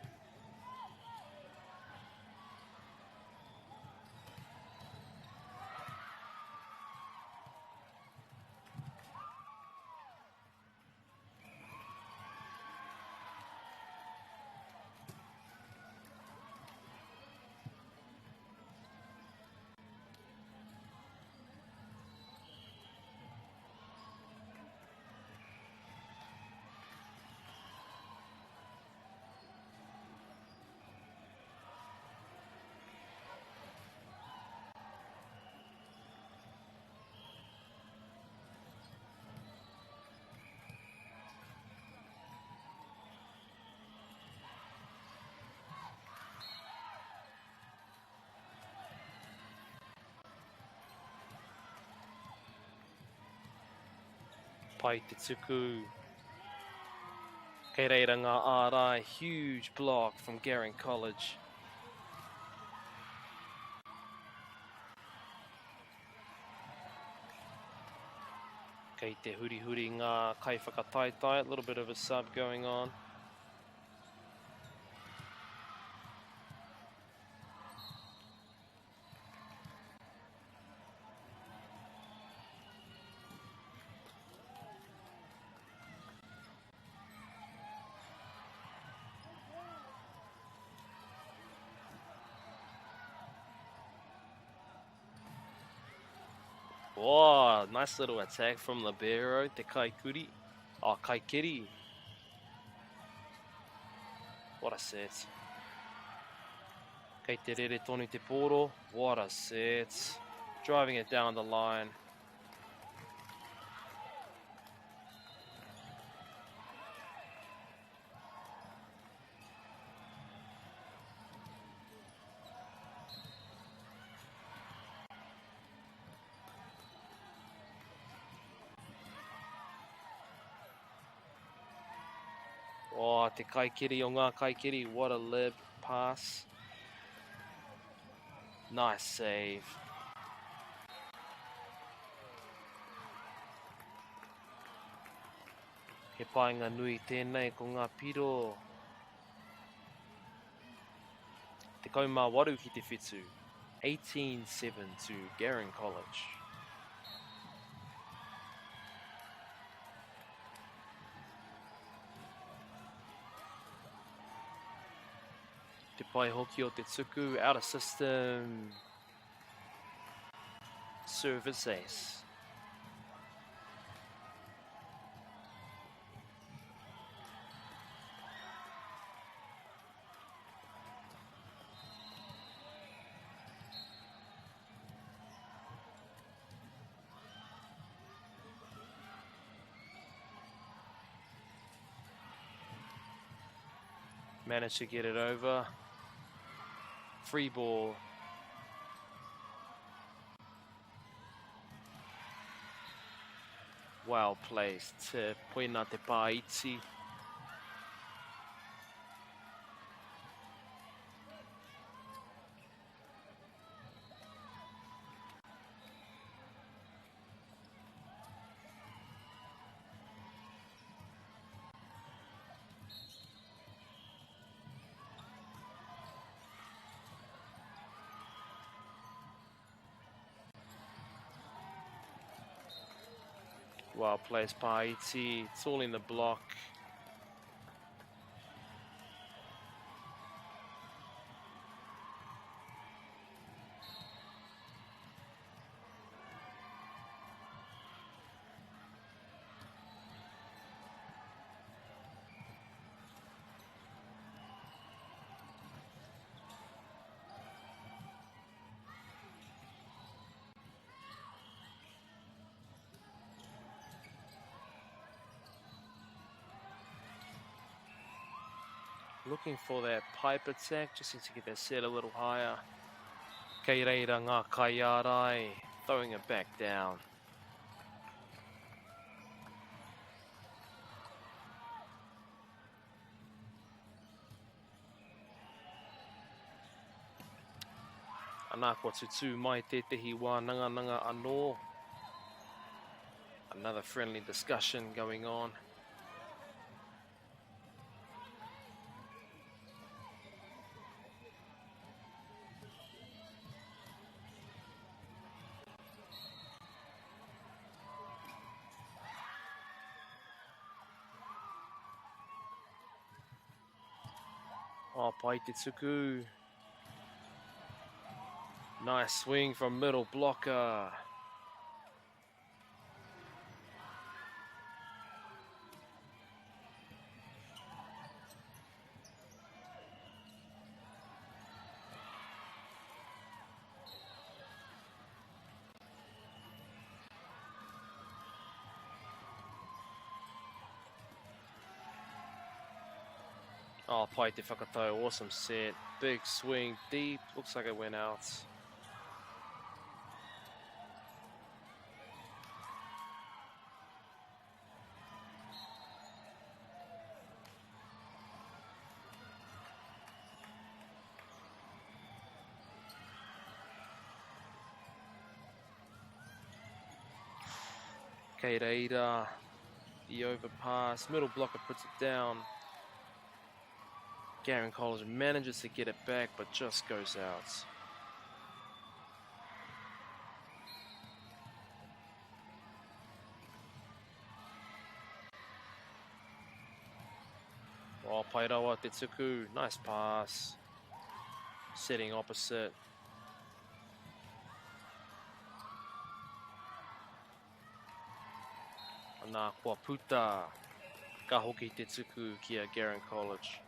Speaker 1: Pai te tuku. Kei reira ngā ārai, huge block from Garran College. Kei te hurihuri ngā kaiwhakataetae, a little bit of a sub going on. Oh, nice little attack from Libero, te Kaikuri. Oh, Kaikiri. What a set. Kei te rere tonu te pōro. What a set. Driving it down the line. Oh, te kaikiri o ngā kaikiri. What a lib pass. Nice save. He painga nui tēnei ko ngā piro. 18 ki te 7. 18-7 to Garran College. Te pai hoki o te tuku, out of system, service ace. Managed to get it over. Free ball. Well placed to Poina Te Pāiti. Well placed by Iti. It's all in the block. Looking for that pipe attack, just needs to get that set a little higher. Kei reira ngā kaiārai, throwing it back down. Anā, kua tutū mai tētehi wānangananga anō. Another friendly discussion going on. Oh, pai te tuku. Nice swing from middle blocker. Oh, pai te whakatau. Awesome set. Big swing, deep. Looks like it went out. Kei reira, the overpass. Middle blocker puts it down. Garran College manages to get it back, but just goes out. Oh, pai rawa te tuku. Nice pass. Setting opposite. Nā, kua puta. Ka hoki te tuku ki a Garran College.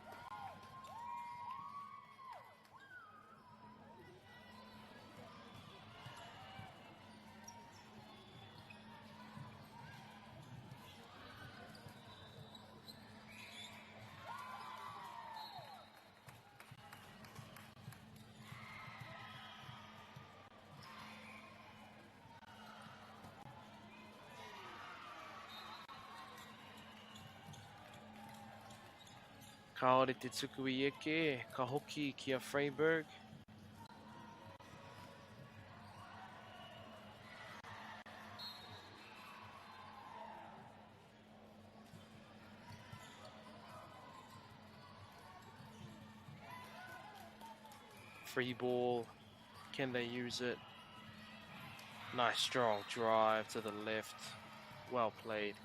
Speaker 1: Kāore te tuku i eke, ka hoki ki a Freiburg. Free ball. Can they use it? Nice strong drive to the left. Well played.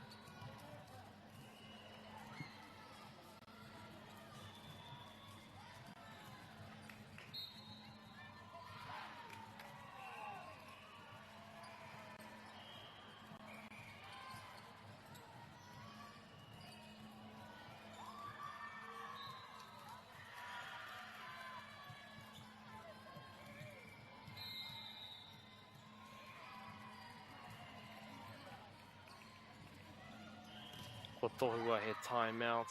Speaker 1: Kua tohua he timeout.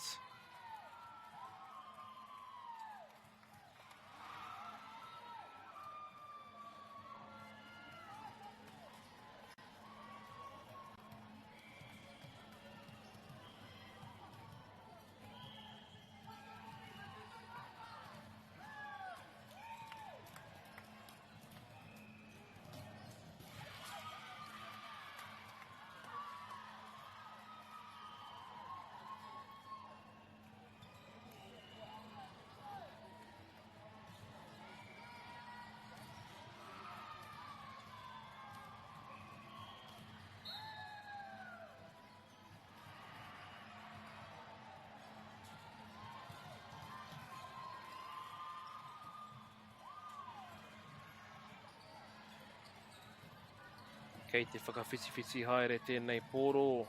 Speaker 1: Kei te whakawhitiwhiti haere tēnei pōro.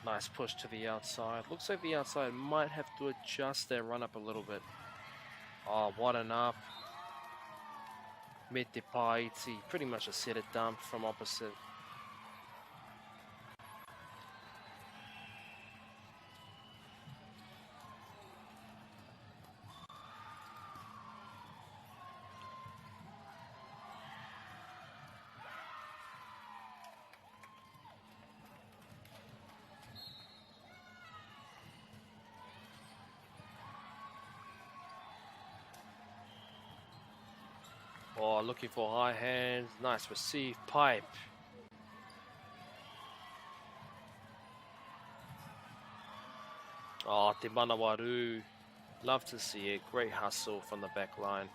Speaker 1: Nice push to the outside. Looks like the outside might have to adjust their run up a little bit. Oh, what an up. Me te pāiti. Pretty much a set of dump from opposite. Oh, looking for high hands. Nice receive. Pipe. Oh, Te Manawaru. Love to see it. Great hustle from the back line.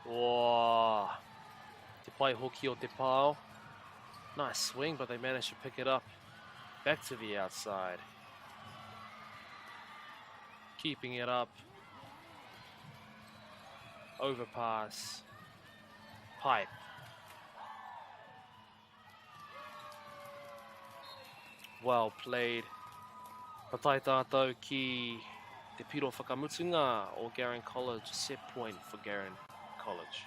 Speaker 1: Whoa. Te pai hoki o te pao. Nice swing, but they managed to pick it up. Back to the outside. Keeping it up. Overpass. Pipe. Well played. Ka tae tātou ki te piro whakamutunga o Garran College, set point for Garran College.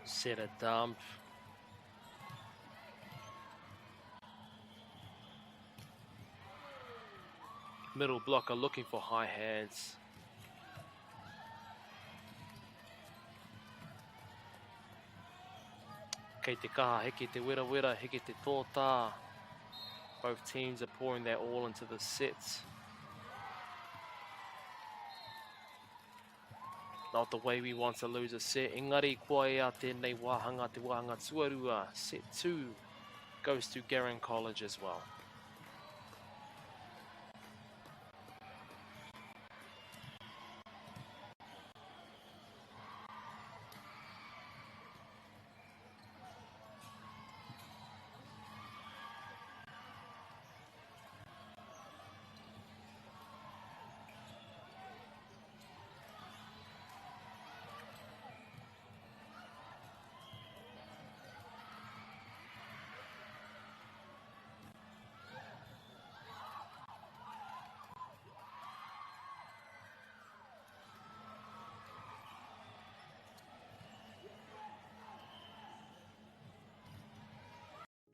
Speaker 1: Set a dump. Middle blocker looking for high hands. Kei te kaha, heke te werawera, heke te tōtā. Both teams are pouring their all into the sets. Not the way we want to lose a set. Engari kua ea tēnei wāhanga, te wāhanga tuarua, set 2 goes to Garran College as well.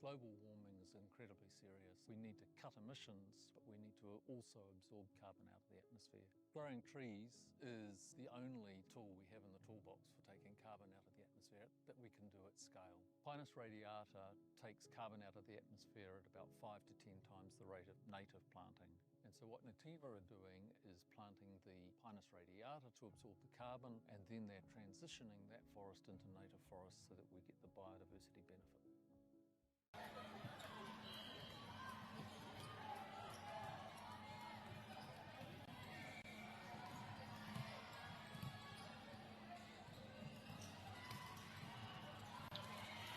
Speaker 9: Global warming is incredibly serious. We need to cut emissions, but we need to also absorb carbon out of the atmosphere. Growing trees is the only tool we have in the toolbox for taking carbon out of the atmosphere that we can do at scale. Pinus radiata takes carbon out of the atmosphere at about 5 to 10 times the rate of native planting. And so what Nativa are doing is planting the Pinus radiata to absorb the carbon, and then they're transitioning that forest into native forest so that we get the biodiversity benefit.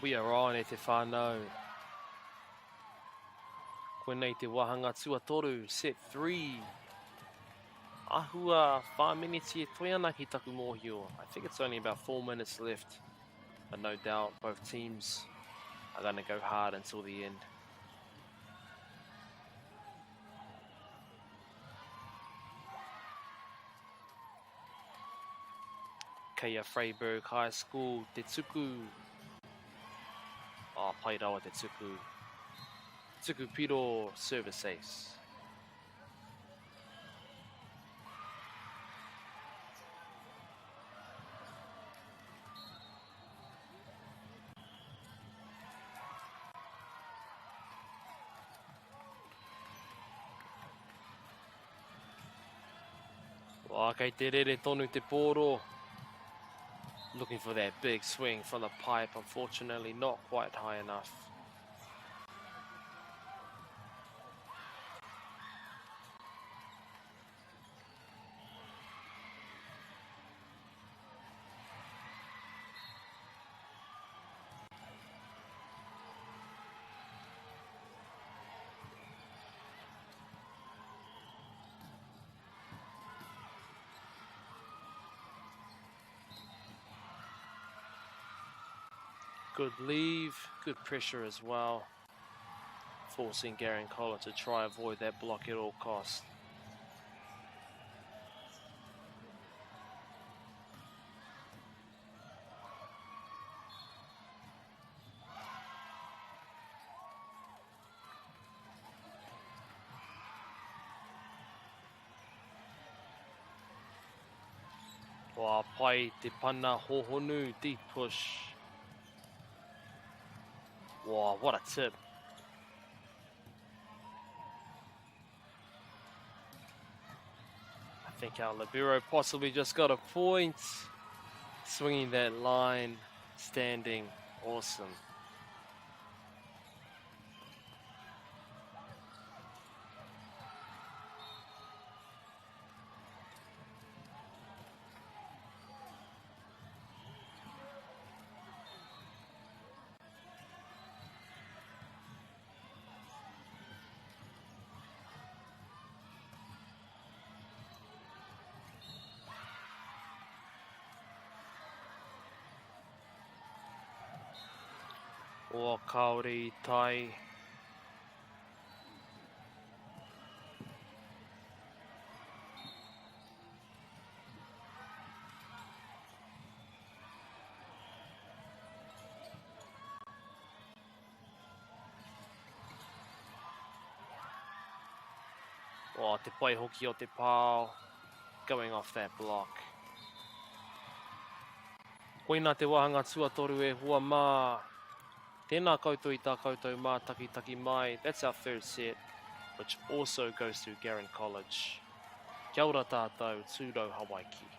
Speaker 1: We are on e te whānau. Koinei te wāhanga tuatoru, set 3. Ahua, 4 miniti e toe ana ki taku mōhio. I think it's only about 4 minutes left. But no doubt both teams are going to go hard until the end. Kei a Freyberg High School, te tuku. Oh, pai rawa te tuku. Tuku piro service ace. Oh, kei te rere tonu te pōro. Looking for that big swing from the pipe. Unfortunately, not quite high enough. Good leave, good pressure as well. Forcing Garyn Collett to try avoid that block at all costs. Wā pai te pana hohonu, deep push. Wow, what a tip. I think our libero possibly just got a point. Swinging that line, standing, awesome. O kāore i tae. Oh, te pai hoki o te pao. Going off that block. Koina te wāhanga tuatoru e hua mā. Tēnā koutou i tā koutou mātakitaki mai. That's our third set, which also goes to Garyn College. Kia ora tātou, tūrou Hawaiki.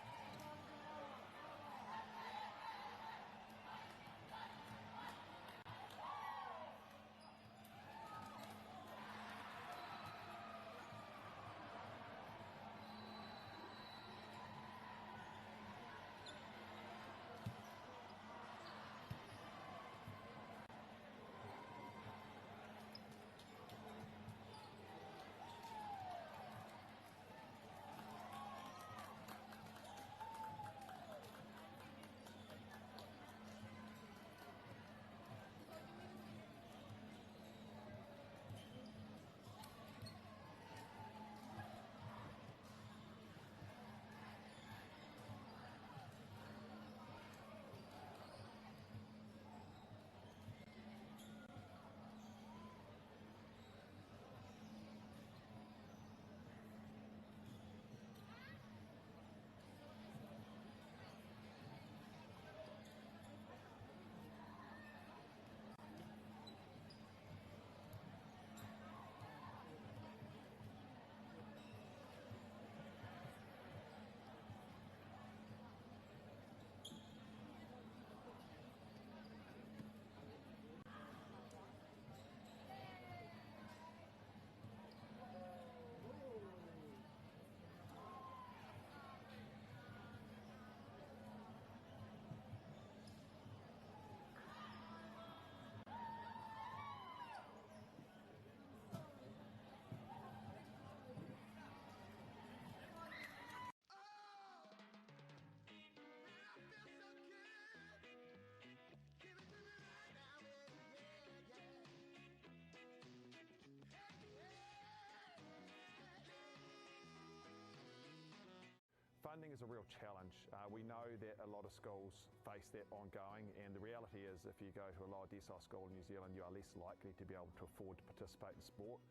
Speaker 2: Funding is a real challenge. We know that a lot of schools face that ongoing, and the reality is if you go to a lower decile school in New Zealand, you are less likely to be able to afford to participate in sport.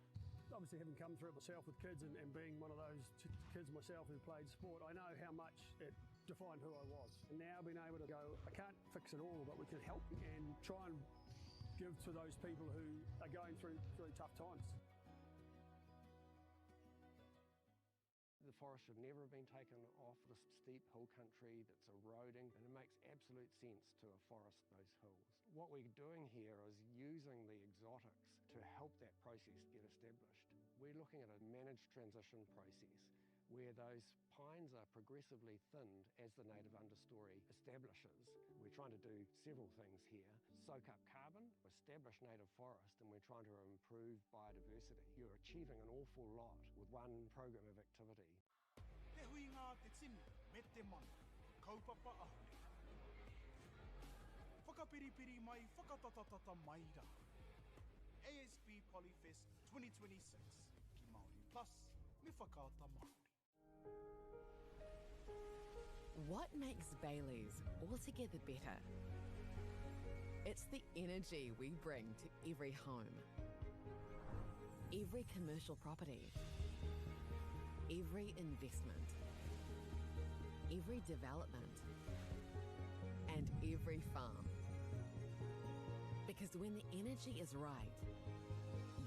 Speaker 3: Obviously, having come through it myself with kids and being one of those kids myself who played sport, I know how much it defined who I was. And now being able to go, I can't fix it all, but we can help and try and give to those people who are going through tough times.
Speaker 4: The forest should never have been taken off this steep hill country that's eroding, and it makes absolute sense to afforest those hills. What we're doing here is using the exotics to help that process get established. We're looking at a managed transition process where those pines are progressively thinned as the native understory establishes. We're trying to do several things here. Soak up carbon, establish native forest, and we're trying to improve biodiversity. You're achieving an awful lot with one program of activity.
Speaker 5: Te huinga a te tini me te mano, kaupapa ahurea. Whakapiripiri mai, whakatatatata mai rā. ASB Polyfest 2026 ki Māori Plus me Whakaata Māori.
Speaker 6: What makes Bailey's altogether better? It's the energy we bring to every home, every commercial property, every investment, every development, and every farm. Because when the energy is right,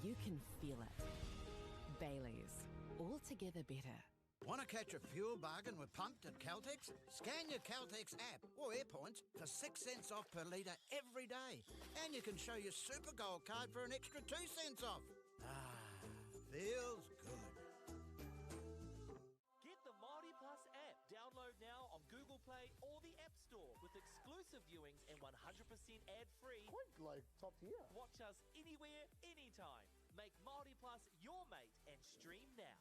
Speaker 6: you can feel it. Bailey's, altogether better.
Speaker 7: Want to catch a fuel bargain with Pumped at Caltex? Scan your Caltex app or Airpoints for 6 cents off per litre every day. And you can show your Super Gold card for an extra 2 cents off. Ah, feels good.
Speaker 8: Get the Māori Plus app. Download now on Google Play or the App Store with exclusive viewings and 100% ad-free.
Speaker 11: Quite like top tier.
Speaker 8: Watch us anywhere, anytime. Make Māori Plus your mate and stream now.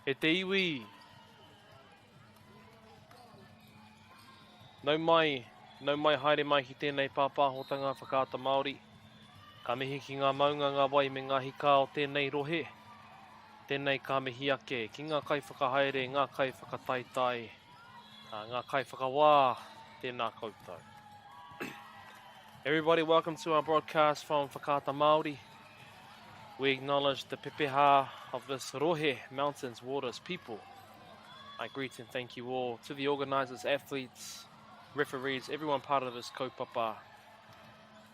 Speaker 1: E te iwi, nau mai, nau mai haere mai ki tēnei pāpāhotanga Whakaata Māori. Ka mihi ki ngā maunga, ngā wai me ngā hikā o tēnei rohe. Tēnei ka mihi ake ki ngā kaiwhakahaere, ngā kaiwhakataetae, ngā kaiwhakawā, tēnā koutou. Everybody, welcome to our broadcast from Whakaata Māori. We acknowledge the pepeha of this rohe, mountains, waters, people. I greet and thank you all to the organisers, athletes, referees, everyone part of this kaupapa.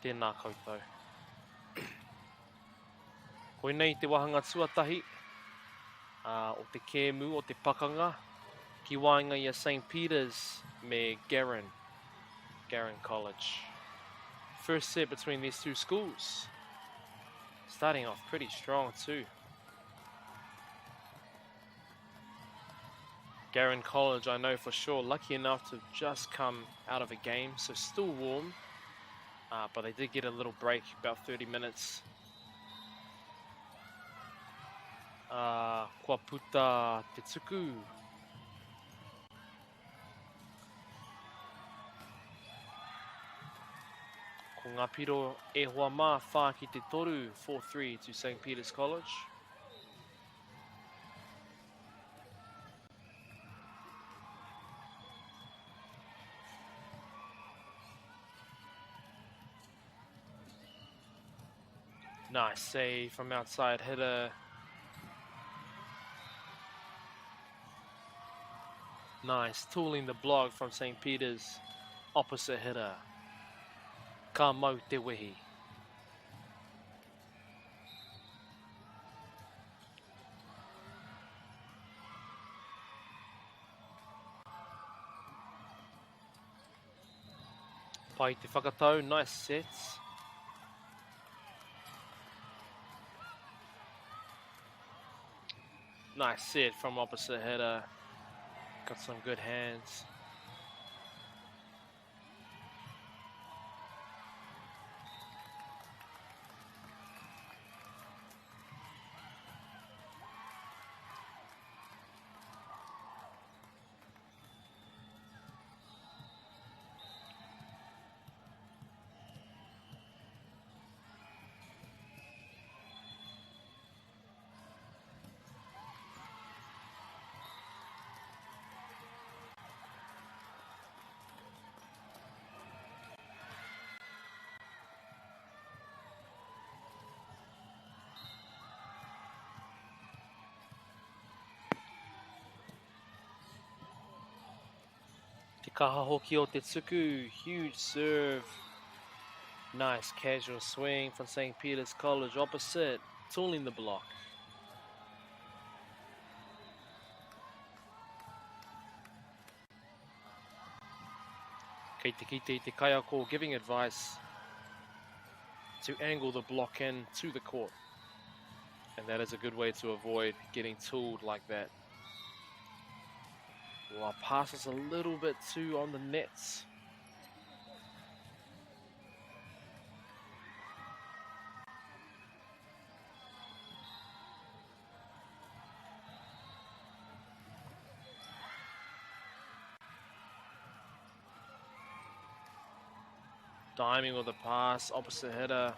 Speaker 1: Tēnā koutou. Koinei te wāhanga tuatahi uh, o te kēmu, o te pakanga, ki waenga i a St. Peters me Garin, Garin College. First set between these two schools. Starting off pretty strong too. Garin College, I know for sure, lucky enough to just come out of a game, so still warm. Uh, but they did get a little break, about 30 minutes. Uh, kua puta te tuku. Ko ngā piro e hoa mā, 4 ki te 3, 4-3 to St. Peter's College. Nice save from outside hitter. Nice, tooling the block from St. Peter's opposite hitter. Ka mau te wehi. Pai te whakatau, nice sets. Nice set from opposite hitter. Got some good hands. Te kaha hoki o te tuku, huge serve. Nice casual swing from St. Peter's College opposite, tooling the block. Kei te kite i te kaiako giving advice to angle the block in to the court. And that is a good way to avoid getting tooled like that. Well, passes a little bit too on the nets. Diming with the pass, opposite hitter.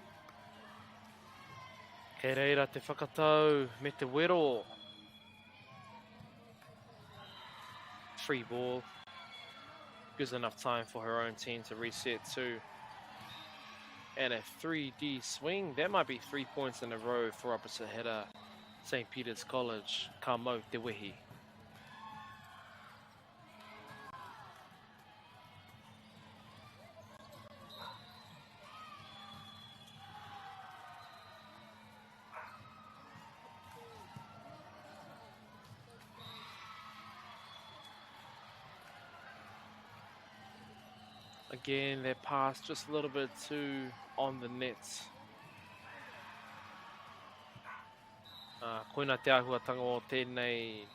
Speaker 1: Kei reira te whakatau me te wero. Free ball. Gives enough time for her own team to reset too. And a 3D swing. That might be 3 points in a row for opposite hitter St. Peter's College, Ka mau te wehi. Again, that pass just a little bit too on the nets. Uh, koina te āhuatanga o tēnei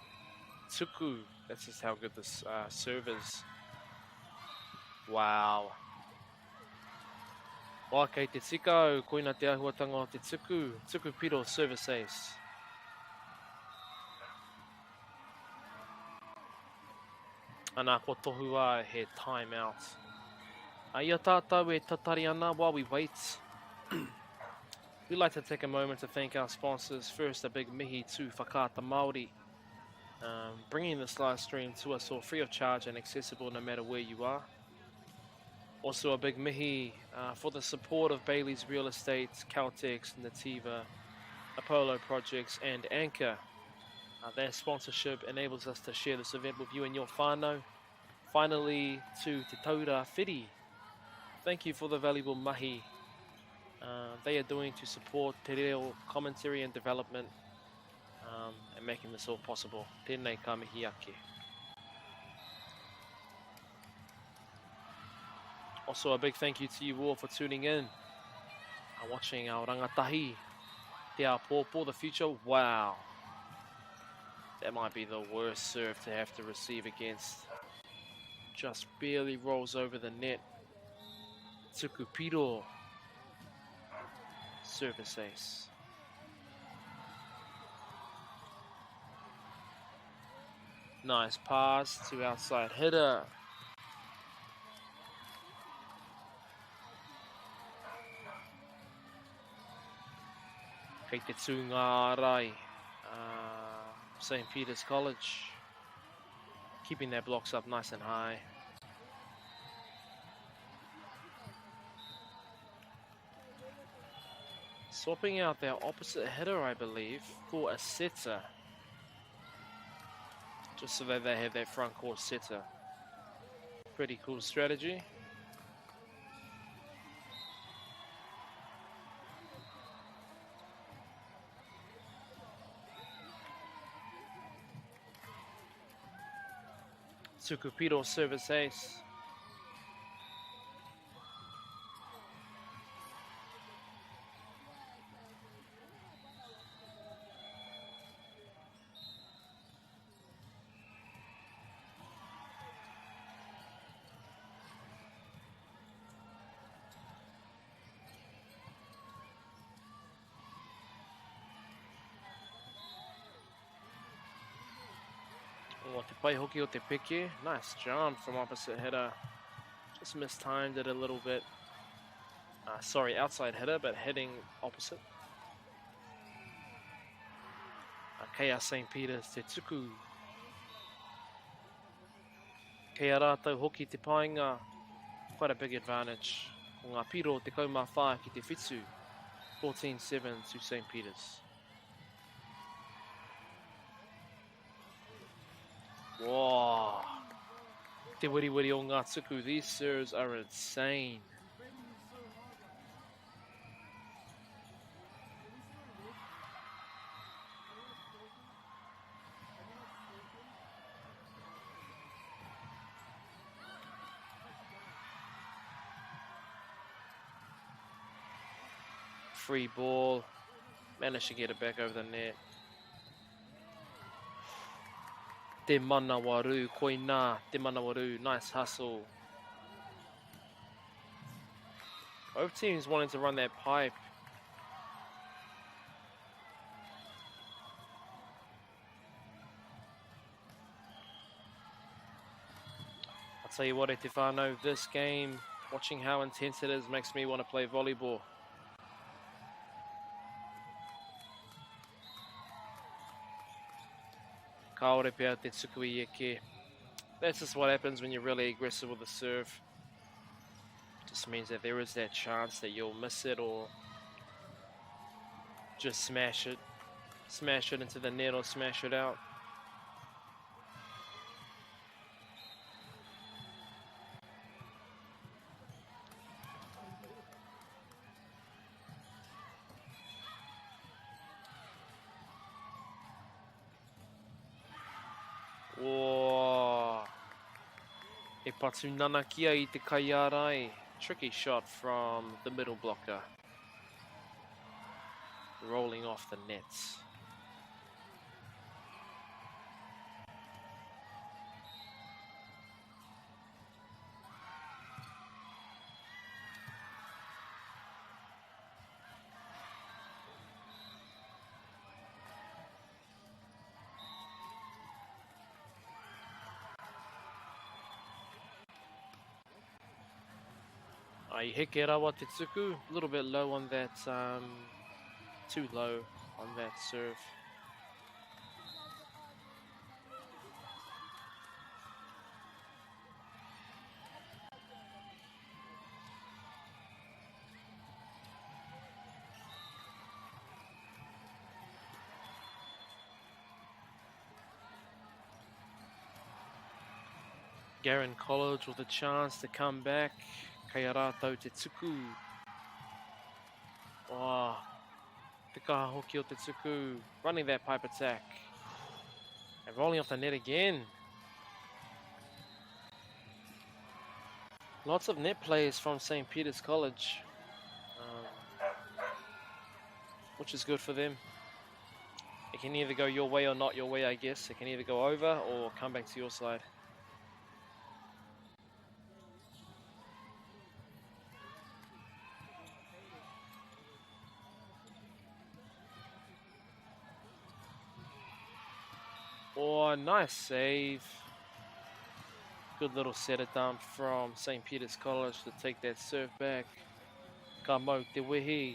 Speaker 1: tuku. That's just how good this uh, serve is. Wow. Wā, kei te tika au, koina te āhuatanga o te tuku, tuku piro service ace. Ana, kua tohua he time out. I a tātou e tatari ana while we wait. We'd like to take a moment to thank our sponsors. First, a big mihi to Whakaata Māori, bringing this live stream to us all free of charge and accessible no matter where you are. Also a big mihi for the support of Bailey's Real Estate, Caltex, Nativa, Apollo Projects and Anchor. Their sponsorship enables us to share this event with you and your whānau. Finally, to Te Taura Whiri, thank you for the valuable mahi they are doing to support te reo commentary and development and making this all possible. Tēnei ka mihi ake. Also a big thank you to you all for tuning in and watching our rangatahi, Te Āpōpō, the future. Wow. That might be the worst serve to have to receive against. Just barely rolls over the net. Tuku piro. Service ace. Nice pass to outside hitter. Kei te tū ngā ārai, St. Peter's College, keeping their blocks up nice and high. Swapping out their opposite hitter, I believe, for a setter. Just so that they have that front court setter. Pretty cool strategy. Tuku piro service ace. Oh, te pai hoki o te peke. Nice jump from opposite hitter. Just mistimed it a little bit. Sorry, outside hitter, but hitting opposite. Kei a St. Peter's te tuku. Kei a rātou hoki te painga. Quite a big advantage. Ko ngā piro te kaumā whā ki te whitu. 14-7 to St. Peter's. Whoa. Te wiriwiri o ngā tuku. These serves are insane. Free ball. Managed to get it back over the net. Te manawaru, koina, te manawaru, nice hustle. Both teams wanting to run that pipe. I'll tell you what, e te whānau, this game, watching how intense it is, makes me want to play volleyball. Kāore pea te tuku i eke. That's just what happens when you're really aggressive with the serve. Just means that there is that chance that you'll miss it or just smash it. Smash it into the net or smash it out. Whoa. E patu nanakia i te kaiārai. Tricky shot from the middle blocker. Rolling off the nets. I heke rawa te tuku, a little bit low on that, too low on that serve. Garin College with a chance to come back. Kei a rātou te tuku. Oh, te kaha hoki o te tuku. Running that pipe attack. And rolling off the net again. Lots of net players from St. Peter's College, which is good for them. It can either go your way or not your way, I guess. It can either go over or come back to your side. Oh, nice save. Good little setter dump from St. Peter's College to take that serve back. Ka mau te wehi.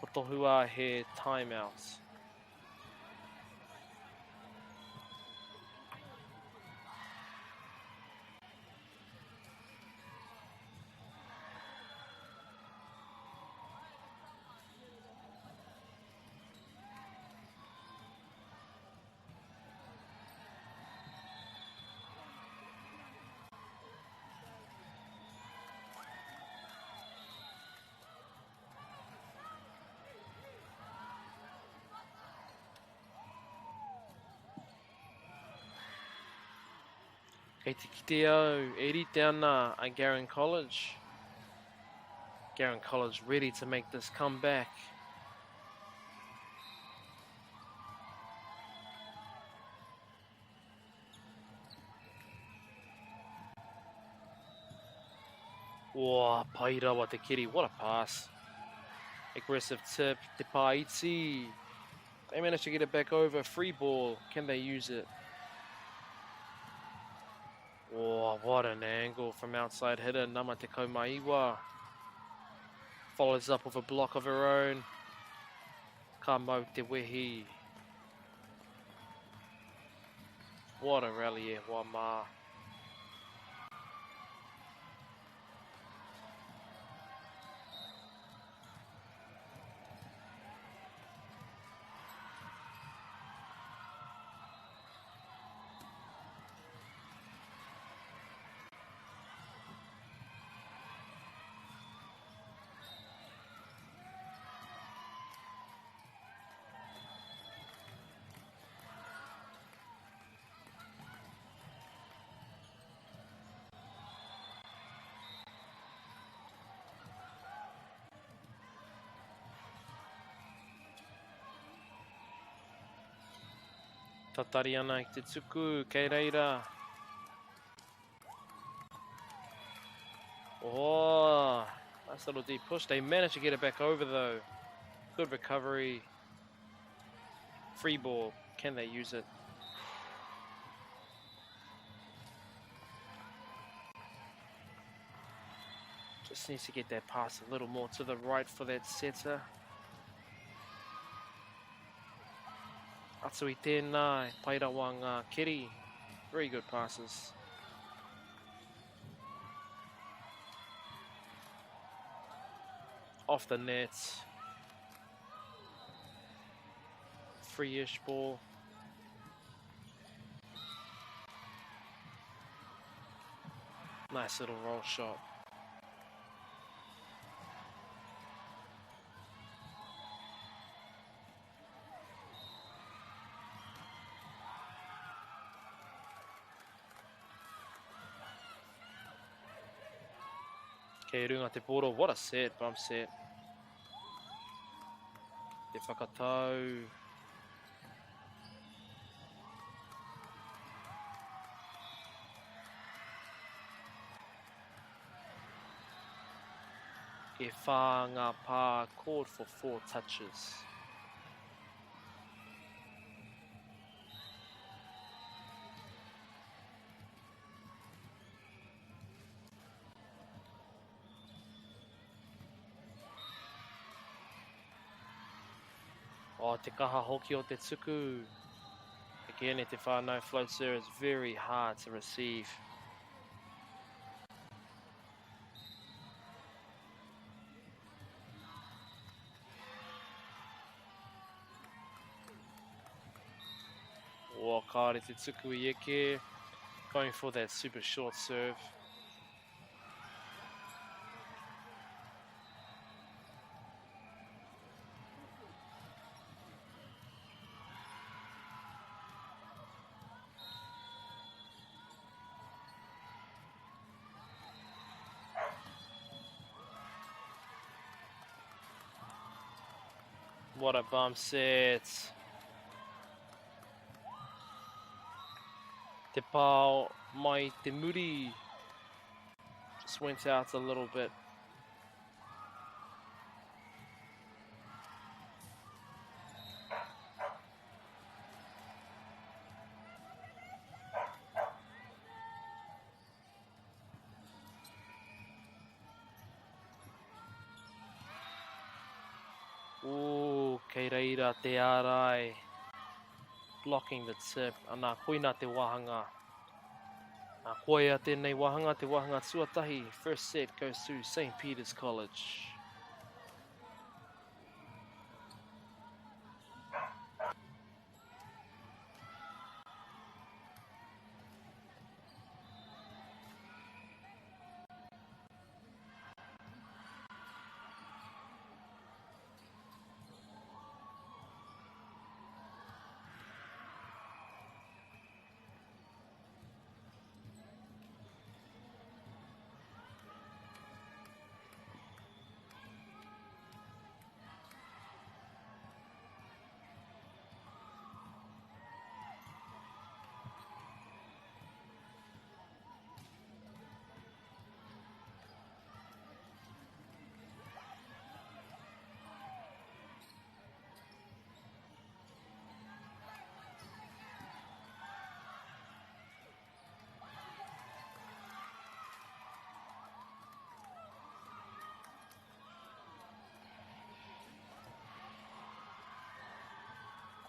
Speaker 1: Ko tohua he timeout. Kei te kite au, e rite ana a Garin College. Garin College ready to make this comeback. Whoa, pai rawa te kiri. What a pass. Aggressive tip. Te Paiti. They managed to get it back over. Free ball. Can they use it? Oh, what an angle from outside hitter Nama Te Maiwa. Follows up with a block of her own. Ka mau te wehi. What a rally e hoa mā. Tatari ana ki te tuku, kei reira. Oh, nice little deep push. They managed to get it back over though. Good recovery. Free ball. Can they use it? Just needs to get that pass a little more to the right for that setter. Atu i tēnā, pai rawa ngā keri. Very good passes. Off the net. Free-ish ball. Nice little roll shot. Kei runga te poro, what a set, bump set. Te whakatau. E whā ngā pā called for 4 touches. Oh, te kaha hoki o te tuku. Again, e te whānau, float serve is very hard to receive. Oh, kāre te tuku i eke. Going for that super short serve. What a bump set. Te pao mai te muri. Just went out a little bit. Ooh, kei reira te ārai. Blocking the tip. Ana, koina te wāhanga. Nā, koia tēnei wāhanga, te wāhanga tuatahi. First set goes to St. Peter's College.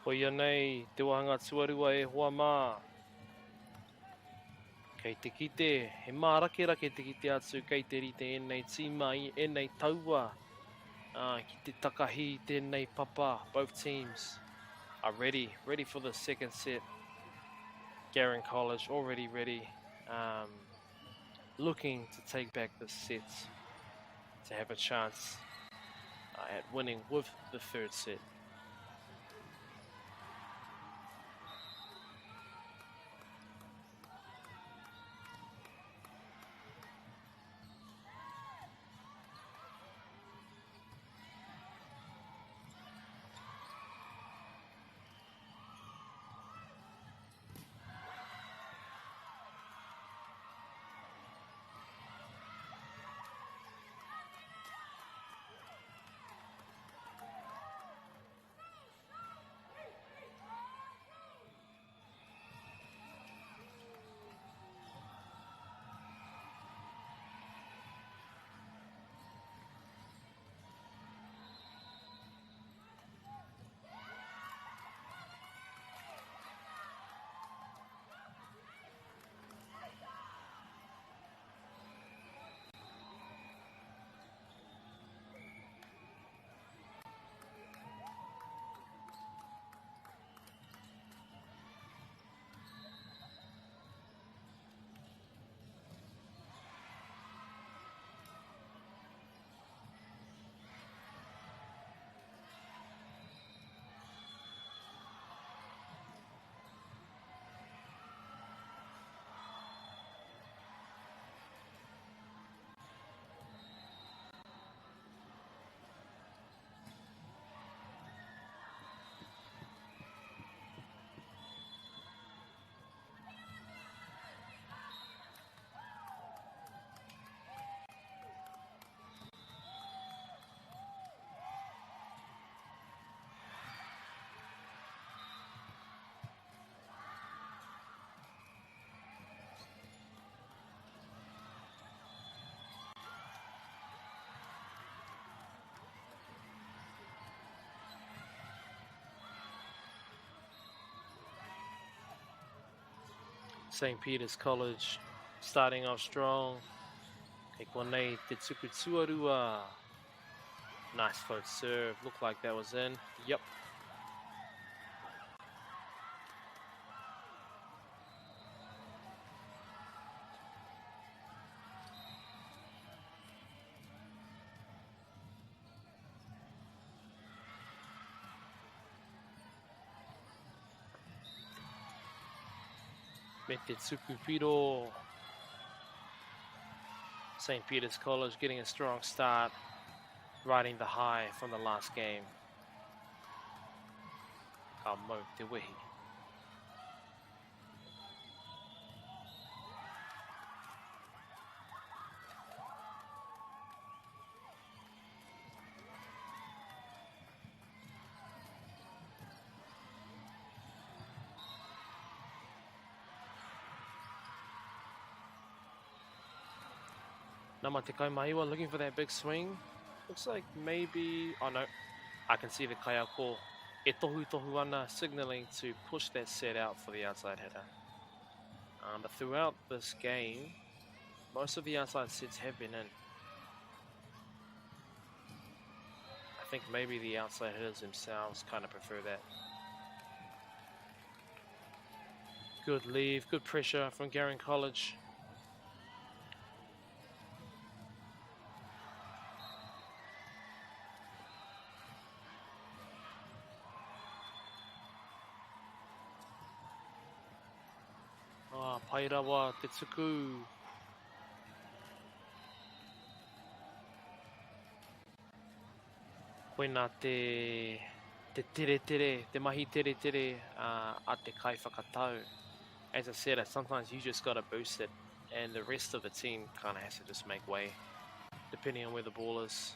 Speaker 1: Koia nei te wāhanga tuarua e hoa mā. Kei te kite, he mārakerake te kite atu kei te rite ēnei tīma, ēnei taua ki te takahi i tēnei papa. Both teams are ready, ready for the second set. Garin College already ready, um, looking to take back the set to have a chance at winning with the third set. St. Peter's College starting off strong. Kei konei te tuku tuarua. Nice float serve. Looked like that was in. Yep. Me te tuku piro. St. Peter's College getting a strong start, riding the high from the last game. Ka mau te wehi. Nama 19 looking for that big swing. Looks like maybe... Oh no, I can see the kaiako e tohu tohu ana, signaling to push that set out for the outside hitter. But throughout this game, most of the outside sets have been in. I think maybe the outside hitters themselves kind of prefer that. Good leave, good pressure from Garran College. Pai rawa te tuku. Koina te, te tere tere, te mahi tere tere a te kaiwhakatau. As I said, sometimes you just got to boost it and the rest of the team kind of has to just make way, depending on where the ball is.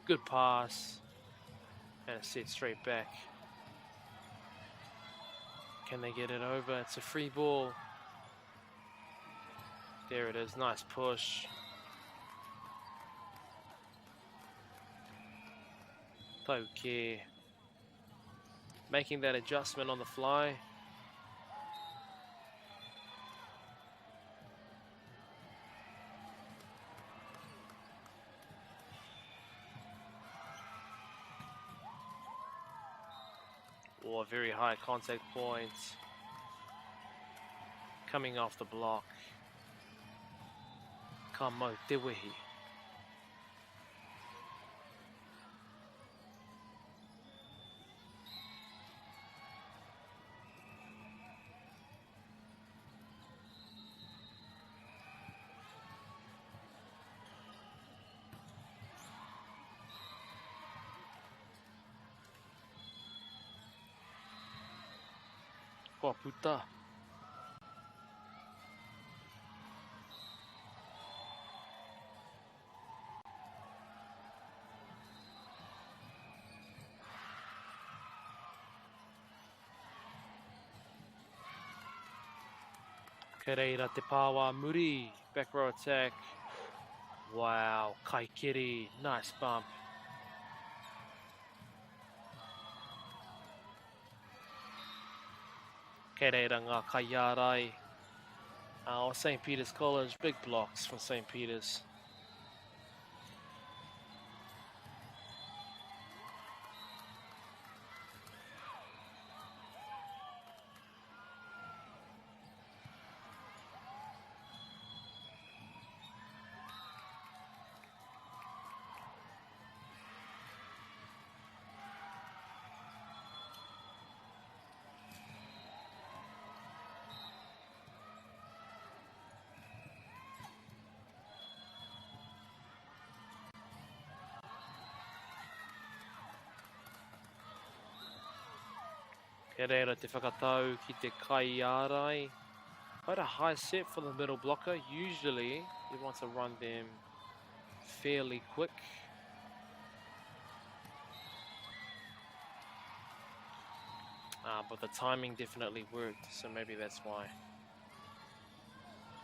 Speaker 1: Good pass, and it's set straight back. Can they get it over? It's a free ball. There it is, nice push. Tauke making that adjustment on the fly. Oh, a very high contact point. Coming off the block. Ka mau te wehi. Kua puta. Kei reira te pāwā muri, back row attack. Wow, Kaikiri, nice bump. Kei reira ngā kaiārai o St. Peter's College, big blocks from St. Peter's. Kei reira te whakatau ki te kaiārai. Quite a high set for the middle blocker. Usually you want to run them fairly quick. But the timing definitely worked, so maybe that's why.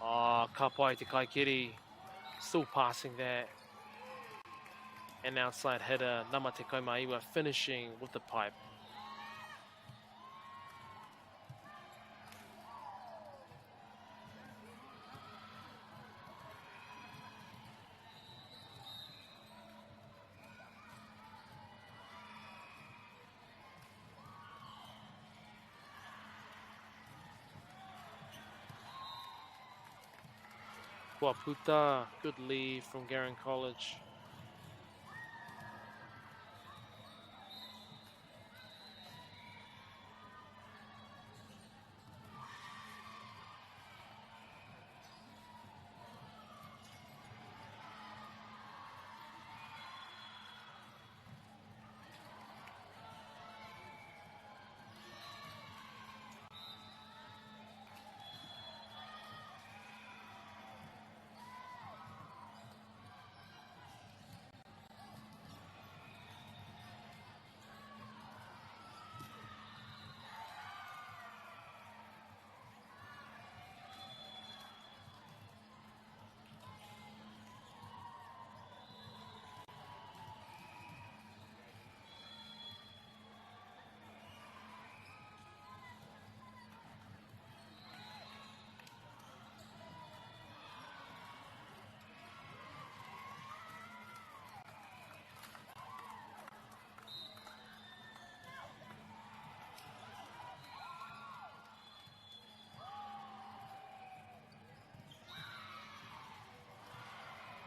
Speaker 1: Ka pai te kaikiri. Still passing that. And outside hitter, Nama 19, finishing with the pipe. Kua puta, good leave from Garin College.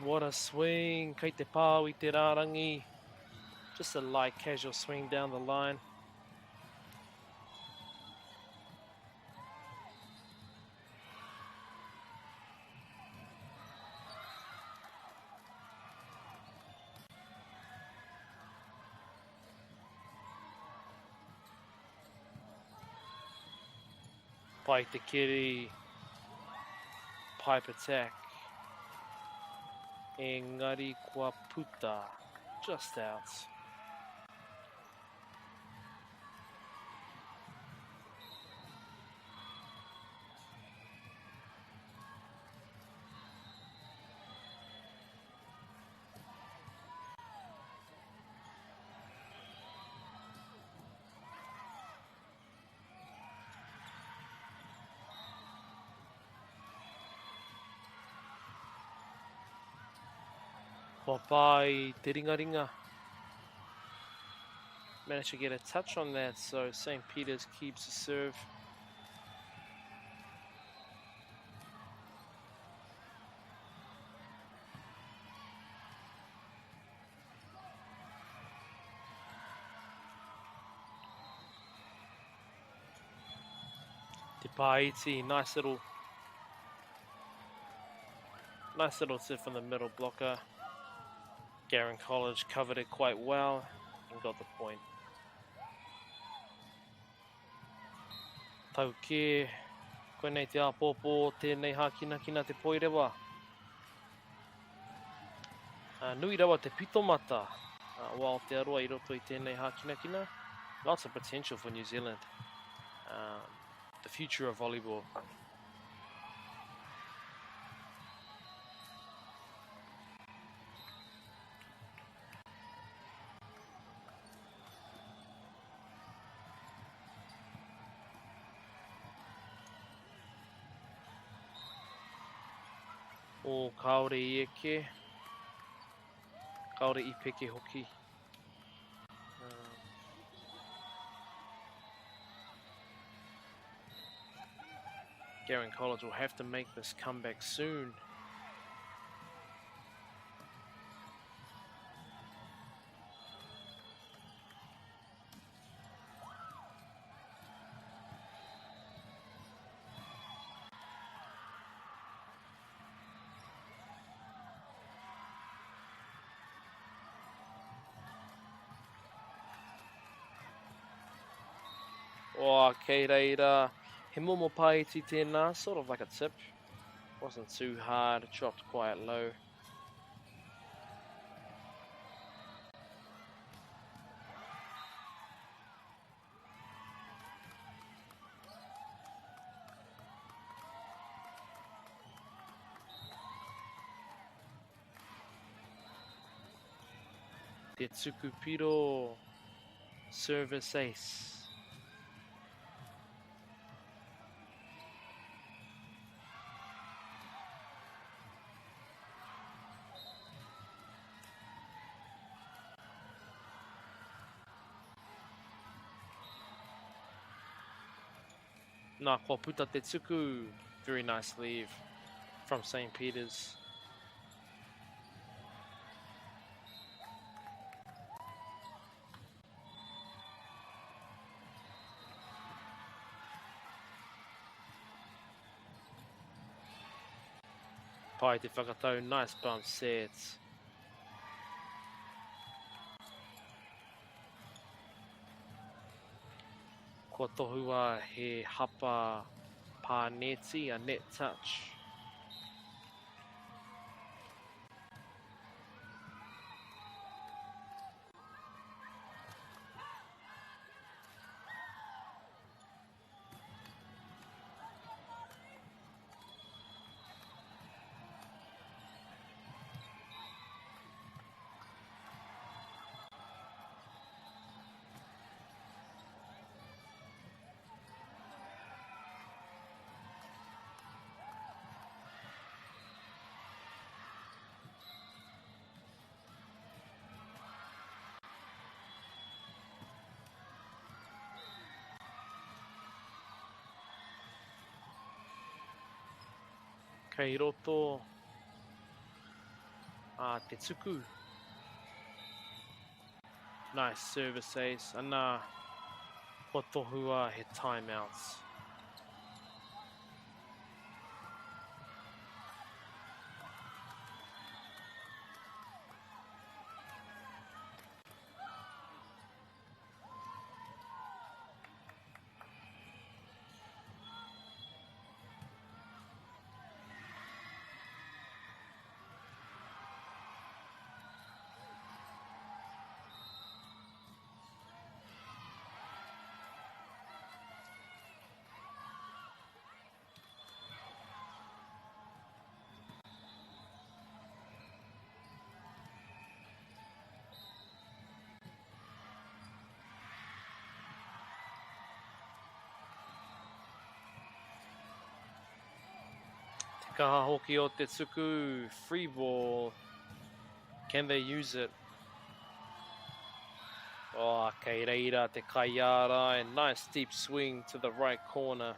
Speaker 1: What a swing. Kei te pāo i te rārangi. Just a light casual swing down the line. Pai te keri, pipe attack. Engari kua puta, just out. Kua pā i te ringaringa. Managed to get a touch on that, so St. Peter's keeps the serve. Te Pāiti, nice little nice little tip from the middle blocker. Garin College covered it quite well and got the point. Tau kē, koinei te āpōpō o tēnei hākinakina te poirewa. Nui rawa te pitomata o Aotearoa i roto i tēnei hākinakina. Lots of potential for New Zealand. Um, the future of volleyball. Oh, kāore i eke. Kāore i peke hoki. Um, Garin College will have to make this comeback soon. Oh, kei reira, he momo pāiti tēnā, sort of like a tip. Wasn't too hard, dropped quite low. Te tuku piro service ace. Nā, kua puta te tuku. Very nice leave. From St. Peter's. Pai te whakatau, nice bump set. Kua tohua he hapa pāneti, a net touch. Kei roto a te tuku. Nice service ace. Ana, kua tohua he timeouts. Te kaha hoki o te tuku, free ball. Can they use it? Oh, kei reira te kaiārai. Nice deep swing to the right corner.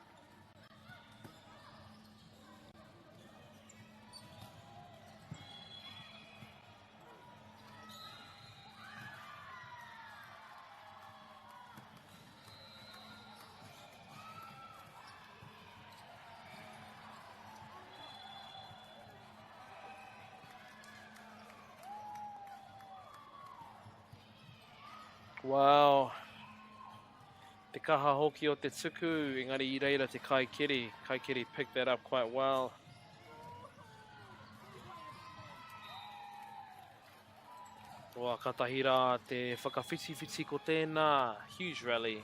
Speaker 1: Wow. Te kaha hoki o te tuku, engari i reira te kaikiri. Kaikiri picked that up quite well. Oa, katahi rā te whakawhitiwhiti ko tēnā. Huge rally.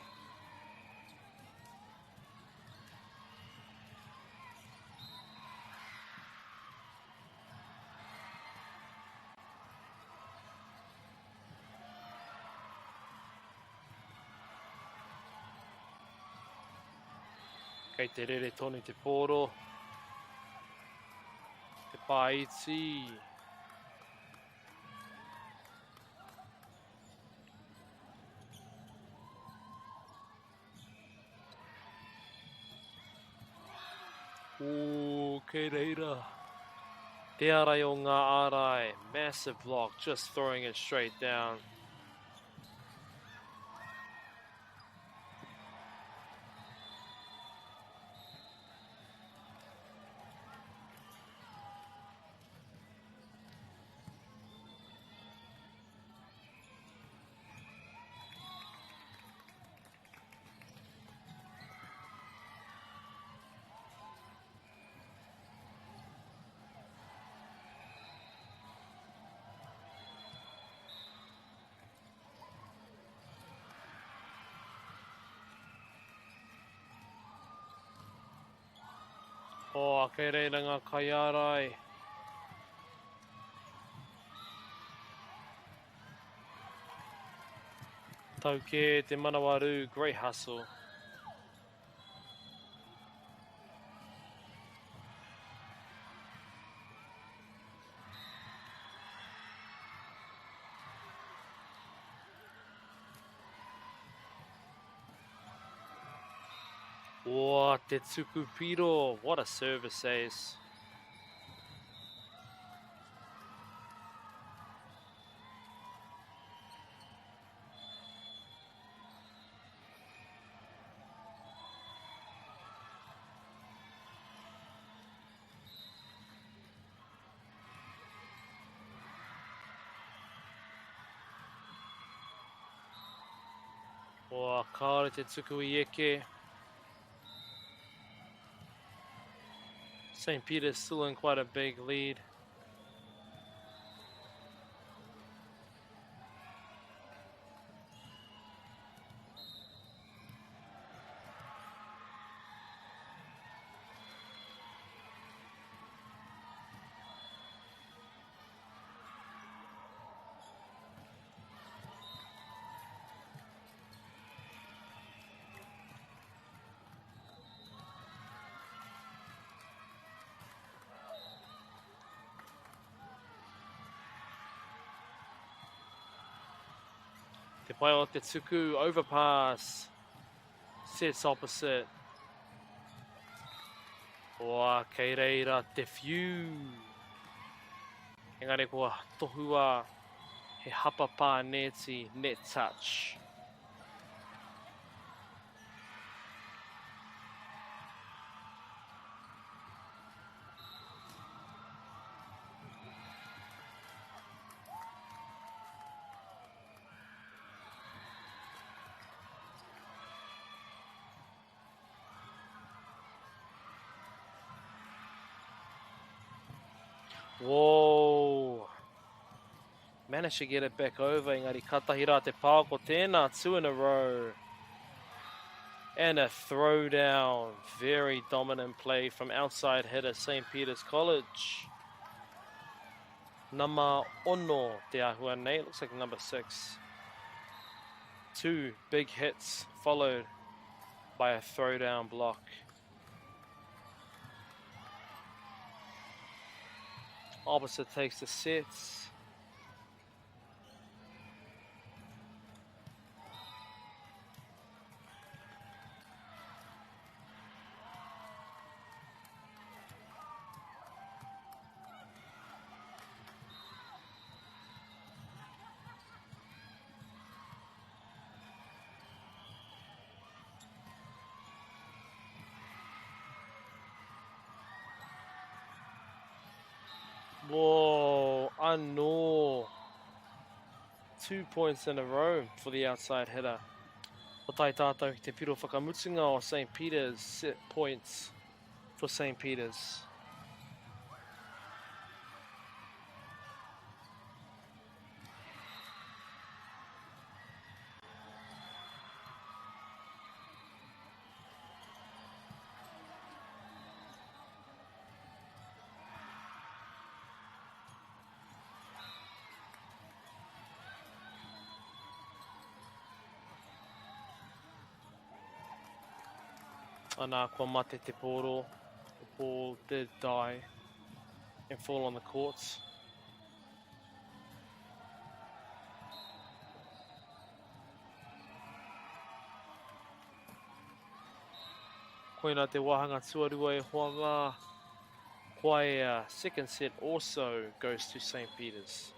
Speaker 1: Kei te rere tonu te pōro. Te pāiti. Ooh, kei reira. Te arai o ngā ārai. Massive block, just throwing it straight down. Oh, kei reira ngā kaiārai. Tau kē te manawarū, great hustle. Whoa, te tuku piro. What a service ace. Oa, kāore te tuku i eke. St. Peter's still in quite a big lead. Te pai o te tuku, overpass, sets opposite. Oa, kei reira te whiu. Engari kua tohua he hapa pā nēti, net touch. Whoa. Managed to get it back over, engari katahi rā te pā ko tēnā, two in a row. And a throwdown. Very dominant play from outside hitter St. Peter's College. Nama ono te ahua nei. Looks like number six. Two big hits followed by a throwdown block. Opposite takes the sets. Whoa, anō. Two points in a row for the outside hitter. Ko tai tātou ki te piro whakamutunga o St. Peter's set points for St. Peter's. Anā, kua mate te pōro. The ball did die and fall on the courts. Koina te wāhanga tuarua e hoa mā. Kwaea second set also goes to St. Peter's.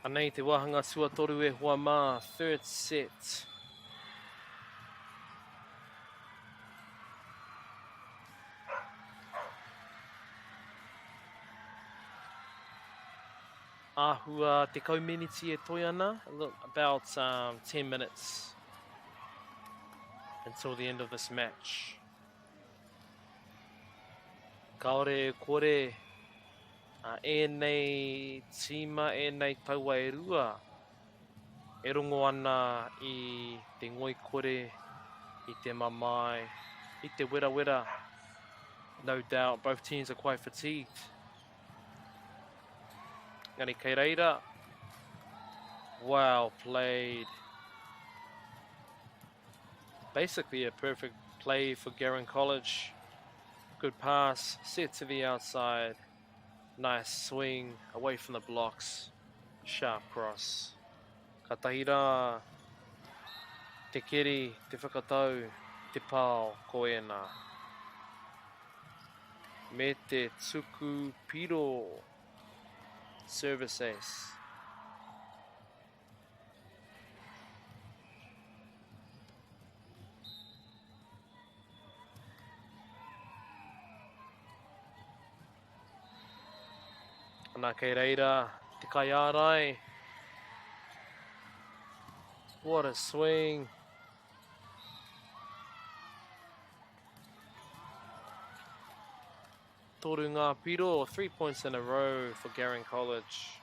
Speaker 1: Anei te wāhanga tuatoru e hoa mā, third set. Āhua 10 meniti e toi ana, look, about um, 10 minutes until the end of this match. Kaore e kore. A ēnei tīma, ēnei taua e rua, e rongo ana i te ngoikore, i te mamae, i te werawera. No doubt, both teams are quite fatigued. Engari kei reira, well played. Basically a perfect play for Garran College. Good pass, set to the outside. Nice swing away from the blocks. Sharp cross. Katahi rā te keri, te whakatau, te pao, ko ēnā. Me te tuku piro. Service ace. Ana kei reira te kaiārai. What a swing. Toru ngā piro, 3 points in a row for Garran College.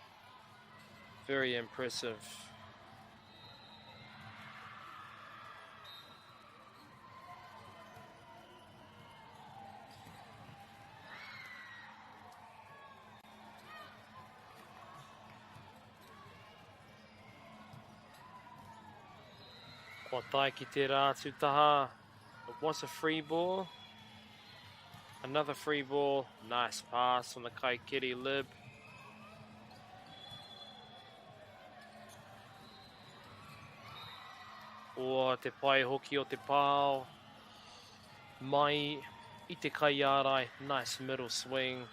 Speaker 1: Very impressive. Kua tae ki tērā atu taha. It was a free ball. Another free ball. Nice pass on the Kaikiri Lib. O te pai hoki o te pāo. Mai i te kaiārai. Nice middle swing.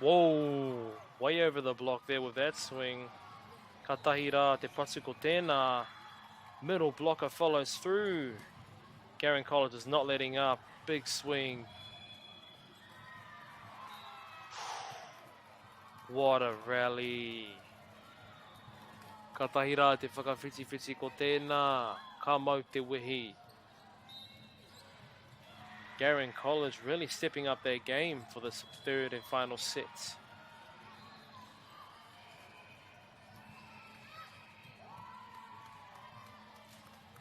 Speaker 1: Whoa, way over the block there with that swing. Katahi rā te patu ko tēnā. Middle blocker follows through. Garran College is not letting up. Big swing. What a rally. Katahi rā te whakawhitiwhiti ko tēnā. Ka mau te wehi. Garran College really stepping up their game for this third and final set.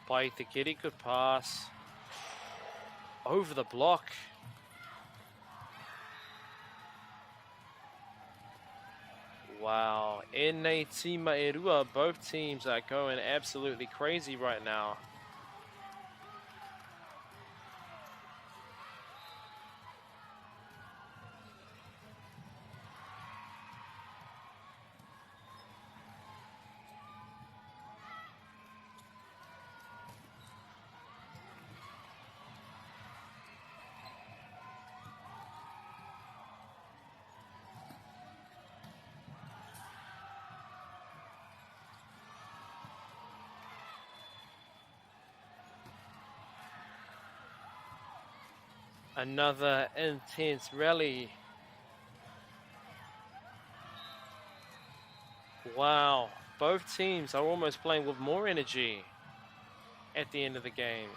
Speaker 1: Pai te keri, good pass. Over the block. Wow, Ēnei tīma e rua, both teams are going absolutely crazy right now. Another intense rally. Wow, both teams are almost playing with more energy at the end of the game.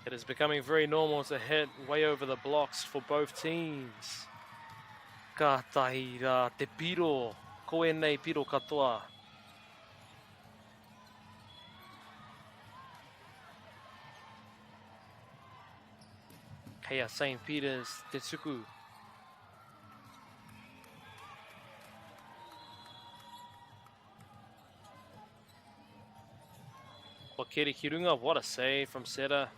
Speaker 1: It is becoming very normal to hit way over the blocks for both teams. Ka tahi rā te piro, ko ēnei piro katoa. Kei a St. Peter's te tuku. Kua keri ki runga, what a save from Seta.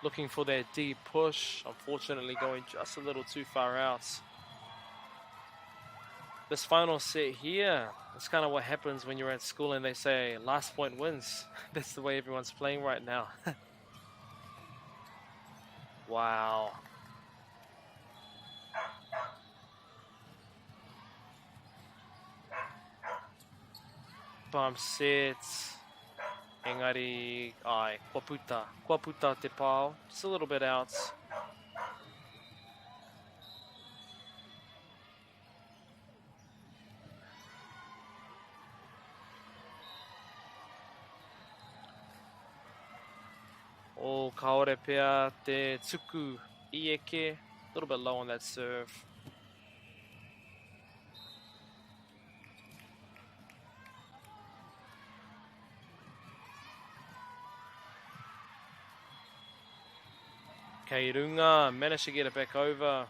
Speaker 1: Looking for that deep push, unfortunately going just a little too far out. This final set here, it's kind of what happens when you're at school and they say last point wins. That's the way everyone's playing right now. Wow. Bump sets. Engari, ai, kua puta. Kua puta te pao. Just a little bit out. Oh, kaore pea te tuku i eke. A little bit low on that serve. Kei runga, managed to get it back over.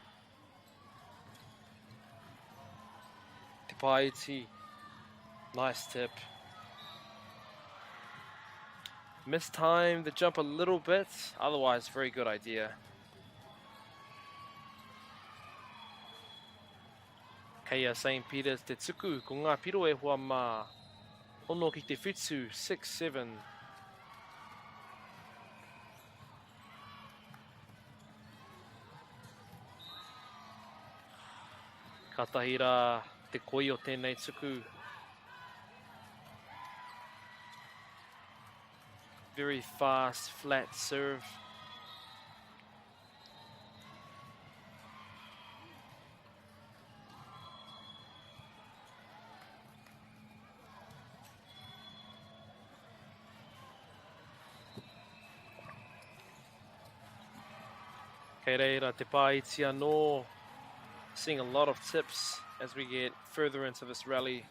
Speaker 1: Te Paiti, nice tip. Mistimed the jump a little bit, otherwise very good idea. Kei a St. Peter's te tuku, ko ngā piro e hoa mā. Ono ki te whitu, 6, 7. Kātahi rā te koi o tēnei tuku. Very fast, flat serve. Kei reira te pāiti anō. Seeing a lot of tips as we get further into this rally.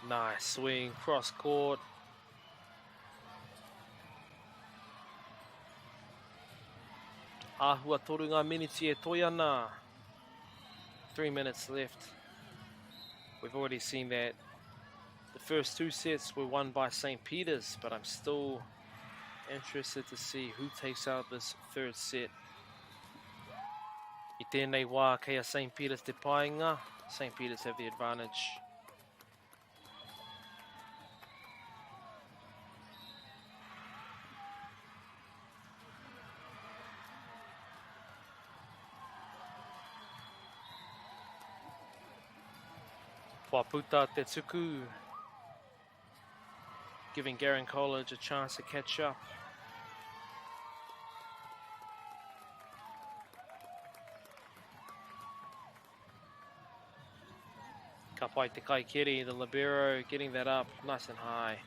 Speaker 1: Nice swing, cross court. Āhua toru ngā miniti e toi ana. 3 minutes left. We've already seen that the first 2 sets were won by St. Peter's, but I'm still interested to see who takes out this third set. I tēnei wā, kei a St. Peter's te painga. St. Peter's have the advantage. Kua puta te tuku, giving Garran College a chance to catch up. Ka pai te kaikeri, the libero, getting that up nice and high.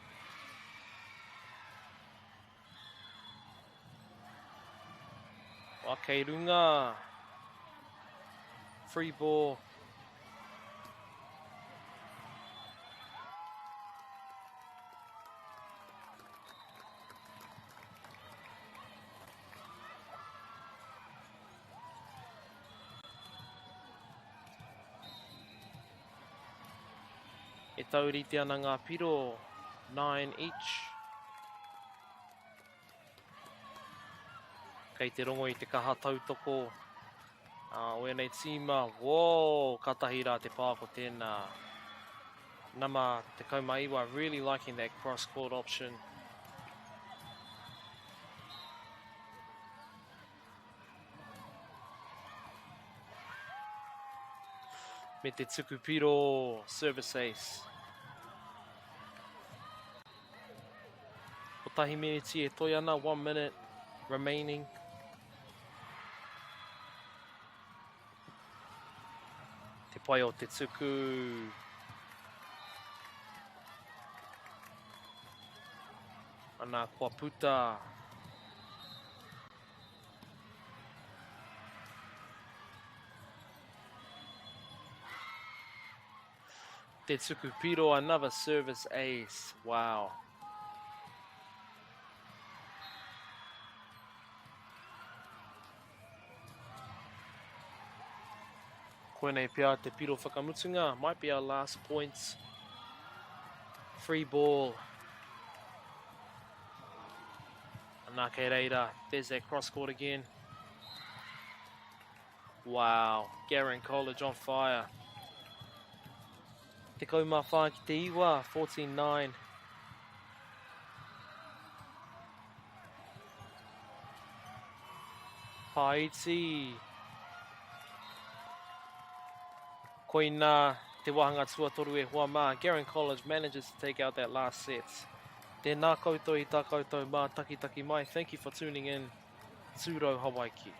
Speaker 1: Kei runga. Free ball. E taurite ana ngā piro, 9 each. Kei te rongo i te kaha tautoko o ēnei tīma. Whoa, katahi rā te pā ko tēnā. Nama 19, really liking that cross-court option. Me te tuku piro, service ace. Kotahi miniti e toi ana, 1 minute remaining. Te pai o te tuku. Ana kua puta. Te tuku piro, another service ace. Wow. Koinei pea te piro whakamutunga, might be our last points. Free ball. Anā kei reira, there's that cross court again. Wow, Garran College on fire. 14 ki te iwa, 14-9. Paiti. Koina te wāhanga tuatoru e hoa mā. Garran College manages to take out that last set. Tēnā koutou i tā koutou mātakitaki mai. Thank you for tuning in. Tūrau Hawaiki.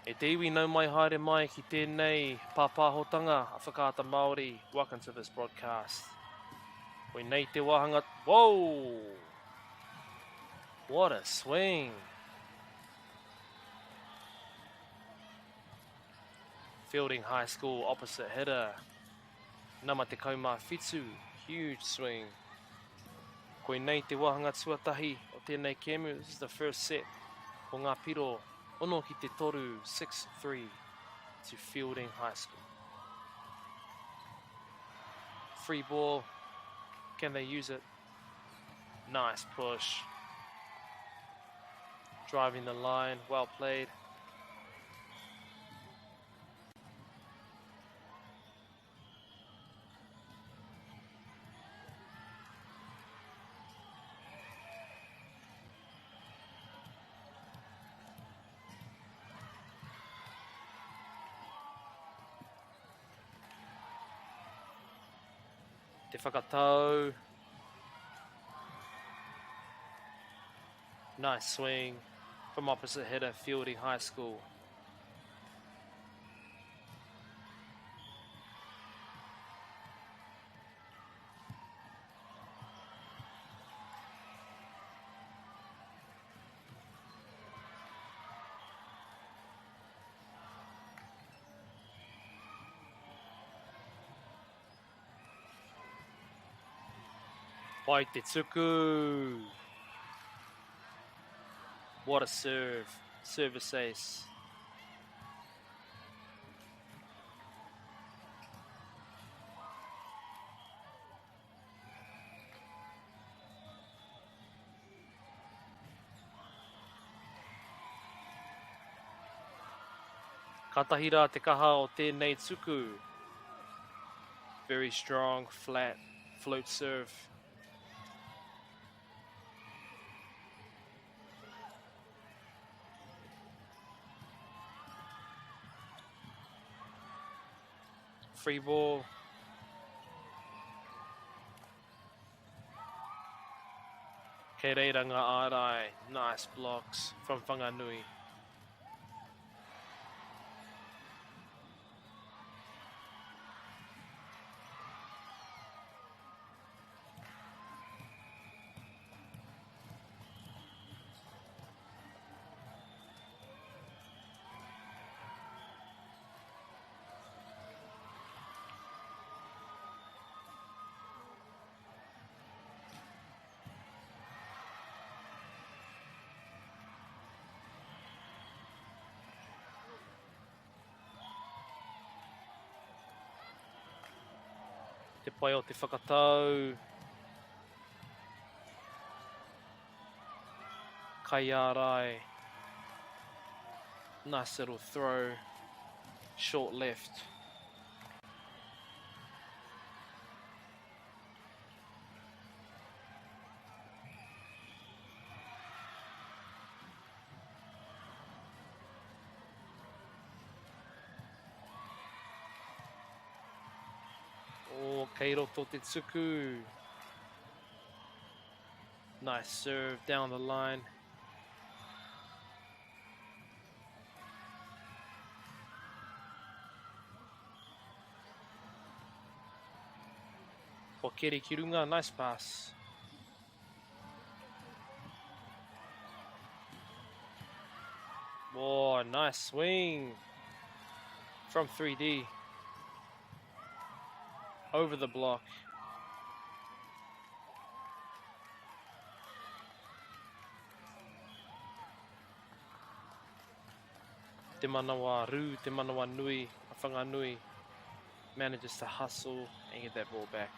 Speaker 1: E te iwi nau mai haere mai ki tēnei pāpāhotanga a Whakaata Māori, welcome to this broadcast. Koinei te wāhanga... Whoa! What a swing! Feilding High School opposite hitter. Nama 17, huge swing. Koinei te wāhanga tuatahi o tēnei kēmu, this is the first set. Ko ngā piro 6 ki te 3, 6-3 to Feilding High School. Free ball, can they use it? Nice push. Driving the line, well played. Te whakatau. Nice swing from opposite hitter, Feilding High School. Pai te tuku. What a serve. Service ace. Kātahi rā te kaha o tēnei tuku. Very strong, flat, float serve. Free ball. Kei reira ngā ārai. Nice blocks from Whanganui. Te pai o te whakatau. Kaiārai. Nice little throw. Short left. Oh, kei roto te tuku. Nice serve down the line. Kua keri ki runga, nice pass. Oh, nice swing from 3D. Over the block. Te manawa rū, te manawa nui, a Whanganui manages to hustle and get that ball back.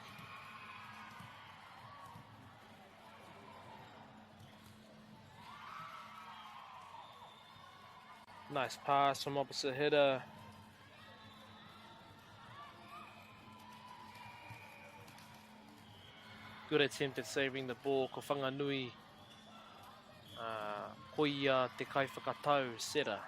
Speaker 1: Nice pass from opposite hitter. Good attempt at saving the ball. Ko Whanganui, ko ia te kaiwhakatau setter.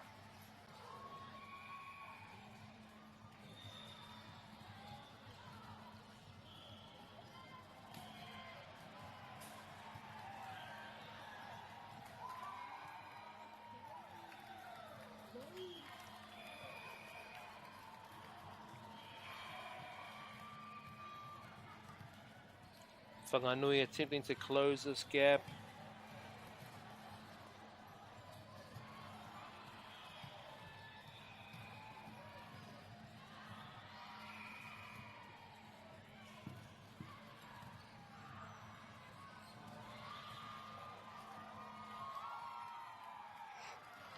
Speaker 1: Whanganui attempting to close this gap.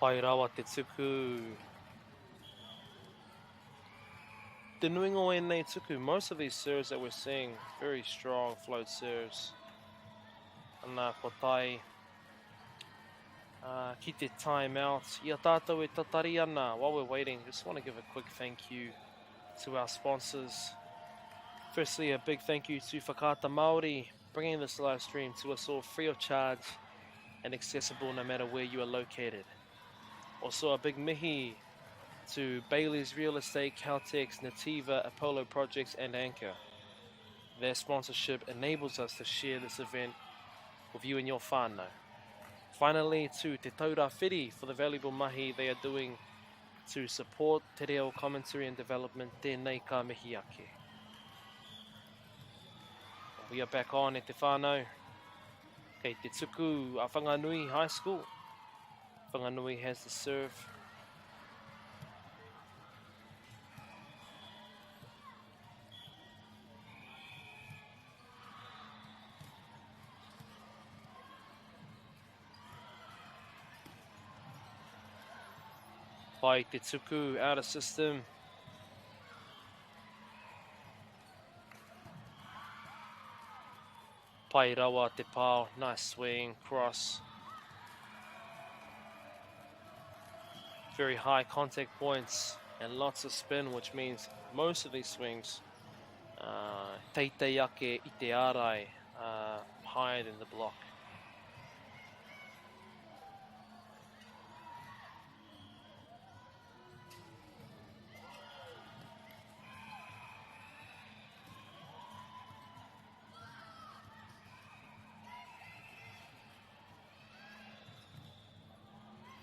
Speaker 1: Pai rawa te tuku. Te nuinga o ēnei tuku, most of these serves that we're seeing, very strong float serves. Ana, kua tae ki te time out. I a tātou e tatari ana, while we're waiting, just want to give a quick thank you to our sponsors. Firstly, a big thank you to Whakaata Māori, bringing this live stream to us all free of charge and accessible no matter where you are located. Also, a big mihi to Bailey's Real Estate, Caltex, Nativa, Apollo Projects, and Anchor. Their sponsorship enables us to share this event with you and your whānau. Finally, to Te Taura Whiri for the valuable mahi they are doing to support te reo commentary and development, tēnei ka mihi ake. We are back on e te whānau. Kei te tuku a Whanganui High School. Whanganui has the serve. Pai te tuku out of system. Pai rawa te pao, nice swing, cross. Very high contact points and lots of spin, which means most of these swings teitei ake i te ārai, higher than the block.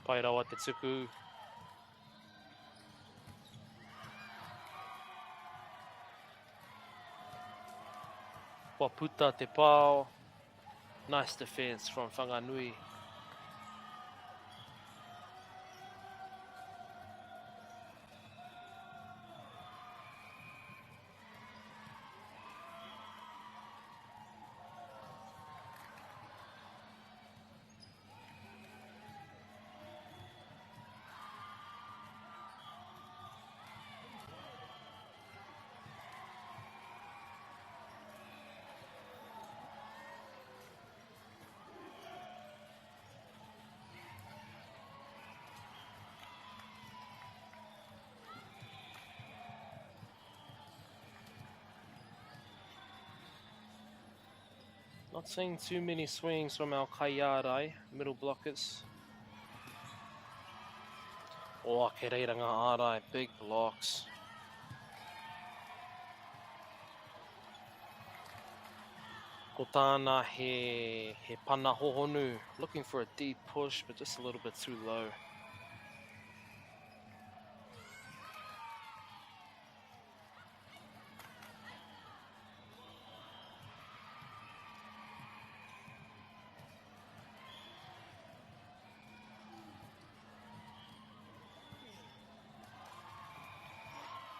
Speaker 1: Pai rawa te tuku. Kua puta te pao. Nice defense from Whanganui. Not seeing too many swings from our kaiārai, middle blockers. Oh, kei reira ngā ārai, big blocks. Ko tāna he, he pana hohonu, looking for a deep push, but just a little bit too low.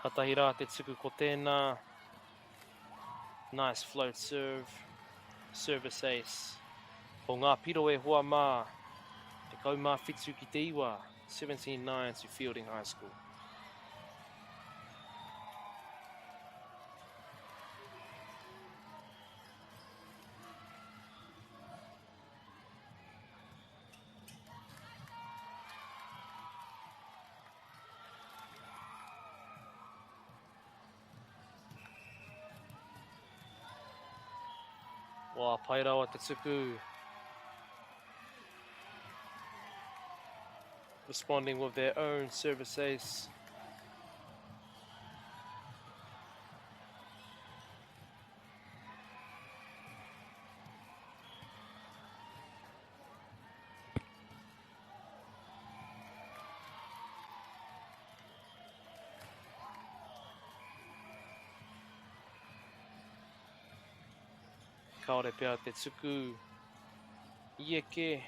Speaker 1: Katahi rā te tuku ko tēnā. Nice float serve. Service ace. Ko ngā piro e hoa mā. 17 ki te iwa. 17-9 to Feilding High School. Wā, pai rawa te tuku. Responding with their own service ace. Kāore pea te tuku i eke.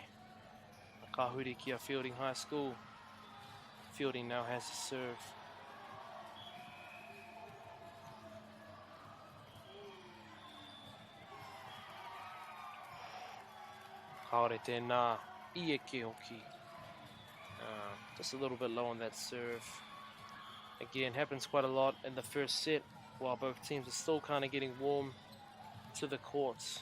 Speaker 1: Ka huri ki a Feilding High School. Feilding now has to serve. Kāore tēnā i eke hoki. Uh, just a little bit low on that serve. Again, happens quite a lot in the first set while both teams are still kind of getting warm to the courts.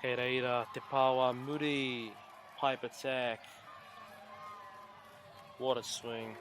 Speaker 1: Kei reira te pāwa muri, pipe attack, what a swing.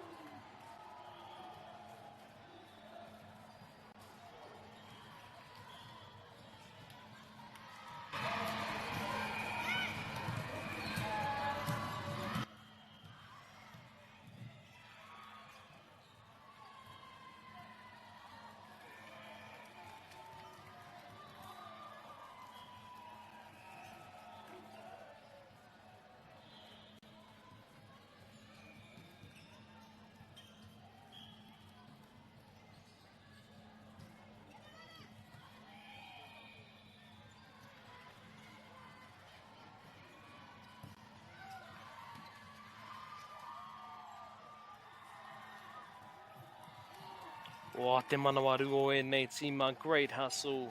Speaker 1: Oh, te manawa rū o ēnei tīma, great hustle.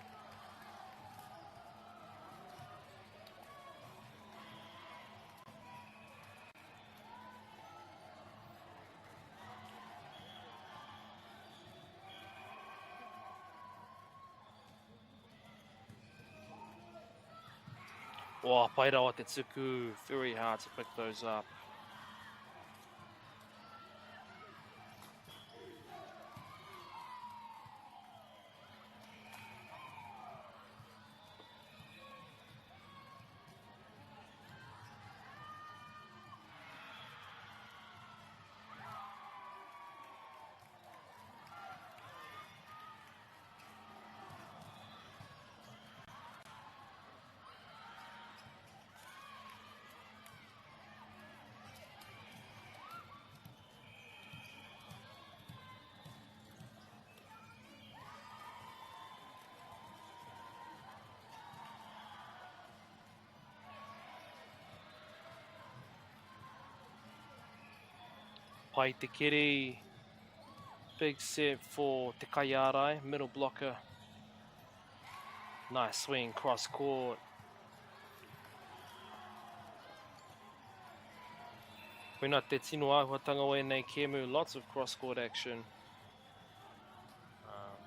Speaker 1: Oh, pai rawa te tuku. Very hard to pick those up. Pai te keri. Big set for Te Kaiārai, middle blocker. Nice swing, cross court. Koina te tino āhuatanga o ēnei kēmu, lots of cross court action. Um,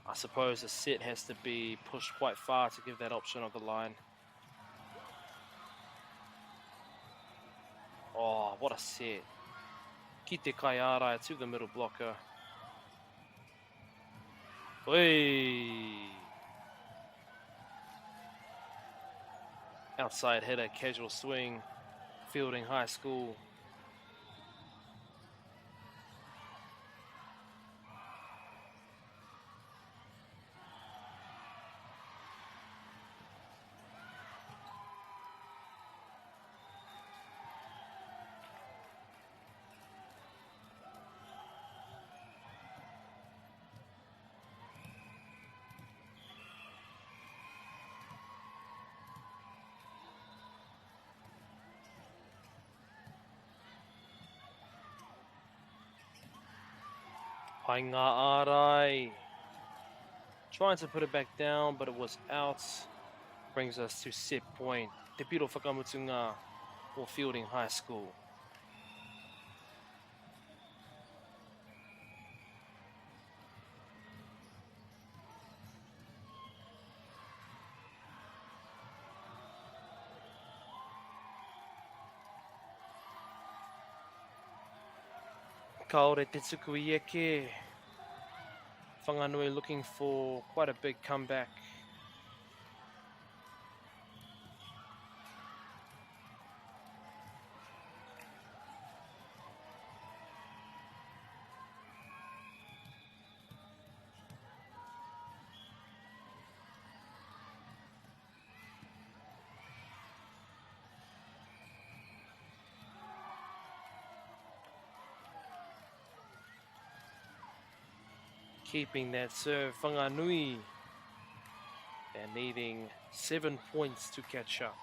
Speaker 1: I suppose the set has to be pushed quite far to give that option of the line. Oh, what a set. Ki te kaiārai to the middle blocker. Oi! Outside hitter, casual swing, Feilding High School. Paenga Arai. Trying to put it back down, but it was out. Brings us to set point. Te Piro Whakamutunga for Feilding High School. Kāore te tuku i eke. Whanganui looking for quite a big comeback. Keeping that serve, Whanganui. They're needing 7 points to catch up.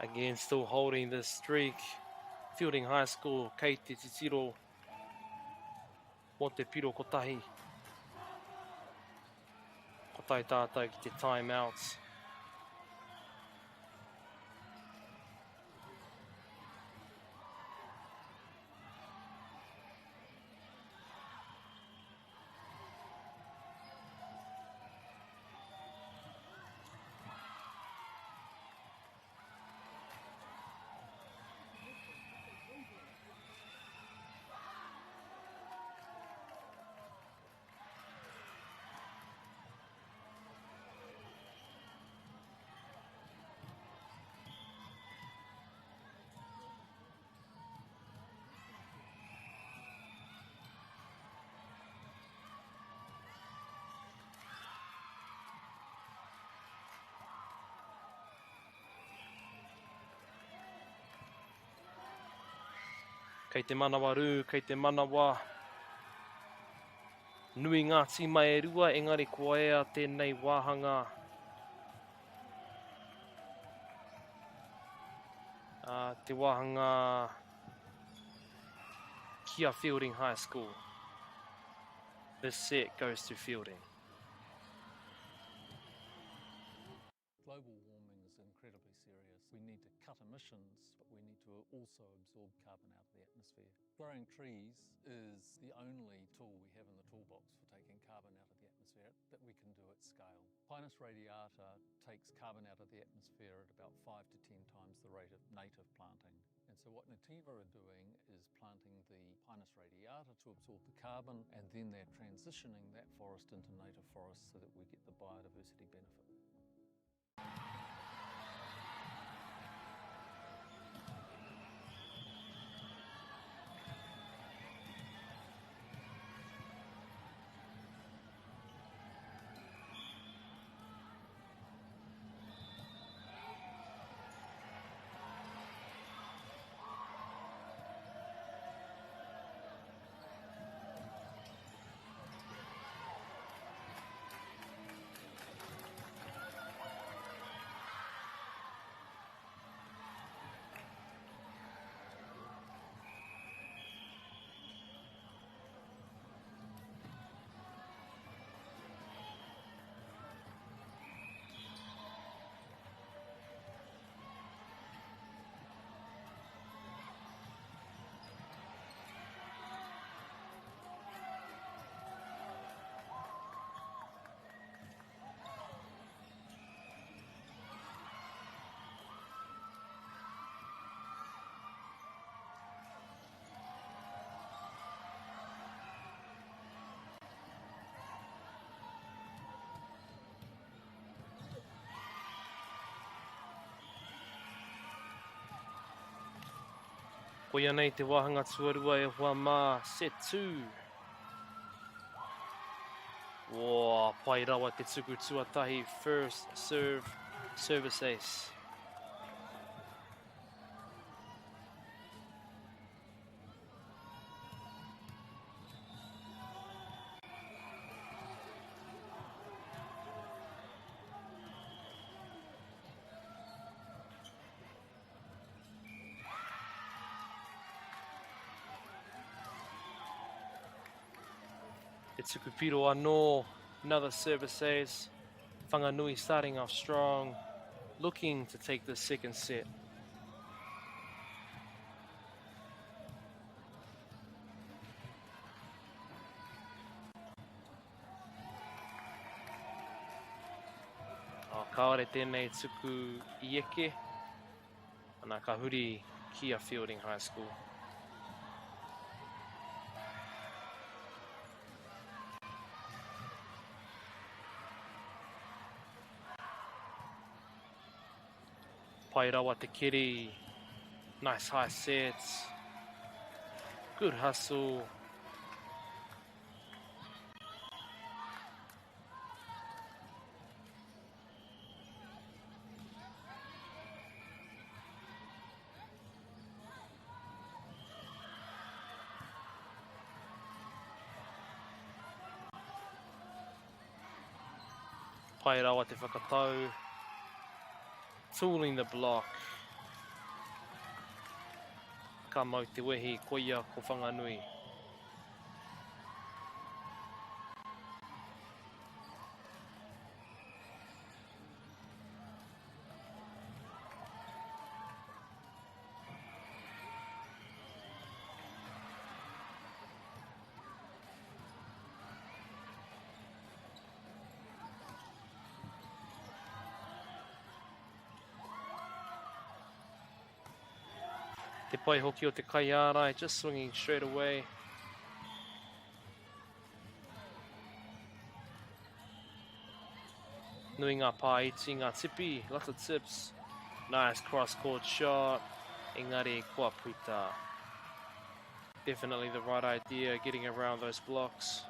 Speaker 1: Again, still holding this streak. Feilding High School, kei te titiro mō te piro kotahi. Ko tae tātou ki te timeout. Kei te manawa rū, kei te manawa nui ngā tīma e rua, engari kua ea tēnei wāhanga te wāhanga ki a Feilding High School. This set goes to Feilding.
Speaker 9: Global warming is incredibly serious. We need to cut emissions, but we need to also absorb carbon out of the atmosphere. Growing trees is the only tool we have in the toolbox for taking carbon out of the atmosphere that we can do at scale. Pinus radiata takes carbon out of the atmosphere at about 5 to 10 times the rate of native planting. And so what Nativa are doing is planting the Pinus radiata to absorb the carbon, and then they're transitioning that forest into native forest so that we get the biodiversity benefit.
Speaker 1: Koia nei te wāhanga tuarua e hoa mā, set 2. Wā, pai rawa te tuku tuatahi, first serve, service ace. Te tuku piro anō, another service ace. Whanganui starting off strong, looking to take the second set. Oh, kāore tēnei tuku i eke. Ana, ka huri ki a Feilding High School. Pai rawa te keri. Nice high sets. Good hustle. Pai rawa te whakatau. Tooling the block. Ka mau te wehi, koia ko Whanganui. Te pai hoki o te kaiārai, just swinging straight away. Nui ngā pāiti, ngā tipi, lots of tips. Nice cross-court shot. Engari kua puta. Definitely the right idea, getting around those blocks.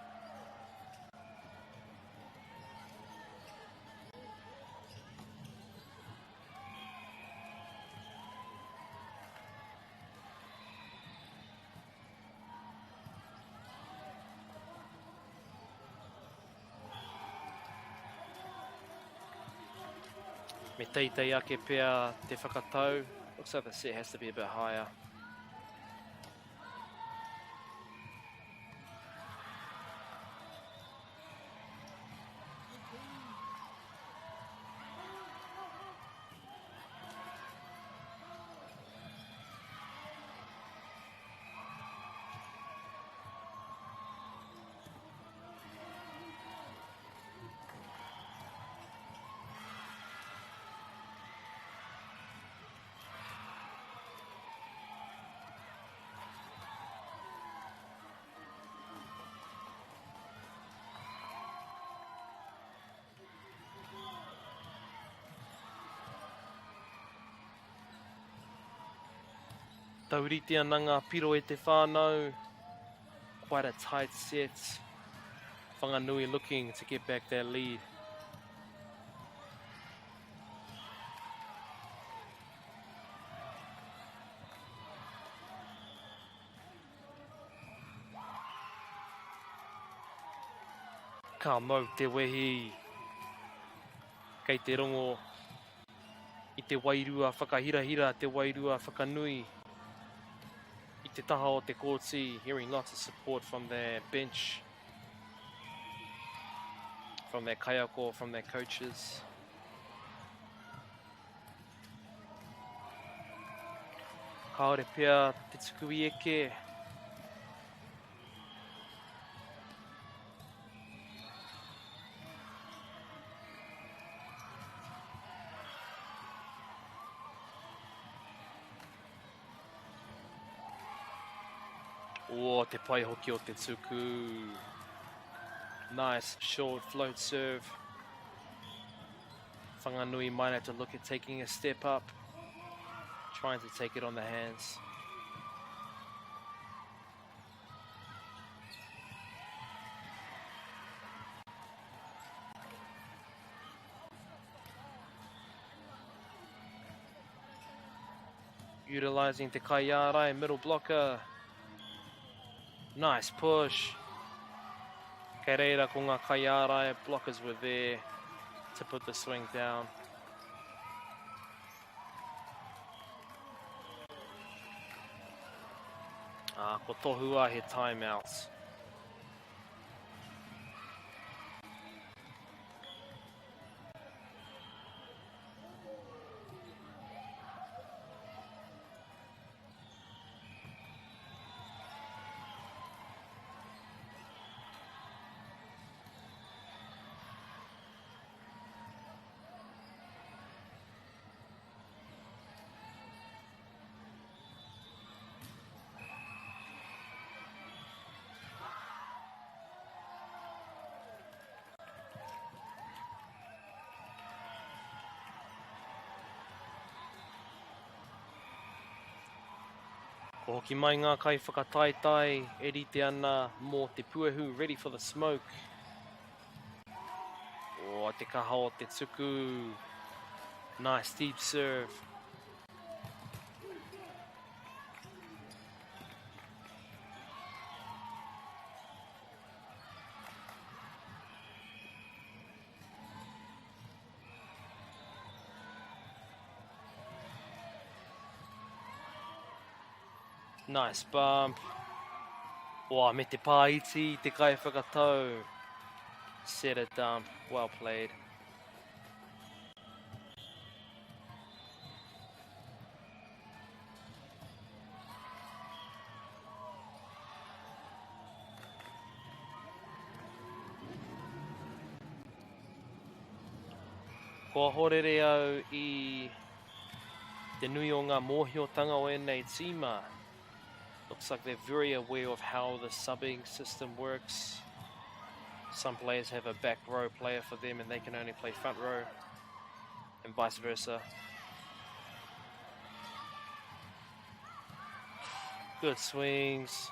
Speaker 1: Me teitei ake pea te whakatau. Looks like the set has to be a bit higher. Taurite ana ngā piro e te whānau. Quite a tight set. Whanganui looking to get back their lead. Ka mau te wehi. Kei te rongo i te wairua whakahirahira, te wairua whakanui i te taha o te kōti, hearing lots of support from their bench, from their kaiako, from their coaches. Kāore pea te tuku i eke. O, te pai hoki o te tuku. Nice short float serve. Whanganui might have to look at taking a step up. Trying to take it on the hands. Utilizing te kaiārai, middle blocker. Nice push. Kei reira ko ngā kaiārai, blockers were there to put the swing down. Ah, ko tohua he timeout. Kua hoki mai ngā kaiwhakataetae e rite ana mō te puehu, ready for the smoke. Oh, te kaha o te tuku. Nice deep serve. Nice bump. Oa, me te pā iti, te kai whakatau. Set a dump. Well played. Kua horere au i te nui o ngā mōhiotanga o ēnei tīma. Looks like they're very aware of how the subbing system works. Some players have a back row player for them and they can only play front row and vice versa. Good swings.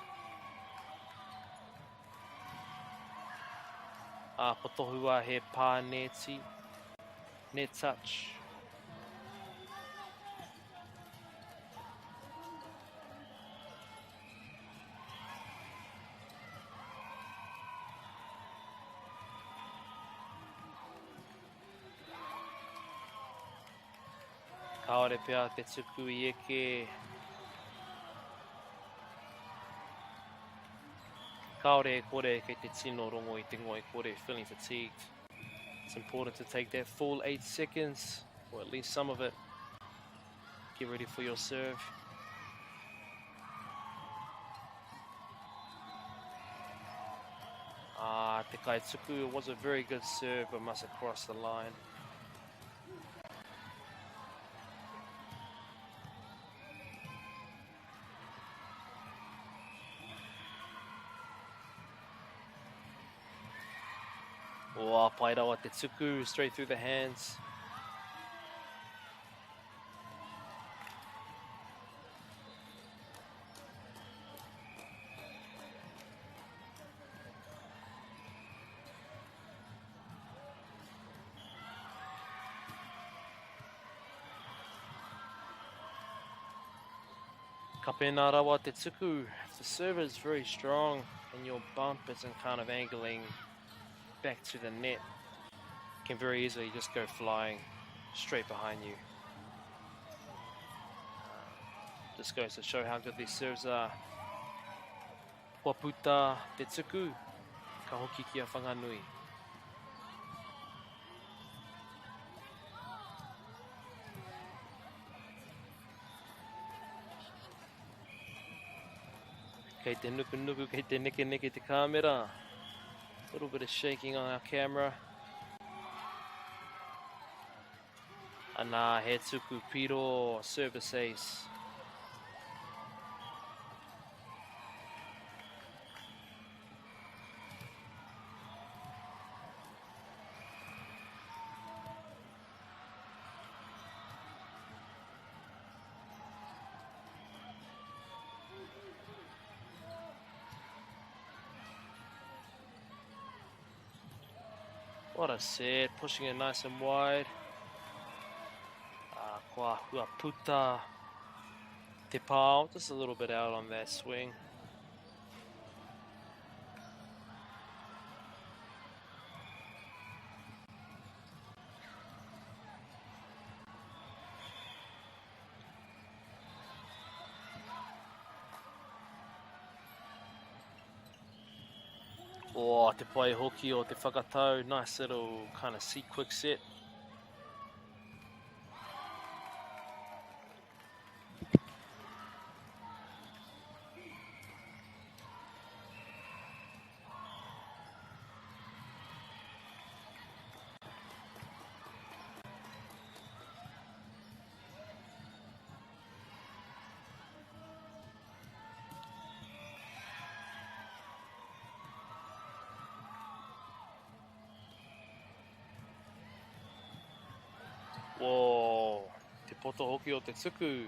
Speaker 1: Ā, ko tohua he pā nēti, net touch. Kāore pea te tuku i eke. Kāore e kore kei te tino rongo i te ngoikore, feeling fatigued. It's important to take that full 8 seconds, or at least some of it. Get ready for your serve. Ah, te kaituku, it was a very good serve, but must have crossed the line. Oh, pai rawa te tuku, straight through the hands. Ka pēnā rawa te tuku, if the server is very strong and your bump isn't kind of angling back to the net, can very easily just go flying straight behind you. Just goes to show how good these serves are. Kua puta te tuku, ka hoki ki a Whanganui. Kei te nukunuku, kei te nekeneke te kāmera. A little bit of shaking on our camera. Ana, he tuku piro, service ace. What a set, pushing it nice and wide. Uh, kua hua puta te pao, just a little bit out on that swing. Oh, te pai hoki o te whakatau. Nice little kind of seat quick set. Whoa, te poto hoki o te tuku.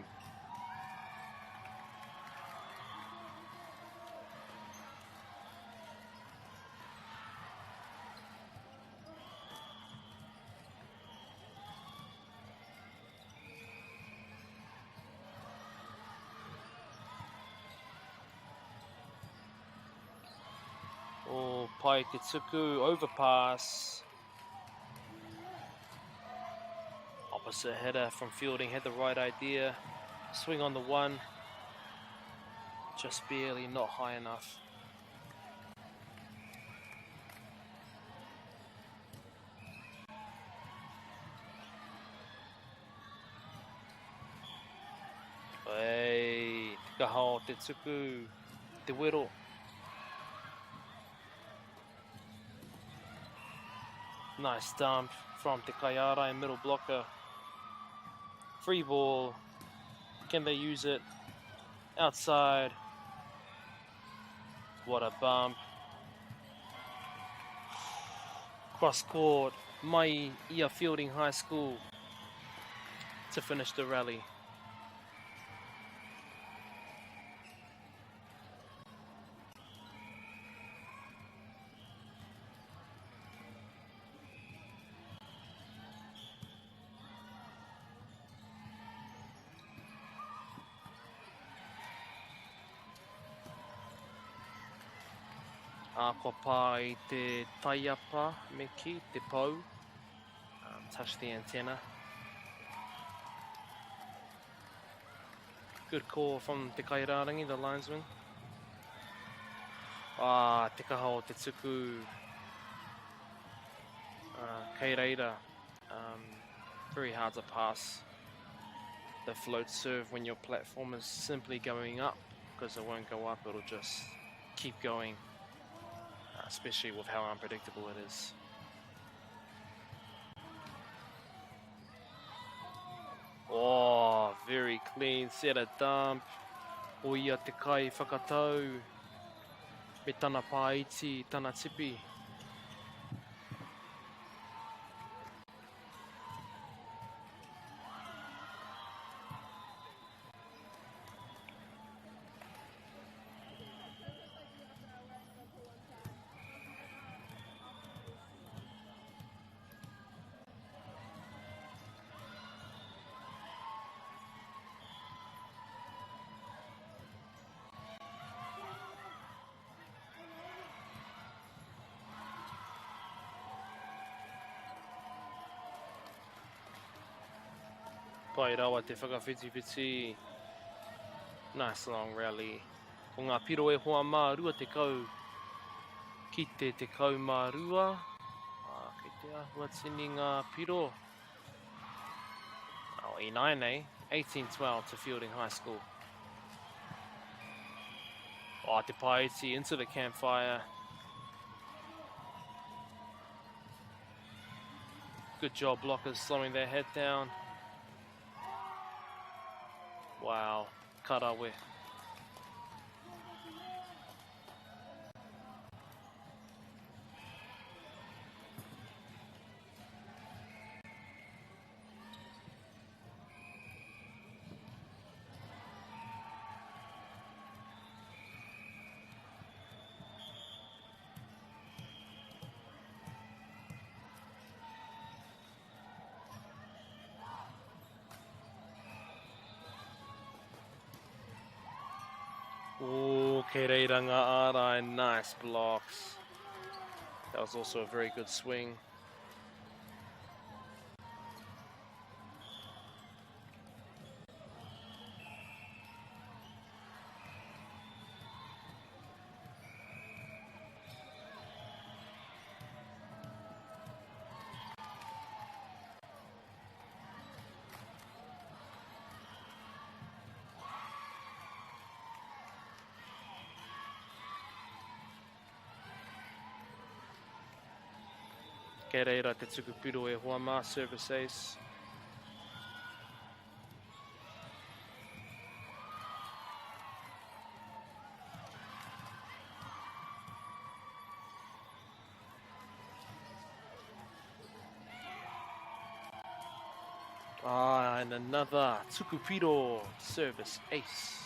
Speaker 1: pai te tuku, overpass. Opposite hitter from Feilding had the right idea. Swing on the one. Just barely not high enough. Hey, te kaha o te tuku, te wero. Nice dump from Te Kaiārai, middle blocker. Free ball. Can they use it? Outside. What a bump. Cross court. Mai ia Feilding High School to finish the rally. Ā, kua pā i te taiapa me kī, te pou, touch the antenna. Good call from te kairārangi, the linesman. Ah, te kaha o te tuku kei reira. Very hard to pass the float serve when your platform is simply going up, because it won't go up, it'll just keep going, especially with how unpredictable it is. Oh, very clean set of dump. O ia te kai whakatau me tana pāiti, tana tipi. Pai rawa te whakawhitiwhiti. Nice long rally. Ko ngā piro e hoa mā 20 ki te 12. Ā, kei te āhua tini ngā piro. Oh, ināianei, 18-12 to Feilding High School. Oh, te paiti into the campfire. Good job, blockers, slowing their head down. Wow, karawe. Oh, kei reira ngā ārai, nice blocks. That was also a very good swing. Kei reira te tuku piro e hoa mā, service ace. And another Tukupiro service ace.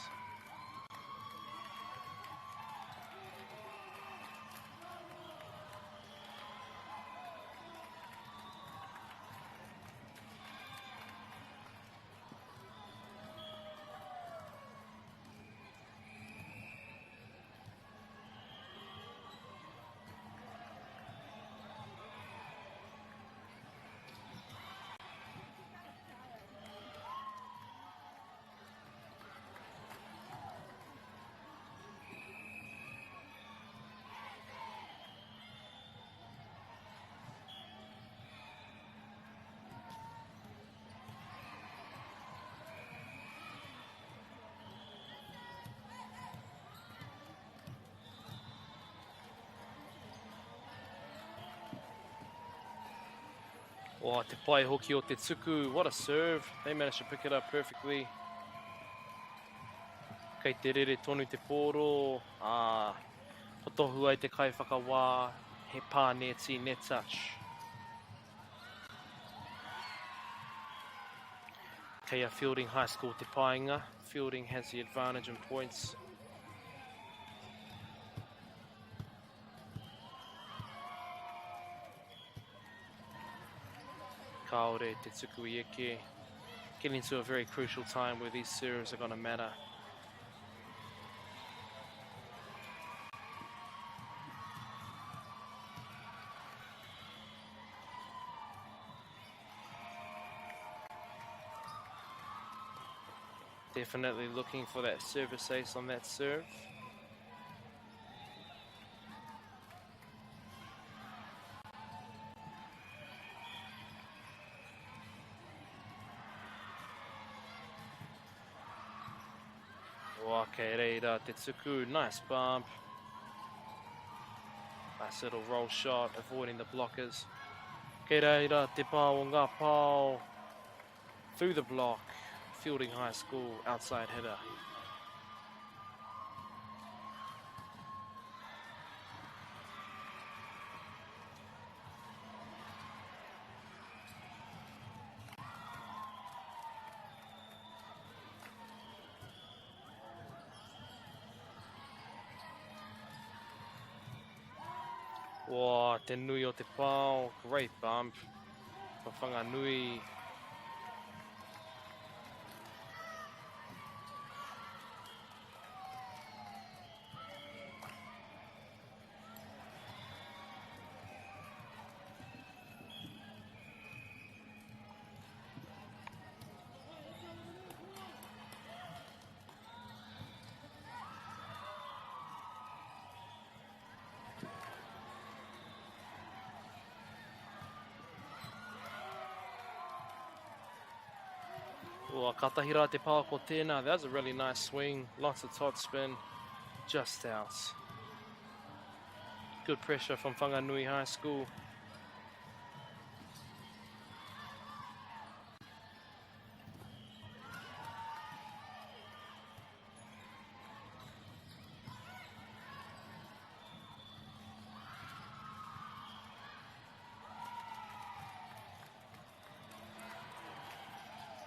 Speaker 1: Oh, te pai hoki o te tuku. What a serve. They managed to pick it up perfectly. Kei te rere tonu te pōro. Ah, ko tohu ai te kaiwhakawā, he pānēti net touch. Kei a Feilding High School te painga. Feilding has the advantage in points. Kāore te tuku i eke. Getting to a very crucial time where these serves are going to matter. Definitely looking for that service ace on that serve. Okay, reira te tuku. Nice bump. Nice little roll shot, avoiding the blockers. Kei reira te pā o ngā pao. Through the block, Feilding High School outside hitter. Wā, te nui o te pao, great bump for Whanganui. Ua, katahi rā te pā ko tēnā. That was a really nice swing. Lots of top spin. Just out. Good pressure from Whanganui High School.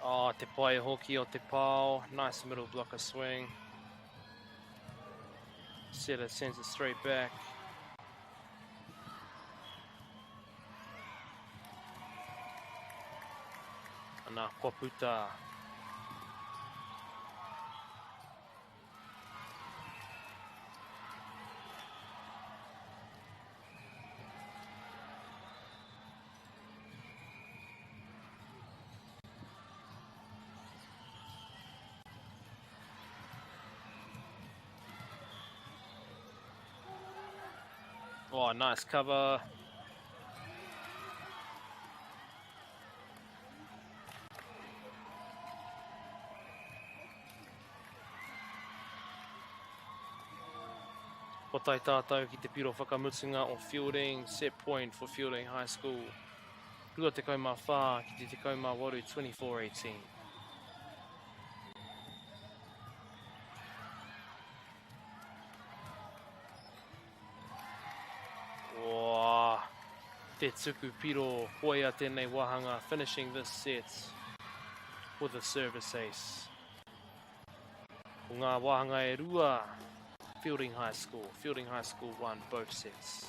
Speaker 1: Oh, te pai hoki o te pao. Nice middle blocker swing. Setter sends it straight back. Ana, kua puta. Oh, nice cover. Kua tae tātou ki te piro whakamutunga o Feilding, set point for Feilding High School. 24 ki te 18, 24-18. Wā, te tuku piro koia tēnei wāhanga, finishing this set with a service ace. Ko ngā wāhanga e rua, Feilding High School. Feilding High School won both sets.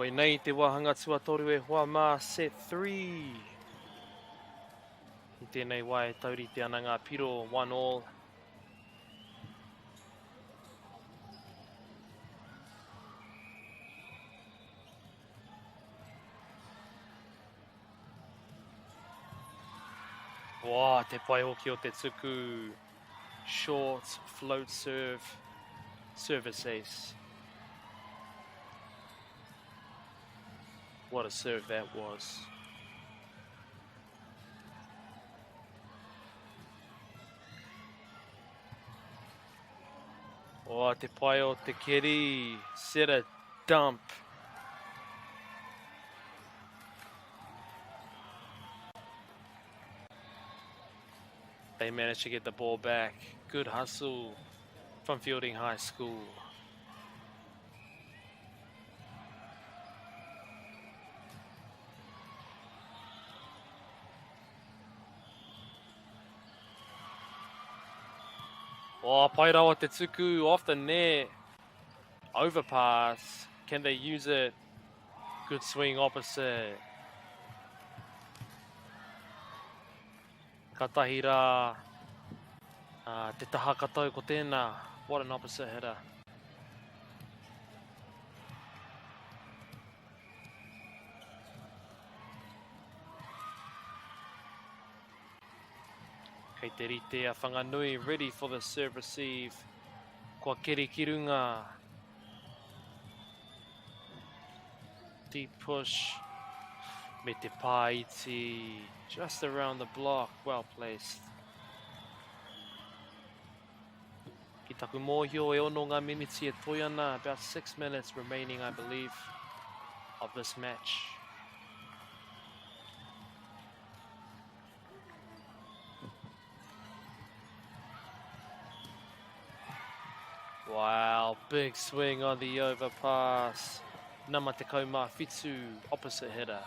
Speaker 1: Koinei te wāhanga tuatoru e hoa mā, set 3. I tēnei wā e taurite ana ngā piro, 1 all. Wā, te pai hoki o te tuku short float serve, service ace. What a serve that was. Oh, te pai o te keri. Set a dump. They managed to get the ball back. Good hustle from Feilding High School. Oh, pai rawa te tuku off the net. Overpass. Can they use it? Good swing opposite. Katahi rā te taha katau ko tēnā. What an opposite hitter. Kei te rite a Whanganui, ready for the serve receive. Kua keri ki runga. Deep push. Me te pāiti. Just around the block, well placed. Ki taku mōhio e ono ngā miniti e toi ana, about 6 minutes remaining I believe of this match. Wow, big swing on the overpass. Nama tekau mā whitu, opposite hitter.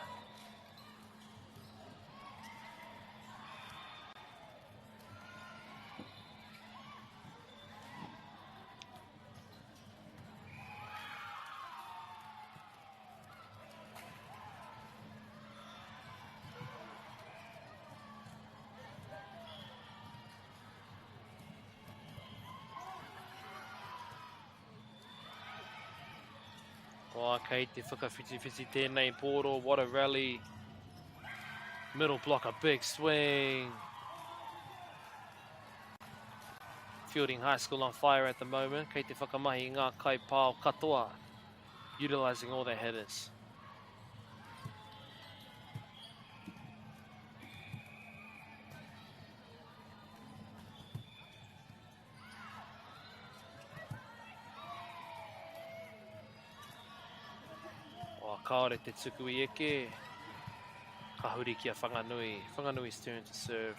Speaker 1: Oh, kei te whakawhitiwhiti tēnei pōro, what a rally. Middle block, a big swing. Feilding High School on fire at the moment. Kei te whakamahi i ngā kaipao katoa, utilising all their hitters. Oh, kāore te tuku i eke. Ka huri ki a Whanganui. Whanganui's turn to serve.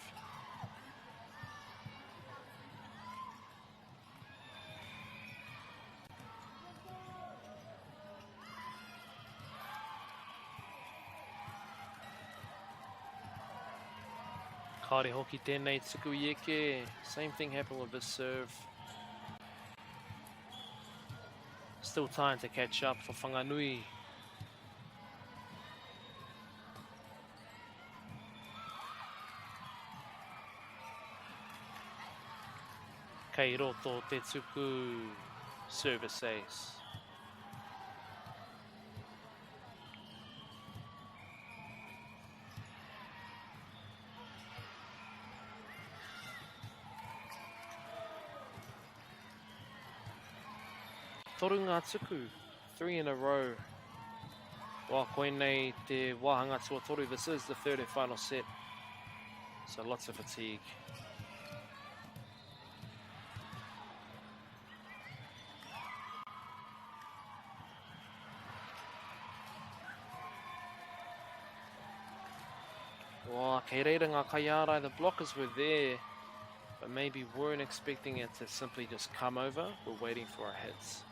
Speaker 1: Kāore hoki tēnei tuku i eke. Same thing happened with this serve. Still time to catch up for Whanganui. Kei roto te tuku service ace. Toru ngā tuku, 3 in a row. Wā, koinei te wāhanga tuatoru. This is the third and final set. So lots of fatigue. Wā, kei reira ngā kaiārai, the blockers were there, but maybe weren't expecting it to simply just come over. We're waiting for our hits.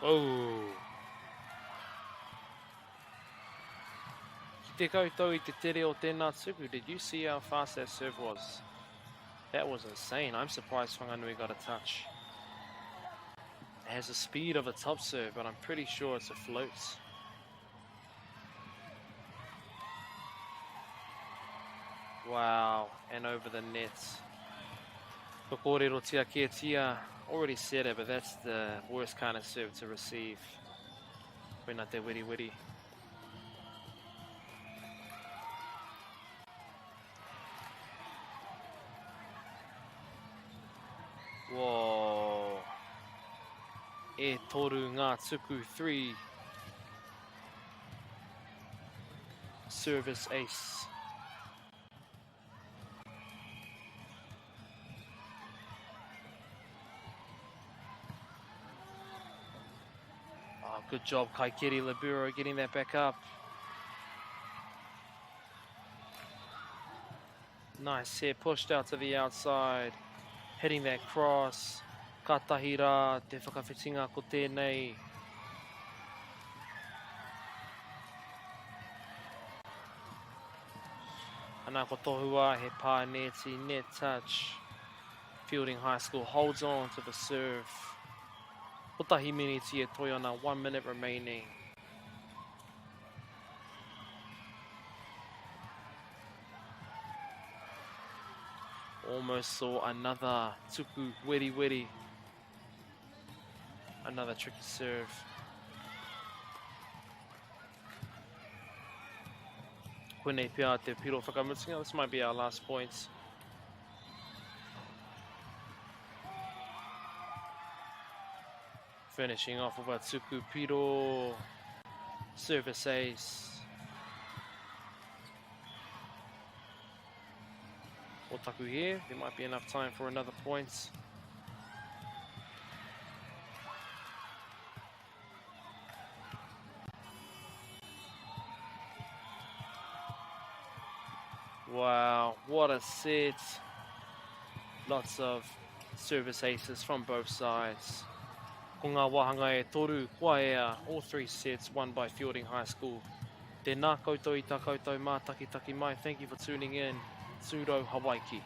Speaker 1: Oh. kite koutou i te tere o tēnā tuku. Did you see how fast that serve was? That was insane. I'm surprised Whanganui got a touch. It has the speed of a top serve, but I'm pretty sure it's a float. Wow, and over the net. Ko kōrerotia kētia, already said it, but that's the worst kind of serve to receive. Koina te weriweri. Whoa. E toru ngā tuku, 3. Service ace. Oh, good job, Kaikiri Libero, getting that back up. Nice hit, pushed out to the outside, hitting that cross. Katahi rā, te whakawhitinga ko tēnei. Ana ko tohua he pā neti, net touch. Feilding High School holds on to the serve. Kotahi miniti e toi ana, 1 minute remaining. Almost saw another tuku weri weri. Another tricky serve. Koinei pea te piro whakamutunga. This might be our last point. Finishing off with a tuku piro. Service ace. Otaku here. There might be enough time for another point. Wow, what a set. Lots of service aces from both sides. Ko ngā wāhanga e toru, kua ea, all three sets won by Feilding High School. Tēnā koutou i tā koutou mātakitaki mai. Thank you for tuning in. Tūrou Hawaiki.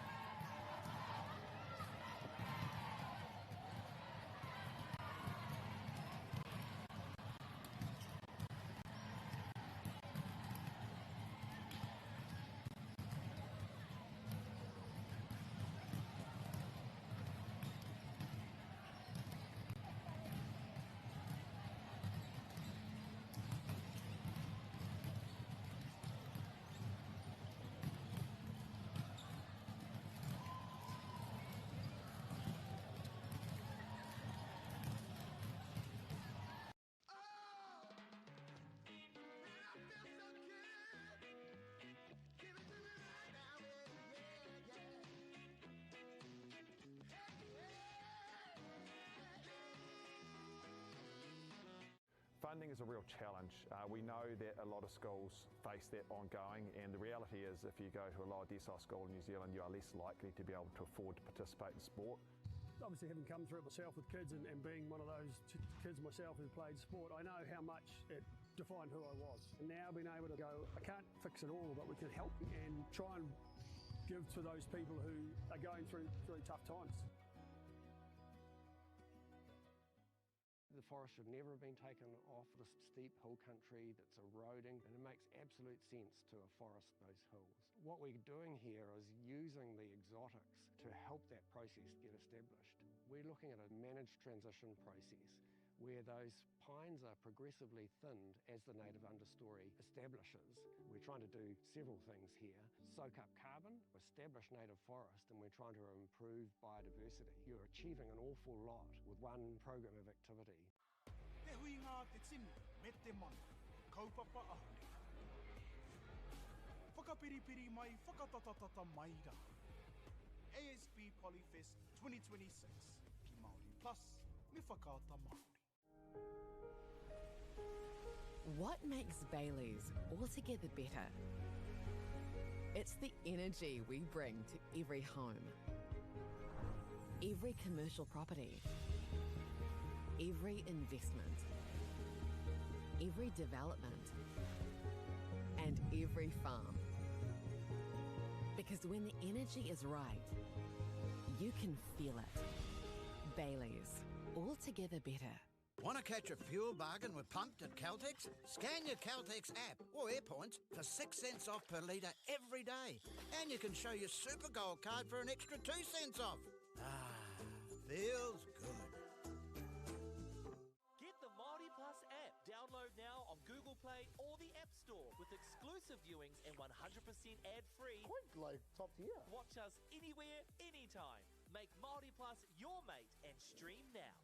Speaker 2: Funding is a real challenge. We know that a lot of schools face that ongoing, and the reality is if you go to a lower decile school in New Zealand, you are less likely to be able to afford to participate in sport.
Speaker 3: Obviously, having come through it myself with kids and being one of those kids myself who played sport, I know how much it defined who I was. And now being able to go, I can't fix it all, but we can help and try and give to those people who are going through tough times.
Speaker 4: The forest should never have been taken off this steep hill country that's eroding, and it makes absolute sense to afforest those hills. What we're doing here is using the exotics to help that process get established. We're looking at a managed transition process where those pines are progressively thinned as the native understory establishes. We're trying to do several things here. Soak up carbon, establish native forest, and we're trying to improve biodiversity. You're achieving an awful lot with one program of activity.
Speaker 5: Te huinga a te tini me te mano, he kaupapa ahurea. Whakapiripiri mai, whakatatatata mai rā. ASB Polyfest 2026 ki Māori Plus me Whakaata Māori.
Speaker 6: What makes Bayleys altogether better? It's the energy we bring to every home, every commercial property, every investment, every development, And every farm. Because when the energy is right, you can feel it. Bayleys, altogether better.
Speaker 7: Want to catch a fuel bargain with Pumped at Caltex? Scan your Caltex app or Airpoints for 6 cents off per litre every day. And you can show your Super Gold card for an extra 2 cents off. Ah, feels good.
Speaker 8: Get the Māori Plus app. Download now on Google Play or the App Store with exclusive viewings and 100% ad-free.
Speaker 11: Quite like top tier.
Speaker 8: Watch us anywhere, anytime. Make Māori Plus your mate and stream now.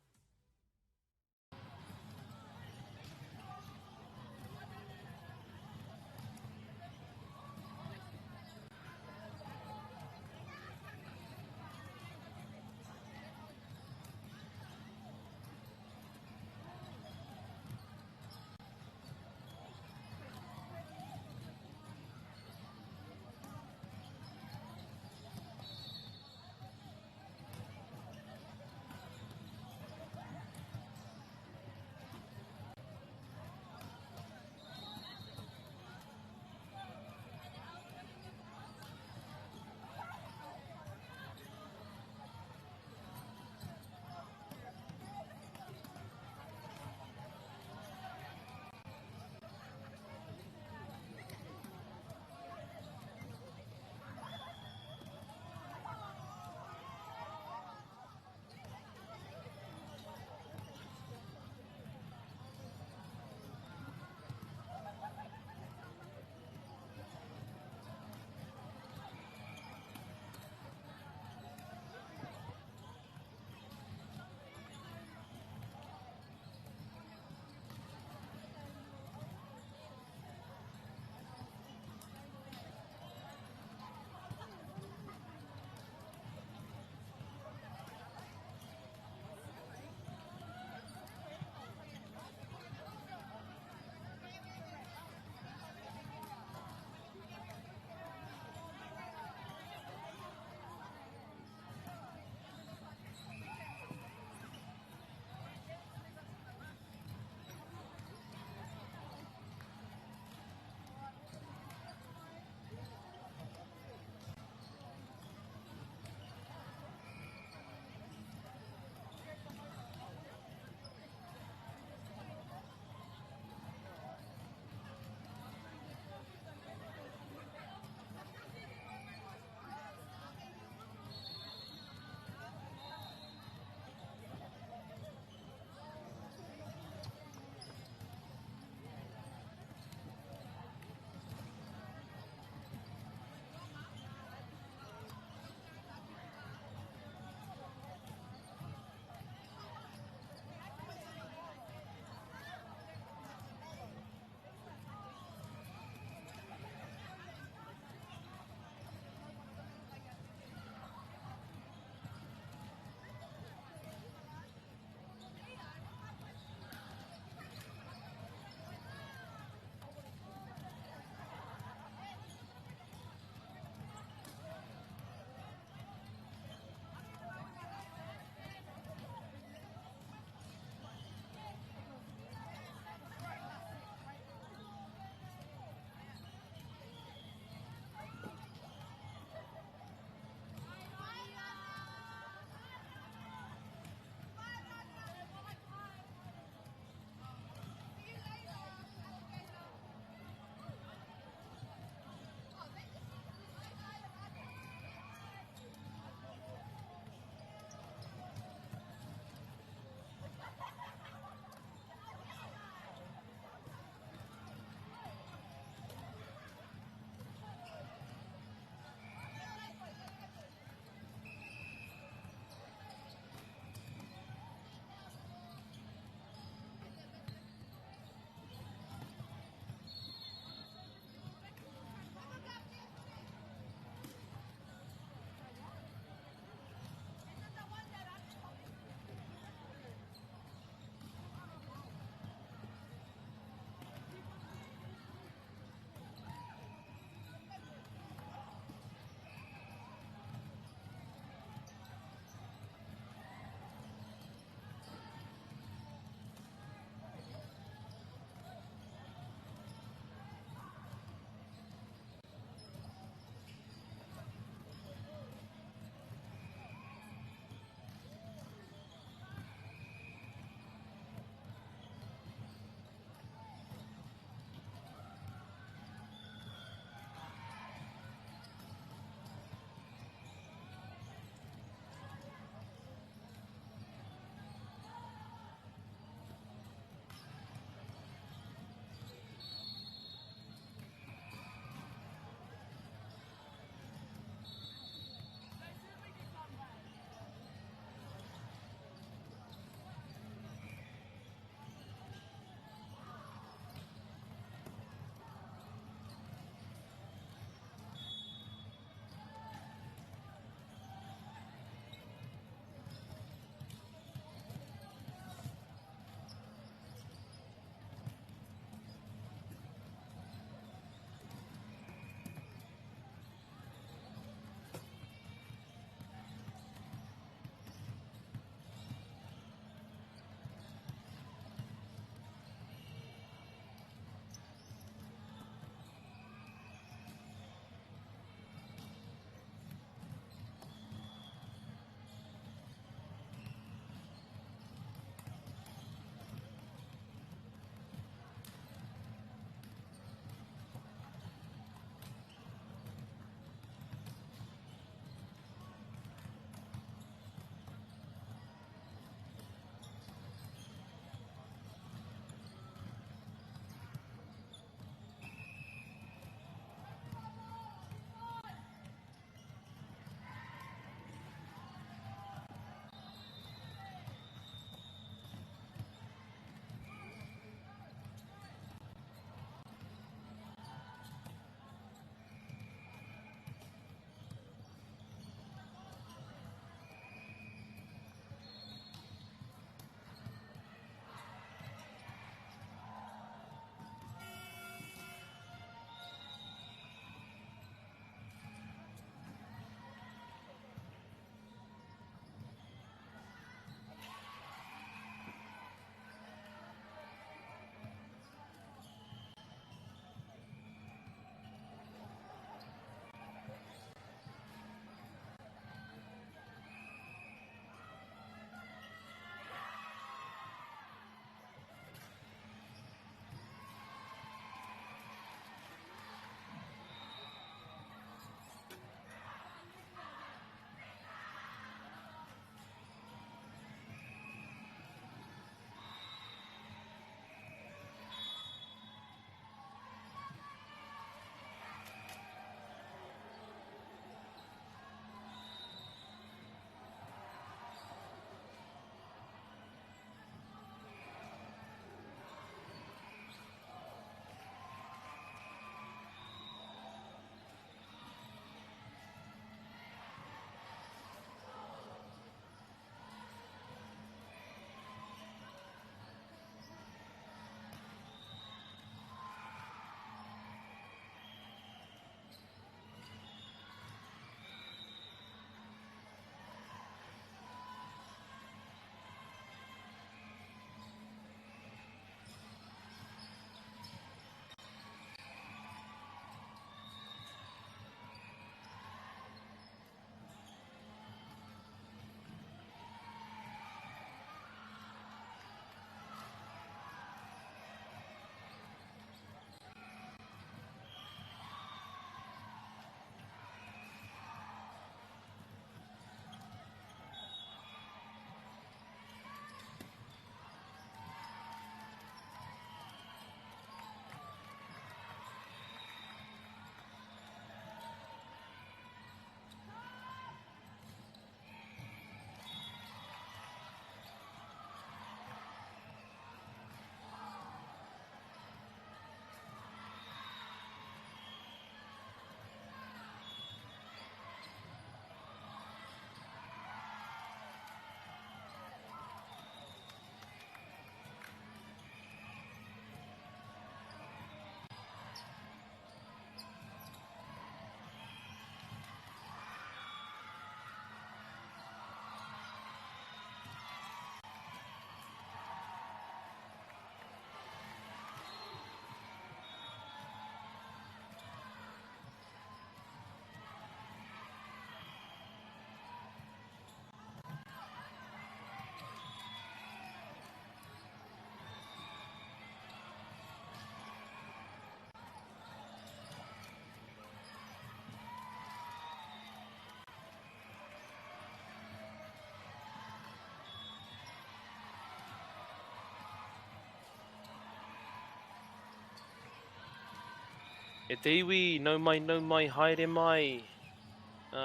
Speaker 1: E te iwi, nau mai, nau mai, haere mai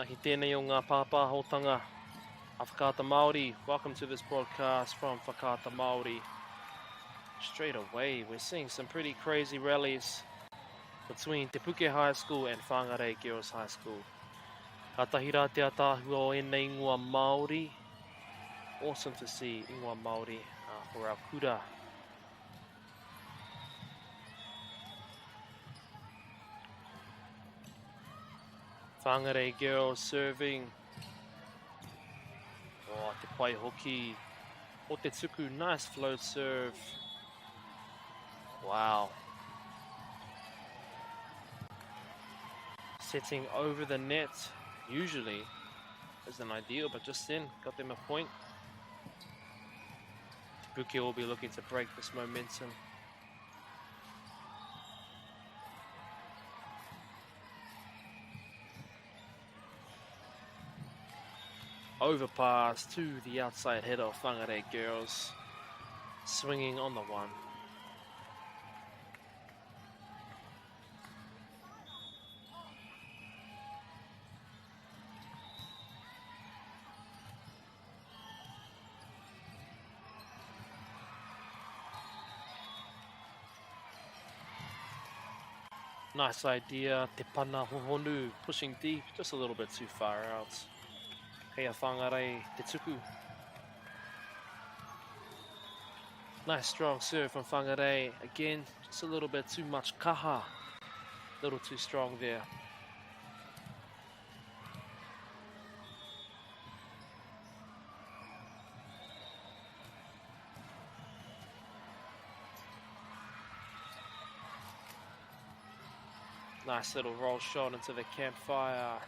Speaker 1: ki tēnei o ngā pāpāhotanga a Whakaata Māori. Welcome to this broadcast from Whakaata Māori. Straight away, we're seeing some pretty crazy rallies between Te Puke High School and Whangarei Girls High School. Kātahi rā te ataahua o ēnei ingoa Māori. Awesome to see ingoa Māori uh, for our kura. Whangarei girls serving. Oh, te pai hoki o te tuku. Nice flow serve. Wow. Setting over the net usually isn't ideal, but just then got them a point. Te Puke will be looking to break this momentum. Overpass to the outside hitter of Whangarei Girls. Swinging on the one. Nice idea, Te Pana Hohonu pushing deep, just a little bit too far out. Kei a Whangarei te tuku. Nice strong serve from Whangarei. Again, just a little bit too much kaha. A little too strong there. Nice little roll shot into the campfire.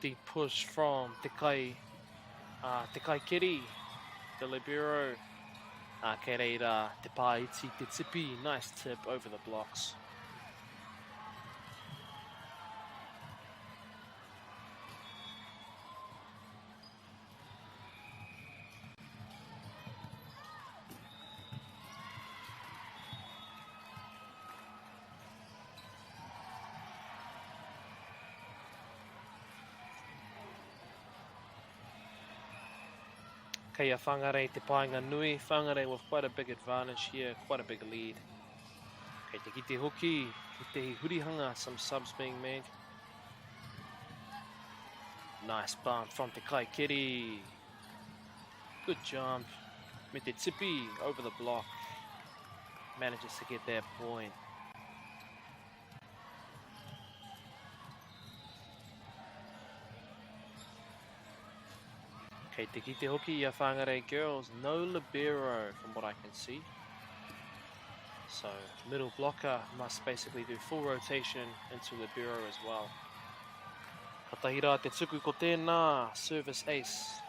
Speaker 1: Deep push from Te Kai, uh, Te Kai Kiri, the libero. Uh, kei reira, Te Pāiti, Te Tipi. Nice tip over the blocks. Kei a Whangarei te painga nui. Whangarei with quite a big advantage here, quite a big lead. Kei te kite hoki, ki te hurihanga, some subs being made. Nice bump from Te Kaikiri. Good jump. Me te tipi over the block. Manages to get that point. Kei te kite hoki i a Whangarei Girls, no libero from what I can see. So middle blocker must basically do full rotation into libero as well. Katahi rā te tuku ko tēnā, service ace.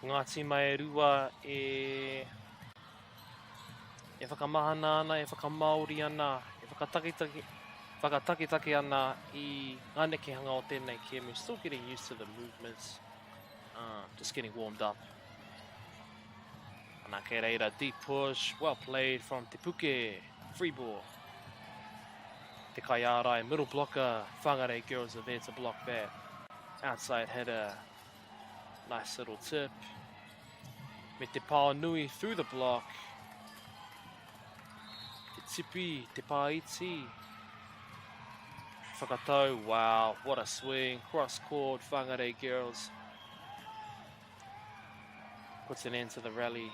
Speaker 1: Ko ngā tīma e rua e e whakamahana ana, e whakamāori ana, e whakataketake, whakataketake ana i ngā nekehanga o tēnei kēmu. Still getting used to the movements, uh, just getting warmed up. Ana kei reira, deep push, well played from Te Puke, free ball. Te Kaiārai, middle blocker, Whangarei girls are there to block that. Outside hitter, Nice little tip. Me te pā nui through the block. Te tipi, te pā iti. kaiwhakatau. Wow, what a swing. Cross court, Whangarei girls. Puts an end to the rally.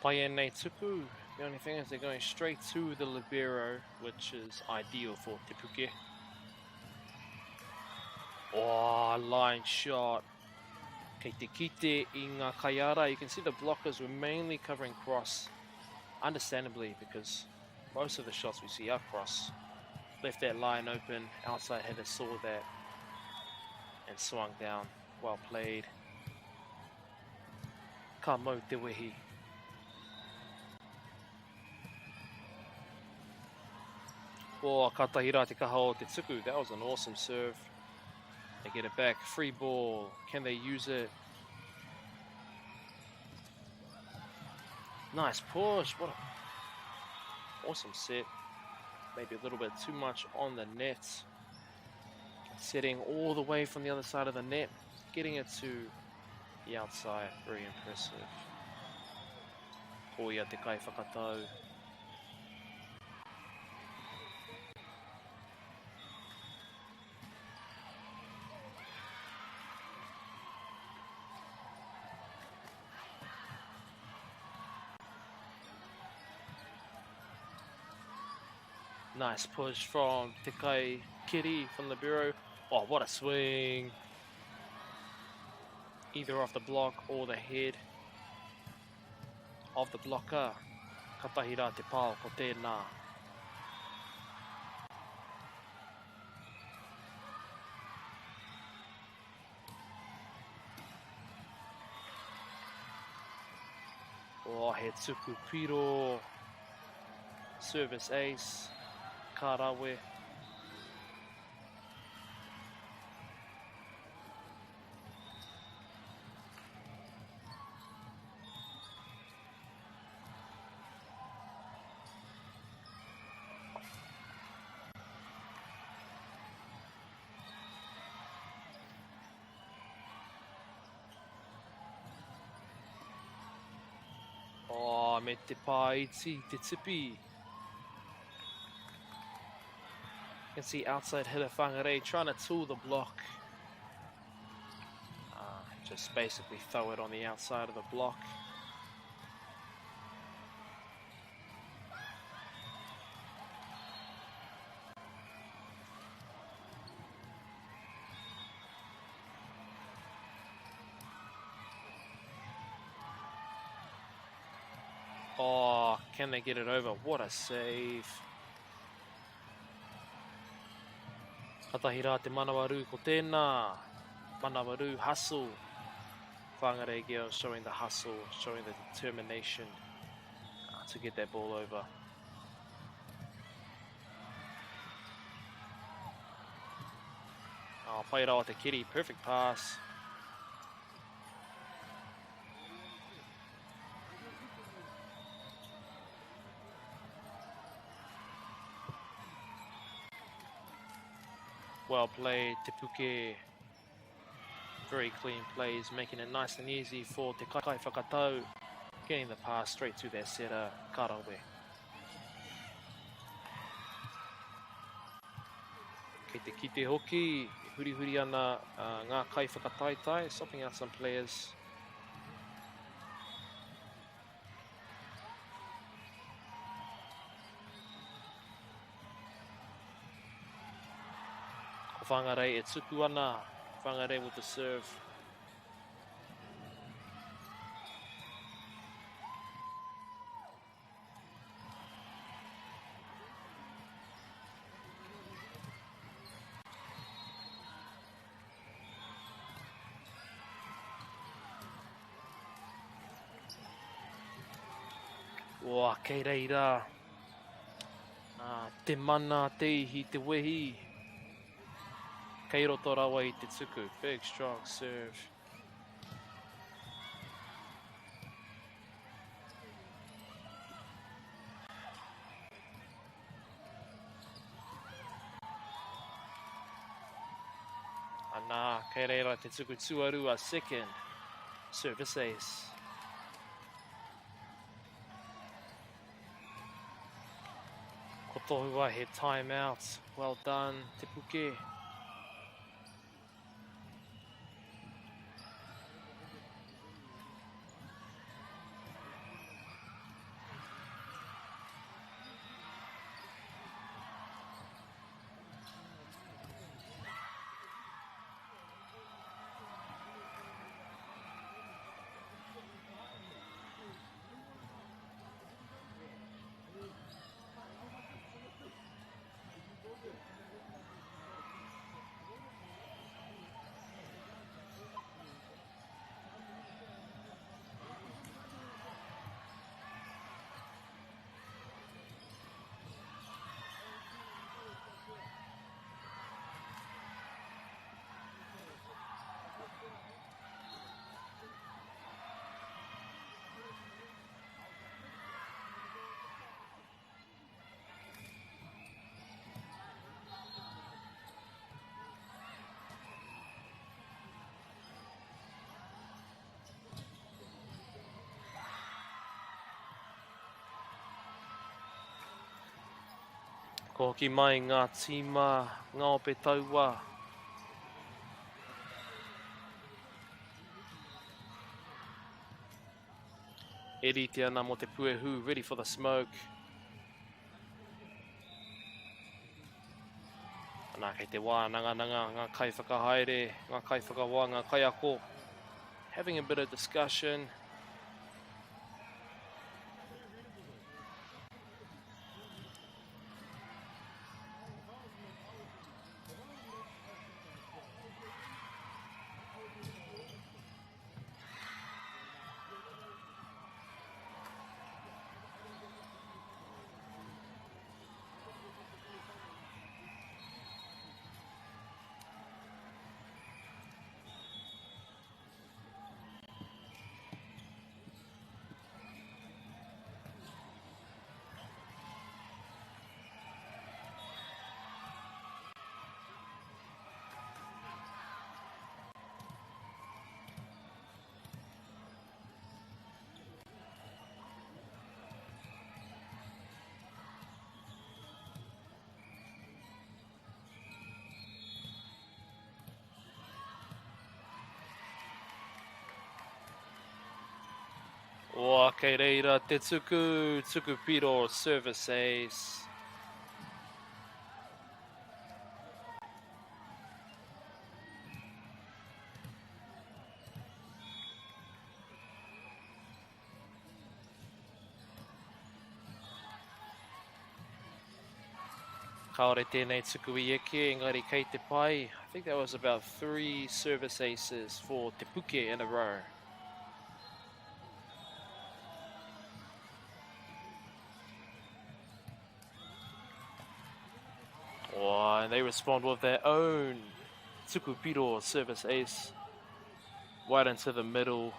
Speaker 1: Pai ēnei tuku. The only thing is they're going straight to the libero, which is ideal for Te Puke. Oh, line shot. Kei te kite i ngā kaiārai. You can see the blockers were mainly covering cross, understandably, because most of the shots we see are cross. Left that line open, outside hitter saw that and swung down. Well played. Ka mau te wehi. Oh, katahi rā te kaha o te tuku. That was an awesome serve. They get it back. Free ball. Can they use it? Nice push. What a awesome set. Maybe a little bit too much on the net. Setting all the way from the other side of the net. Getting it to the outside. Very impressive. Koia te kai whakatau. Nice push from Te Kai Kiri from the Bureau. Oh, what a swing. Either off the block or the head of the blocker. Katahi rā te pao, ko tēnā. Oh, he tuku piro. Service ace. Ka rawe. Oh, me te pāiti, te tipi. You can see outside hitter Whangarei trying to tool the block. Uh, just basically throw it on the outside of the block. Oh, can they get it over? What a save. Katahi rā te manawarū ko tēnā. Manawarū hustle. Whangarei girls showing the hustle, showing the determination uh, to get that ball over. Oh, pai rawa te kiri, perfect pass. Well played, Te Puke. Very clean plays, making it nice and easy for Te Kai Whakatau, getting the pass straight to their setter, Karawe. Kei te kite hoki, e hurihuri ana uh, ngā kai whakataetae, swapping out some players. Ko Whangarei e tuku ana. Whangarei with the serve. Oa, kei reira. Ah, te mana, te ihi, te wehi. Kei roto rawa i te tuku. Big strong serve. Nā, kei reira te tuku tuarua second service ace. Ko tohua he time out. Well done, Te Puke. Ko hoki mai ngā tīma, ngā ope taua. E rite ana mō te puehu, ready for the smoke. Anā, kei te wānangananga ngā kaiwhakahaere, ngā kaiwhakawā, ngā kaiako. Having a bit of discussion. Oa, kei reira te tuku, tuku piro, service ace. Kāore tēnei tuku i eke, engari kei te pai. I think that was about three service aces for Te Puke in a row. Oh, and they respond with their own Tuku service ace. Right into the middle.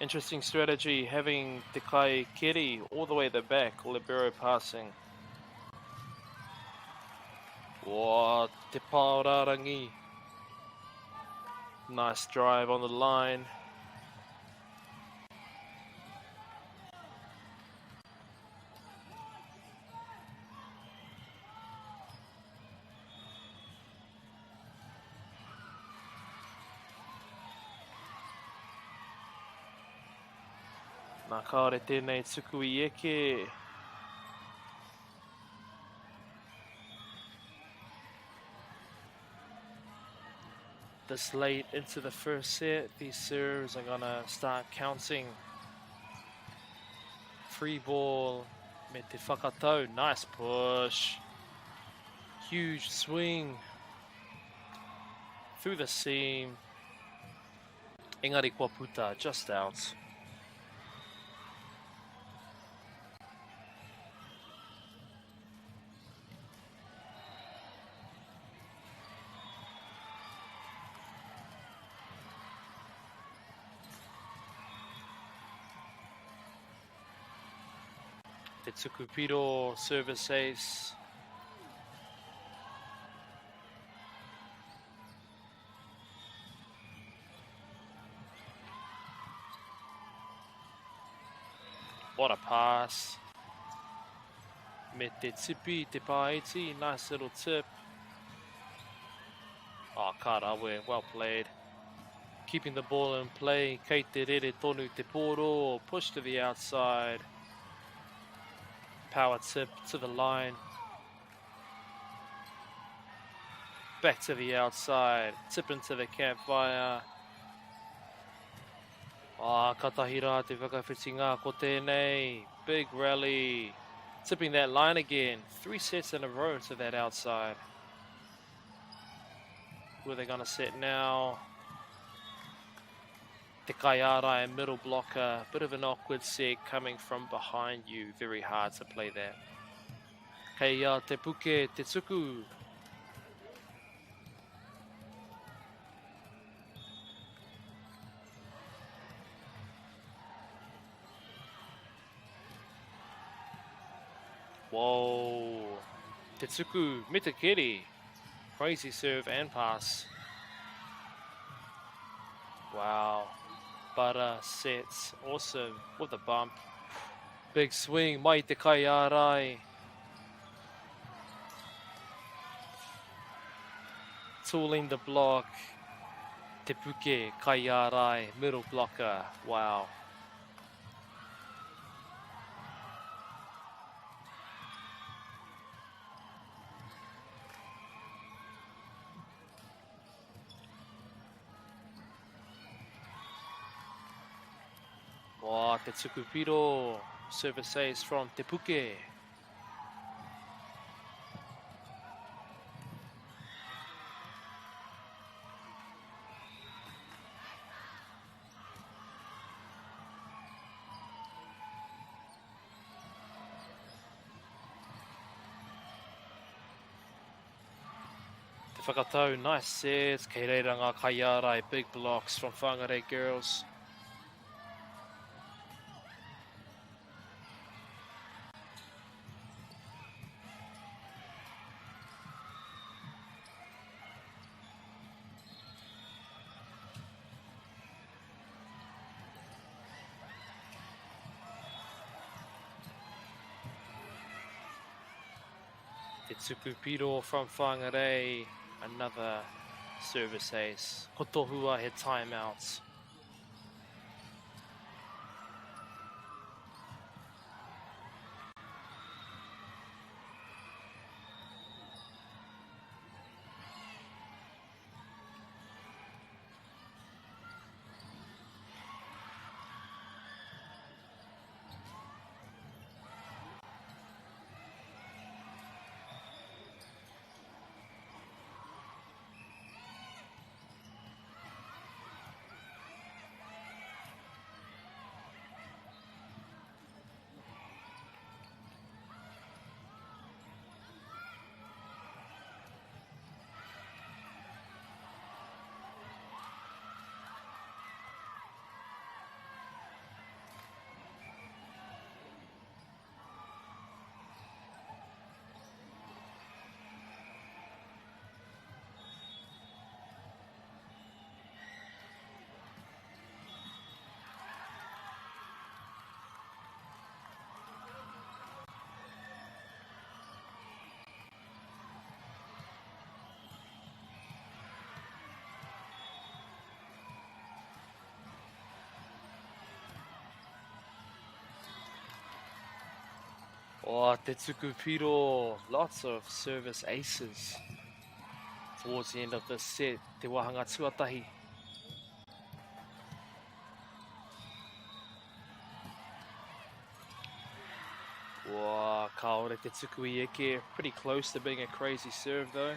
Speaker 1: Interesting strategy having Te Kai Keri all the way at the back, libero passing. Whoa, Te Paorarangi. Nice drive on the line. Nā, kāore tēnei tuku i eke. This late into the first set, these serves are gonna start counting. Free ball, me te whakatau, nice push. Huge swing through the seam. Engari kua puta, just out. Te Te tuku piro, service ace. What a pass. Me te tipi, te pāiti, nice little tip. Oh, ka rawe, well played. Keeping the ball in play, kei te rere tonu te pōro, push to the outside. Power tip to the line. Back to the outside, tip into the campfire. Ah, katahi rā te whakawhitinga ko tēnei. Big rally. Tipping that line again. 3 sets in a row to that outside. Who are they going to set now? Te Kaiārai middle blocker. Bit of an awkward set coming from behind you. Very hard to play that. Kei a Te Puke Te Tuku. Whoa. Te Tuku, me te keri. Crazy serve and pass. Wow. Butter sets. Awesome. With a bump. Big swing. Mai te Kaiārai. Tooling the block. Te Puke, Kaiārai, middle blocker. Wow. Wow, te tuku piro. Service ace from Te Puke. Te whakatau, nice sets, kei reira ngā kaiārai, big blocks from Whangarei Girls. Te tuku piro from Whangarei, another service ace. Ko tohua he timeout. Oh, te tuku piro, lots of service aces towards the end of this set. Te wāhanga tuatahi. Wow, kāore te tuku i eke. Pretty close to being a crazy serve though.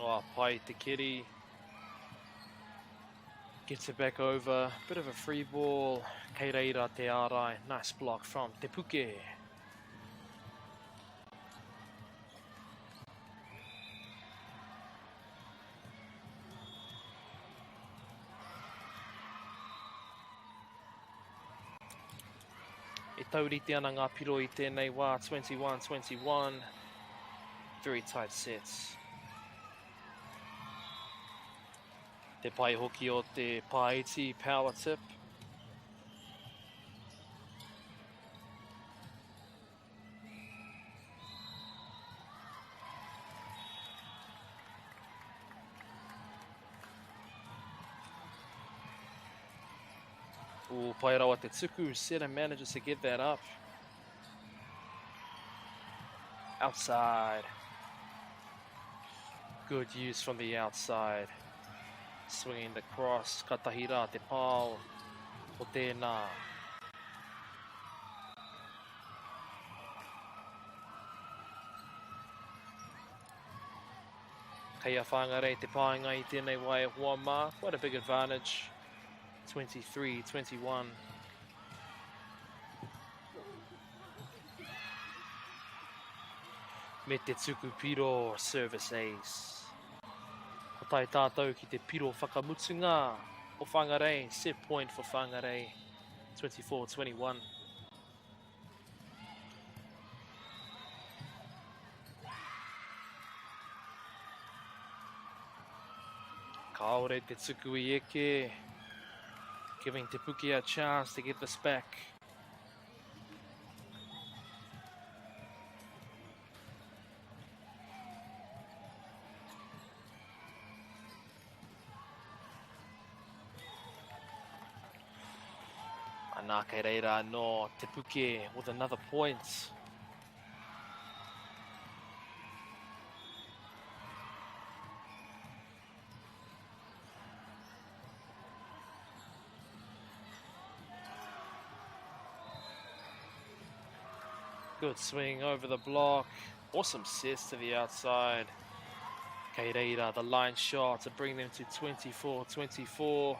Speaker 1: Oh, pai te kiri. Gets it back over. Bit of a free ball. Kei reira te ārai. Nice block from Te Puke. E taurite ana ngā piro i tēnei wā, 21-21. Very tight sets. Te pai hoki o te pāiti power tip. Ooh, pai rawa te tuku. Setter manages to get that up. Outside. Good use from the outside. Swinging the cross. Katahi rā te pao o tēnā. Kei a Whangarei te painga i tēnei wā e hoa mā. Quite a big advantage. 23-21. Me te tuku piro service ace. Ko tae tātou ki te piro whakamutunga o Whangarei. Set point for Whangarei. 24-21. Kāore te tuku i eke, giving Te Puke a chance to get this back. Anā kei reira anō Te Puke with another point. Good swing over the block. Awesome assist to the outside. Kei reira, the line shot to bring them to 24-24.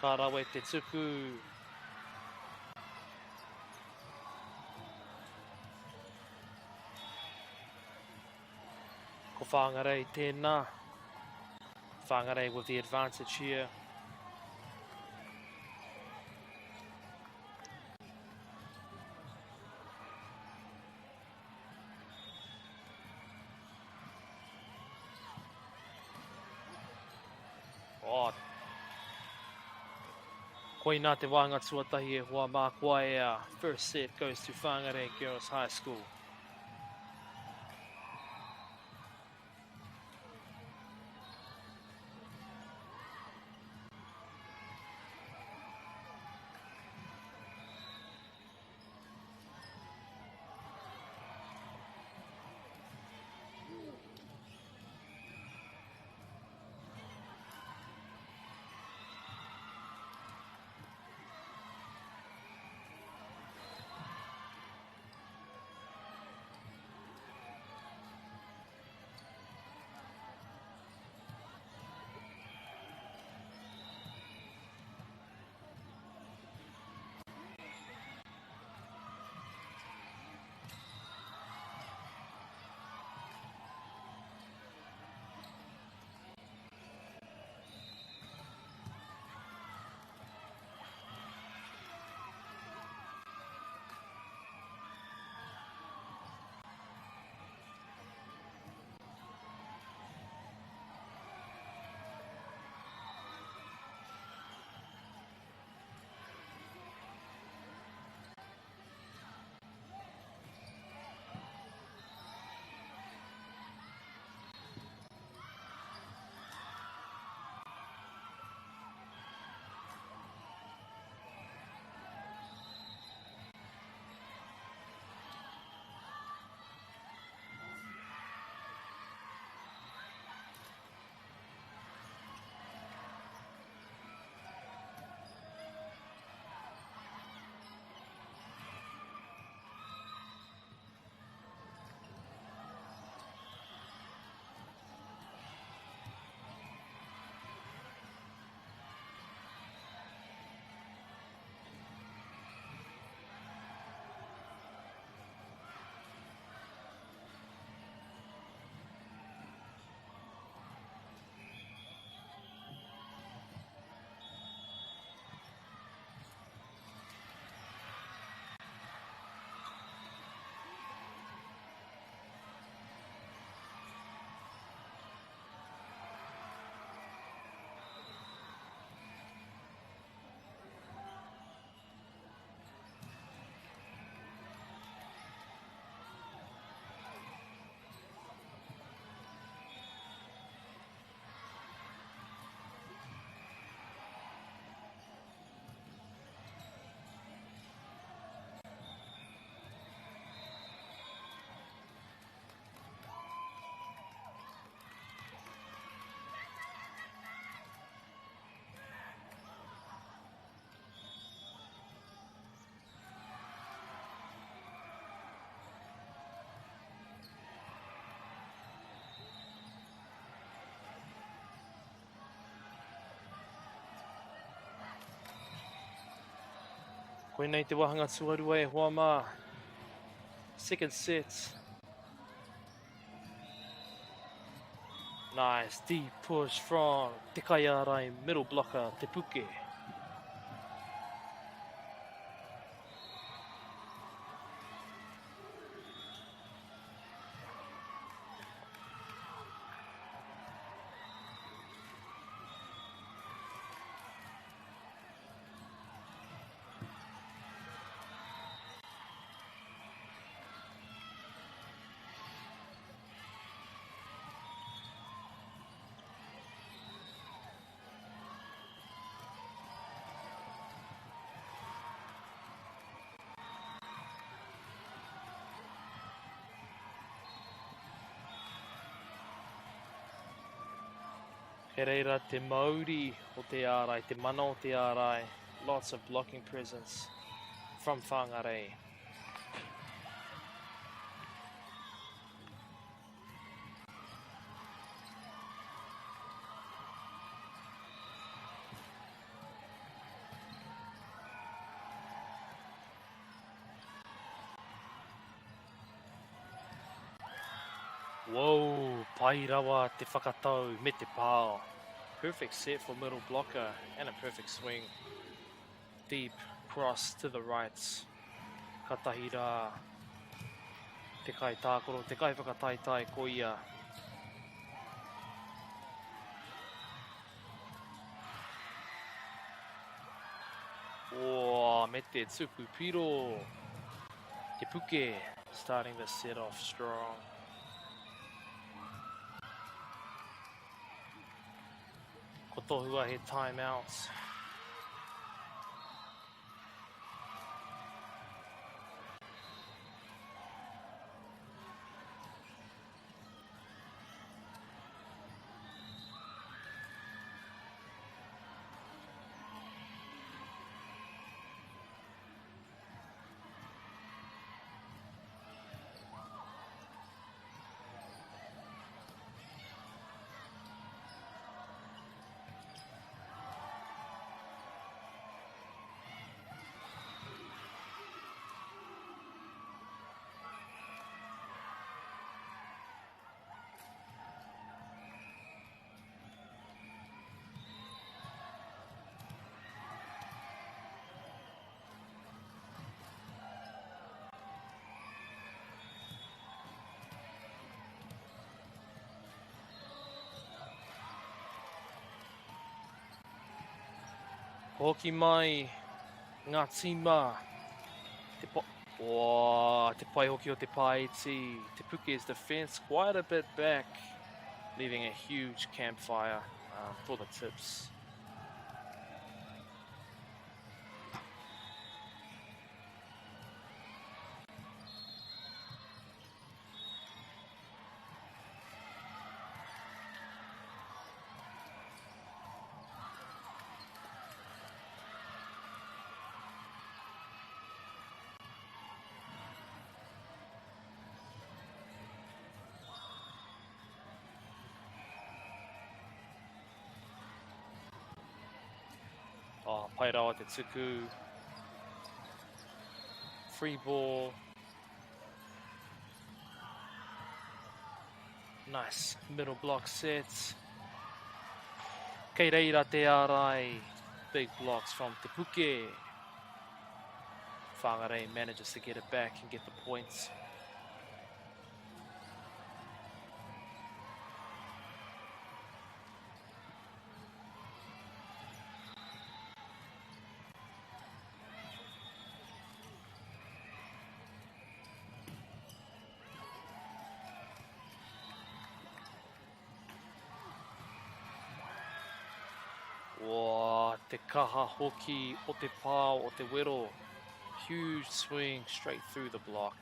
Speaker 1: Ka rawe te tuku. Ko Whangarei tēnā. Whangarei with the advantage here. Oh. Koina te wānga tuatahi e hoa mā koaea. First set goes to Whangarei Girls High School. Koinei te wāhanga tuarua e hoa mā. Second set. Nice deep push from Te Kaiārai middle blocker Te Puke. Kei reira te mauri o te ārai, te mana o te ārai, lots of blocking presence from Whangarei. Whoa, pai rawa te whakatau me te pao. Perfect set for middle blocker and a perfect swing. Deep cross to the right. Katahi rā te kai tākoro, te kai whakataetae ko ia. Oh, me te tuku piro. Te Puke starting the set off strong. Ko tohua he timeout. Hoki mai ngā tīma. Te, po oh, te pai hoki o te paeti. Te Puke's defense quite a bit back, leaving a huge campfire for the tips. Oh, pai rawa te tuku. Free ball. Nice middle block set. Kei reira te ārai. Big blocks from Te Puke. Whangarei manages to get it back and get the points. Wā, te kaha hoki o te pao o te wero. Huge swing straight through the block.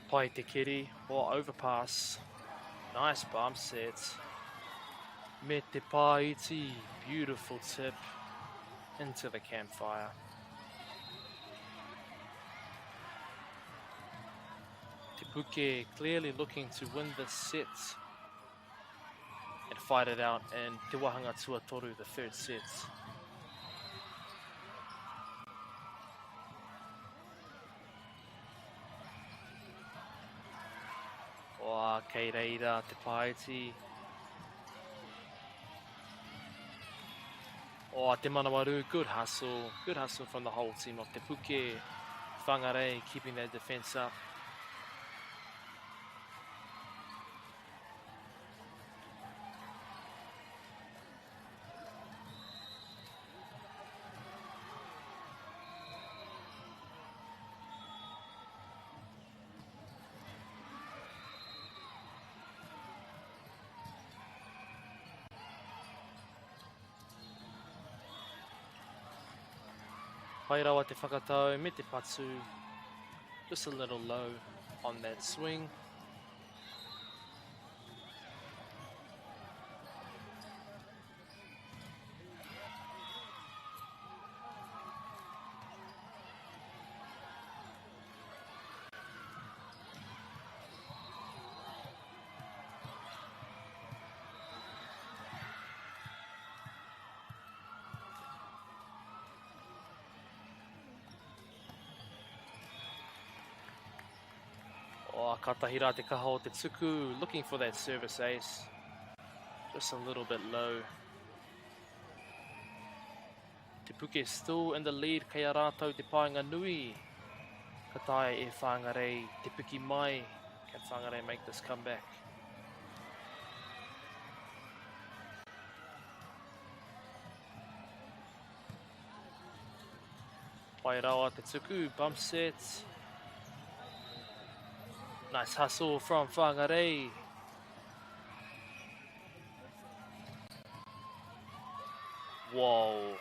Speaker 1: Pai te keri, o overpass. Nice bump set. Me te pāiti, beautiful tip into the campfire. Te Puke clearly looking to win this set and fight it out in Te Wahanga Tuatoru, the third set. Oa, kei reira te pāiti. Oa, te manawarū, good hustle. Good hustle from the whole team of Te Puke. Whangarei keeping their defense up. Pai rawa te whakatau me te patu. Just a little low on that swing. Oh, katahi rā te kaha o te tuku, looking for that service ace. Just a little bit low. Te Puke still in the lead kei a rātou te painga nui. Ka taea e Whangarei te piki mai. Can Whangarei make this comeback? Pai rawa te tuku, bump set. Nice hustle from Whangarei. Whoa.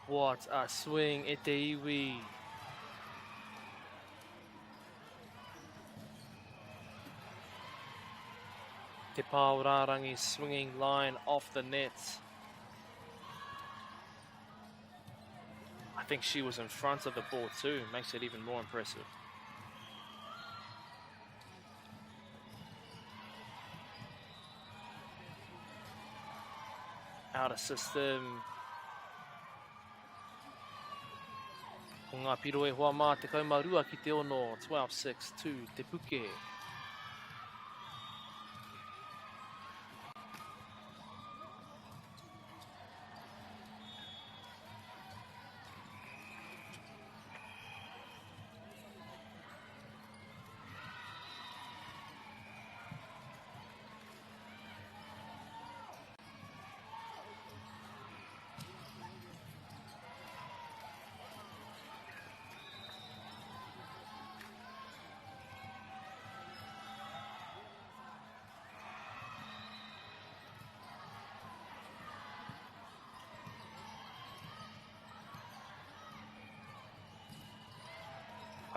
Speaker 1: What a swing e te iwi. Te Pāorarangi swinging line off the net. I think she was in front of the ball too. Makes it even more impressive. Out of system. Ko ngā piro e hoa mā 12 ki te 6, 12-6 to Te Puke.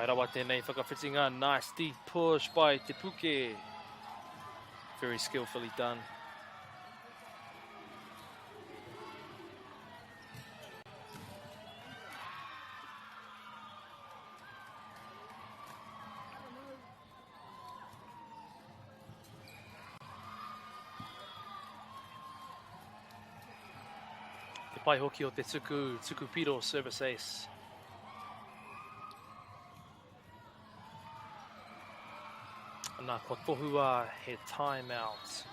Speaker 1: Pai rawa tēnei whakawhitinga. Nice deep push by Te Puke. Very skillfully done. Te pai hoki o te tuku, tuku piro service ace. Nā, kua tohua he timeout.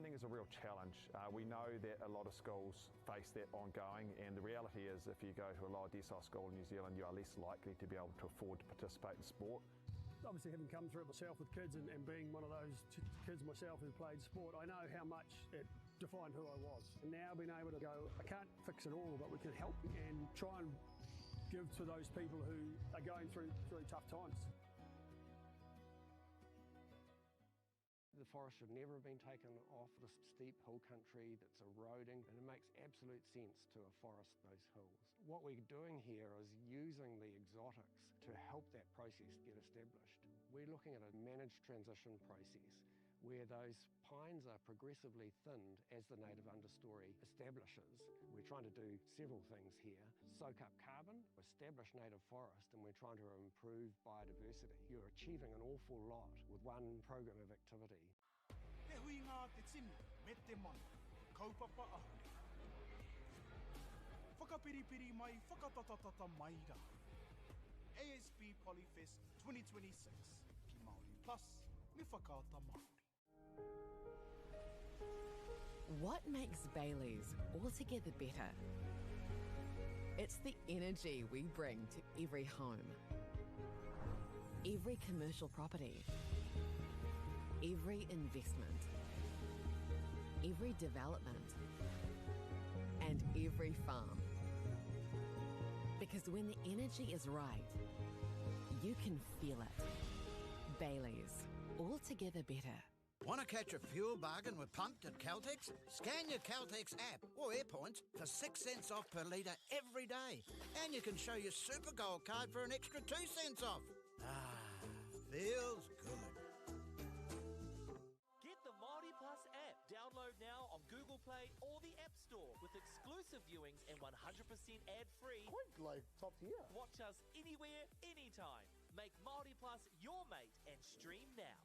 Speaker 2: Funding is a real challenge. We know that a lot of schools face that ongoing, and the reality is if you go to a lower decile school in New Zealand, you are less likely to be able to afford to participate in sport.
Speaker 3: Obviously, having come through it myself with kids and being one of those kids myself who played sport, I know how much it defined who I was. And now being able to go, I can't fix it all, but we can help and try and give to those people who are going through tough times.
Speaker 4: The forest should never have been taken off the steep hill country that's eroding, and it makes absolute sense to afforest those hills. What we're doing here is using the exotics to help that process get established. We're looking at a managed transition process where those pines are progressively thinned as the native understory establishes. We're trying to do several things here. Soak up carbon, establish native forest, and we're trying to improve biodiversity. You're achieving an awful lot with one program of activity.
Speaker 5: Te huinga te tini me te mana, kaupapa ahurea. Whakapiripiri mai, whakatatatata mai rā. ASB Polyfest 2026 ki Māori Plus me Whakaata Māori.
Speaker 6: What makes Bayleys altogether better? It's the energy we bring to every home, every commercial property, every investment, every development, and every farm. Because when the energy is right, you can feel it. Bayleys, altogether better.
Speaker 7: Want to catch a fuel bargain with Pumped at Caltex? Scan your Caltex app or Airpoints for 6 cents off per litre every day. And you can show your Super Gold card for an extra 2 cents off. Ah, feels good.
Speaker 8: Get the Māori Plus app. Download now on Google Play or the App Store with exclusive viewings and 100% ad-free.
Speaker 11: Quite like top tier.
Speaker 8: Watch us anywhere, anytime. Make Māori Plus your mate and stream now.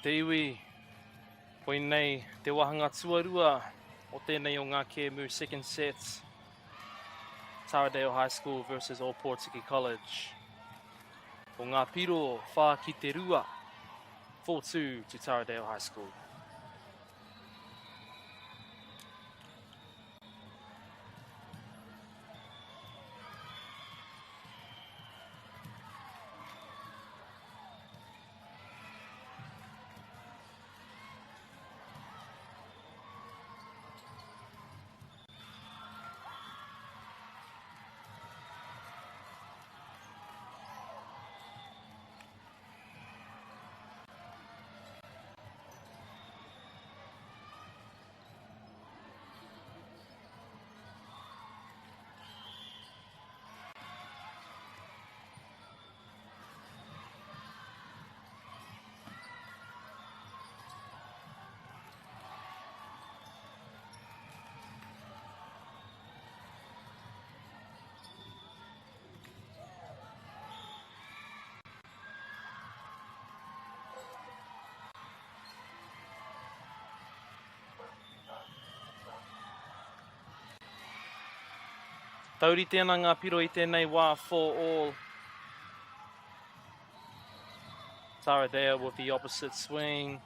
Speaker 1: te iwi, koinei te wāhanga tuarua o tēnei o ngā kēmu second set. Taradale High School versus Ōpōtiki College. Ko ngā piro 4 ki te 2, 4-2 to Taradale High School. Taurite ana ngā piro i tēnei wā 4-all. Taradale with the opposite swing.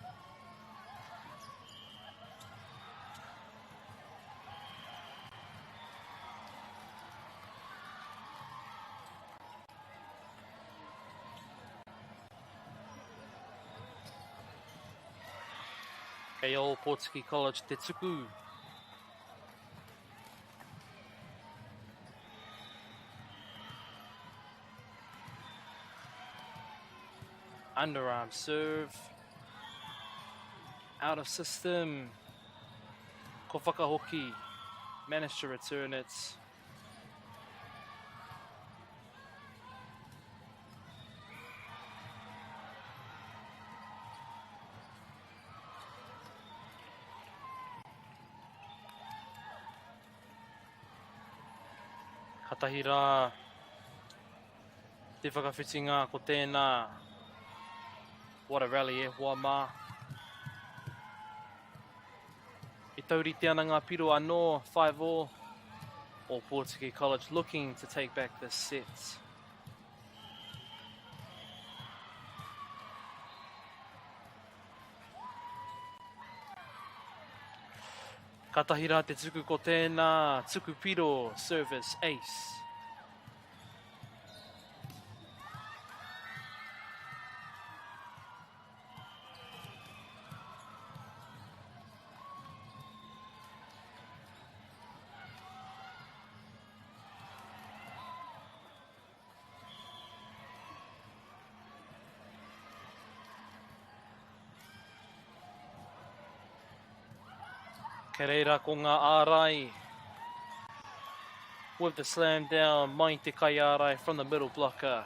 Speaker 1: Kei Ōpōtiki College te tuku. Underarm serve. Out of system. Ko whakahoki. Managed to return it. Katahi rā te whakawhitinga ko tēnā. What a rally e hoa mā. E taurite ana ngā piro anō, 5-all. Ōpōtiki College looking to take back this set. Katahi rā te tuku ko tēnā, tuku piro, service, ace. Kei reira ko ngā ārai with the slam down mai te kaiārai from the middle blocker.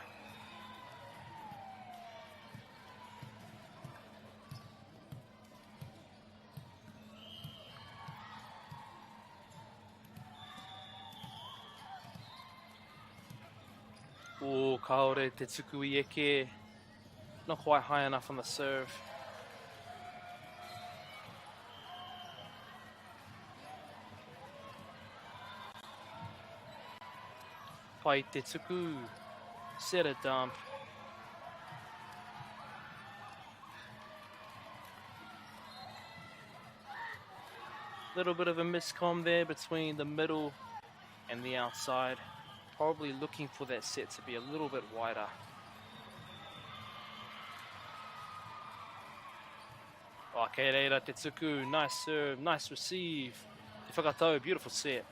Speaker 1: Ooh, kāore te tuku i eke. Not quite high enough on the serve. Pai te tuku. Set a dump. Little bit of a miscom there between the middle and the outside. Probably looking for that set to be a little bit wider. Oh, kei reira te tuku, nice serve, nice receive. Te whakatau, beautiful set.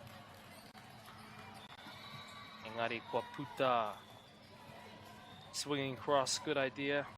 Speaker 1: Engari kua puta. Swinging cross, good idea.